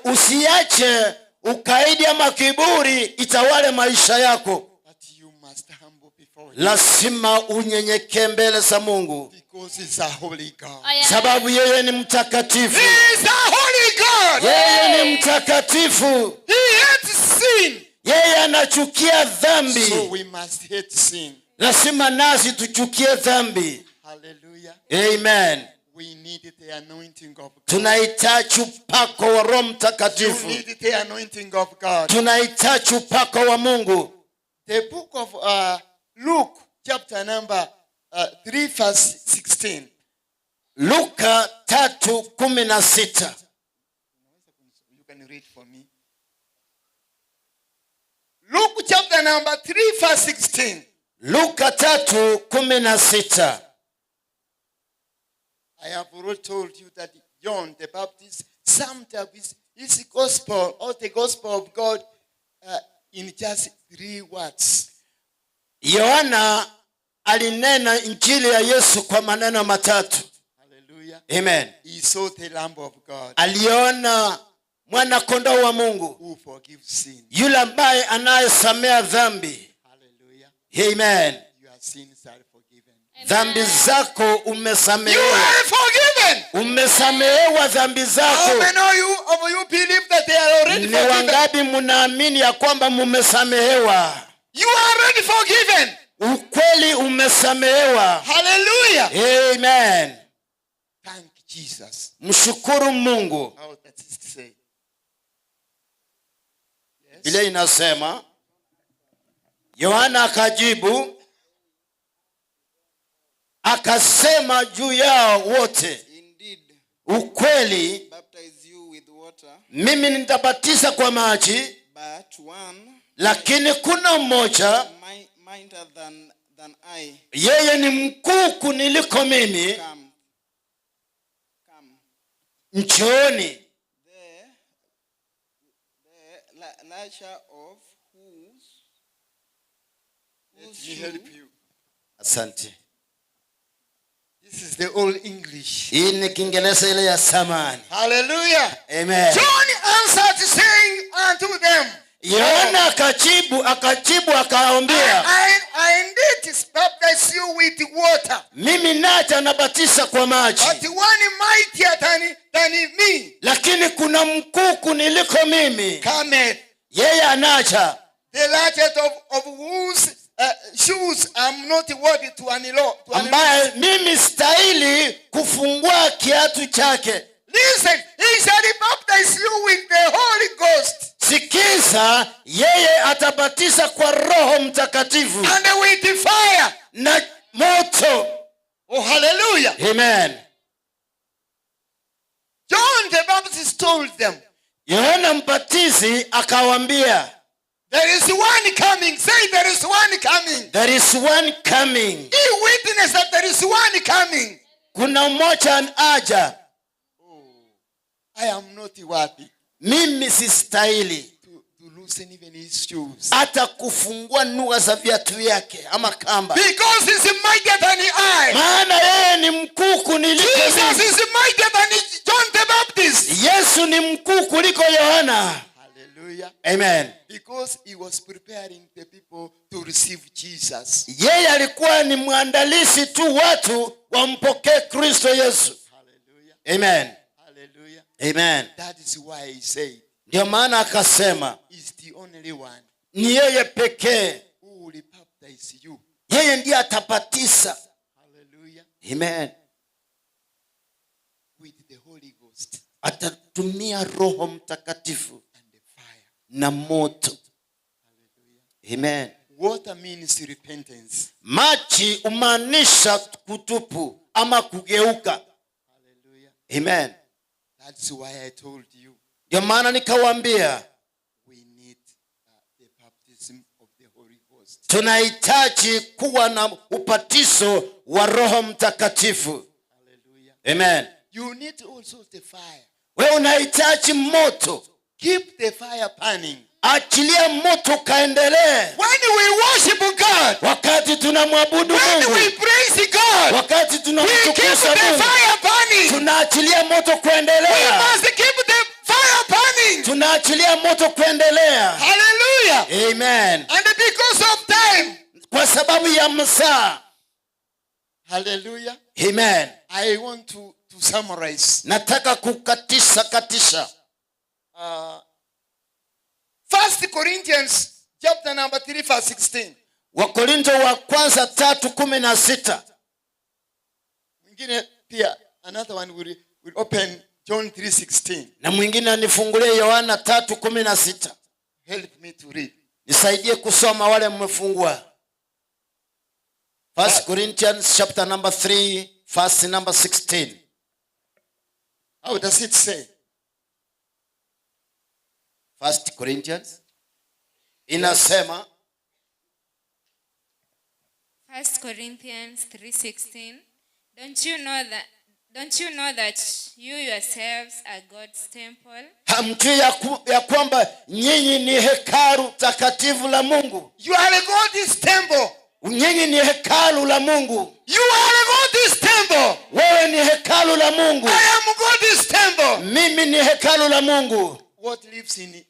Usiache ukaidi ama kiburi itawale maisha yako.
But you must humble before him.
Lazima unyenyekee mbele za Mungu.
Because he's a holy God.
Sababu yeye ni mtakatifu.
He is a holy God.
Yeye ni mtakatifu.
He hates sin.
Yeye anachukia dhambi.
So we must hate sin.
Lazima nasi tuchukie dhambi.
Hallelujah.
Amen.
We need the anointing of God.
Tunahitaji upako wa Roho Mtakatifu.
You need the anointing of God.
Tunahitaji upako wa Mungu.
The book of Luke chapter number 3 verse 16.
Luka 3:16.
You can read for me. Luke chapter number 3 verse 16.
Luka 3:16.
I have already told you that John the Baptist summed up his gospel or the gospel of God in just 3 words.
Yohana alinena injili ya Yesu kwa maneno matatu.
Hallelujah.
Amen.
He saw the Lamb of God.
Aliona mwana kondoo wa Mungu
who forgives sin.
Yule ambaye anayesamea dhambi.
Hallelujah.
Amen.
Your sins are forgiven.
Dhambi zako umesamehewa.
You are forgiven.
Umesamehewa dhambi zako.
How many of you believe that they are already
Ni
forgiven?
wangapi mnaamini ya kwamba mumesamehewa?
You are already forgiven.
Ukweli umesamehewa.
Hallelujah.
Amen.
Thank Jesus.
Mshukuru Mungu.
How does it say? Yes.
Biblia inasema Yohana akajibu akasema juu yao wote,
Indeed,
ukweli
baptize you with water,
mimi nitabatiza kwa maji,
but one
lakini kuna mmoja
mightier than I,
yeye ni mkuu kuniliko mimi,
come.
Njooni.
The lasher of whose
Let me help you.
Asante.
This is the old English.
Hii ni Kiingereza ile ya zamani.
Hallelujah.
Amen.
John answered saying unto them,
Yohana akajibu akaambia,
I indeed baptize you with water,
mimi naja nabatiza kwa maji,
but one mightier than me
lakini kuna mkuu kuniliko mimi,
cometh,
yeye anaja,
the latchet of whose shoes I'm not worthy to unlock.
Ambaye mimi stahili kufungua kiatu chake.
Listen, he shall baptize you with the Holy Ghost.
Sikiza, yeye atabatiza kwa Roho Mtakatifu.
And with fire.
Na moto.
Oh, hallelujah.
Amen.
John the Baptist told them,
Yohana Mbatizi akawaambia,
there is one coming. Say there is one coming.
There is one coming.
He witnessed that there is one coming.
Kuna mmoja aja.
Oh, I am not worthy.
Mimi sistahili
to loosen even his shoes.
Hata kufungua nua za viatu vyake ama kamba.
Because he's mightier than I.
Maana yeye ni mkuu kuniliko
Jesus
mimi.
is mightier than John the Baptist.
Yesu ni mkuu kuliko Yohana.
Hallelujah.
Amen.
Because he was preparing the people to receive Jesus.
Yeye alikuwa ni mwandalizi tu watu wampokee Kristo Yesu.
Hallelujah.
Amen.
Hallelujah.
Amen.
That is why he said,
Ndio maana akasema,
he's the only one
ni yeye pekee
who will baptize you.
Yeye ndiye atabatiza.
Hallelujah.
Amen.
With the Holy Ghost.
Atatumia Roho Mtakatifu
and the fire.
na moto.
Hallelujah.
Amen.
Water means repentance.
Maji humaanisha kutupu ama kugeuka.
Hallelujah.
Amen.
That's why I told you.
Ndio maana nikawaambia,
we need the baptism of the Holy Ghost.
Tunahitaji kuwa na ubatizo wa Roho Mtakatifu.
Hallelujah.
Amen.
You need also the fire.
Wewe unahitaji moto.
Keep the fire burning.
Achilia moto kaendelee.
When we worship God,
wakati tunamwabudu
when
Mungu,
we praise God,
wakati
we keep
tunamtukuza
the
Mungu,
fire burning.
tunaachilia moto kuendelea.
We must keep the fire burning.
Tunaachilia moto kuendelea.
Hallelujah.
Amen.
And because of time,
kwa sababu ya msaa.
Hallelujah.
Amen.
I want to summarize.
Nataka kukatisha katisha.
1 Corinthians chapter number 3 verse 16.
Wakorintho wa kwanza 3:16.
Mwingine pia another one will open John 3:16.
Na mwingine anifungulie Yohana 3:16.
Help me to read.
Nisaidie kusoma wale mmefungua. 1 Corinthians chapter number 3 verse number 16.
How does it say?
1 Corinthians. Inasema
1 Corinthians 3:16. Don't you know that you yourselves are God's temple
Hamjui ya kwamba nyinyi ni hekalu takatifu la Mungu?
You are God's temple.
Nyinyi ni hekalu la Mungu.
You are God's temple.
Wewe ni hekalu la Mungu.
I am God's temple.
Mimi ni hekalu la Mungu.
What lives in me?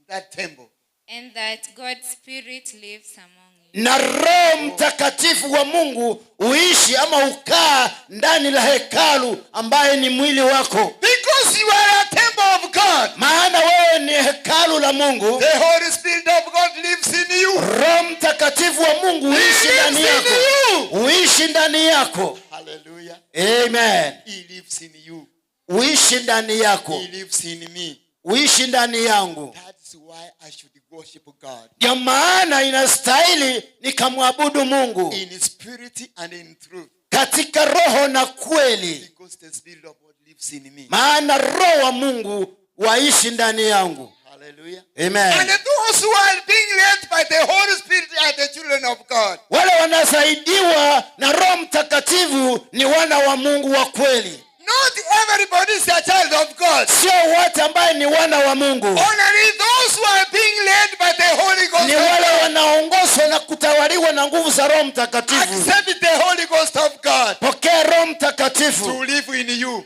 That temple.
And that God's Spirit lives among you?
Na Roho Mtakatifu wa Mungu uishi ama ukaa ndani la hekalu ambaye ni mwili wako.
Because you are a temple of God.
Maana wewe ni hekalu la Mungu.
The Holy Spirit of God lives in you.
Roho Mtakatifu wa Mungu uishi
He
ndani
lives
yako.
In you.
Uishi ndani yako.
Hallelujah.
Amen.
He lives in you.
Uishi ndani yako.
He lives in me.
Uishi ndani yangu.
That's why I should worship God.
Ndio maana inastahili nikamwabudu Mungu
In spirit and in truth.
Katika roho na kweli.
Because the Spirit of God lives in me.
Maana Roho wa Mungu waishi ndani yangu.
Hallelujah.
Amen.
And those who are being led by the Holy Spirit are the children of God.
Wale wanasaidiwa na Roho Mtakatifu ni wana wa Mungu wa kweli.
Not everybody is a child of God.
Sio wote ambaye ni wana wa Mungu.
Only those who are being led by the Holy Ghost
Ni
of
wale
God.
wanaongozwa na kutawaliwa na nguvu za Roho Mtakatifu.
Accept the Holy Ghost of God
Pokea Roho Mtakatifu
to live in you.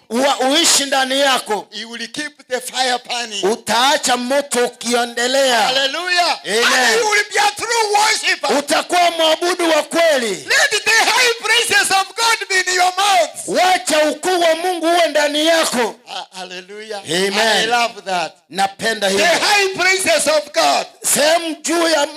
Uishi ndani yako.
He will keep the fire burning.
Utaacha moto ukiendelea.
Hallelujah.
Amen.
And you will be a true worshiper.
Utakuwa mwabudu wa kweli.
Let the high praises of God be in your mouth.
Wacha ukuu wa Mungu uwe ndani yako.
Hallelujah.
Amen.
I love that.
Napenda
The
hiyo.
high praises of God.
Sehemu juu ya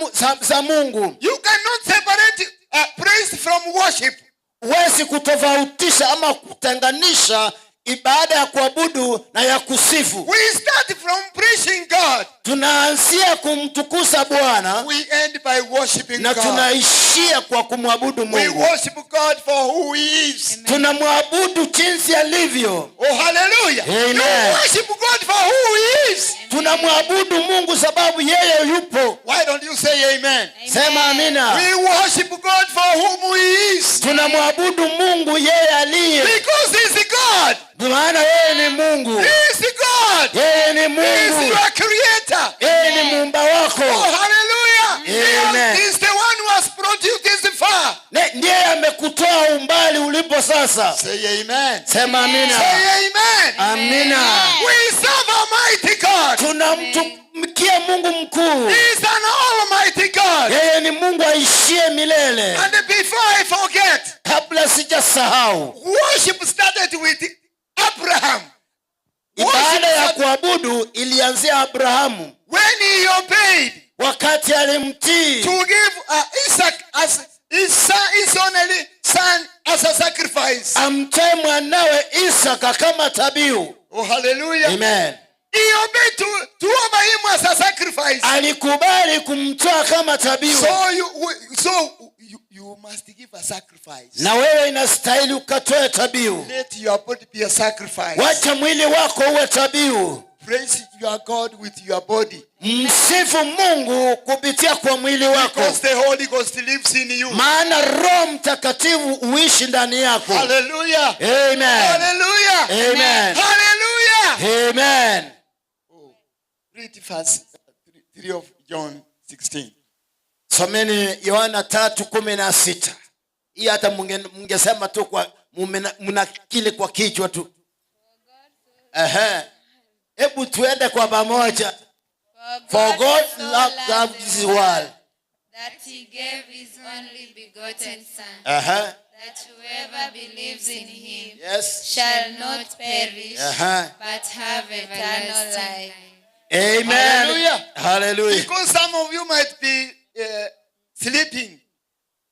za Mungu.
You cannot separate praise from worship.
Huwezi kutofautisha ama kutenganisha ibada ya kuabudu na ya kusifu.
We start from praising God.
Tunaanzia kumtukuza Bwana
We end by worshiping
na
God.
Tunaishia kwa kumwabudu
We
Mungu.
worship God for who He is.
Tunamwabudu jinsi alivyo.
Oh, hallelujah.
Amen.
You worship God for who He is.
Tunamwabudu Mungu sababu yeye yupo.
Why don't you say amen?
Sema amina.
We worship God for whom He is.
Tunamwabudu Mungu yeye aliye.
Because He's God.
Maana yeye ni Mungu.
He is God.
Yeye ni
He is
Mungu.
your creator.
Yeye ni muumba wako.
Oh, hallelujah.
Amen.
He is the one who has brought you this far.
Ndiye amekutoa umbali ulipo sasa.
Say amen.
Sema amina.
Say amen.
Amina.
We serve a mighty God.
Tunamtumikia Mungu mkuu.
He is an almighty God.
Yeye ni Mungu aishie milele.
And before I forget,
Kabla sijasahau,
worship started with Abraham.
Ibada ya kuabudu ilianzia Abrahamu.
When he obeyed
wakati alimtii
to give Isaac as his son, his only son, as a sacrifice.
Amtoe mwanawe Isaka kama dhabihu.
Oh, hallelujah.
Amen.
He obeyed to offer him as a sacrifice.
Alikubali kumtoa kama dhabihu.
So you must give a sacrifice.
Na wewe inastahili ukatoe dhabihu.
Let your body be a sacrifice.
Wacha mwili wako uwe dhabihu.
Praise your God with your body.
Msifu Mungu kupitia kwa mwili wako.
Because the Holy Ghost lives in you.
Maana Roho Mtakatifu uishi ndani yako.
Hallelujah.
Amen.
Hallelujah.
Amen.
Hallelujah.
Amen.
Read verse 3 of John 16.
Someni Yohana 3:16. Hii hata mungesema tu kwa mnakili kwa kichwa tu. Ehe. Hebu tuende kwa pamoja. For God loved this world
that he gave his only begotten Son, that whoever believes in him shall not perish, but have eternal life.
Amen.
Hallelujah.
Hallelujah.
Because some of you might be sleeping.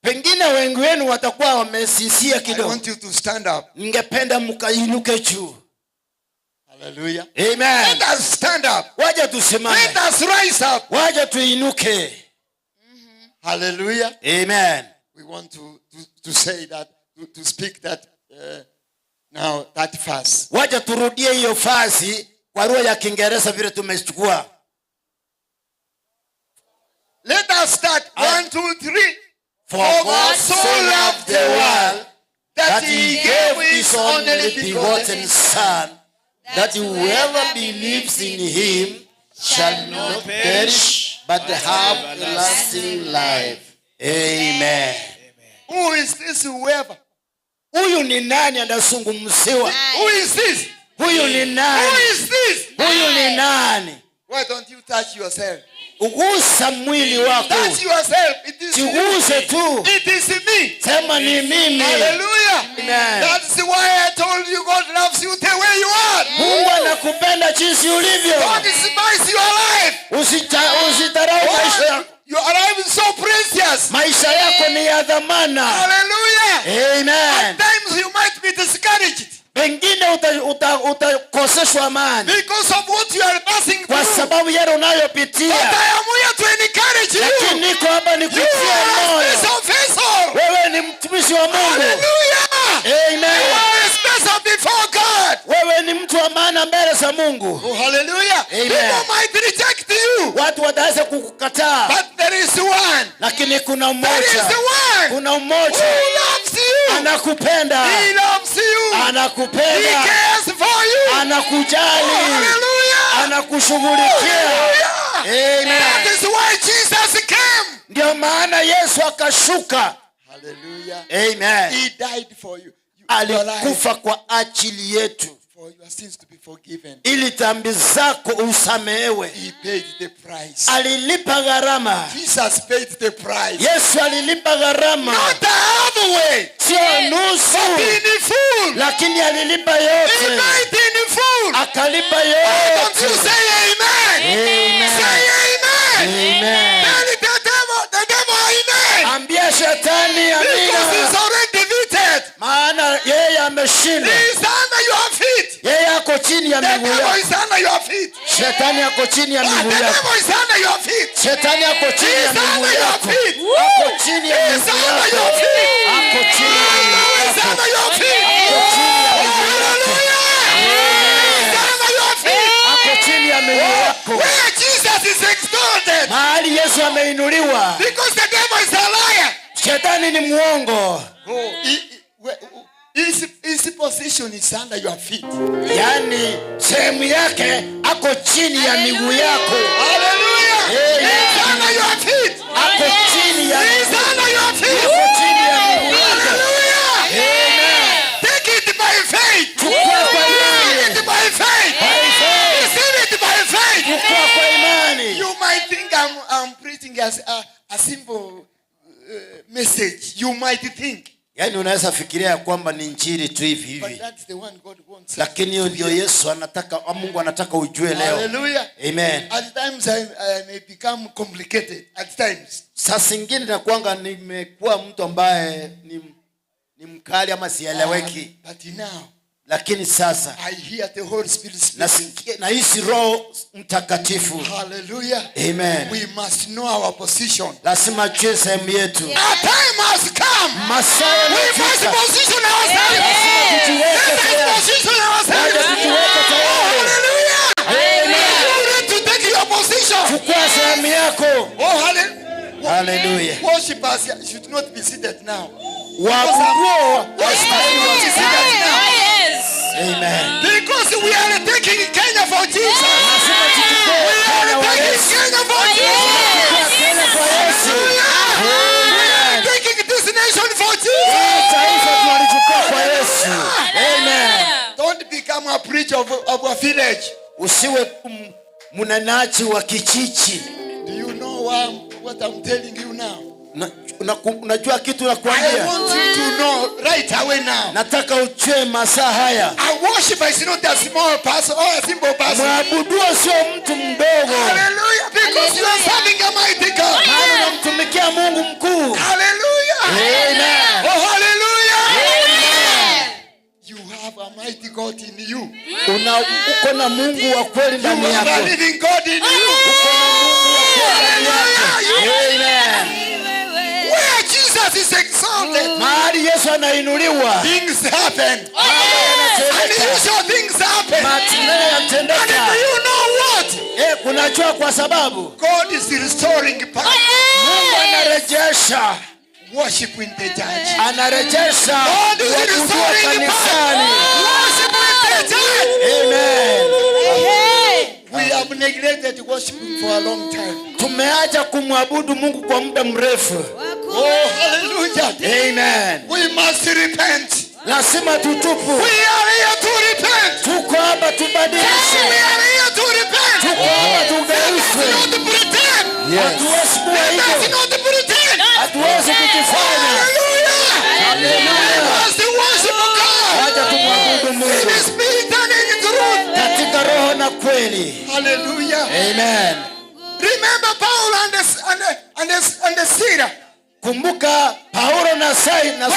Pengine wengi wenu watakuwa wamesinzia
I
kidogo.
Want you to stand up.
Ningependa mkainuke juu.
Hallelujah.
Amen.
Let us stand up.
Wacha tusimame.
Let us rise up.
Wacha tuinuke.
Hallelujah.
Amen.
We want to say that, to speak that now, that verse.
Wacha turudie hiyo fasi kwa lugha ya Kiingereza vile tumechukua.
Let us start. 1, 2, 3.
For God so loved the world that he gave his only begotten Son, that whoever believes in him shall not perish, but have everlasting life. Amen.
Who is this whoever?
Huyu ni nani anazungumziwa?
Who is this?
Huyu ni nani?
Who is this?
Huyu ni nani?
Why don't you touch yourself?
Ugusa mwili wako.
Touch yourself. It is
Jiguse
me.
tu.
It is me.
Sema ni mimi.
Hallelujah.
Amen.
That's why I told you God loves you the way you are.
Mungu anakupenda jinsi ulivyo.
Don't despise your life.
Usidharau maisha yako.
Your life is so precious.
Maisha yako ni ya dhamana.
Hallelujah.
Amen.
At times you might be discouraged.
Pengine utakoseshwa amani
because of what you are passing
kwa
through.
sababu yale unayopitia.
But I am here to encourage you.
Lakini niko hapa
You
nikutie
are a
moyo.
special vessel.
Wewe ni mtumishi wa Mungu.
Hallelujah.
Amen.
You are a special before God.
Wewe ni mtu wa maana mbele za Mungu.
Oh, hallelujah.
Amen.
People might reject you.
Watu wataweza kukukataa.
But there is one.
Lakini kuna
There is
mmoja.
one.
Kuna mmoja.
Who loves you.
Anakupenda.
He loves you.
Anakupenda.
He cares for you.
Anakujali.
Oh, hallelujah.
Anakushughulikia.
Hallelujah.
Amen.
That is why Jesus came.
Ndio maana Yesu akashuka.
Hallelujah.
Amen.
He died for you. Your life.
Alikufa kwa ajili yetu
For your sins to be forgiven.
ili dhambi zako usamehewe.
He paid the price.
Alilipa gharama.
Jesus paid the price.
Yesu alilipa gharama,
Not the halfway.
sio nusu,
But in full.
lakini alilipa
He
yote,
paid in full.
akalipa
Why don't you
yote.
say amen?
Amen.
Say amen.
Amen.
Tell the devil amen.
Ambia shetani
Because he's
amina,
already defeated.
maana yeye ameshinda.
He is under your feet.
Yeye ako chini ya
The
miguu
devil
yako.
is under your feet.
Shetani ako chini ya
The
miguu yako.
devil is under your feet.
Shetani ako chini ya
He is
miguu
under your
yako.
feet.
Ako chini ya
He is
miguu
under
yako.
your feet.
Ako chini ya
The
miguu
devil is
yako.
under your feet.
Ako chini ya miguu yako.
Hallelujah. He is under your feet.
Ako chini ya miguu yako.
Where Jesus is exalted.
Mahali Yesu ameinuliwa.
Because the devil is a liar.
Shetani ni mwongo.
Oh, his position is under your feet.
Yaani sehemu yake ako chini ya miguu yako.
Hallelujah.
Amen.
He is under your feet.
Ako chini ya
He is under your feet.
Ako chini ya miguu yako.
Hallelujah.
Amen.
Take it by faith.
Chukua kwa imani.
Receive it by faith.
By faith.
Receive it by faith.
Chukua kwa imani.
You might think I'm preaching as a simple message. You might think.
Yaani unaweza fikiria ya kwamba ni injili tu hivi
But
hivi.
that's the one God wants.
Lakini hiyo ndio Yesu anataka, Mungu anataka ujue leo.
Hallelujah.
Amen.
At times I may become complicated. At times.
Saa zingine nakuanga nimekuwa mtu ambaye ni mkali ama sieleweki.
But now
Lakini sasa
I hear the Holy Spirit speaking.
nasikia nahisi Roho Mtakatifu.
Hallelujah.
Amen.
We must know our position.
Lazima tujue sehemu yetu.
A time has come.
Masaa
We must
yamefika.
position ourselves.
Lazima tujiweke
Let us
tayari.
position ourselves.
Lazima tujiweke
Oh,
tayari.
hallelujah.
Amen.
You need to take your position.
Chukua sehemu yako.
Oh, hallelujah.
Hallelujah.
Worshippers should not be seated now.
Waabuduo
Worshippers should not be seated now.
Amen.
Because we are taking Kenya for Jesus.
Lazima tuchukue
We are
Kenya wa
taking
Yesu.
Kenya for Jesus.
Kenya kwa Yesu.
Hallelujah. We are taking this nation for Jesus.
Hii taifa tunalichukua kwa Yesu. Amen.
Don't become a preacher of a village.
Usiwe mnenaji wa kijiji.
Do you know what I'm telling you now?
Unajua kitu
I
nakwambia?
want you to know right away now.
Nataka ujue masaa haya.
A worshiper is not a small person or a simple person.
Mwabuduo sio mtu mdogo.
Hallelujah. Because you are serving a mighty God.
Maana unamtumikia Mungu mkuu.
Hallelujah.
Amen.
Oh, hallelujah.
Amen.
You have a mighty God in you.
Uko na Mungu wa kweli
You
ndani
have a
yako.
living God in you.
Uko na Mungu wa kweli ndani yako. Amen.
Where Jesus is exalted,
Mahali Yesu anainuliwa,
things happen.
yanatendeka.
Unusual things happen.
Matendo yanatendeka.
And do you know what?
Unajua kwa sababu
God is restoring power.
Mungu anarejesha
worship in the church.
Anarejesha
God is
kuabudiwa
restoring power.
kanisani.
Worship in the church.
Amen.
We have neglected worshiping for a long time.
Tumeacha kumwabudu Mungu kwa muda mrefu.
Oh, hallelujah.
Amen.
We must repent.
Lazima tutupu.
We are here to repent.
Tuko hapa tubadilishe.
We are here to repent.
Tuko hapa tugeuzwe.
Let us not pretend.
Yes. Hatuwezi kuwa
Let us
hivyo.
not pretend.
Hatuwezi kujifanya.
Hallelujah.
Hallelujah.
We must worship God.
Wacha tumwabudu Mungu
In spirit and in truth.
katika roho na kweli.
Hallelujah.
Amen.
Remember Paul and the Sila.
Kumbuka Paulo na
When
Sila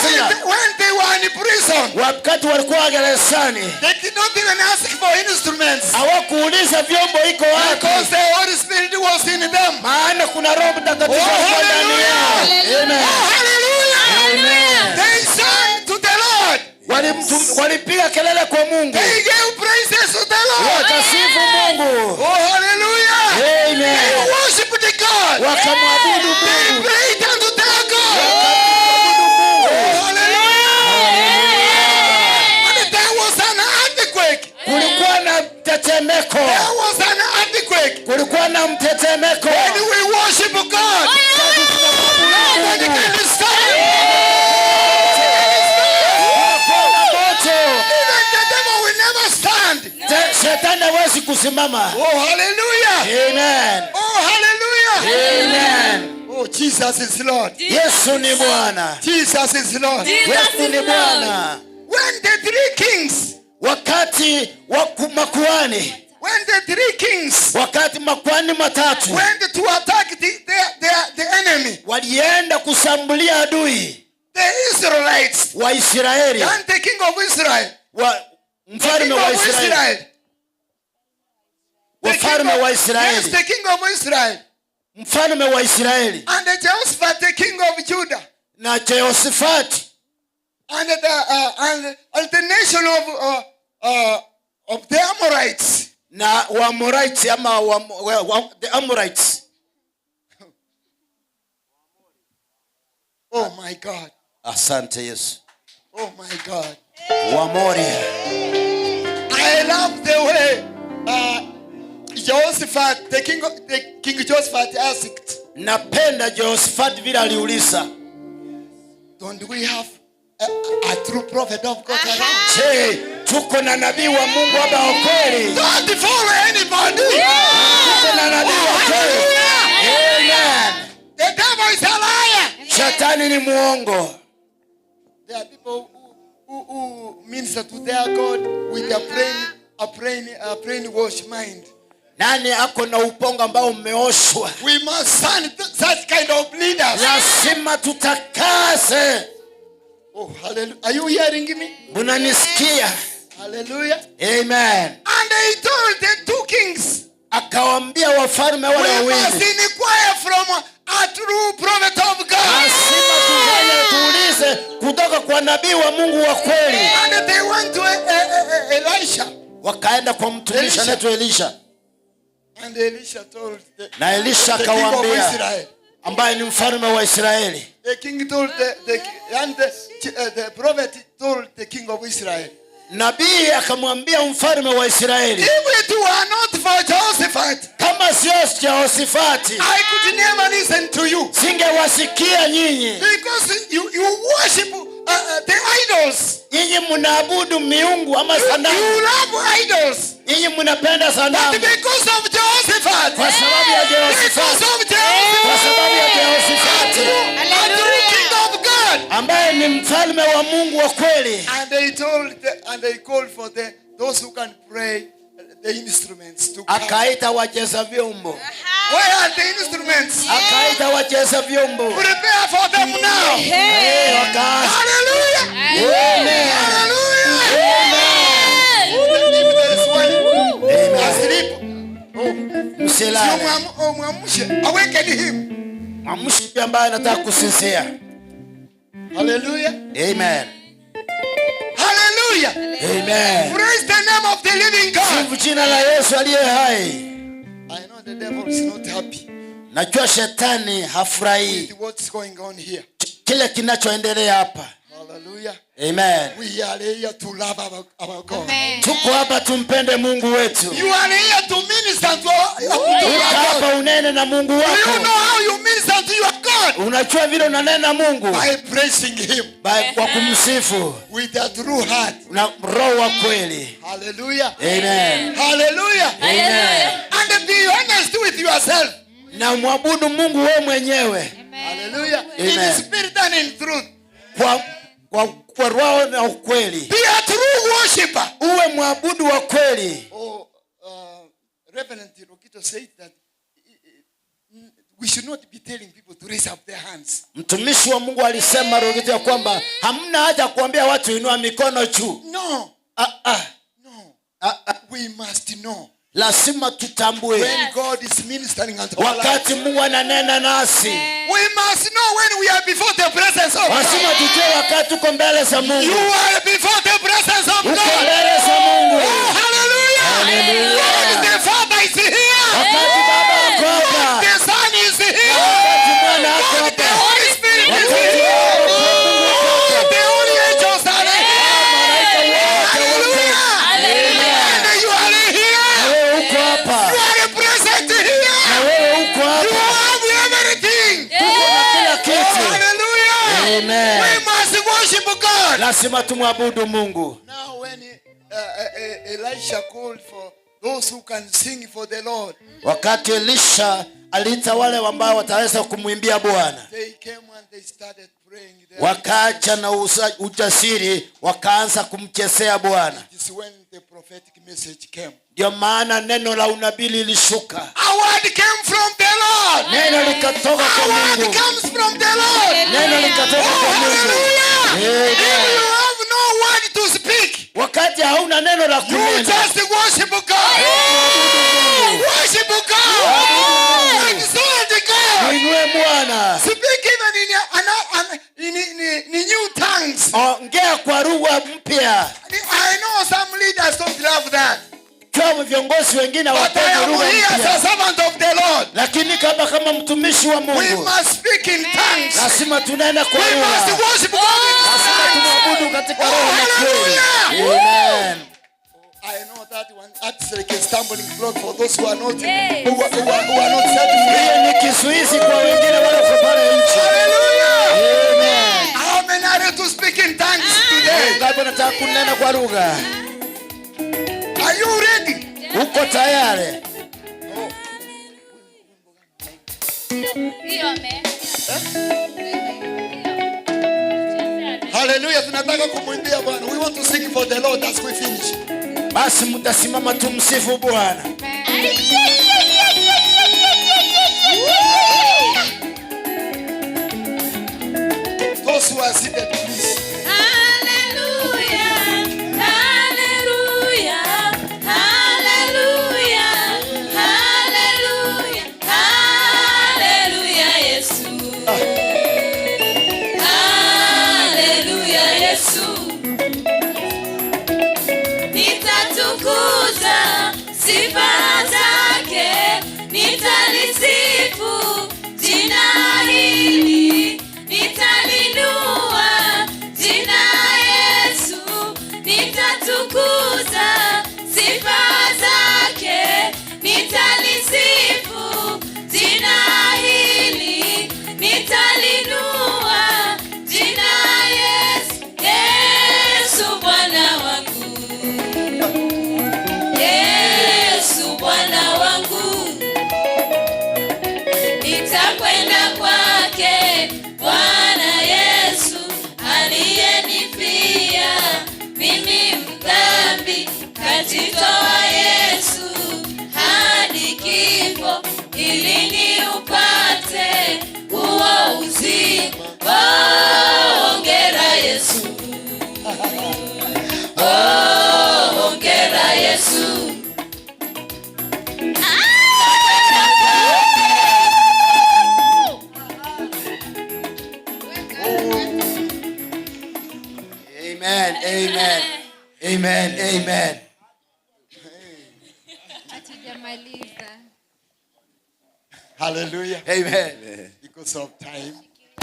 they were in prison,
wakati walikuwa gerezani,
they did not even ask for instruments
hawakuuliza vyombo iko wapi,
because the Holy Spirit was in them.
maana kuna Roho Mtakatifu
Oh,
alikuwa ndani yao.
hallelujah.
Amen.
Oh, hallelujah.
Amen.
They sang to the Lord.
Walipiga kelele kwa Mungu,
They gave praises to the Lord.
wakasifu Mungu.
Oh, hallelujah.
Amen.
They worshiped God.
Wakamwabudu
They
Mungu.
prayed unto their God. Oh, hallelujah. And there was an earthquake.
Kulikuwa na tetemeko,
There was an earthquake.
kulikuwa na mtetemeko.
When we worship God, nobody can stand.
Kulikuwa na moto.
Even the devil will never stand.
Shetani hawezi kusimama.
Oh, hallelujah.
Amen.
Oh, hallelujah.
Amen.
Oh, Jesus is Lord.
Yesu ni Bwana.
Jesus is Lord.
Yesu ni Bwana.
When the three kings,
Wakati wa makuhani,
when the three kings
wakati makuhani matatu
went to attack the enemy,
walienda kushambulia adui
the Israelites,
Waisraeli,
and the king of Israel, the
mfalme
king
wa
of
Israeli,
Israel, the king
wafalme wa
of, yes,
Israeli,
the king of Israel,
mfalme wa Israeli
and the Jehoshaphat, the king of Judah,
na Jehoshafati
and the nation of the Amorites.
na Waamorites ama the Amorites.
Oh my God!
Asante Yesu.
Oh my God!
Waamori.
I love the way Jehoshaphat, the king Jehoshaphat asked,
Napenda Jehoshaphat vile aliuliza,
"Don't we have a true prophet of God around?
je, tuko na nabii wa Mungu hapa wa kweli?
Don't follow anybody.
Tuko na nabii wa kweli." Amen.
The devil is a liar.
Shetani ni muongo.
There are people who minister to their God with a brainwashed mind.
Nani ako na upongo ambao umeoshwa?
We must stand such kind of leaders.
Lazima tutakase.
Oh, hallelujah. Are you hearing me?
Munanisikia?
Hallelujah.
Amen.
And they told the two kings,
Akawaambia wafalme wale
we must
wawili,
inquire from a true prophet of God.
lazima tufanye tuulize kutoka kwa nabii wa Mungu wa kweli.
And they went to Elisha.
Wakaenda kwa mtumishi
Elisha.
anaitwa Elisha,
And Elisha told the,
na Elisha
the king of
akawaambia,
Israel.
ambaye ni mfalme wa Israeli,
The king told the prophet told the king of Israel,
nabii akamwambia mfalme wa Israeli,
if it were not for Jehoshaphat,
kama sio Jehoshafati,
I could never listen to you.
singewasikia nyinyi.
Because you worship the idols.
Nyinyi mnaabudu miungu ama
You
sanamu.
love idols.
Nyinyi mnapenda sanamu.
But because of Jehoshaphat,
Kwa sababu ya Jehoshaphat,
because of Jehoshaphat,
kwa sababu ya Jehoshafati
a true king of God.
ambaye ni mfalme wa Mungu wa kweli.
And they and they called for those who can play the instruments to come.
Akaita wacheza vyombo,
Where are the instruments?
akaita wacheza vyombo.
Prepare for them now.
Eh, wakaanza.
Hallelujah.
Amen.
Hallelujah. If there is one asleep,
Msilale.
sio mwamshe. Awaken him.
Mwamshe ambaye anataka kusinzia.
Hallelujah.
Amen.
Hallelujah.
Amen.
Praise the name of the living God.
Sifu jina la Yesu aliye hai.
I know know the devil is not happy
Najua shetani hafurahii
with what's going on here.
kile kinachoendelea hapa.
Hallelujah.
Amen.
We are here to love our God.
Tuko hapa tumpende Mungu wetu.
You are here to minister to our
Uko hapa
God.
unene na Mungu
Do you
wako.
know how you minister to your God?
Unajua vile unanena na Mungu
By praising Him
kwa kumsifu
with a true heart.
na roho wa kweli.
Hallelujah.
Amen.
Hallelujah.
Amen.
And be honest with yourself.
Na mwabudu Mungu wewe mwenyewe
Hallelujah.
Amen.
In spirit and in truth.
kwa roho na ukweli.
Be a true worshiper.
Uwe mwabudu wa kweli.
Oh, Reverend Rokito said that we should not be telling people to raise up their hands.
Mtumishi wa Mungu alisema Rokito ya kwamba hamna haja kuambia watu inua mikono juu.
No. No. We must know.
Lazima tutambue
When God is ministering unto our
wakati
lives.
Mungu ananena nasi.
We must know when we are before the presence of
Lazima
God.
tujue wakati tuko mbele za Mungu.
You are before the presence of
Uko
God.
mbele za Mungu.
Oh, hallelujah.
Hallelujah.
God the Father is here.
Wakati Baba ako
God
hapa.
the Son is here.
Wakati Mwana ako
God the
hapa.
Holy Spirit is
Wakati
here.
Roho
Oh, the holy angels are here. Hallelujah. And you are here.
Na wewe uko hapa.
You are present here.
Na wewe uko
You
hapa.
have everything.
Tuko na kila kitu.
Oh, hallelujah.
Amen.
We must worship God.
Lazima tumwabudu Mungu.
Now when Elisha called for those who can sing for the Lord,
Wakati Elisha aliita wale ambao wataweza kumwimbia Bwana,
they came and they started praying there.
wakaacha na ujasiri, wakaanza kumchezea Bwana.
It is when the prophetic message came.
Ndio maana neno la unabii lilishuka,
A word came from the Lord.
neno likatoka
A
kwa
word
Mungu,
comes from the Lord.
neno likatoka
Oh,
kwa Mungu.
hallelujah. If
Amen.
you have no word to speak,
Wakati hauna neno la
you
kunena,
just worship God. Worship God. Exalt God.
muinue Bwana,
Speak even in new tongues.
ongea kwa lugha mpya.
I know some leaders don't love that.
Kwa viongozi wengine
But I
hawapendi
am
lugha
here as a
mpya,
servant of the Lord.
lakini kama mtumishi wa
We
Mungu
must speak in tongues.
lazima tunene kwa
We must
lugha,
worship God in
lazima tumwabudu katika
Oh,
roho na kweli.
hallelujah.
Amen.
I know that one acts like a stumbling block for those who are not who are not set free.
Hiyo ni kizuizi kwa wengine wale pale nchi.
Hallelujah.
Amen.
How many are ready to speak in tongues today?
Ngapi nataka kunena kwa lugha?
Are you ready?
Uko tayari?
Hallelujah. Tunataka kumwimbia Bwana. We want to sing for the Lord as we finish.
Basi mtasimama tumsifu Bwana.
Those who are seated, please.
Hallelujah, hallelujah, hallelujah, hallelujah, hallelujah, Yesu. Hallelujah, Yesu. Nitatukuza sifa zake, nitalisifu jina hili, nitalinua jina Yesu, nitatukuza sifa zake, nitalisifu jina hili, nitalinua jina Yesu, Yesu Bwana wangu. Yesu Bwana wangu, nitakwenda kwake Bwana Yesu aliyenifia mimi mdhambi, kajitoa Yesu hadi kifo ili niupate huo uzima. Oh, hongera Yesu. Oh, hongera Yesu.
Amen. Amen. Amen. Amen.
Hatujamaliza.
Hallelujah.
Amen.
Because of time,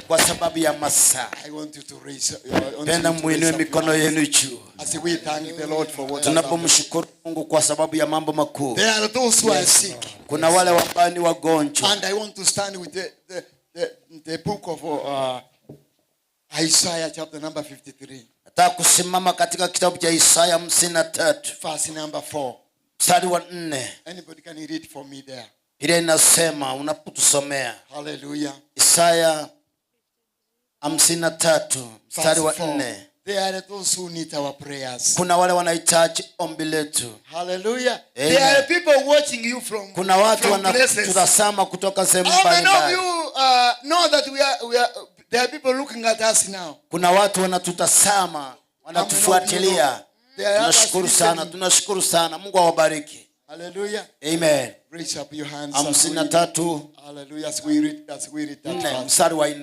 Kwa sababu ya masaa,
I want you to raise, I want you
penda
to
muinue
raise up your
mikono
hands
yenu juu
as we thank the Lord for what has happened.
tunapomshukuru Mungu kwa sababu ya mambo makuu.
There are those who are sick.
Kuna wale ambao ni wagonjwa,
And I want to stand with the book of Isaiah chapter number 53,
nataka kusimama katika kitabu cha Isaya 53
verse number 4.
mstari wa 4.
Anybody can read for me there?
Ile inasema unapotusomea
Hallelujah.
Isaya 53 mstari wa
Verse 4.
4.
There are those who need our prayers.
Kuna wale wanahitaji ombi letu.
Hallelujah.
Amen.
There are people watching you from,
Kuna watu
from places.
wanatutazama kutoka sehemu
How many of
mbalimbali.
you know that we are, there are people looking at us now?
Kuna watu wanatutazama, wanatufuatilia.
There are others
Tunashukuru sana,
listening.
tunashukuru sana. Mungu awabariki.
Hallelujah.
Amen.
Raise up your hands. as we
Hamsini na
read.
tatu
Hallelujah. As we read that
nne
verse.
mstari wa 4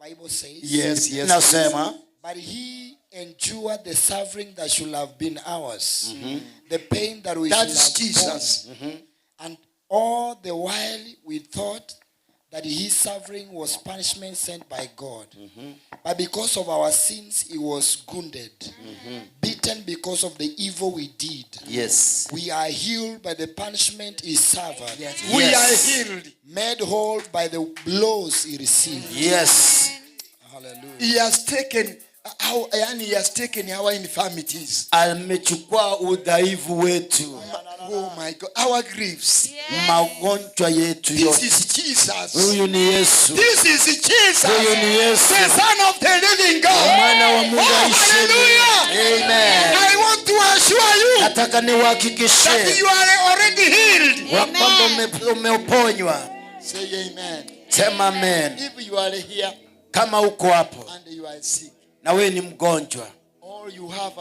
The Bible says,
Yes.
nasema
But he endured the suffering that should have been ours, the pain that we
That
should
is
have
Jesus.
borne. And all the while we thought that his suffering was punishment sent by God. But because of our sins, he was wounded, beaten because of the evil we did.
Yes.
We are healed by the punishment he suffered.
Yes. We
Yes.
are healed.
Made whole by the blows he received.
Yes.
Hallelujah.
He has taken our, and he has taken our infirmities.
Amechukua udhaifu wetu,
Oh my God, our griefs.
Magonjwa yetu
This
yote.
is Jesus.
Huyu ni Yesu.
This is Jesus.
Huyu ni Yesu.
The Son of the living God.
Mwana wa Mungu
Oh,
aishiye.
hallelujah.
Amen.
I want to assure you
Nataka
that
niwahakikishie
you are already healed.
wa kwamba umeponywa.
Say amen.
Sema amen.
If you are here
Kama uko hapo
and you are sick,
na wewe ni mgonjwa
or you have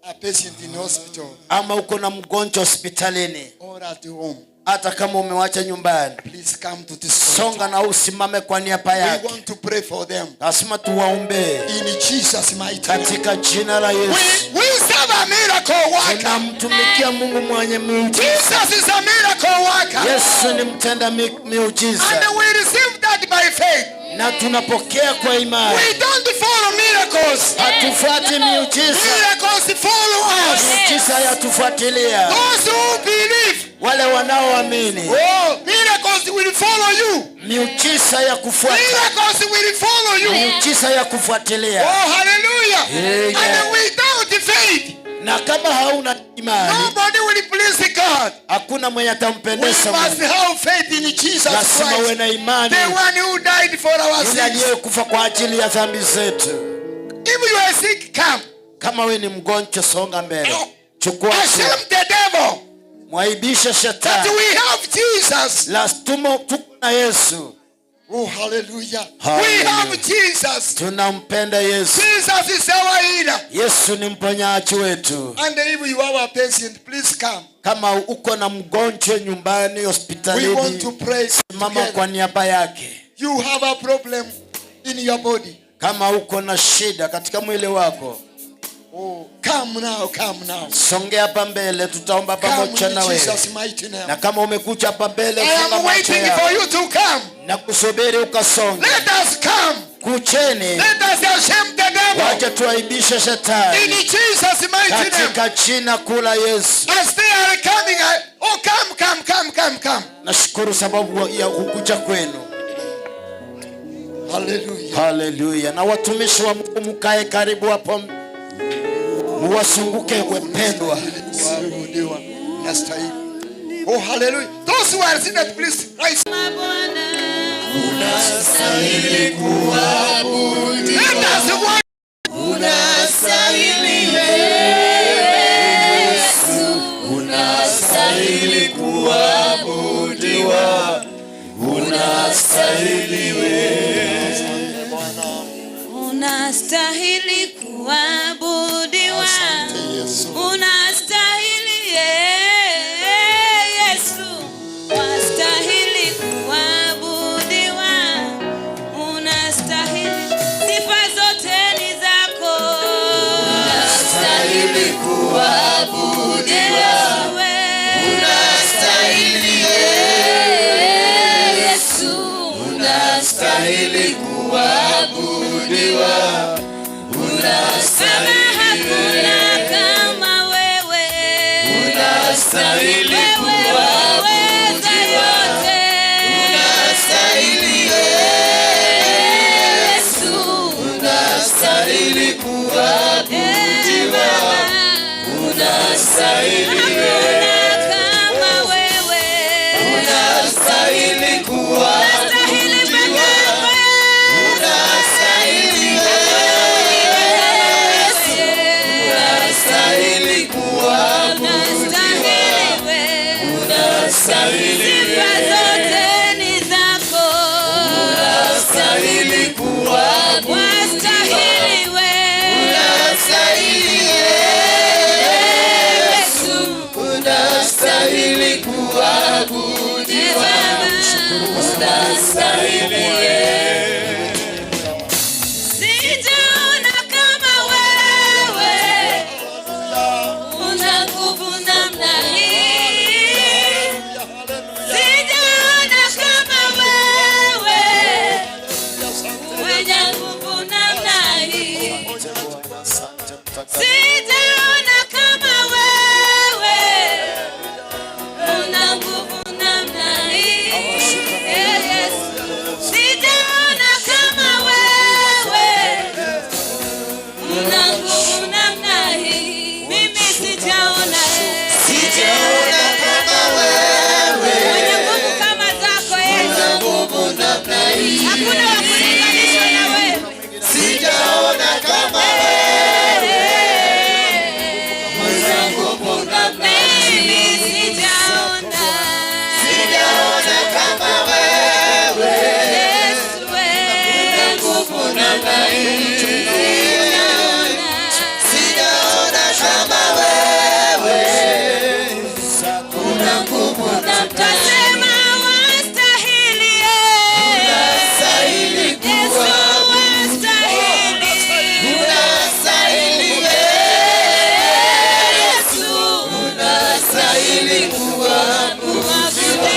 a patient in hospital
ama uko na mgonjwa hospitalini,
or at home,
hata kama umewacha nyumbani,
please come to this
songa
altar.
na usimame kwa niaba
We
yake.
want to pray for them
Lazima tuwaombee
in Jesus' mighty name.
katika jina la Yesu.
We serve a miracle worker.
Tunamtumikia Mungu mwenye miujiza.
Jesus is a miracle worker.
Yesu ni mtenda miujiza,
And we receive that by faith.
Na tunapokea kwa imani.
We don't follow miracles.
Hatufuati miujiza,
Miracles follow us.
Miujiza yatufuatilia.
Those who believe,
Wale wanaoamini,
oh, miracles will follow you.
Miujiza ya kufuata,
Miracles will follow you.
Miujiza ya kufuatilia.
Oh, hallelujah.
Amen.
And without faith,
Na kama hauna imani,
nobody will please God.
Hakuna mwenye
We
atampendeza
must
Mungu.
have faith in Jesus
Lazima uwe
Christ,
na imani,
the one who died for our
yule
sins.
aliyekufa kwa ajili ya dhambi zetu.
If you are sick, come.
Kama we ni mgonjwa, songa mbele, chukua hatua.
Ashame the devil
Mwaibishe
that
shetani.
we have Jesus.
Lazima tuko na Yesu.
Oh, hallelujah. We
Hallelujah.
have Jesus.
Tunampenda Yesu.
Jesus is our healer.
Yesu ni mponyaji wetu.
And if you have a patient, please come.
Kama uko na mgonjwa nyumbani,
We want
hospitalini,
to pray
simama
together.
kwa niaba yake.
You have a problem in your body.
Kama uko na shida katika mwili wako,
Oh, come now, come now.
Songea hapa mbele, tutaomba
Come
pamoja
in
na wewe.
Jesus' mighty name.
Na kama umekuja hapa mbele,
I
funga
am
macho
waiting
yako.
for you to come.
Na kusubiri ukasonge.
Let us come.
Kucheni.
Let us shame the devil.
Wacha tuaibishe shetani.
In Jesus' mighty name.
Katika jina kuu la Yesu.
As they are coming, oh, come, come, come, come, come.
Nashukuru sababu ya kukuja kwenu.
Hallelujah.
Hallelujah. Na watumishi wa Mungu mkae karibu hapo, muwasunguke wapendwa.
Nastahili. Oh, hallelujah. Those who are seated, please rise.
Unastahili kuabudiwa.
Let us worship.
Unastahili Yesu, unastahili kuabudiwa, unastahili wewe.
Unastahili kuabudiwa. Unastahili Yesu, wastahili kuabudiwa. Unastahili, sifa zote ni zako.
Unastahili kuabudiwa.
Yesu,
Unastahili Yesu, Unastahili
Kama wewe.
Unastahili kuabudiwa. Unastahili Yesu. Unastahili kuabudiwa. Unastahili
Sifa zote ni zako.
Unastahili kuabudiwa.
Wastahili wewe.
Unastahili Yesu. Unastahili kuabudiwa. Unastahili
Sijaona kama wewe una nguvu namna hii. Sijaona kama wewe mwenye nguvu namna hii. Sijaona kama wewe una nguvu namna hii. Yesu. Sijaona kama wewe una nguvu namna hii. Mimi sijaona,
Sijaona kama wewe
mwenye nguvu kama zako Yesu.
una nguvu namna hii.
Hakuna wa kulinganishwa na wewe.
Sijaona kama wewe una nguvu namna hii.
Mimi sijaona.
Sijaona kama wewe
Yesu
una nguvu namna hii. Sijaona kama wewe una nguvu namna hii.
Tasema wastahili,
Unastahili
Yesu
kuabudiwa.
wastahili.
Unastahili Yesu. Unastahili kuabudiwa.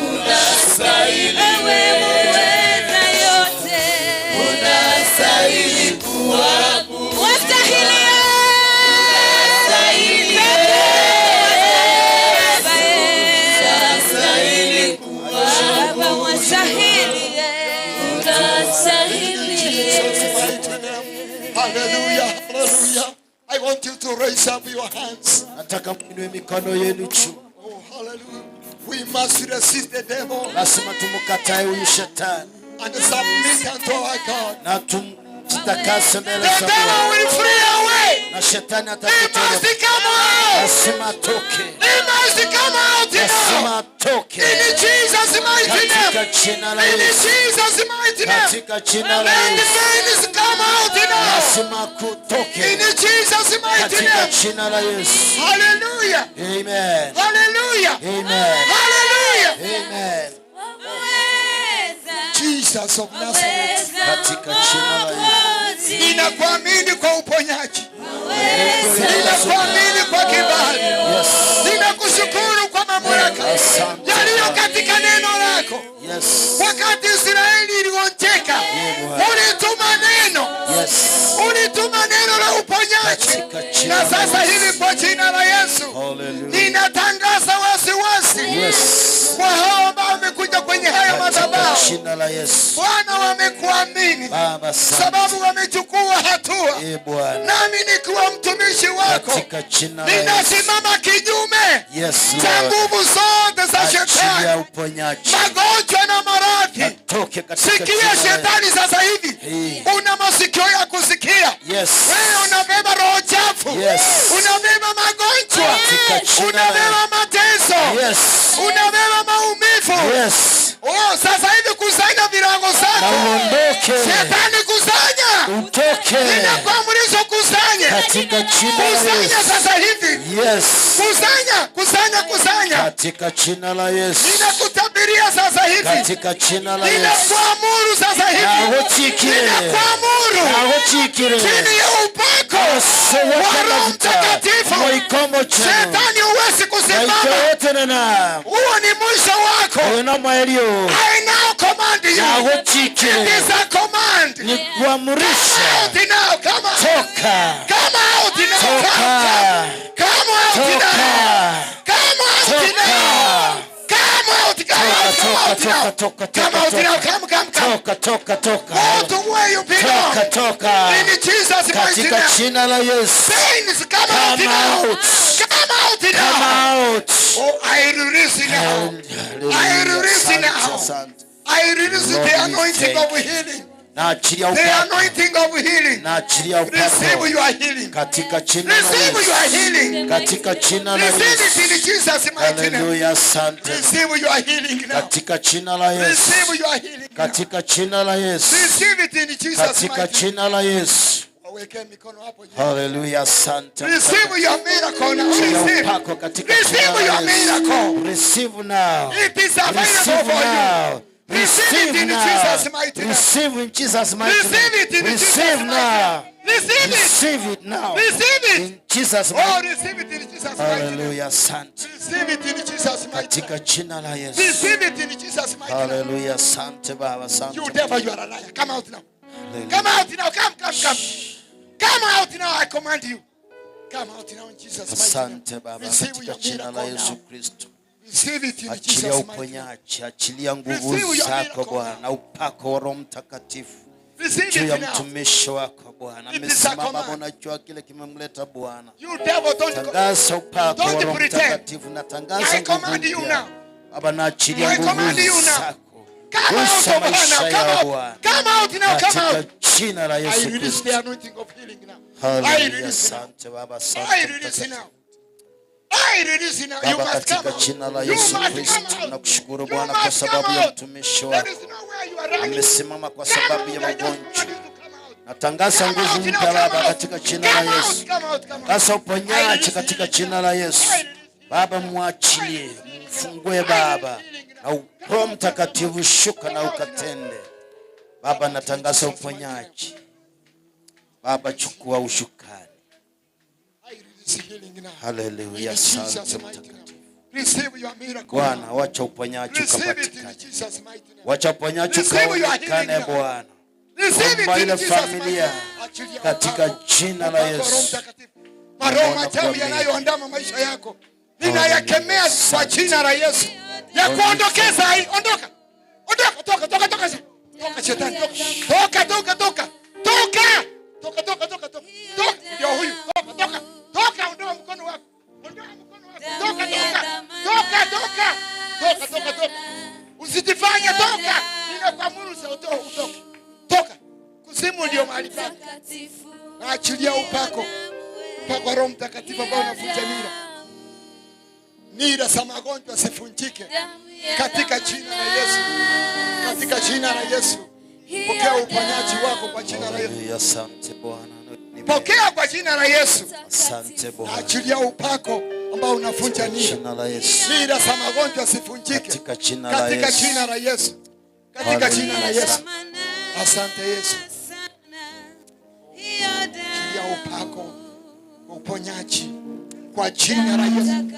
Unastahili
Wewe muweza yote.
Unastahili kuabudiwa.
Wastahili
Unastahili Unastahili
Baba wastahili. Unastahili.
Hallelujah, hallelujah. I want you to raise up your hands.
Nataka mwinue mikono yenu juu.
Oh, hallelujah. We must resist the devil
Lazima tumkatae huyu shetani
and submit unto our God.
na tumjitakase mbele
The
za
devil
Bwana,
will flee away.
na shetani
He
atakutoka.
must come out.
Lazima atoke,
He must come out now.
lazima atoke
In Jesus' mighty
katika
name.
jina la
In
Yesu,
Jesus' mighty name.
katika jina la
Let the
Yesu,
veins come out now.
lazima kutoke
In Jesus' mighty
katika
name.
jina la Yesu.
Hallelujah.
Amen.
Hallelujah.
Amen.
Hallelujah.
Amen.
Jesus of Nazareth.
Katika jina la Yesu.
Ninakuamini kwa uponyaji. Ninakuamini kwa kibali.
Yes.
Ninakushukuru kwa mamlaka
Asante.
yaliyo katika neno lako.
Yes.
Wakati Israeli iligonjeka,
Bwana.
ulituma neno,
Yes.
ulituma neno la uponyaji,
Katika jina
na
la
sasa
Yesu.
hivi kwa jina la Yesu
Hallelujah.
ninatangaza wasiwasi
Yes.
kwa hao ambao wamekuja kwenye haya
Katika
madhabahu.
jina la Yesu.
Bwana, wamekuamini
Baba, asante.
sababu wamechukua hatua,
Ee Bwana.
nami nikiwa mtumishi wako
Katika jina la Yesu.
ninasimama kinyume
Yes,
cha
Lord.
nguvu zote za
Achilia
shetani,
uponyaji.
magonjwa na maradhi.
Toke katika
Sikia
jina la Yesu.
shetani sasa hivi,
Hey.
una masikio ya kusikia.
Yes.
Wewe unabeba roho chafu,
Yes.
unabeba magonjwa,
Katika jina la
unabeba mateso,
Yes.
unabeba maumivu.
Yes.
Oh, sasa hivi kusanya virago
Na
zako.
uondoke.
Shetani kusanya,
Utoke.
ninakuamrisha kusanye,
Katika jina la
kusanya
Yesu.
sasa hivi,
Yes.
kusanya, kusanya, kusanya.
Katika jina la Yesu.
Ninakutabiria sasa hivi,
Katika jina la Yesu.
ninakuamuru sasa hivi,
Nahuchikire.
ninakuamuru
Nahuchikire.
chini ya upako wa Roho Mtakatifu.
Moikomo chenu.
Shetani huwezi kusimama,
Naikowotenena.
huo ni mwisho wako.
Uno mwelio.
I now command you.
Nahuchikire.
It is a command.
Ni kuamrisha.
Come out now. Come out.
Toka.
Come out now.
Toka.
Come out
Toka.
now. Come out
Toka.
now. Come out, come out, come out now.
Toka,
Come out now, come, come, come.
Toka, toka, toka.
Go to where you belong.
Toka, toka.
In Jesus' mighty
Katika
name.
jina la Yesu.
Pains, come out
Come
now.
out.
Come out
Come
now.
out.
Oh, I release now. I release
Asante,
now.
asante.
I release
Lord,
the
we
anointing
thank
of healing.
Naachilia
The
upako.
anointing of healing.
Naachilia
Receive
upako.
your healing.
Katika jina la
Receive
Yesu.
your healing.
Katika jina la
Receive
Yesu.
it in Jesus' mighty name.
Haleluya, asante.
Receive your healing now.
Katika jina la Yesu.
Receive your healing.
Katika jina la Yesu.
Receive it in Jesus'
Katika
mighty name.
jina la Yesu.
Waweke mikono hapo juu.
Haleluya, asante.
Receive your miracle now.
Achilia
Receive.
upako katika
Receive
jina la
your
Yesu.
miracle.
Receive now.
It is available
Receive
for you.
now.
Receive it
Receive
in
now.
Jesus' mighty name.
Receive in Jesus' mighty
Receive
name.
it in Jesus'
Receive
mighty
now.
name. Receive it.
Receive it now.
Receive it.
In Jesus'
Oh,
mighty
receive it in Jesus' mighty name.
Hallelujah, asante.
Receive it in Jesus' mighty name.
Katika jina la Yesu.
Receive it in Jesus' mighty name.
Hallelujah, asante Baba, asante.
You devil, you are a liar. Come out now.
Hallelujah.
Come out now. Come, come, come. Come out now. I command you. Come out now in Jesus' mighty name.
Asante Baba,
Receive
katika
your
jina la
miracle
Yesu
now.
Kristo.
Receive it in
Achilia
Jesus' mighty name.
uponyaji, achilia nguvu
Receive your
zako
miracle
Bwana na upako wa Roho Mtakatifu
Receive
juu ya
it now.
mtumishi wako Bwana.
It is a
Amesimama
command.
unajua kile kimemleta Bwana.
You devil, don't
Tangaza upako wa
don't
Roho
pretend.
Mtakatifu na tangaza
I
nguvu
command you
mpya.
now.
Baba, naachilia
I command
nguvu
you now.
zako.
Come out
Gusa
of her
maisha
now. Come
yao
out.
Bwana.
Come out now. Come
Katika
out.
jina la
I
Yesu
release
Kristo.
the anointing of healing now. I
Hallelujah,
release now.
asante Baba,
I
asante
release
Mtakatifu.
now. I release now. You
Baba,
must come
katika
out.
jina la
You
Yesu
must come
Kristo
out.
nakushukuru
You
Bwana kwa
must come
sababu ya
out.
mtumishi
There
wako
is nowhere you are running.
amesimama kwa
Come
sababu
out.
ya
I just
magonjwa.
command you to come out.
Natangaza
Come
nguvu
out now.
mpya
Come
Baba
out.
katika jina la
Come out.
Yesu.
Come out. Come out.
Tangaza
I
uponyaji
release
katika
healing
jina
now.
la Yesu.
I release
Baba, mwachilie, mfungue Baba, na Roho Mtakatifu shuka na ukatende. Baba, natangaza uponyaji. Baba, chukua ushukani.
I release healing now.
Haleluya,
In Jesus'
asante
mighty name.
Mtakatifu.
Receive your miracle.
Bwana,
now.
wacha uponyaji
Receive it in
ukapatikane.
Jesus' mighty name.
Wacha uponyaji
Receive your healing
ukaonekane
now.
Bwana.
Receive it
Omba
in
ile
Jesus' mighty
familia
name. Achilia
katika
upako.
jina la
Upako wa Roho
Yesu.
Mtakatifu. Maroho
Naona
machafu
kuamini.
yanayoandama maisha yako ninayakemea kwa jina la Yesu, ya kuondokeza hii. Ondoka, ondoka, toka, toka, toka, toka, shetani, toka, toka, toka, toka, toka, toka, toka, toka, toka, ndio huyu, toka, toka, toka, ondoa mkono wako, ondoa mkono wako, toka, toka, toka, toka, toka, toka, toka, usijifanye, toka, ninakuamuru sasa, utoke, utoke, toka, kuzimu ndio mahali pako. Naachilia upako, upako wa Roho Mtakatifu ambao unavunja nira, nira za magonjwa zifunjike katika jina la Yesu, katika jina la Yesu. Pokea uponyaji wako kwa jina la Yesu,
Haleluya, asante Bwana.
pokea kwa jina la Yesu.
Asante Bwana.
Achilia upako ambao unavunja nira,
Jina la Yesu.
nira za magonjwa zifunjike
Katika jina la
katika
Yesu.
jina la Yesu, katika jina la
Haleluya.
Yesu. Asante Yesu. Achilia upako wa uponyaji kwa jina la Yesu.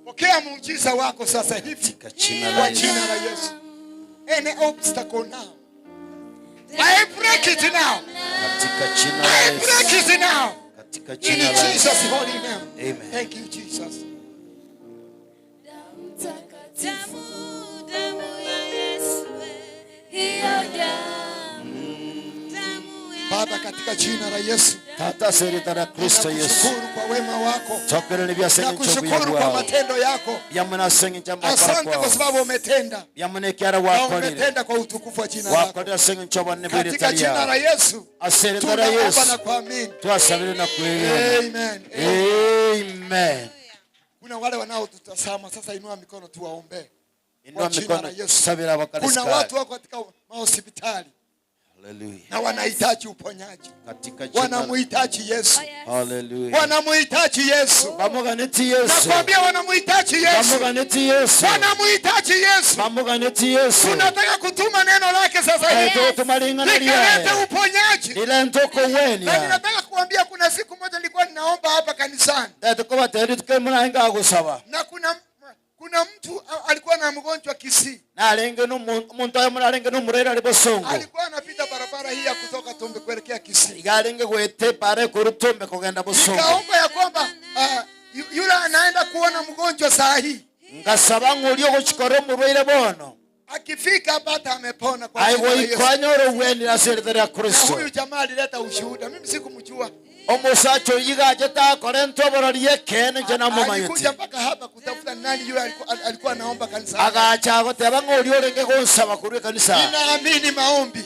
Pokea muujiza wako sasa hivi
jina la
kwa
Yesu.
jina la Yesu. Any obstacle now, I break it now.
Katika jina la
I
Yesu.
break it now.
Katika
In
jina la Yesu.
Jesus' holy name.
Amen.
Thank you, Jesus.
Damu, damu ya Yesu, hiyo damu, damu ya
Baba, katika jina la Yesu,
Tata serita Kristo Yesu.
nakushukuru kwa wema wako,
Tokere byasenge
nakushukuru kwa matendo yako.
Byamunasenge njamba
Asante kwa sababu umetenda
Byamunekyara
na
wakolire.
umetenda kwa utukufu wa jina lako.
Wakolera senge nchobane
Katika jina la Yesu
Aserita
tunaomba
Yesu.
na kuamini.
Twasabire na kuelewa.
Amen.
Amen.
Kuna wale wanaotutazama sasa, inua mikono tuwaombee.
Inua
Kwa jina
mikono
la Yesu.
tusabire abakalisikari.
Kuna watu wako katika mahospitali
Hallelujah.
na wanahitaji uponyaji,
Katika jina la
wanamuhitaji Yesu,
Hallelujah.
wanamuhitaji Yesu.
Bamuganeti Yesu.
Nakwambia wanamuhitaji Yesu,
Bamuganeti Yesu.
wanamuhitaji Yesu.
Bamuganeti Yesu.
Tunataka kutuma neno lake sasa hivi
Eh, tumalingana
likalete
lyaye.
uponyaji.
Lilentoko
Na
wenia.
ninataka kuambia, kuna siku moja nilikuwa ninaomba hapa kanisani
Tukobateri tukemunainga gusaba.
na kuna mtu alikuwa na mgonjwa Kisii,
Nalenge n'omuntu ayo munalenge n'omurwaire ali bosongo.
alikuwa anapita barabara hii ya kutoka Tumbe kuelekea Kisii.
Igalenge gwete pare kurutumbe kugenda bosongo.
Nikaomba ya kwamba yule anaenda kuona mgonjwa saa hii
Ngasaba ng'oli ogochikora omorwaire bono.
Akifika hapa hata amepona kwa jina la Yesu.
Aigoikwanyora obwenire ase erita ria
Na
Kristo.
huyu jamaa alileta ushuhuda. Mimi sikumjua.
Omusacha oyiga ajetakora entoboro ekene nche namomayete.
Alikuja mpaka hapa kutafuta nani yule alikuwa anaomba kanisa.
Agacha goteba ng'ori orenge gonsaba korwa ekanisa.
Ninaamini maombi.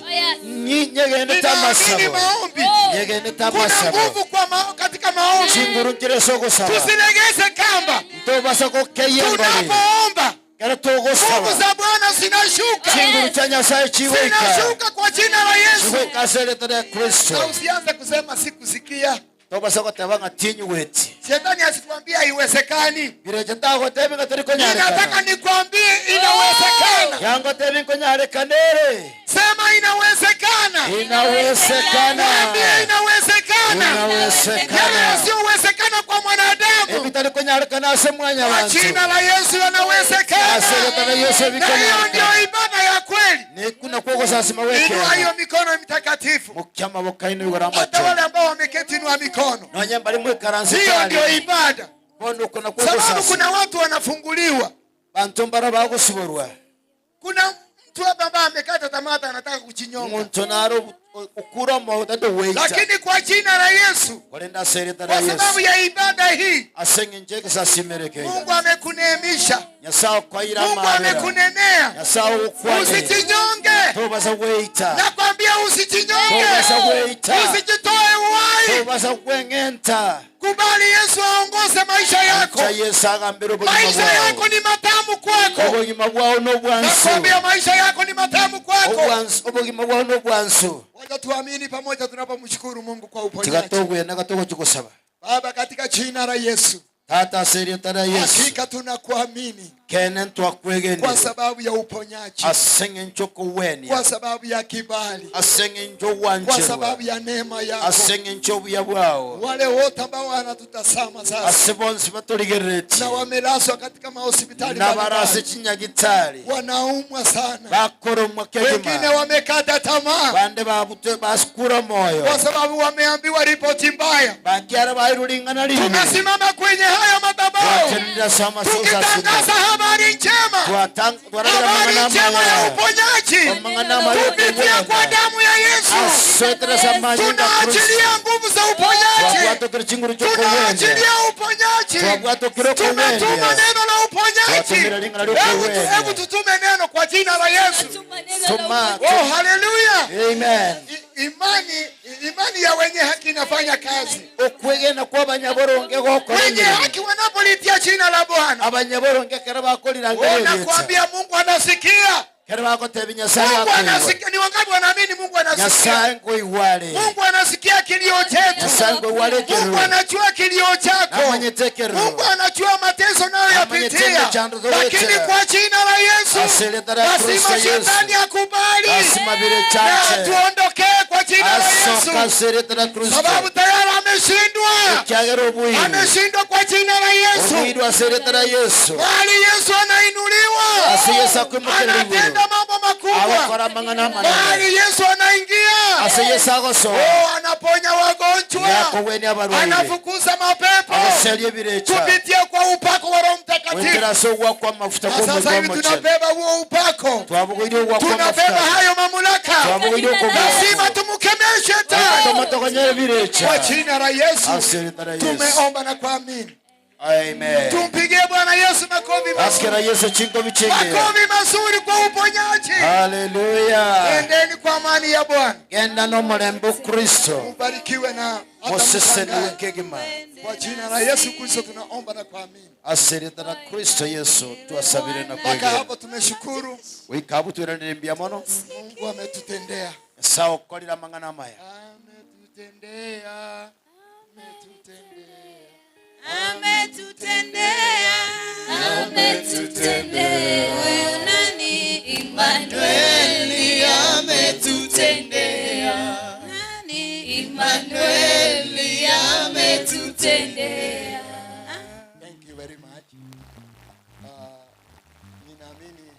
Nyegende tamasabo.
Ninaamini maombi.
Nyegende
Kuna
tamasabo.
nguvu kwa katika maombi.
Chinguru nkire sogosaba.
Tusilegeze kamba.
Ntobasa kokeye ngori.
Tunapoomba
Kero togosaba.
nguvu za Bwana zinashuka.
Chinguru cha Nyasaye chigoika.
Zinashuka kwa jina la Yesu.
Chigoika ase erita ria Kristo.
Na usianze kusema sikusikia.
Tobasa goteba ng'a tinyuweti.
Shetani asikwambie haiwezekani.
Bireche tagoteba ng'a teri konyarekana.
Ninataka nikwambie inawezekana.
Yango tebi konyarekanere.
Sema inawezekana.
Inawezekana.
Niambie inawezekana.
Inawezekana.
Yale yasiyowezekana kwa mwanadamu.
Ebitari konyarekana ase mwanya
Kwa
wantu.
jina la Yesu yanawezekana.
Ase erita la Yesu
Na hiyo
bikonyarekana.
ndio ibada ya kweli.
Ni kuna kuogosasima weke.
Inua hiyo mikono mitakatifu.
Mukyama bokaino igoro
Hata
amacho.
wale ambao wameketi inua mikono.
Nonye mbali mwikaransi
Hiyo
kali.
ndio ibada.
Bono kuna
Sababu
kuogosasima.
kuna watu wanafunguliwa.
Bantu mbara bagosuborwa.
Kuna mtu hapa ambaye amekata tamaa anataka kujinyonga.
Muntu naro ukura mauta ndo weita.
Lakini kwa jina la Yesu,
Kolenda serita la
kwa
Yesu.
sababu ya ibada hii,
Asenge sasimereke.
Mungu amekuneemisha.
Nyasaye kwaira
Mungu
mabera.
amekunenea.
Nyasaye ukwane.
Usijinyonge.
Tobasa weita.
Nakwambia usijinyonge.
Tobasa weita.
Usijitoe uhai.
Tobasa kwengenta.
Kubali Yesu aongoze maisha yako.
Acha Yesu agambire obogima
Maisha
bwao.
yako ni matamu kwako.
Obogima bwao n'obwansu.
Nakwambia maisha yako ni matamu kwako.
Obwansu, obogima bwao n'obwansu.
Wacha tuamini pamoja tunapomshukuru Mungu kwa uponyaji.
Tigatogwena gatogochigosaba.
Baba, katika jina la Yesu.
Tata serita la Yesu.
Hakika tunakuamini.
Kene ntwakwegene.
Kwa sababu ya uponyaji.
Asenge nchokuwenia.
Kwa sababu ya kibali.
Asenge nchowancherwa.
Kwa sababu ya neema yako.
Asenge nchobuya bwao.
Wale wote ambao wanatutazama sasa.
Asibonsi batoligereti.
Na wamelazwa katika mahospitali
Na
mbalimbali.
barase chinyagitari.
Wanaumwa sana.
Bakoromwa kegima.
Wengine wamekata tamaa.
Bande babutwe basikura moyo.
Kwa sababu wameambiwa ripoti mbaya.
Bakiara bairulingana lini.
Tumesimama kwenye haya madhabahu.
Twatendera sama sosa
Tukitangaza habari njema. Habari njema ya uponyaji. Kupitia kwa damu ya Yesu. Tunaachilia nguvu za uponyaji. Tunaachilia uponyaji. Tumetuma neno la uponyaji. Hebu tutume neno kwa jina la Yesu. Oh, haleluya.
Amen.
Imani ya wenye haki inafanya kazi.
Okwegena kwa abanyaboronge gokora.
Wenye haki wanapolitia jina la Bwana.
Abanyaboronge kera bakolira ngere.
Nakwambia Mungu anasikia.
Kera bakoteba Nyasaye
Mungu
akoiwa.
anasikia. Ni wangapi wanaamini Mungu anasikia?
Nyasaye ngoiwale.
Mungu anasikia kilio chetu.
Nyasaye ngoiwale
Mungu
kero.
anajua kilio chako.
Amanyete kero.
Mungu anajua mateso
Amanyete
unayoyapitia.
chando zote.
Lakini kwa jina la Yesu,
Aseleta la
lazima
Kristo Yesu.
shetani akubali.
Lazima vile
Na
chache.
tuondokee kwa jina la
Asoka
Yesu.
aseleta la Kristo.
Sababu tayari ameshindwa.
Ekyagera obwiru.
Ameshindwa kwa jina la Yesu.
Obwiru aseleta la Yesu.
Bali Yesu anainuliwa.
Ase Yesu akwimukira iguru.
Anatenda mambo makubwa.
Agokora mang'ana manene.
Bali Yesu anaingia.
Ase Yesu agosoa.
Oh, anaponya wagonjwa.
Yakogwenia abarwaire.
Anafukuza mapepo.
Agoseria ebirecha.
Kupitia kwa upako wa Roho Mtakatifu.
Wetera ase ogwakwa amafuta
Na sasa
kw'omoika
hivi
omochenu.
tunabeba huo upako.
Twabugoire ogwakwa
Tunabeba
amafuta.
hayo mamlaka.
Twabugoire okobua.
Lazima tumkemee shetani.
Tomatokonyere ebirecha.
Kwa jina la Yesu.
Aseleta la Yesu.
Tumeomba na kuamini.
Amen.
Tumpigie Bwana Yesu makofi mazuri.
Askera Yesu chingo bichenge.
Makofi mazuri kwa uponyaji.
Hallelujah.
Endeni kwa amani ya Bwana.
Genda no mulembe Kristo.
Mbarikiwe na hata
Museseni
mshangae.
kegima.
Kwa jina la Yesu Kristo tunaomba na kuamini.
Aseleta la Kristo Yesu tuasabire na
Mpaka
kwegera.
hapo tumeshukuru.
Wikabu tweranire mono.
Mungu ametutendea.
Sawa kolira mang'ana maya.
Ametutendea.
Ametutendea. Ametutendea. Huyu nani? Emmanueli ametutendea. Nani? Emmanueli ametutendea.
Thank you very much. Ninaamini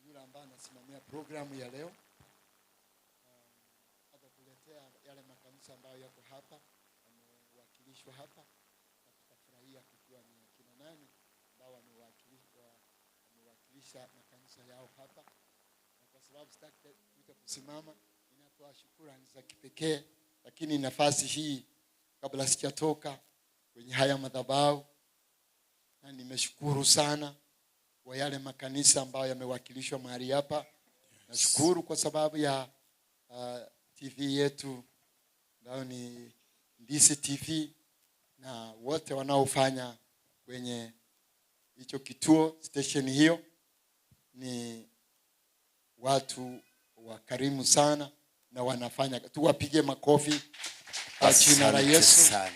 yule ambaye anasimamia programu ya leo atakuletea yale makanisa ambayo yako hapa, yamewakilishwa hapa, na tutafurahia kujua ni akina nani ambao
wamewakilisha makanisa yao hapa, na kwa sababu sitaki kuita kusimama, ninatoa shukrani za kipekee, lakini nafasi hii kabla sijatoka kwenye haya madhabahu, na nimeshukuru sana kwa yale makanisa ambayo yamewakilishwa mahali hapa. Nashukuru kwa sababu ya TV yetu ambayo ni Ndisi TV na wote wanaofanya kwenye hicho kituo, station hiyo, ni watu wakarimu sana na wanafanya. Tuwapige makofi kwa jina la
Asante
Yesu.
sana.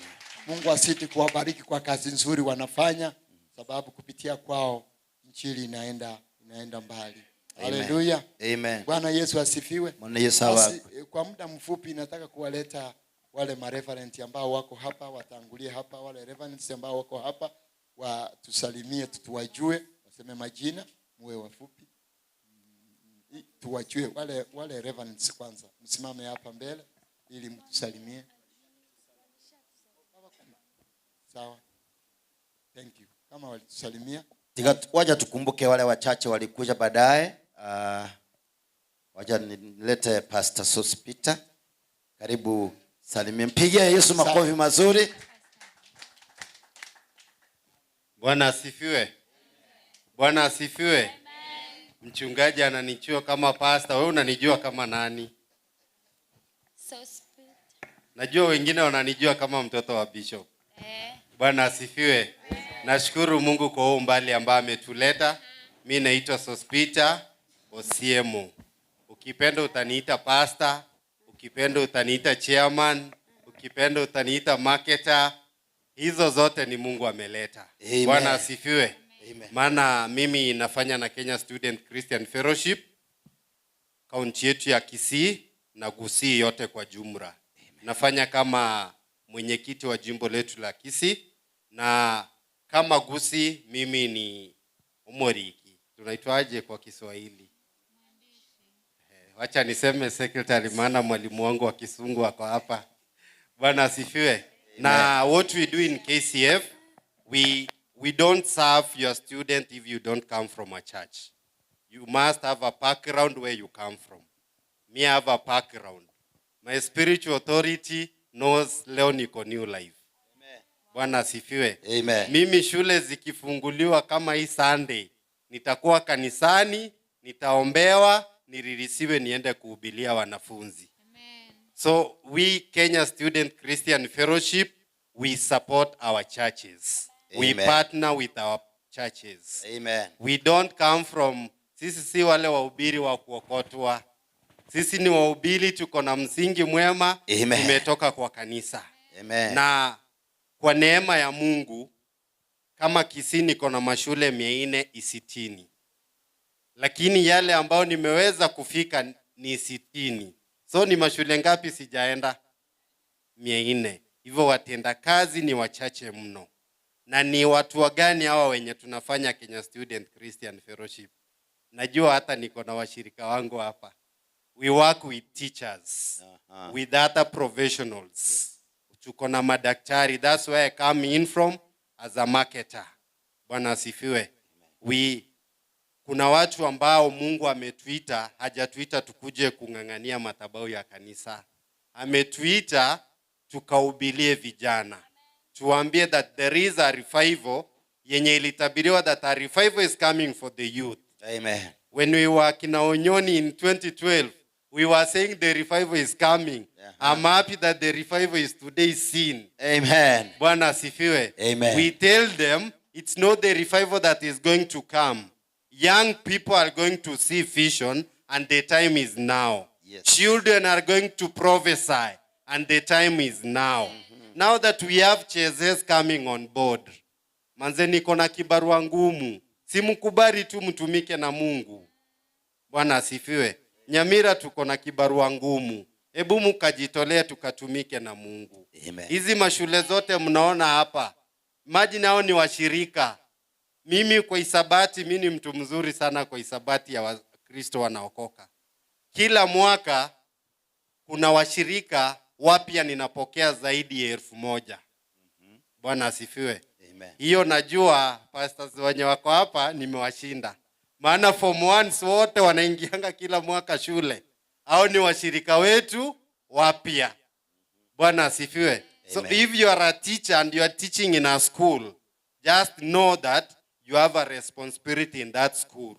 Mungu azidi kuwabariki kwa kazi nzuri wanafanya, sababu kupitia kwao injili inaenda mbali.
Amen.
Haleluya.
Amen.
Bwana Yesu asifiwe.
Bwana Yesu
Basi,
awa-
kwa muda mfupi nataka kuwaleta wale mareverend ambao wako hapa, watangulie hapa, wale reverends ambao wako hapa watusalimie, tuwajue, waseme majina, muwe wafupi. Tuwajue wale reverends kwanza. Msimame hapa mbele ili mtusalimie. Sawa. Thank you. Kama walitusalimia.
Wacha tukumbuke wale wachache walikuja baadaye. Wacha nilete Pastor Sospeter. Karibu salimie. Mpigie Yesu makofi mazuri.
Bwana asifiwe. Bwana asifiwe. Mchungaji ananijua kama pastor, wewe unanijua kama nani?
Sospeter.
Najua wengine wananijua kama mtoto wa bishop. Bwana asifiwe. Nashukuru Mungu kwa huu umbali ambao ametuleta. Mi naitwa Sospeter Osiemo. Ukipenda utaniita pastor, ukipenda utaniita chairman, ukipenda utaniita marketer. Hizo zote ni Mungu ameleta.
Amen.
Bwana asifiwe.
Amen.
Maana mimi nafanya na Kenya Student Christian Fellowship, kaunti yetu ya Kisii na Gusii yote kwa jumla. Nafanya kama mwenyekiti wa jimbo letu la Kisii, na kama Gusii mimi ni umoriki. Tunaitwaje kwa Kiswahili? Wacha niseme secretary, maana mwalimu wangu wa Kisungu ako hapa. Bwana asifiwe. Na what we do in KCF, we don't serve your student if you don't come from a church. You must have a background where you come from. Me, I have a background. My spiritual authority knows leo niko New Life. Bwana asifiwe.
Amen.
Mimi shule zikifunguliwa kama hii Sunday, nitakuwa kanisani, nitaombewa, nirisiwe niende kuhubiria wanafunzi. So we Kenya Student Christian Fellowship, we support our churches. We
Amen.
partner with our churches.
Amen.
We don't come from, sisi si wale wahubiri wa kuokotwa. Sisi ni wahubiri, tuko na msingi mwema.
Amen.
Tumetoka kwa kanisa.
Amen.
Na kwa neema ya Mungu, kama Kisii niko na mashule 460. Lakini yale ambayo nimeweza kufika ni 60. So ni mashule ngapi sijaenda? 400. Hivyo watenda kazi ni wachache mno. Na ni watu wa gani hawa wenye tunafanya Kenya Student Christian Fellowship? Najua hata niko na washirika wangu hapa. We work with teachers, with other professionals. Tuko na madaktari. That's where I come in from as a marketer. Bwana asifiwe. Kuna watu ambao Mungu ametuita, hajatuita tukuje kung'ang'ania madhabahu ya kanisa. Ametuita tukahubirie vijana. Tuambie that there is a revival yenye ilitabiriwa, that a revival is coming for the youth.
Amen.
When we were kina Onyoni in 2012, we were saying the revival is coming. I'm happy that the revival is today seen.
Amen.
Bwana asifiwe.
Amen.
We tell them it's not the revival that is going to come. Young people are going to see vision and the time is now.
Yes.
Children are going to prophesy and the time is now. Now that we have chasers coming on board. Manze niko na kibarua ngumu. Simkubali tu mtumike na Mungu. Bwana asifiwe. Nyamira tuko na kibarua ngumu. Hebu mkajitolee tukatumike na Mungu.
Amen.
Hizi mashule zote mnaona hapa, imagine hao ni washirika. Mimi kwa hisabati, mimi ni mtu mzuri sana kwa hisabati ya Wakristo wanaokoka. Kila mwaka kuna washirika wapya ninapokea zaidi ya 1000. Bwana asifiwe.
Amen.
Hiyo najua pastors wenye wako hapa nimewashinda. Maana form ones wote wanaingianga kila mwaka shule. Hao ni washirika wetu wapya. Bwana asifiwe. So if you are a teacher and you are teaching in a school, just know that you have a responsibility in that school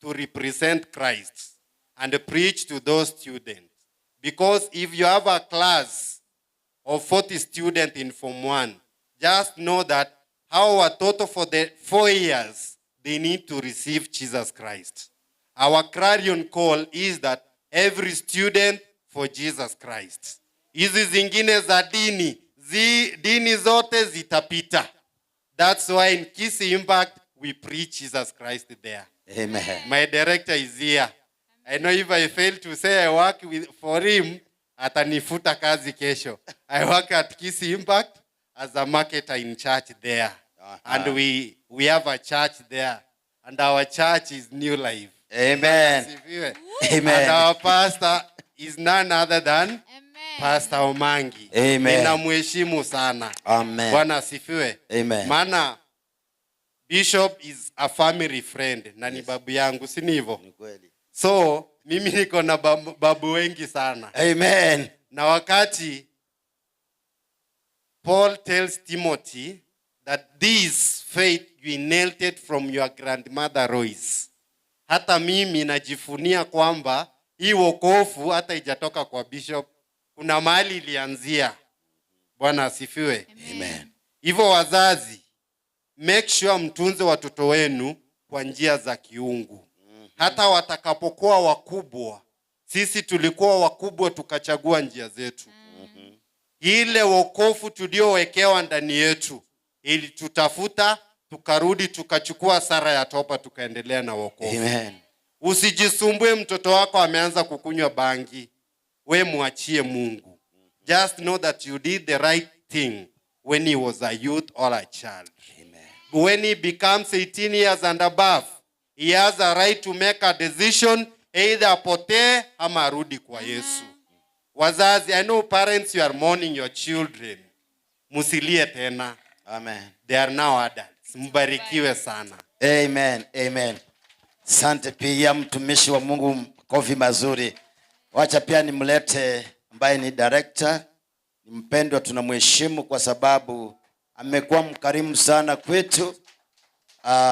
to represent Christ and preach to those students. Because if you have a class of 40 students in Form 1, just know that hao watoto for the 4 years, they need to receive Jesus Christ. Our clarion call is that every student for Jesus Christ. Hizi zingine za dini, dini zote zitapita. That's why in Kisii Impact, we preach Jesus Christ there.
Amen.
My director is here. I know if I fail to say I work for him, atanifuta kazi kesho. I work at Kisii Impact as a marketer in church there. And we have a church there. And our church is New Life.
Amen.
Asifiwe.
Amen.
And our pastor is none other than Pastor Omangi.
Amen.
Ninamheshimu sana.
Amen.
Bwana asifiwe.
Amen.
Maana Bishop is a family friend na ni babu yangu, si ni hivyo? So mimi niko na babu wengi sana.
Amen.
Na wakati Paul tells Timothy that this faith you inherited from your grandmother Lois. Hata mimi najivunia kwamba hii wokovu hata ijatoka kwa bishop, kuna mahali ilianzia. Bwana asifiwe.
Amen.
Hivyo wazazi, make sure mtunze watoto wenu kwa njia za kiungu, hata watakapokuwa wakubwa. Sisi tulikuwa wakubwa tukachagua njia zetu. Ile wokovu tuliowekewa ndani yetu ilitutafuta, tukarudi tukachukua sara ya toba, tukaendelea na wokovu.
Amen.
Usijisumbue mtoto wako ameanza kukunywa bangi, we mwachie Mungu. Just know that you did the right thing when he was a youth or a child. When he becomes 18 years and above, he has a right to make a decision, either apotee ama arudi kwa Yesu. Wazazi, I know parents, you are mourning your children. Musilie tena.
Amen.
They are now adults. Mbarikiwe sana.
Amen. Amen. Asante pia mtumishi wa Mungu, kofi mazuri. Wacha pia nimlete ambaye ni director, ni mpendwa, tunamheshimu kwa sababu amekuwa mkarimu sana kwetu.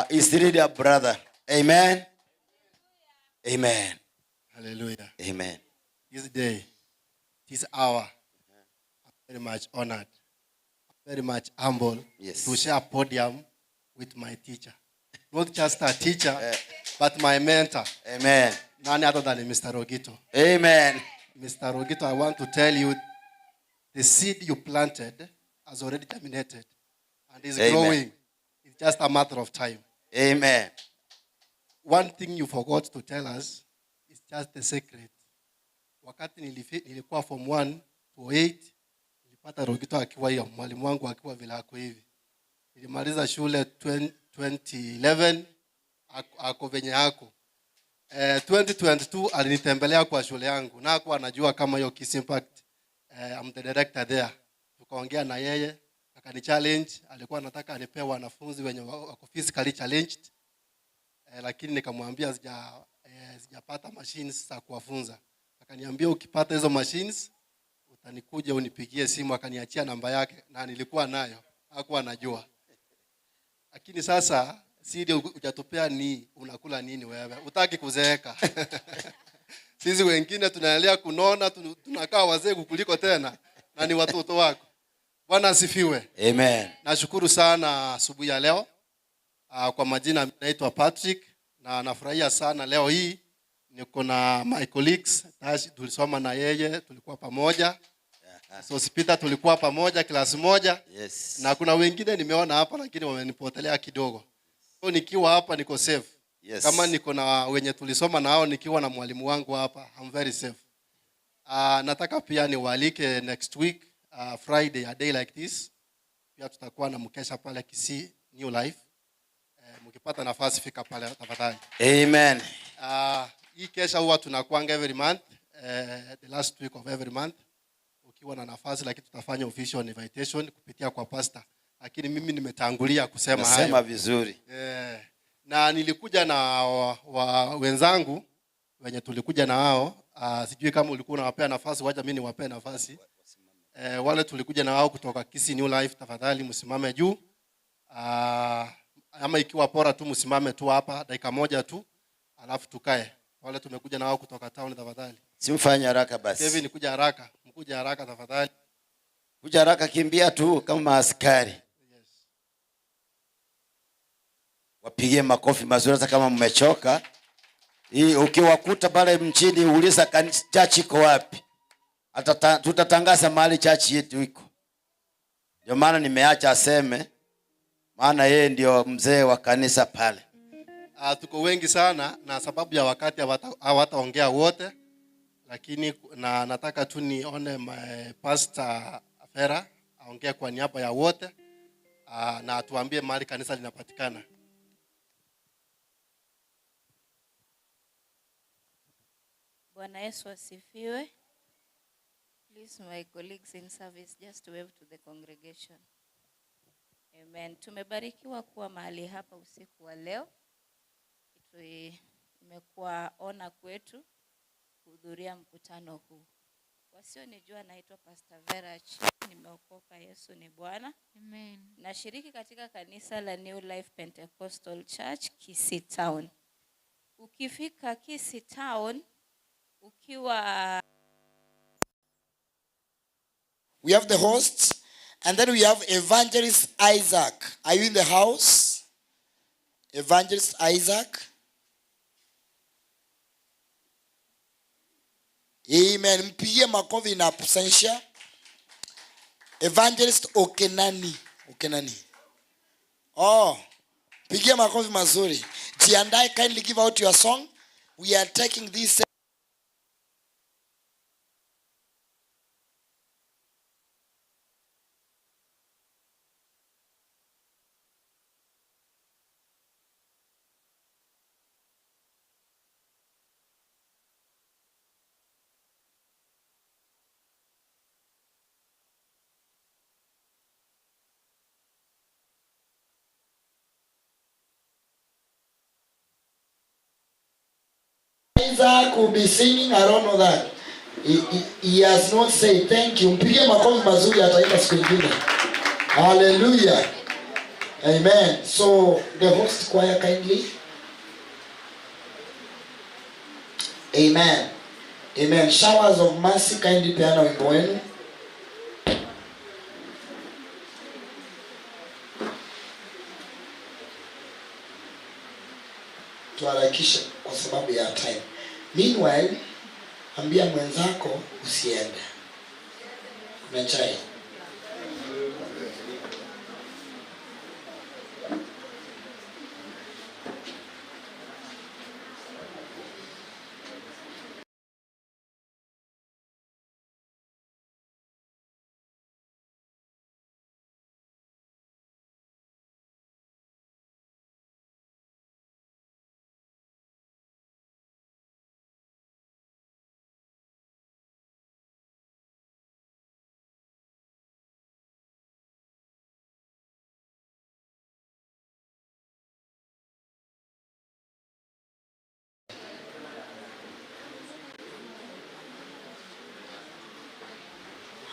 Is really a brother. Amen. Amen.
Hallelujah.
Amen.
This day, this hour, I'm very much honored, very much humble to share a podium with my teacher. Not just a teacher, but my mentor.
Amen.
None other than Mr. Rogito.
Amen.
Mr. Rogito, I want to tell you, the seed you planted has already germinated and is
Amen.
Growing. It's just a matter of time.
Amen.
One thing you forgot to tell us is just the secret. Wakati nilikuwa form 1 to 8, nilipata Rogito akiwa hiyo, mwalimu wangu akiwa vile ako hivi. Nilimaliza shule 20 2011 ako venye ako. 2022 alinitembelea kwa shule yangu na hakuwa anajua kama hiyo Kisii Impact, I'm the director there. Tukaongea na yeye, akani challenge, alikuwa anataka anipee wanafunzi wenye wako physically challenged. Lakini nikamwambia sijapata machines za kuwafunza. Akaniambia ukipata hizo machines utanikuja unipigie simu, akaniachia namba yake na nilikuwa nayo, hakuwa anajua. Lakini sasa siri hujatupea ni unakula nini wewe? Utaki kuzeeka. Sisi wengine tunaendelea kunona, tunakaa wazee kukuliko tena na ni watoto wako. Bwana asifiwe.
Amen.
Nashukuru sana asubuhi ya leo. Kwa majina naitwa Patrick na nafurahia sana leo hii niko na my colleagues. Tash, tulisoma na yeye, tulikuwa pamoja. So Sipita tulikuwa pamoja class moja. Na kuna wengine nimeona hapa lakini wamenipotelea kidogo. So nikiwa hapa niko safe. Kama niko na wenye tulisoma nao, nikiwa na mwalimu wangu hapa, I'm very safe. Nataka pia niwaalike next week, Friday, a day like this. Pia tutakuwa na mkesha pale Kisii New Life. Mkipata nafasi fika pale tafadhali.
Amen.
Hii kesha huwa tunakuanga every month, the last week of every month. Ukiwa na nafasi, lakini tutafanya official invitation kupitia kwa pastor. Lakini mimi nimetangulia kusema hayo.
Nasema vizuri.
Na nilikuja na wenzangu wenye tulikuja na wao. Sijui kama ulikuwa unawapea nafasi, wacha mimi niwapee nafasi. Wale tulikuja na wao kutoka Kisii New Life, tafadhali msimame juu. Ama ikiwa pora tu msimame tu hapa dakika moja tu, alafu tukae. Wale tumekuja na wao kutoka town, tafadhali.
Simfanye haraka basi.
Kevin, kuja haraka, mkuja haraka tafadhali.
Kuja haraka, kimbia tu kama askari.
Yes.
Wapigie makofi mazuri hata kama mmechoka. Hii ukiwakuta pale mchini uliza church iko wapi. Tutatangaza mahali church yetu iko. Ndio maana nimeacha aseme, maana yeye ndio mzee wa kanisa pale.
Tuko wengi sana na sababu ya wakati hawataongea wote, lakini na nataka tu nione my Pastor Vera aongee kwa niaba ya wote, na atuambie mahali kanisa linapatikana.
Bwana Yesu asifiwe. Please, my colleagues in service, just wave to the congregation. Amen. Tumebarikiwa kuwa mahali hapa usiku wa leo. Imekuwa ona kwetu kuhudhuria mkutano huu. Wasionijua, naitwa Pastor Vera Achieng, nimeokoka, Yesu ni Bwana.
Amen.
Nashiriki katika kanisa la New Life Pentecostal Church, Kisii Town. Ukifika Kisii Town, ukiwa
We have the hosts, and then we have Evangelist Isaac. Are you in the house? Evangelist Isaac. Amen. Mpigie makofi in absentia. Evangelist Okenani. Okenani. Oh, pigie makofi mazuri. Jiandae, kindly give out your song. We are taking this Isaac will be singing. I don't know that. He has not said thank you. Mpigie makofi mazuri, ataita siku nyingine. Hallelujah. Amen. So the host choir, kindly. Amen. Amen. Showers of mercy, kindly peana wimbo wenu. Tuharakishe kwa sababu ya time. Meanwhile, ambia mwenzako usiende. Kuna chai.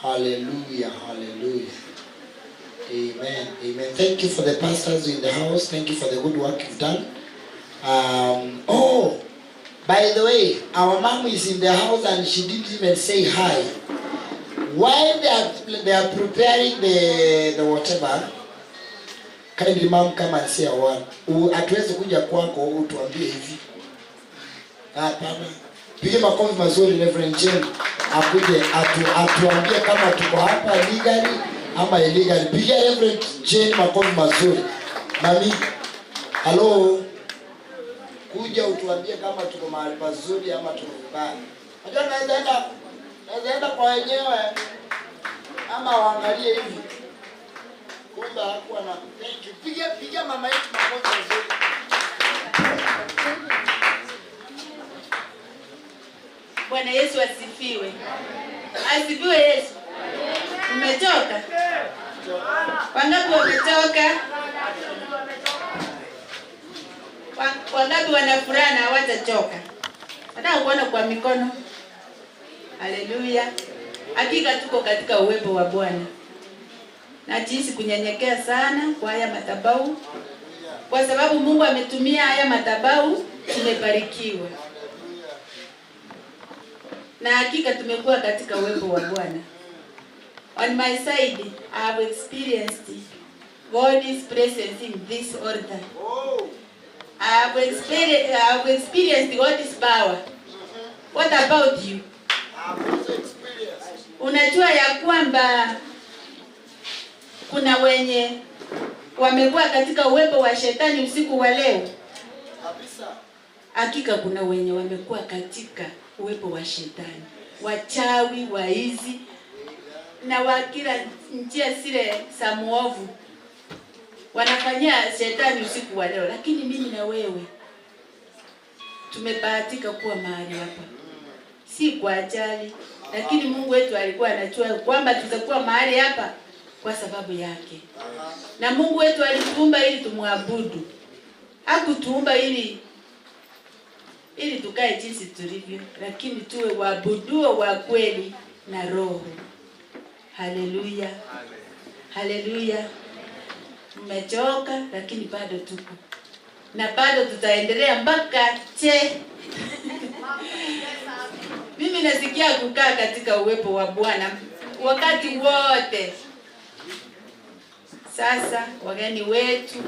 Hallelujah, hallelujah. Amen, amen. Thank you for the pastors in the house. Thank you for the good work you've done. Oh, by the way, our mom is in the house and she didn't even say hi. While they are preparing the whatever, kindly mom come and say a word. Hatuwezi kuja kwako utuambie hivi. Hapana. Piga makofi mazuri Reverend Jane akuje atuambie kama tuko hapa legally ama illegally. Piga Reverend Jane makofi mazuri. Mami, hello. Kuja utuambie kama tuko mahali pazuri ama tuko vibaya. Unajua naweza enda kwa wenyewe ama waangalie hivi. Kumbe hakuwa na thank you. Piga mama yetu makofi mazuri.
Bwana Yesu asifiwe. Asifiwe Yesu. Umetoka? Wangapi wametoka? Wangapi wana furaha na hawatachoka? Nataka kuona kwa mikono. Haleluya. Hakika tuko katika uwepo wa Bwana. Na jinsi kunyenyekea sana kwa haya madhabahu, kwa sababu Mungu ametumia haya madhabahu, tumebarikiwa. Na hakika tumekuwa katika uwepo wa Bwana. On my side, I have experienced God's presence in this altar. I have experienced God's power. What about you? Unajua ya kwamba kuna wenye wamekuwa katika uwepo wa shetani usiku wa leo. Hakika kuna wenye wamekuwa katika uwepo wa shetani, wachawi, waizi na wa kila njia zile za muovu wanafanyia shetani usiku wa leo. Lakini mimi na wewe tumebahatika kuwa mahali hapa, si kwa ajali, lakini Mungu wetu alikuwa anajua kwamba tutakuwa mahali hapa kwa sababu yake. Na Mungu wetu alituumba ili tumwabudu. Hakutuumba ili tukae jinsi tulivyo, lakini tuwe waabuduo wa kweli na roho. Haleluya. Haleluya. Mmechoka, lakini bado tuko. Na bado tutaendelea mpaka che. Mimi nasikia kukaa katika uwepo wa Bwana wakati wote. Sasa wageni wetu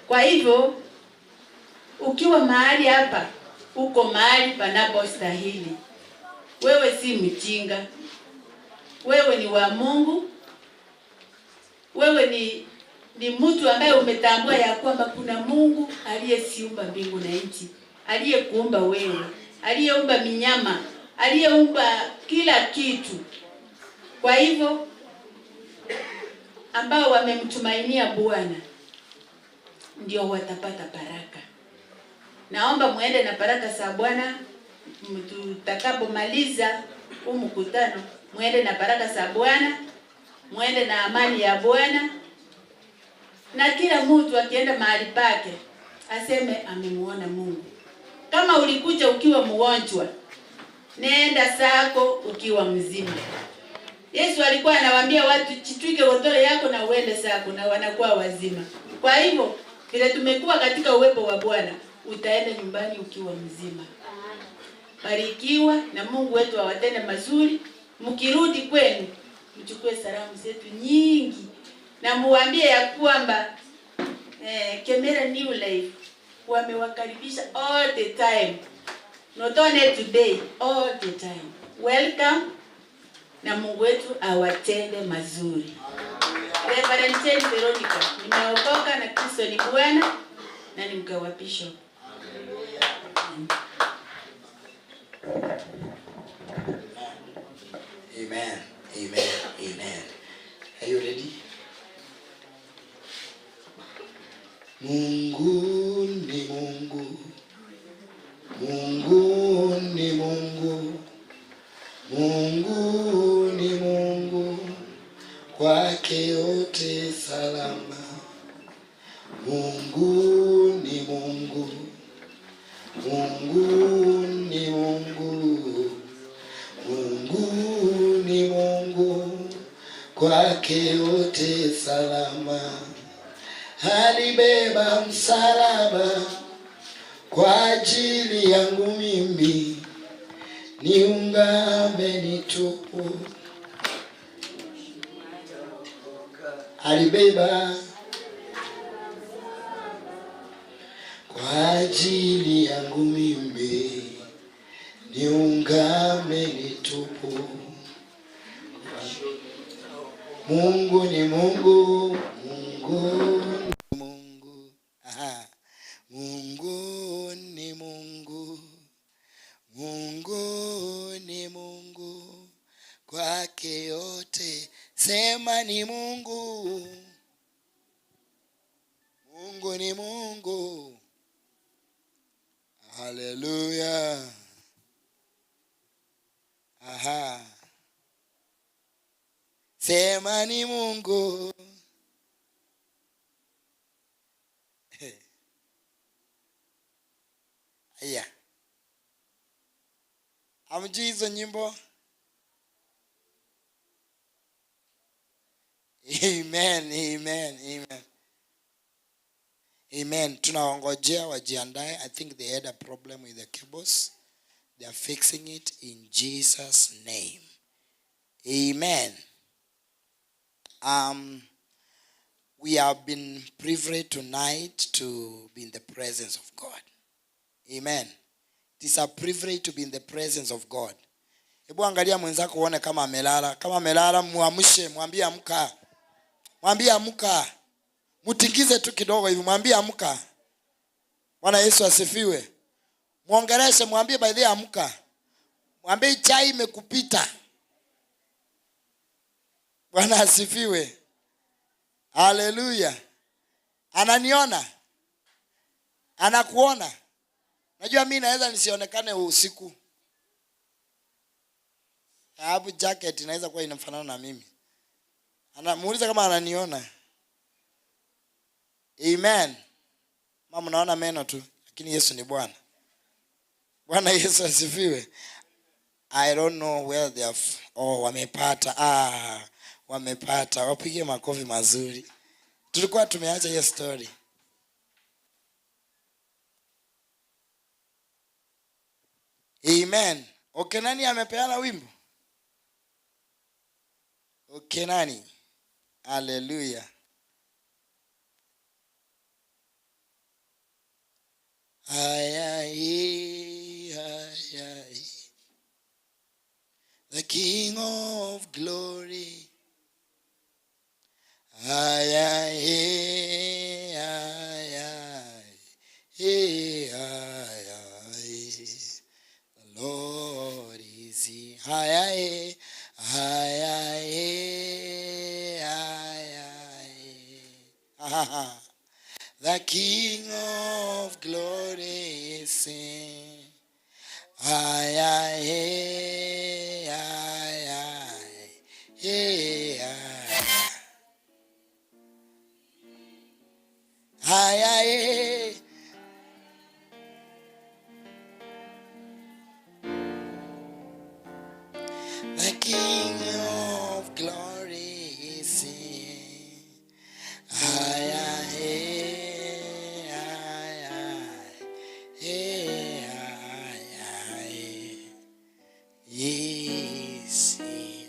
Kwa hivyo ukiwa mahali hapa, uko mahali panapostahili. Wewe si mjinga. Wewe ni wa Mungu. Wewe ni mtu ambaye umetambua ya kwamba kuna Mungu aliyesiumba mbingu na nchi, aliyekuumba wewe, aliyeumba minyama, aliyeumba kila kitu. Kwa hivyo ambao wamemtumainia Bwana ndio watapata baraka. Naomba muende na baraka za Bwana. Tutakapomaliza huu mkutano, muende na baraka za Bwana, muende na amani ya Bwana. Na kila mtu akienda mahali pake aseme amemuona Mungu. Kama ulikuja ukiwa mgonjwa, nenda sako ukiwa mzima. Yesu alikuwa anawaambia watu, jitwike godoro yako na uende sako, na wanakuwa wazima. Kwa hivyo vile tumekuwa katika uwepo wa Bwana, utaenda nyumbani ukiwa mzima. Barikiwa na Mungu wetu awatende mazuri. Mkirudi kwenu, mchukue salamu zetu nyingi na muambie ya kwamba Kemera New Life wamewakaribisha all the time. Not only today, all the time. Welcome, na Mungu wetu awatende mazuri. Reverend Jane Veronica, nimeokoka na Kristo ni Bwana na ni mke wa Bishop.
Amen. Amen. Amen. Are you ready? Mungu ni Mungu. Mungu ni Mungu. Mungu ni Mungu. Kwake yote salama. Mungu ni Mungu. Mungu ni Mungu. Mungu ni Mungu. Kwake yote salama. Alibeba msalaba kwa ajili yangu mimi, niungame nitupu. Alibeba kwa ajili yangu mimi, niungame nitupu. Mungu ni Mungu, Mungu
Mungu ni Mungu. Aha. Mungu ni Mungu. Mungu ni Mungu. Kwake yote sema ni Mungu. Mungu ni Mungu. Haleluya. Aha. Sema ni Mungu. Aya. Hamjui hizo nyimbo? Amen, amen, amen. Amen. Tunawangojea wajiandae. I think they had a problem with the cables. They are fixing it in Jesus' name. Amen. We have been privileged tonight to be in the presence of God. Amen. It is a privilege to be in the presence of God. Hebu angalia mwenzako uone kama amelala. Kama amelala, muamshe, mwambie amka. Mwambie amka. Mtingize tu kidogo hivi, mwambie amka. Bwana Yesu asifiwe. Muongeleshe, mwambie by the way amka. Mwambie chai imekupita. Bwana asifiwe. Haleluya. Ananiona? Anakuona? Najua mimi naweza nisionekane usiku. Sababu jacket inaweza kuwa inafanana na mimi. Anamuuliza kama ananiona. Amen. Mama naona meno tu, lakini Yesu ni Bwana. Bwana Yesu asifiwe. I don't know where they have, oh, wamepata. Ah, wamepata. Wapige makofi mazuri. Tulikuwa tumeacha hiyo story. Amen. Okay, nani amepeana wimbo? Okay, nani? Hallelujah. Ay, ay, ay, ay. The King of Glory. Ay, ay, ay, ay, ay, ay, ay. The Lord is here. Ay, ay, ay, ay, ay, ay. The King of Glory is here. Ay, ay, ay, ay, ay. Ay, ay. The King of Glory is here. Ay, ay, ay, ay, ay, ay. Yes.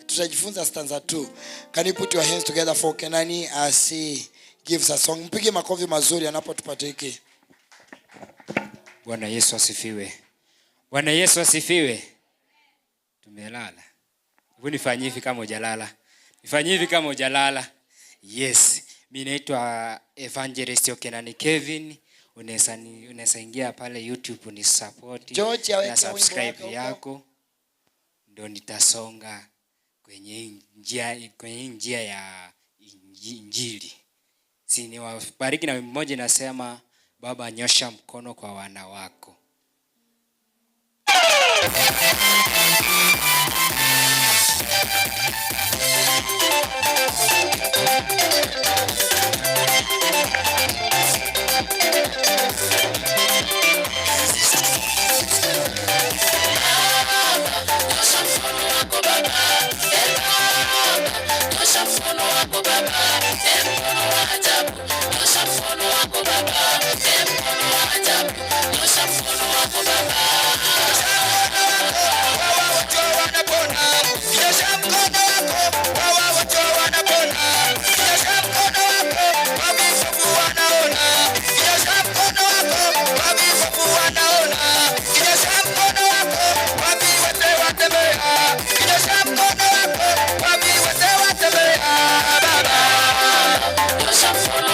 Tutajifunza stanza 2. Can you put your hands together for Kenani as he gives a song? Mpige makofi mazuri anapotupatia hiki.
Bwana Yesu asifiwe. Bwana Yesu asifiwe. Tumelala. Hebu nifanyie hivi kama hujalala. Nifanyie hivi kama hujalala. Yes. Mimi naitwa Evangelist Okenani Kevin. Unaweza ingia pale YouTube unisupport
George aweke
na
wimbo
subscribe
wake huko.
yako. Ndio nitasonga kwenye njia ya Injili. Si niwabariki na wimbo mmoja inasema, Baba nyosha mkono kwa wana wako.
Nyosha mkono wako Baba, mkono wa ajabu. Nyosha mkono wako Baba, mkono wa ajabu. Nyosha mkono wako Baba.
Wawa wote wanapona. Nyosha mkono wako, wawa wote wanapona. Nyosha mkono wako, wavifufu wanaona. Nyosha mkono wako, wavifufu wanaona. Nyosha mkono wako, waviwete watembea. Nyosha mkono wako, waviwete watembea. Baba,
nyosha mkono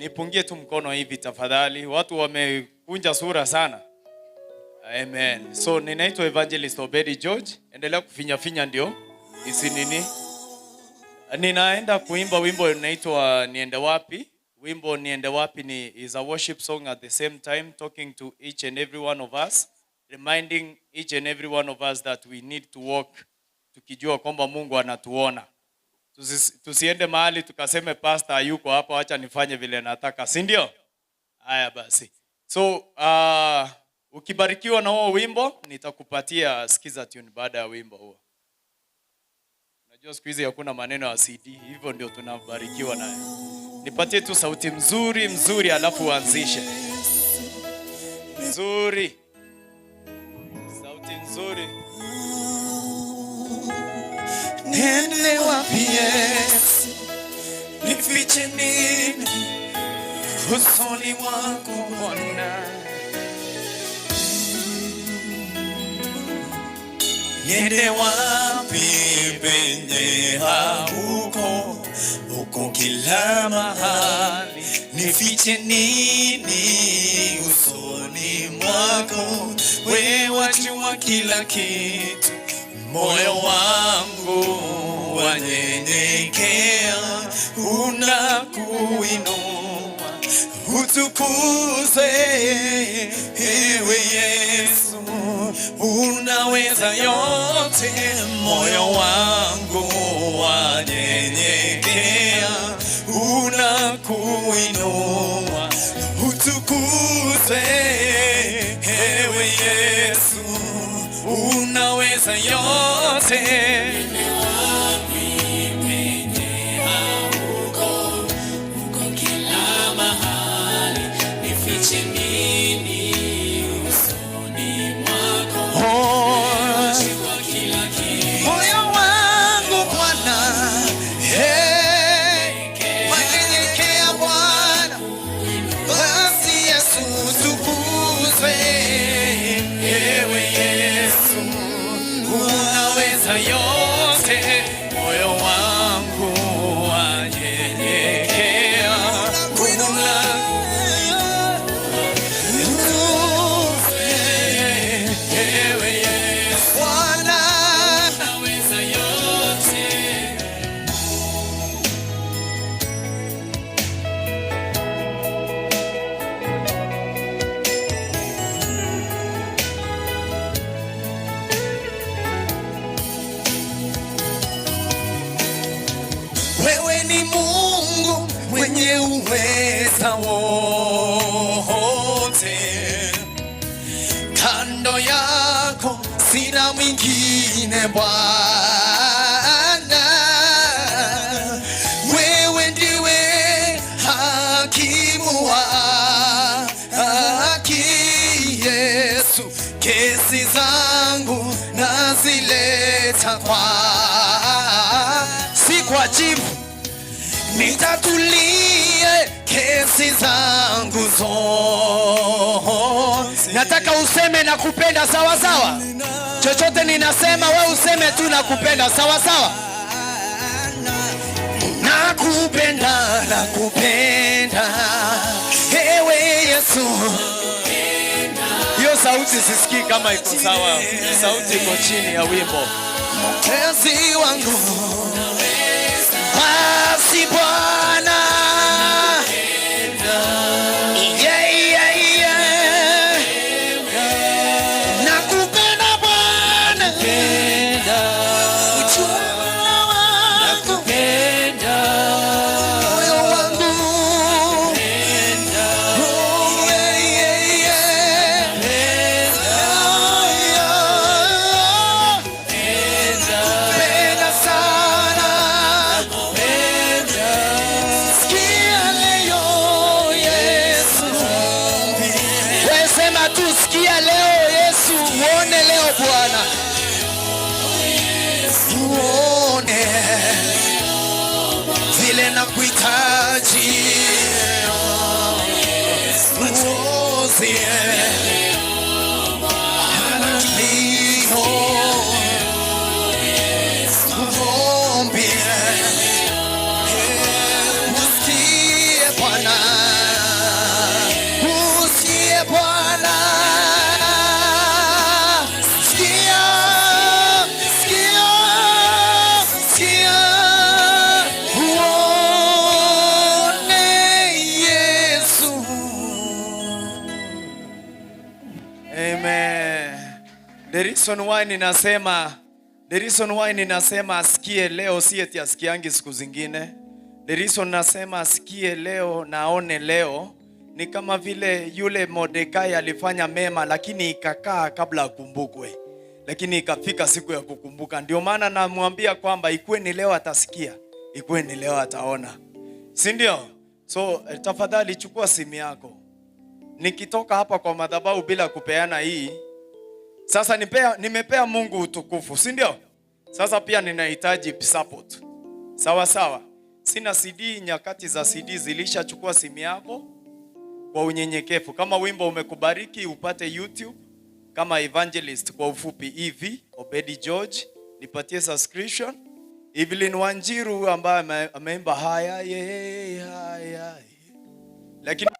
Nipungie tu mkono hivi tafadhali. Watu wamekunja sura sana. Amen. So ninaitwa Evangelist Obedi George. Endelea kufinya finya ndio isi nini. Ninaenda kuimba wimbo unaitwa Niende Wapi. Wimbo Niende Wapi ni is a worship song at the same time talking to each and every one of us, reminding each and every one of us that we need to walk tukijua kwamba Mungu anatuona. Tusiende mahali tukaseme pastor hayuko hapa, acha nifanye vile nataka, si ndio? Haya basi. So ukibarikiwa na huo wimbo, nitakupatia skiza tune baada ya wimbo huo. Unajua siku hizi hakuna maneno ya CD, hivyo ndio tunabarikiwa nayo. Nipatie tu sauti mzuri mzuri, alafu uanzishe. Nzuri. Sauti nzuri.
Niende wapi Yesu, nifiche nini usoni mwako Bwana? Niende wapi penye hauko, uko kila mahali, nifiche nini usoni mwako? Wewe wajua kila kitu, moyo wangu wanyenyekea, unakuinua utukuze, ewe Yesu, unaweza yote. Moyo wangu wanyenyekea, unakuinua utukuze, ewe Yesu, unaweza yote. Moyo wangu Bwana, hey, wanyenyekea Bwana, basi Yesu utukuzwe, ewe Yesu, unaweza yote. Moyo wangu wanyenyekea, utukuzwe, ewe Yesu,
Bwana,
unaweza yote. Wewe ni Mungu mwenye uweza wote, kando yako sina mwingine Bwana. Wewe ndiwe hakimu wa haki, Yesu, kesi zangu nazileta kwa, si kwa chifu, nitatulie kesi zangu zote.
Nataka useme nakupenda, sawa sawa. Chochote ninasema we useme tu nakupenda, sawa sawa.
Nakupenda, nakupenda, ewe Yesu.
Hiyo sauti sisikii kama iko sawa. Sauti iko chini ya wimbo.
Mwokozi wangu, basi Bwana, yeah, yeah, yeah. Nakupenda Bwana, uchungu wangu, moyo wangu, oh, yeah, yeah, yeah. Oh, yeah. Nakupenda sana. Sikia leo Yesu.
Wewe sema tu sikia leo Yesu, uone leo Bwana.
Uone vile nakuhitaji, Mwokozi, kilio, maombi, usikie Bwana.
Amen. The reason why ninasema, the reason why ninasema asikie leo, si eti asikiangi siku zingine. The reason nasema asikie leo na aone leo ni kama vile yule Mordekai alifanya mema, lakini ikakaa kabla akumbukwe, lakini ikafika siku ya kukumbuka. Ndio maana namwambia kwamba ikuwe ni leo atasikia, ikuwe ni leo ataona, si ndio? So tafadhali chukua simu yako. Nikitoka hapa kwa madhabahu bila kupeana hii, sasa nimepea Mungu utukufu, si ndio? Sasa pia ninahitaji support. Sawa sawa. Sina CD, nyakati za CD zilishachukua simu yako kwa unyenyekevu. Kama wimbo umekubariki upate YouTube kama Evangelist kwa ufupi EV Obedi George, nipatie subscription. Evelyn Wanjiru ambaye ameimba haya ye haya ye. Lakini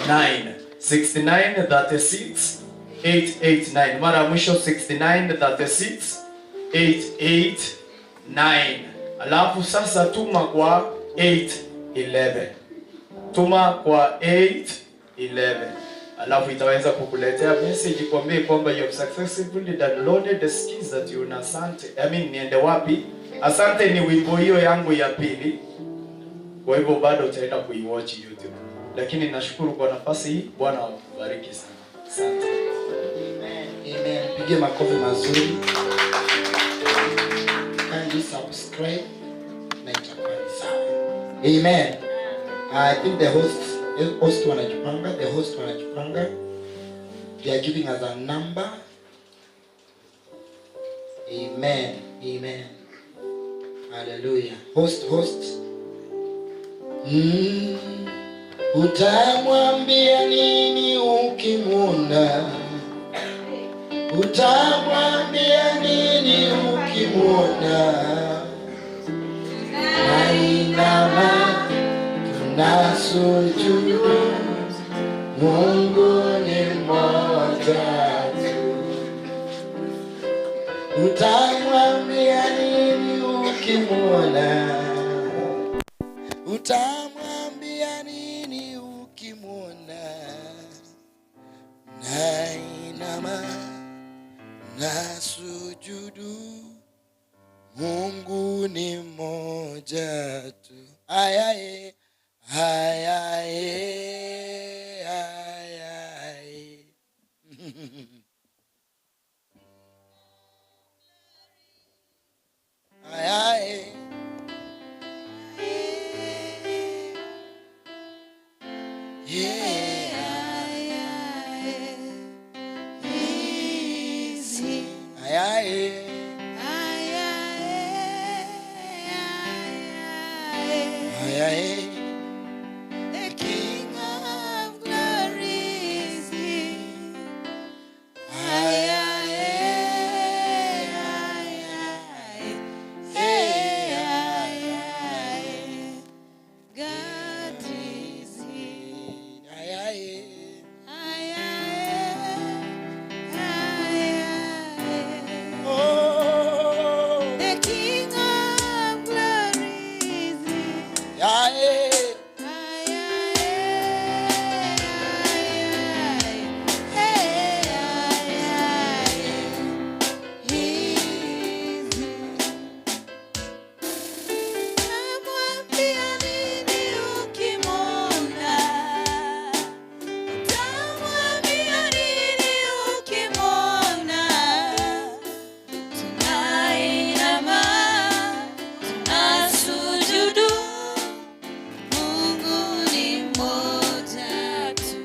9 69 36 889. Mara ya mwisho 69 36 889. Alafu sasa tuma kwa 811. Tuma kwa 811. Alafu itaweza kukuletea message kwambie kwamba you have successfully downloaded the skills that you na asante. I mean, niende wapi? Asante ni wimbo hiyo yangu ya pili. Kwa hivyo bado utaenda kuiwatch YouTube. Lakini nashukuru kwa nafasi hii. Bwana akubariki sana. Asante.
Amen. Amen. Pigie makofi mazuri. Kindly subscribe na itakuwa ni sawa. Amen. I think the host wanajipanga, the host wanajipanga. They are giving us a number. Amen. Amen. Hallelujah. Host. Utamwambia nini ukimwona? Utamwambia nini ukimwona? Nainama tunasujudu, Mungu ni mmoja tu. Utamwambia nini ukimwona? Utamwambia nini ukimwona? Nainama nasujudu, Mungu ni mmoja tu. Ayaye, ayaye, ayaye. Ayaye. Yeah. Easy. Ayaye. Ay, ay.
The King of Glory is here. Ay, ay, ay, ay, ay, ay. God is here.
Ay, ay.
Ay, ay, ay, ay.
Oh.
The King of Glory is here.
Ay.
Ay, ay, ay, ay, ay. Utamwambia nini ukimwona? Utamwambia nini ukimwona? Tunainama, tunasujudu, Mungu ni mmoja tu.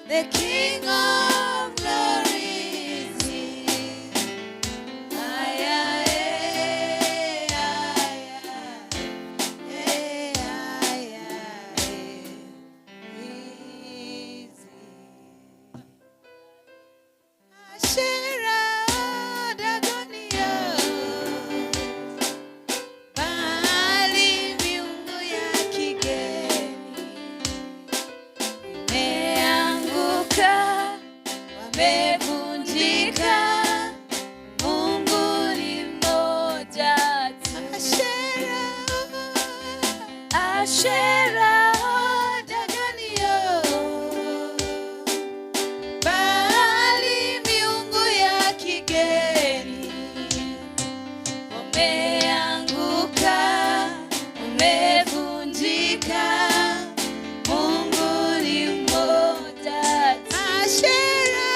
The King of Glory is here. Ay, ay, ay, ay, ay, ay, is here. Ashera Dagonia, Baali miungu ya kigeni imeanguka, wamevunjika. Mungu ni mmoja tu. Ashera, Ashera, Dagonio, Baali miungu ya kigeni wameanguka, wamevunjika. Mungu ni mmoja tu. Ashera,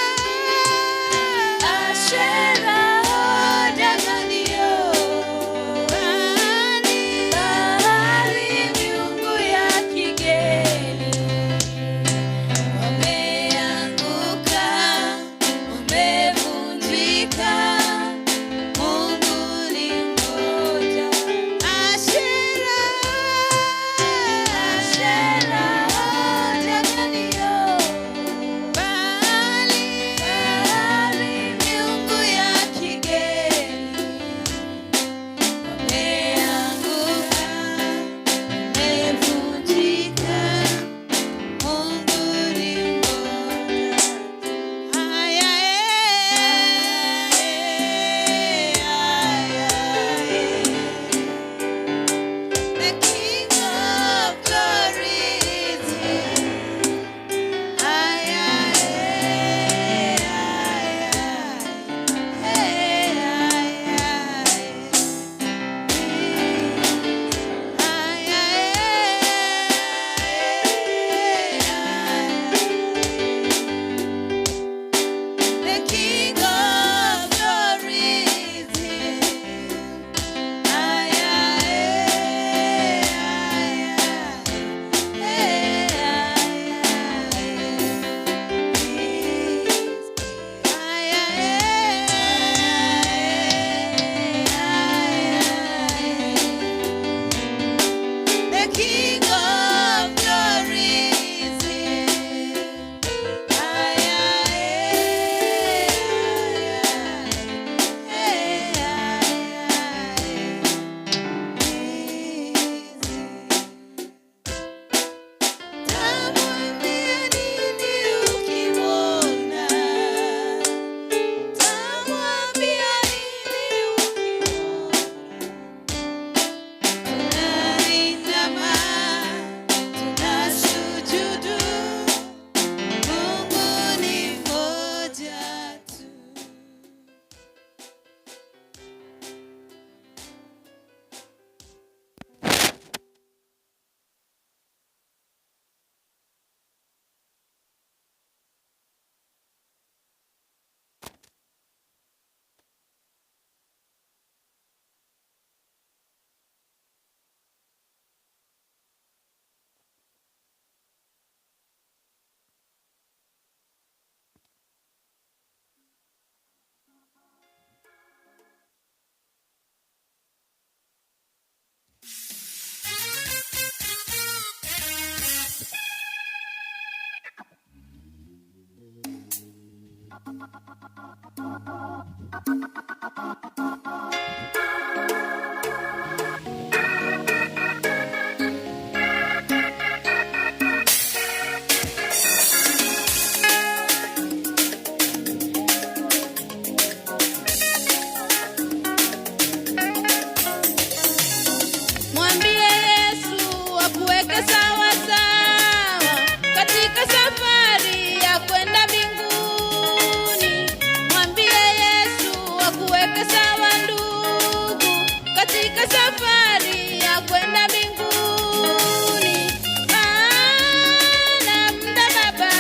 Mwambie Yesu akuweke sawa sawa katika safari ya kwenda mbinguni. Mwambie Yesu akuweke sawa ndugu katika safari ya kwenda mbinguni. Maana muda baba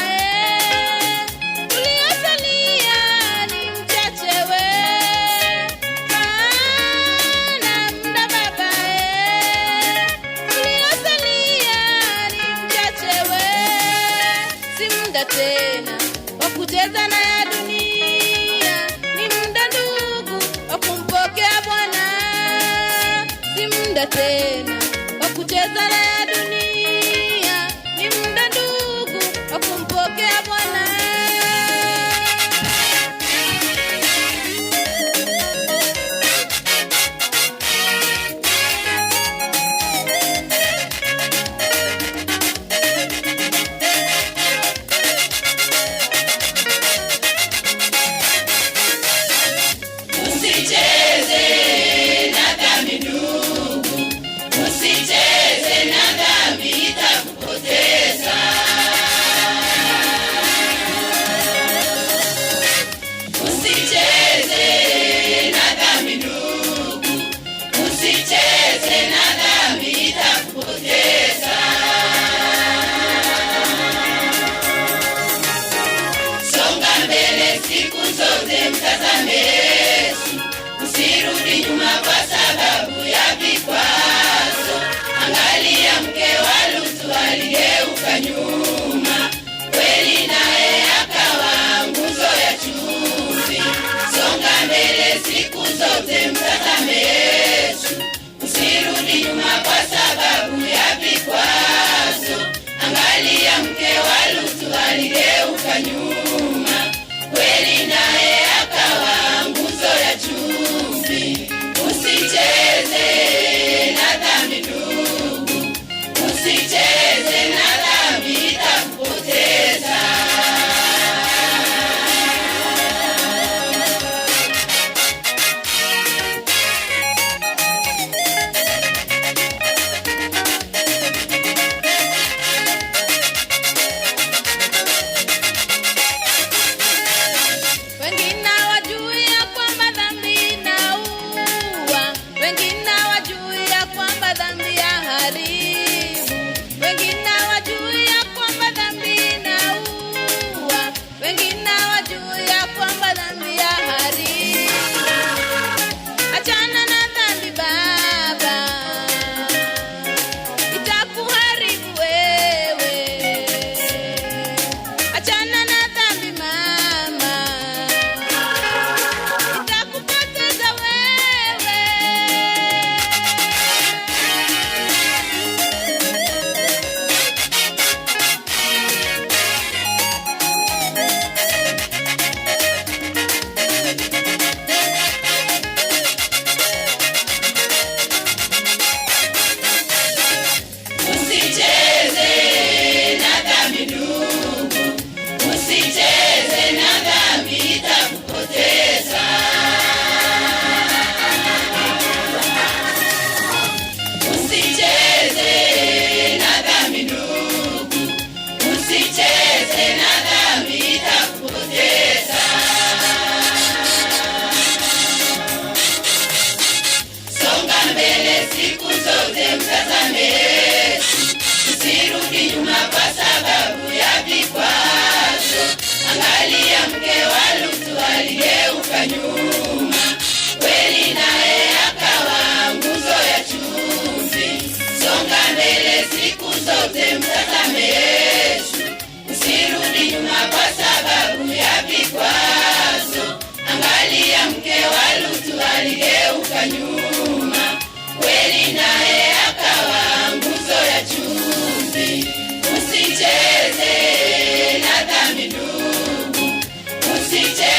uliosalia ni mchache we. Maana muda baba uliosalia ni mchache we, si muda tena wa kucheza na ya dunia, ni muda ndugu wa kumpokea Bwana. Si muda tena wa kucheza na ya dunia, ni muda ndugu wa kumpokea Bwana.
Usicheze na dhambi ndugu, usicheze na dhambi itakupoteza. Usicheze na dhambi ndugu, usicheze na dhambi itakupoteza. Songa mbele siku zote, mtazame Yesu, usirudi nyuma kwa sababu ya vikwazo. Angalia mke wa Lutu aligeuka nyuma, kweli naye akawa nguzo ya chumvi. Songa mbele siku zote, mtazame Yesu, usirudi nyuma kwa sababu ya vikwazo. Angalia mke wa Lutu aligeuka nyuma, kweli naye akawa nguzo ya chumvi. Usicheze na dhambi ndugu, usicheze na dhambi itakupoteza.
Wengine hawajui ya kwamba dhambi inaua, wengine hawajui ya kwamba dhambi yaharibu, wengine hawajui ya kwamba dhambi inaua, wengine hawajui ya kwamba dhambi yaharibu. Achana na dhambi baba, itakuharibu wewe. Achana na dhambi mama, itakupoteza wewe.
Usicheze na dhambi ndugu, usicheze na dhambi itakupoteza. Usicheze na dhambi ndugu, usicheze na dhambi itakupoteza. Songa mbele siku zote, mtazame Yesu, usirudi nyuma kwa sababu ya vikwazo. Angalia mke wa Lutu aligeuka nyuma, kweli naye akawa nguzo ya chumvi. Songa mbele siku zote, mtazame Yesu, usirudi nyuma kwa sababu ya vikwazo. Angalia mke wa Lutu aligeuka nyuma, kweli naye akawa nguzo ya chumvi. Usicheze na dhambi ndugu, usicheze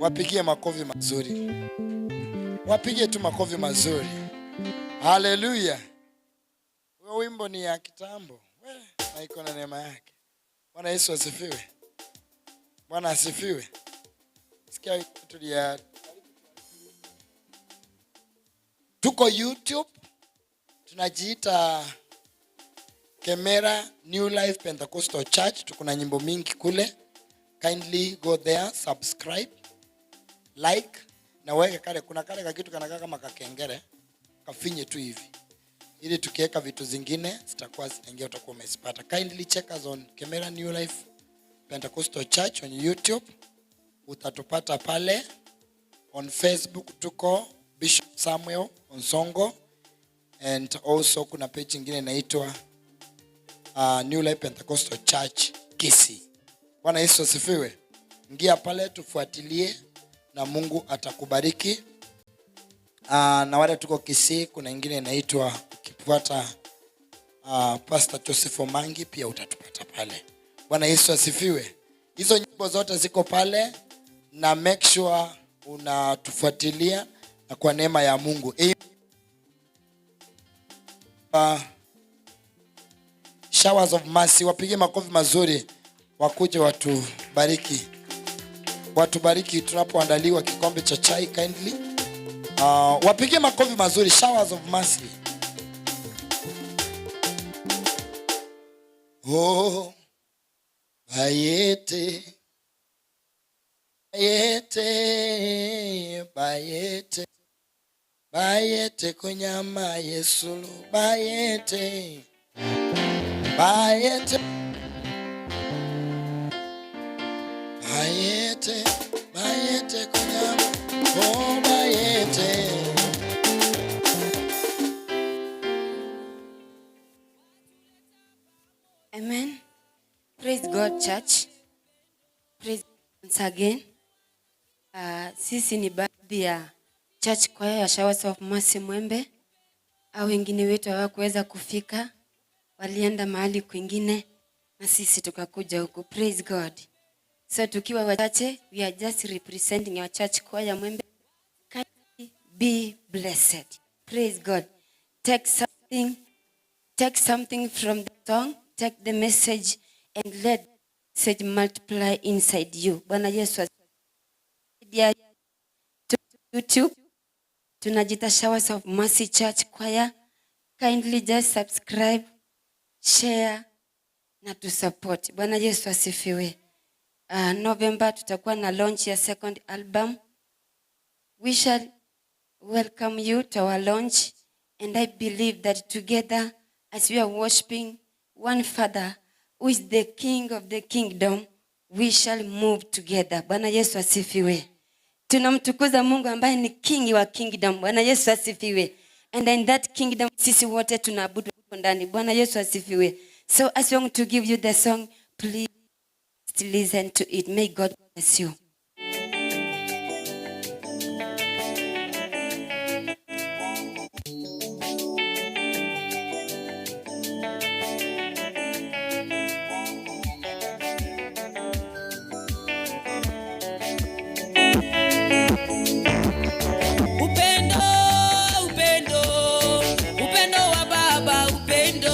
Wapigie makofi mazuri, wapigie tu makofi mazuri. Haleluya! Huo wimbo ni ya kitambo We, na iko na neema yake. Bwana Yesu asifiwe. Bwana asifiwe. Sikia tulia. Tuko YouTube, tunajiita Kemera New Life Pentecostal Church. Tuko na nyimbo mingi kule. Kindly go there, subscribe, like na weke kale, kuna kale kakitu kanakaa kama kakengere, kafinye tu hivi ili tukiweka vitu zingine zitakuwa zinaingia, utakuwa umezipata. Kindly check us on Kemera New Life Pentecostal Church on YouTube, utatupata pale. On Facebook tuko Bishop Samuel Onsongo, and also kuna page ingine inaitwa New Life Pentecostal Church Kisii. Bwana Yesu asifiwe. Ingia pale tufuatilie na Mungu atakubariki. Na wale tuko Kisii, kuna ingine inaitwa ukifuata Pastor Joseph Omangi pia utatupata pale. Bwana Yesu asifiwe. Hizo nyimbo zote ziko pale na make sure unatufuatilia na kwa neema ya Mungu. Showers of Mercy, wapige makofi mazuri, wakuje watubariki, watubariki tunapoandaliwa kikombe cha chai kindly. Wapige makofi mazuri, Showers of Mercy. Oh, bayete bayete bayete bayete kunyama Yesulu bayete bayete bayete bayete kunyama, oh bayete.
Amen. Praise God, church. Praise once again. Sisi ni baadhi ya church choir ya Showers of Mercy Mwembe. Au wengine wetu hawakuweza kufika, walienda mahali kwingine na sisi tukakuja huku. Praise God. So tukiwa wachache, we are just representing our church choir Mwembe. Kindly be blessed. Praise God. Take something from the song, take the message and let the message multiply inside you. Bwana Yesu asifiwe. YouTube tunajita Showers of Mercy Church Choir. Kindly just subscribe, share na to support. Bwana Yesu asifiwe. November tutakuwa na launch ya second album. We shall welcome you to our launch, and I believe that together as we are worshiping one Father who is the King of the kingdom, we shall move together. Bwana Yesu asifiwe. Tunamtukuza Mungu ambaye ni King wa kingdom. Bwana Yesu asifiwe. And in that kingdom sisi wote tunaabudu ndani. Bwana Yesu asifiwe. So as we want to give you the song, please listen to it. May God bless you.
Upendo, upendo, upendo wa Baba, upendo.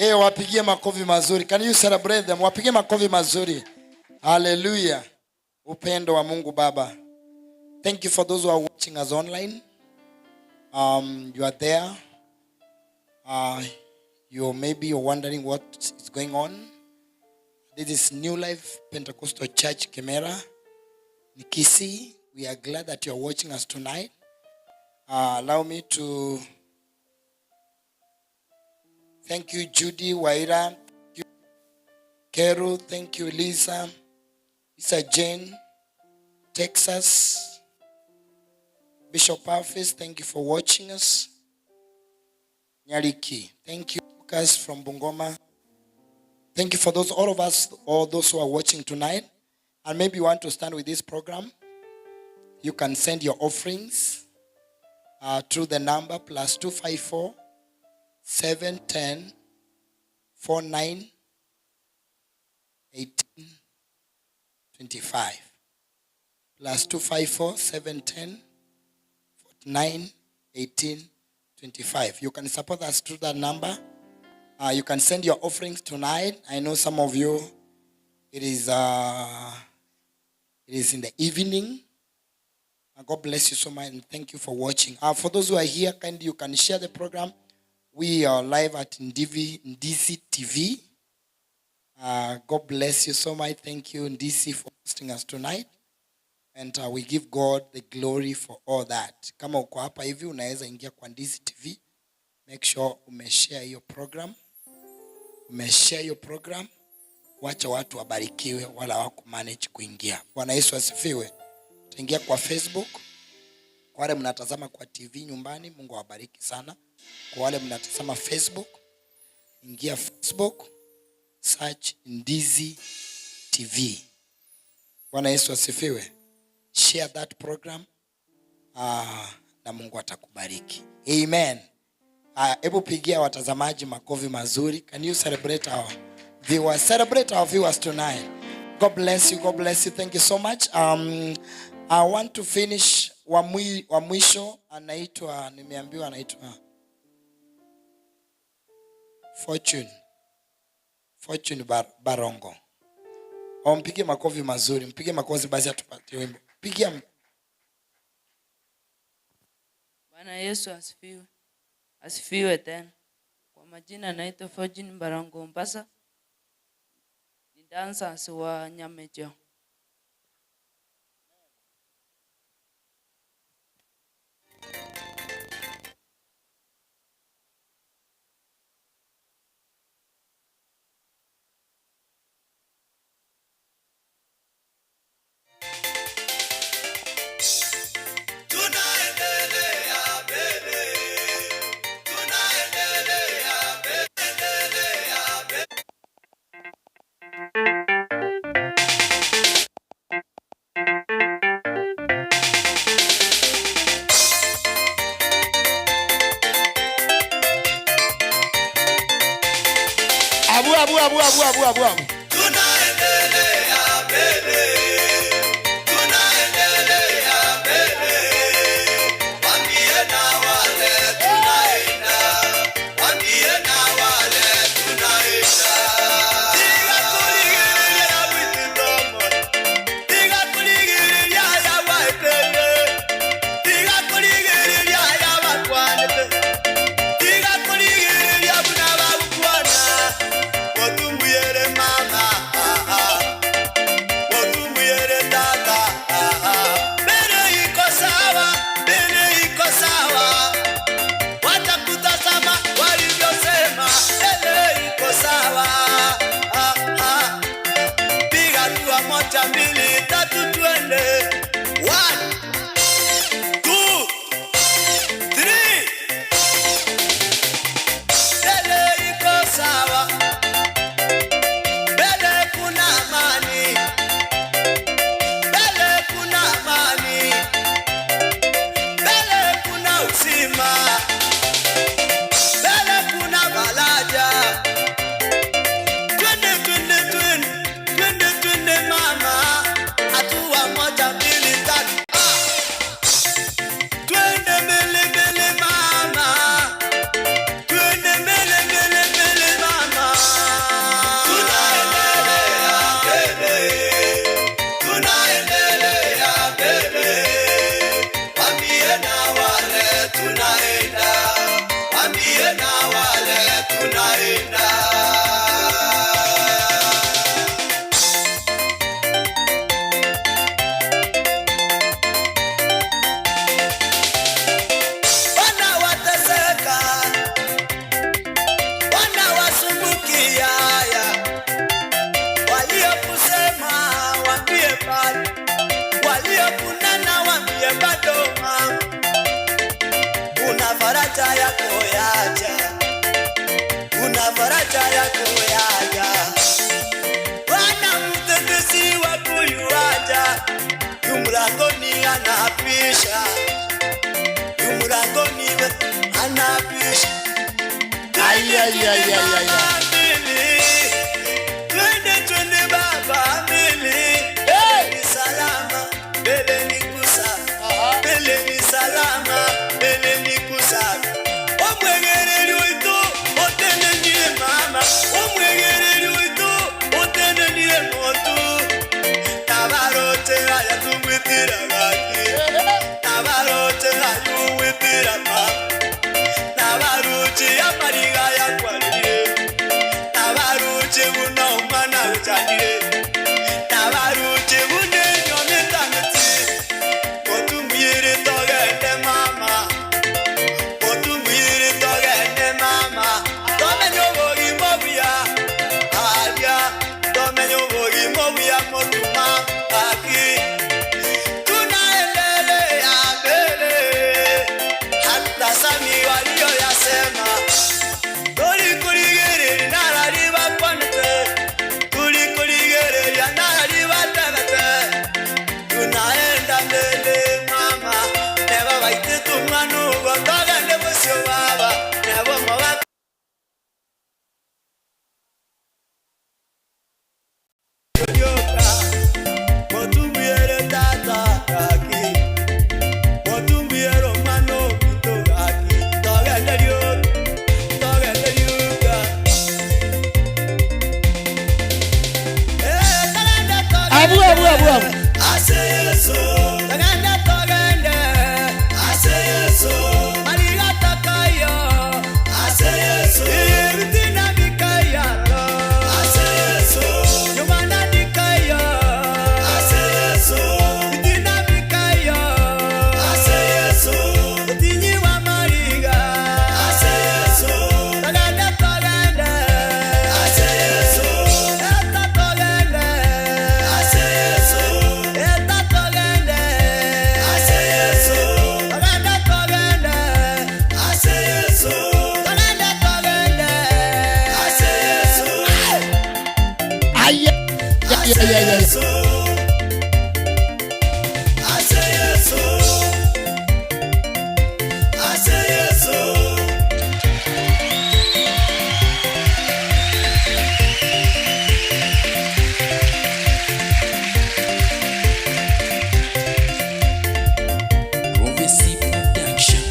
Hey, wapigie makofi mazuri. Can you celebrate them? Wapigie makofi mazuri. Hallelujah. Upendo wa Mungu Baba. Thank you for those who are watching us online. You are there. You maybe you're wondering what is going on. This is New Life Pentecostal Church, Kemera, Nikisi. We are glad that you are watching us tonight. Allow me to thank you, Judy Waira, thank you, Keru, thank you, Lisa, Lisa Jane, Texas, Bishop Office, thank you for watching us. Nyariki, thank you, Lucas from Bungoma. Thank you for those, all of us, all those who are watching tonight. And maybe you want to stand with this program. You can send your offerings through the number +254 710 49 18 25. +254 710 49 18 25. You can support us through that number. You can send your offerings tonight. I know some of you, it is in the evening. God bless you so much and thank you for watching. For those who are here, kindly you can share the program. We are live at Ndisi TV. God bless you so much. Thank you, Ndisi, for hosting us tonight. And we give God the glory for all that. Kama uko hapa hivi, unaweza ingia kwa Ndisi TV. Make sure umeshare hiyo program. Umeshare hiyo program. Wacha watu wabarikiwe wala wako manage kuingia. Bwana Yesu asifiwe. Tuingia kwa Facebook. Kwa wale mnatazama kwa TV nyumbani, Mungu awabariki sana. Kwa wale mnatazama Facebook, ingia Facebook, search Ndizi TV. Bwana Yesu asifiwe. Share that program. Na Mungu atakubariki. Amen. Hebu pigia watazamaji makofi mazuri. Can you celebrate our viewers? Celebrate our viewers tonight. God bless you. God bless you. Thank you so much. I want to finish wa mwisho anaitwa, nimeambiwa anaitwa Fortune. Fortune Barongo. Au mpige makofi mazuri, mpige makofi basi atupatie wimbo. Pigia
Bwana Yesu asifiwe. Asifiwe tena. Kwa majina naitwa Fortune Barongo Mombasa. Ni dancers wa Nyamejo.
Tunaendelea mbele. Tunaendelea mbele.
Abu, abu, abu, abu, abu, abu, abu.
Tunaendelea mbele. Tunaendelea mbele. Waambie na wale tunaenda. Waambie na wale tunaenda. Tiga kuligilia witidomo. Tiga kuligilia ya waitele. Tiga kuligilia ya wakwanete. Tiga kuligilia buna bagukwana. Otumbuyere mama. yaja, kuna faraja yako yaja. Bwana mtetezi wako yuaja, yu mlangoni anapisha, yu mlangoni anapisha.
Ay, ay, ay, ay, ay, ay.
Twende twende baba mbele, ni salama, mbele ni kusafi, mbele ni salama, mbele ni kusafi. Omwegereri wetu otenenie mama, omwegereri wetu otenenie motu. Tabaroche haya tumwitira gaki, tabaroche hayuwitira mama, tabaroche amariga yakwarire, tabaroche buna omwana wechanire, tabaroche bune nyometaneti. Otumwire togende mama, otumwire togende mama, tomenye obogima buya, aria, tomenye obogima buya motuma aki. Tunaendelea mbele, hata Sami walioyasema. Tulikurigereria nararibakwanete, tulikurigereria nararibategete. Tunaenda mbele mama, neba baititu mwanugo, togende bucio baba, nebo moba. Motumbiere tata gaki, motumbiere omwana ominto gaki, togende rioka, togende rioka.
Abu, abu, abu, abu.
Ase Yesu, togende togende. Ase Yesu, mariga takayo. Ase Yesu, ibitina bikaya. Ase Yesu, nyumana dikayo. Ase Yesu, bitina bikayo. Ase Yesu, utinyi wa mariga. Ase Yesu, togende togende. Ase Yesu, eta togende. Ase Yesu, eta togende. Ase Yesu, togende togende. Ase Yesu, togende togende. Ase Yesu.
Ay, ay, ay, ay, ay.
Ase Yesu. Ase Yesu.
Prophecy Production.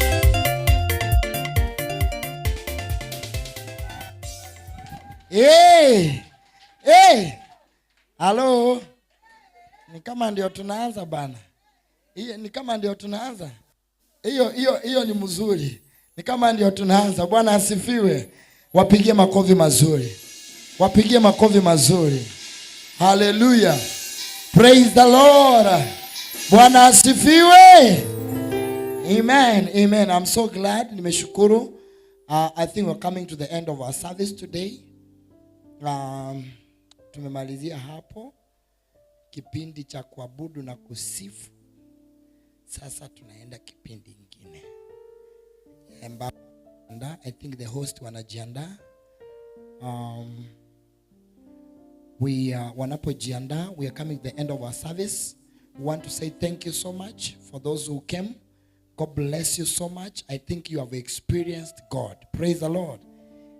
Hey, hey. Halo. Ni kama ndio tunaanza bana. Hiyo ni kama ndio tunaanza. Hiyo hiyo hiyo ni mzuri. Ni kama ndio tunaanza. Bwana asifiwe. Wapigie makofi mazuri. Wapigie makofi mazuri. Hallelujah. Praise the Lord. Bwana asifiwe. Amen. Amen. I'm so glad. Nimeshukuru. I think we're coming to the end of our service today. Tumemalizia hapo kipindi cha kuabudu na kusifu. Sasa tunaenda kipindi kingine. I think the host wanajiandaa. We wanapojiandaa, we are coming to the end of our service. We want to say thank you so much for those who came. God bless you so much. I think you have experienced God. Praise the Lord.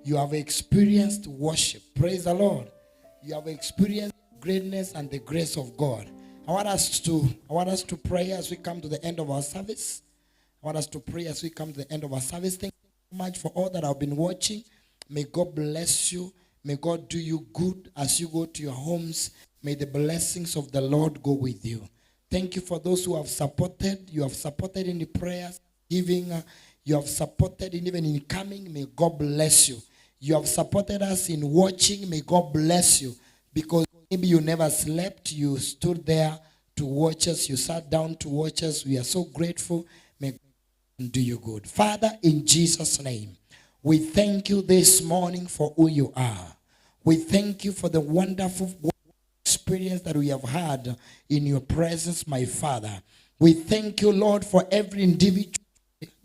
You have experienced worship. Praise the Lord. You have experienced greatness and the grace of God. I want us to pray as we come to the end of our service. I want us to pray as we come to the end of our service. Thank you so much for all that have been watching. May God bless you. May God do you good as you go to your homes. May the blessings of the Lord go with you. Thank you for those who have supported. You have supported in the prayers, giving. You have supported in even in coming. May God bless you. You have supported us in watching. May God bless you. Because maybe you never slept. You stood there to watch us. You sat down to watch us. We are so grateful. May God do you good. Father, in Jesus' name, we thank you this morning for who you are. We thank you for the wonderful experience that we have had in your presence, my Father. We thank you, Lord, for every individual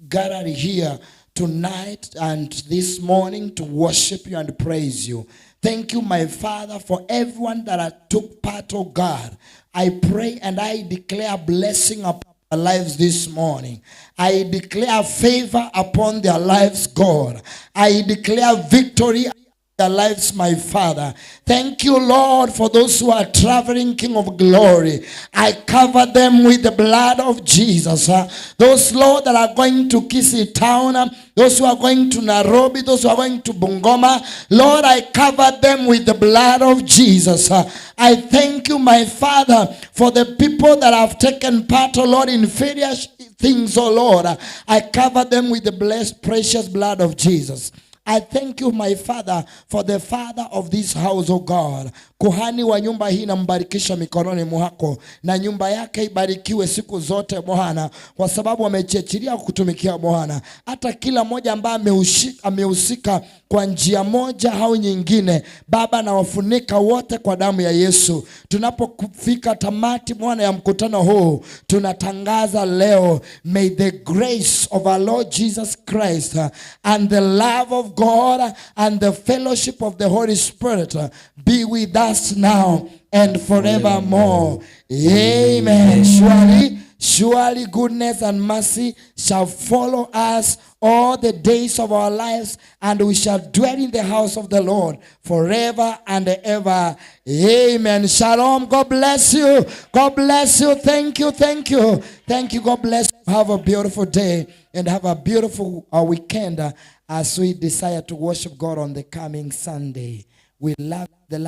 gathered here tonight and this morning to worship you and praise you. Thank you, my Father, for everyone that took part, oh God. I pray and I declare blessing upon their lives this morning. I declare favor upon their lives, God. I declare victory their lives, my Father. Thank you, Lord, for those who are traveling, King of Glory. I cover them with the blood of Jesus. Those, Lord, that are going to Kisii Town, those who are going to Nairobi, those who are going to Bungoma, Lord, I cover them with the blood of Jesus. I thank you, my Father, for the people that have taken part, oh Lord, in various things, oh Lord. I cover them with the blessed, precious blood of Jesus. I thank you, my Father, for the father of this house, oh God. Kuhani wa nyumba hii nambarikisha mikononi mwako, na nyumba yake ibarikiwe siku zote Bwana, kwa sababu amechechilia kutumikia Bwana. Hata kila mmoja ambaye amehusika kwa njia moja au nyingine, Baba, nawafunika wote kwa damu ya Yesu. Tunapofika tamati Bwana ya mkutano huu, tunatangaza leo, may the grace of our Lord Jesus Christ and the love of God and the fellowship of the Holy Spirit be with us now and forevermore. Amen. Surely, surely goodness and mercy shall follow us all the days of our lives, and we shall dwell in the house of the Lord forever and ever. Amen. Shalom. God bless you. God bless you. Thank you. Thank you. Thank you. God bless you. Have a beautiful day and have a beautiful weekend as we desire to worship God on the coming Sunday. We love the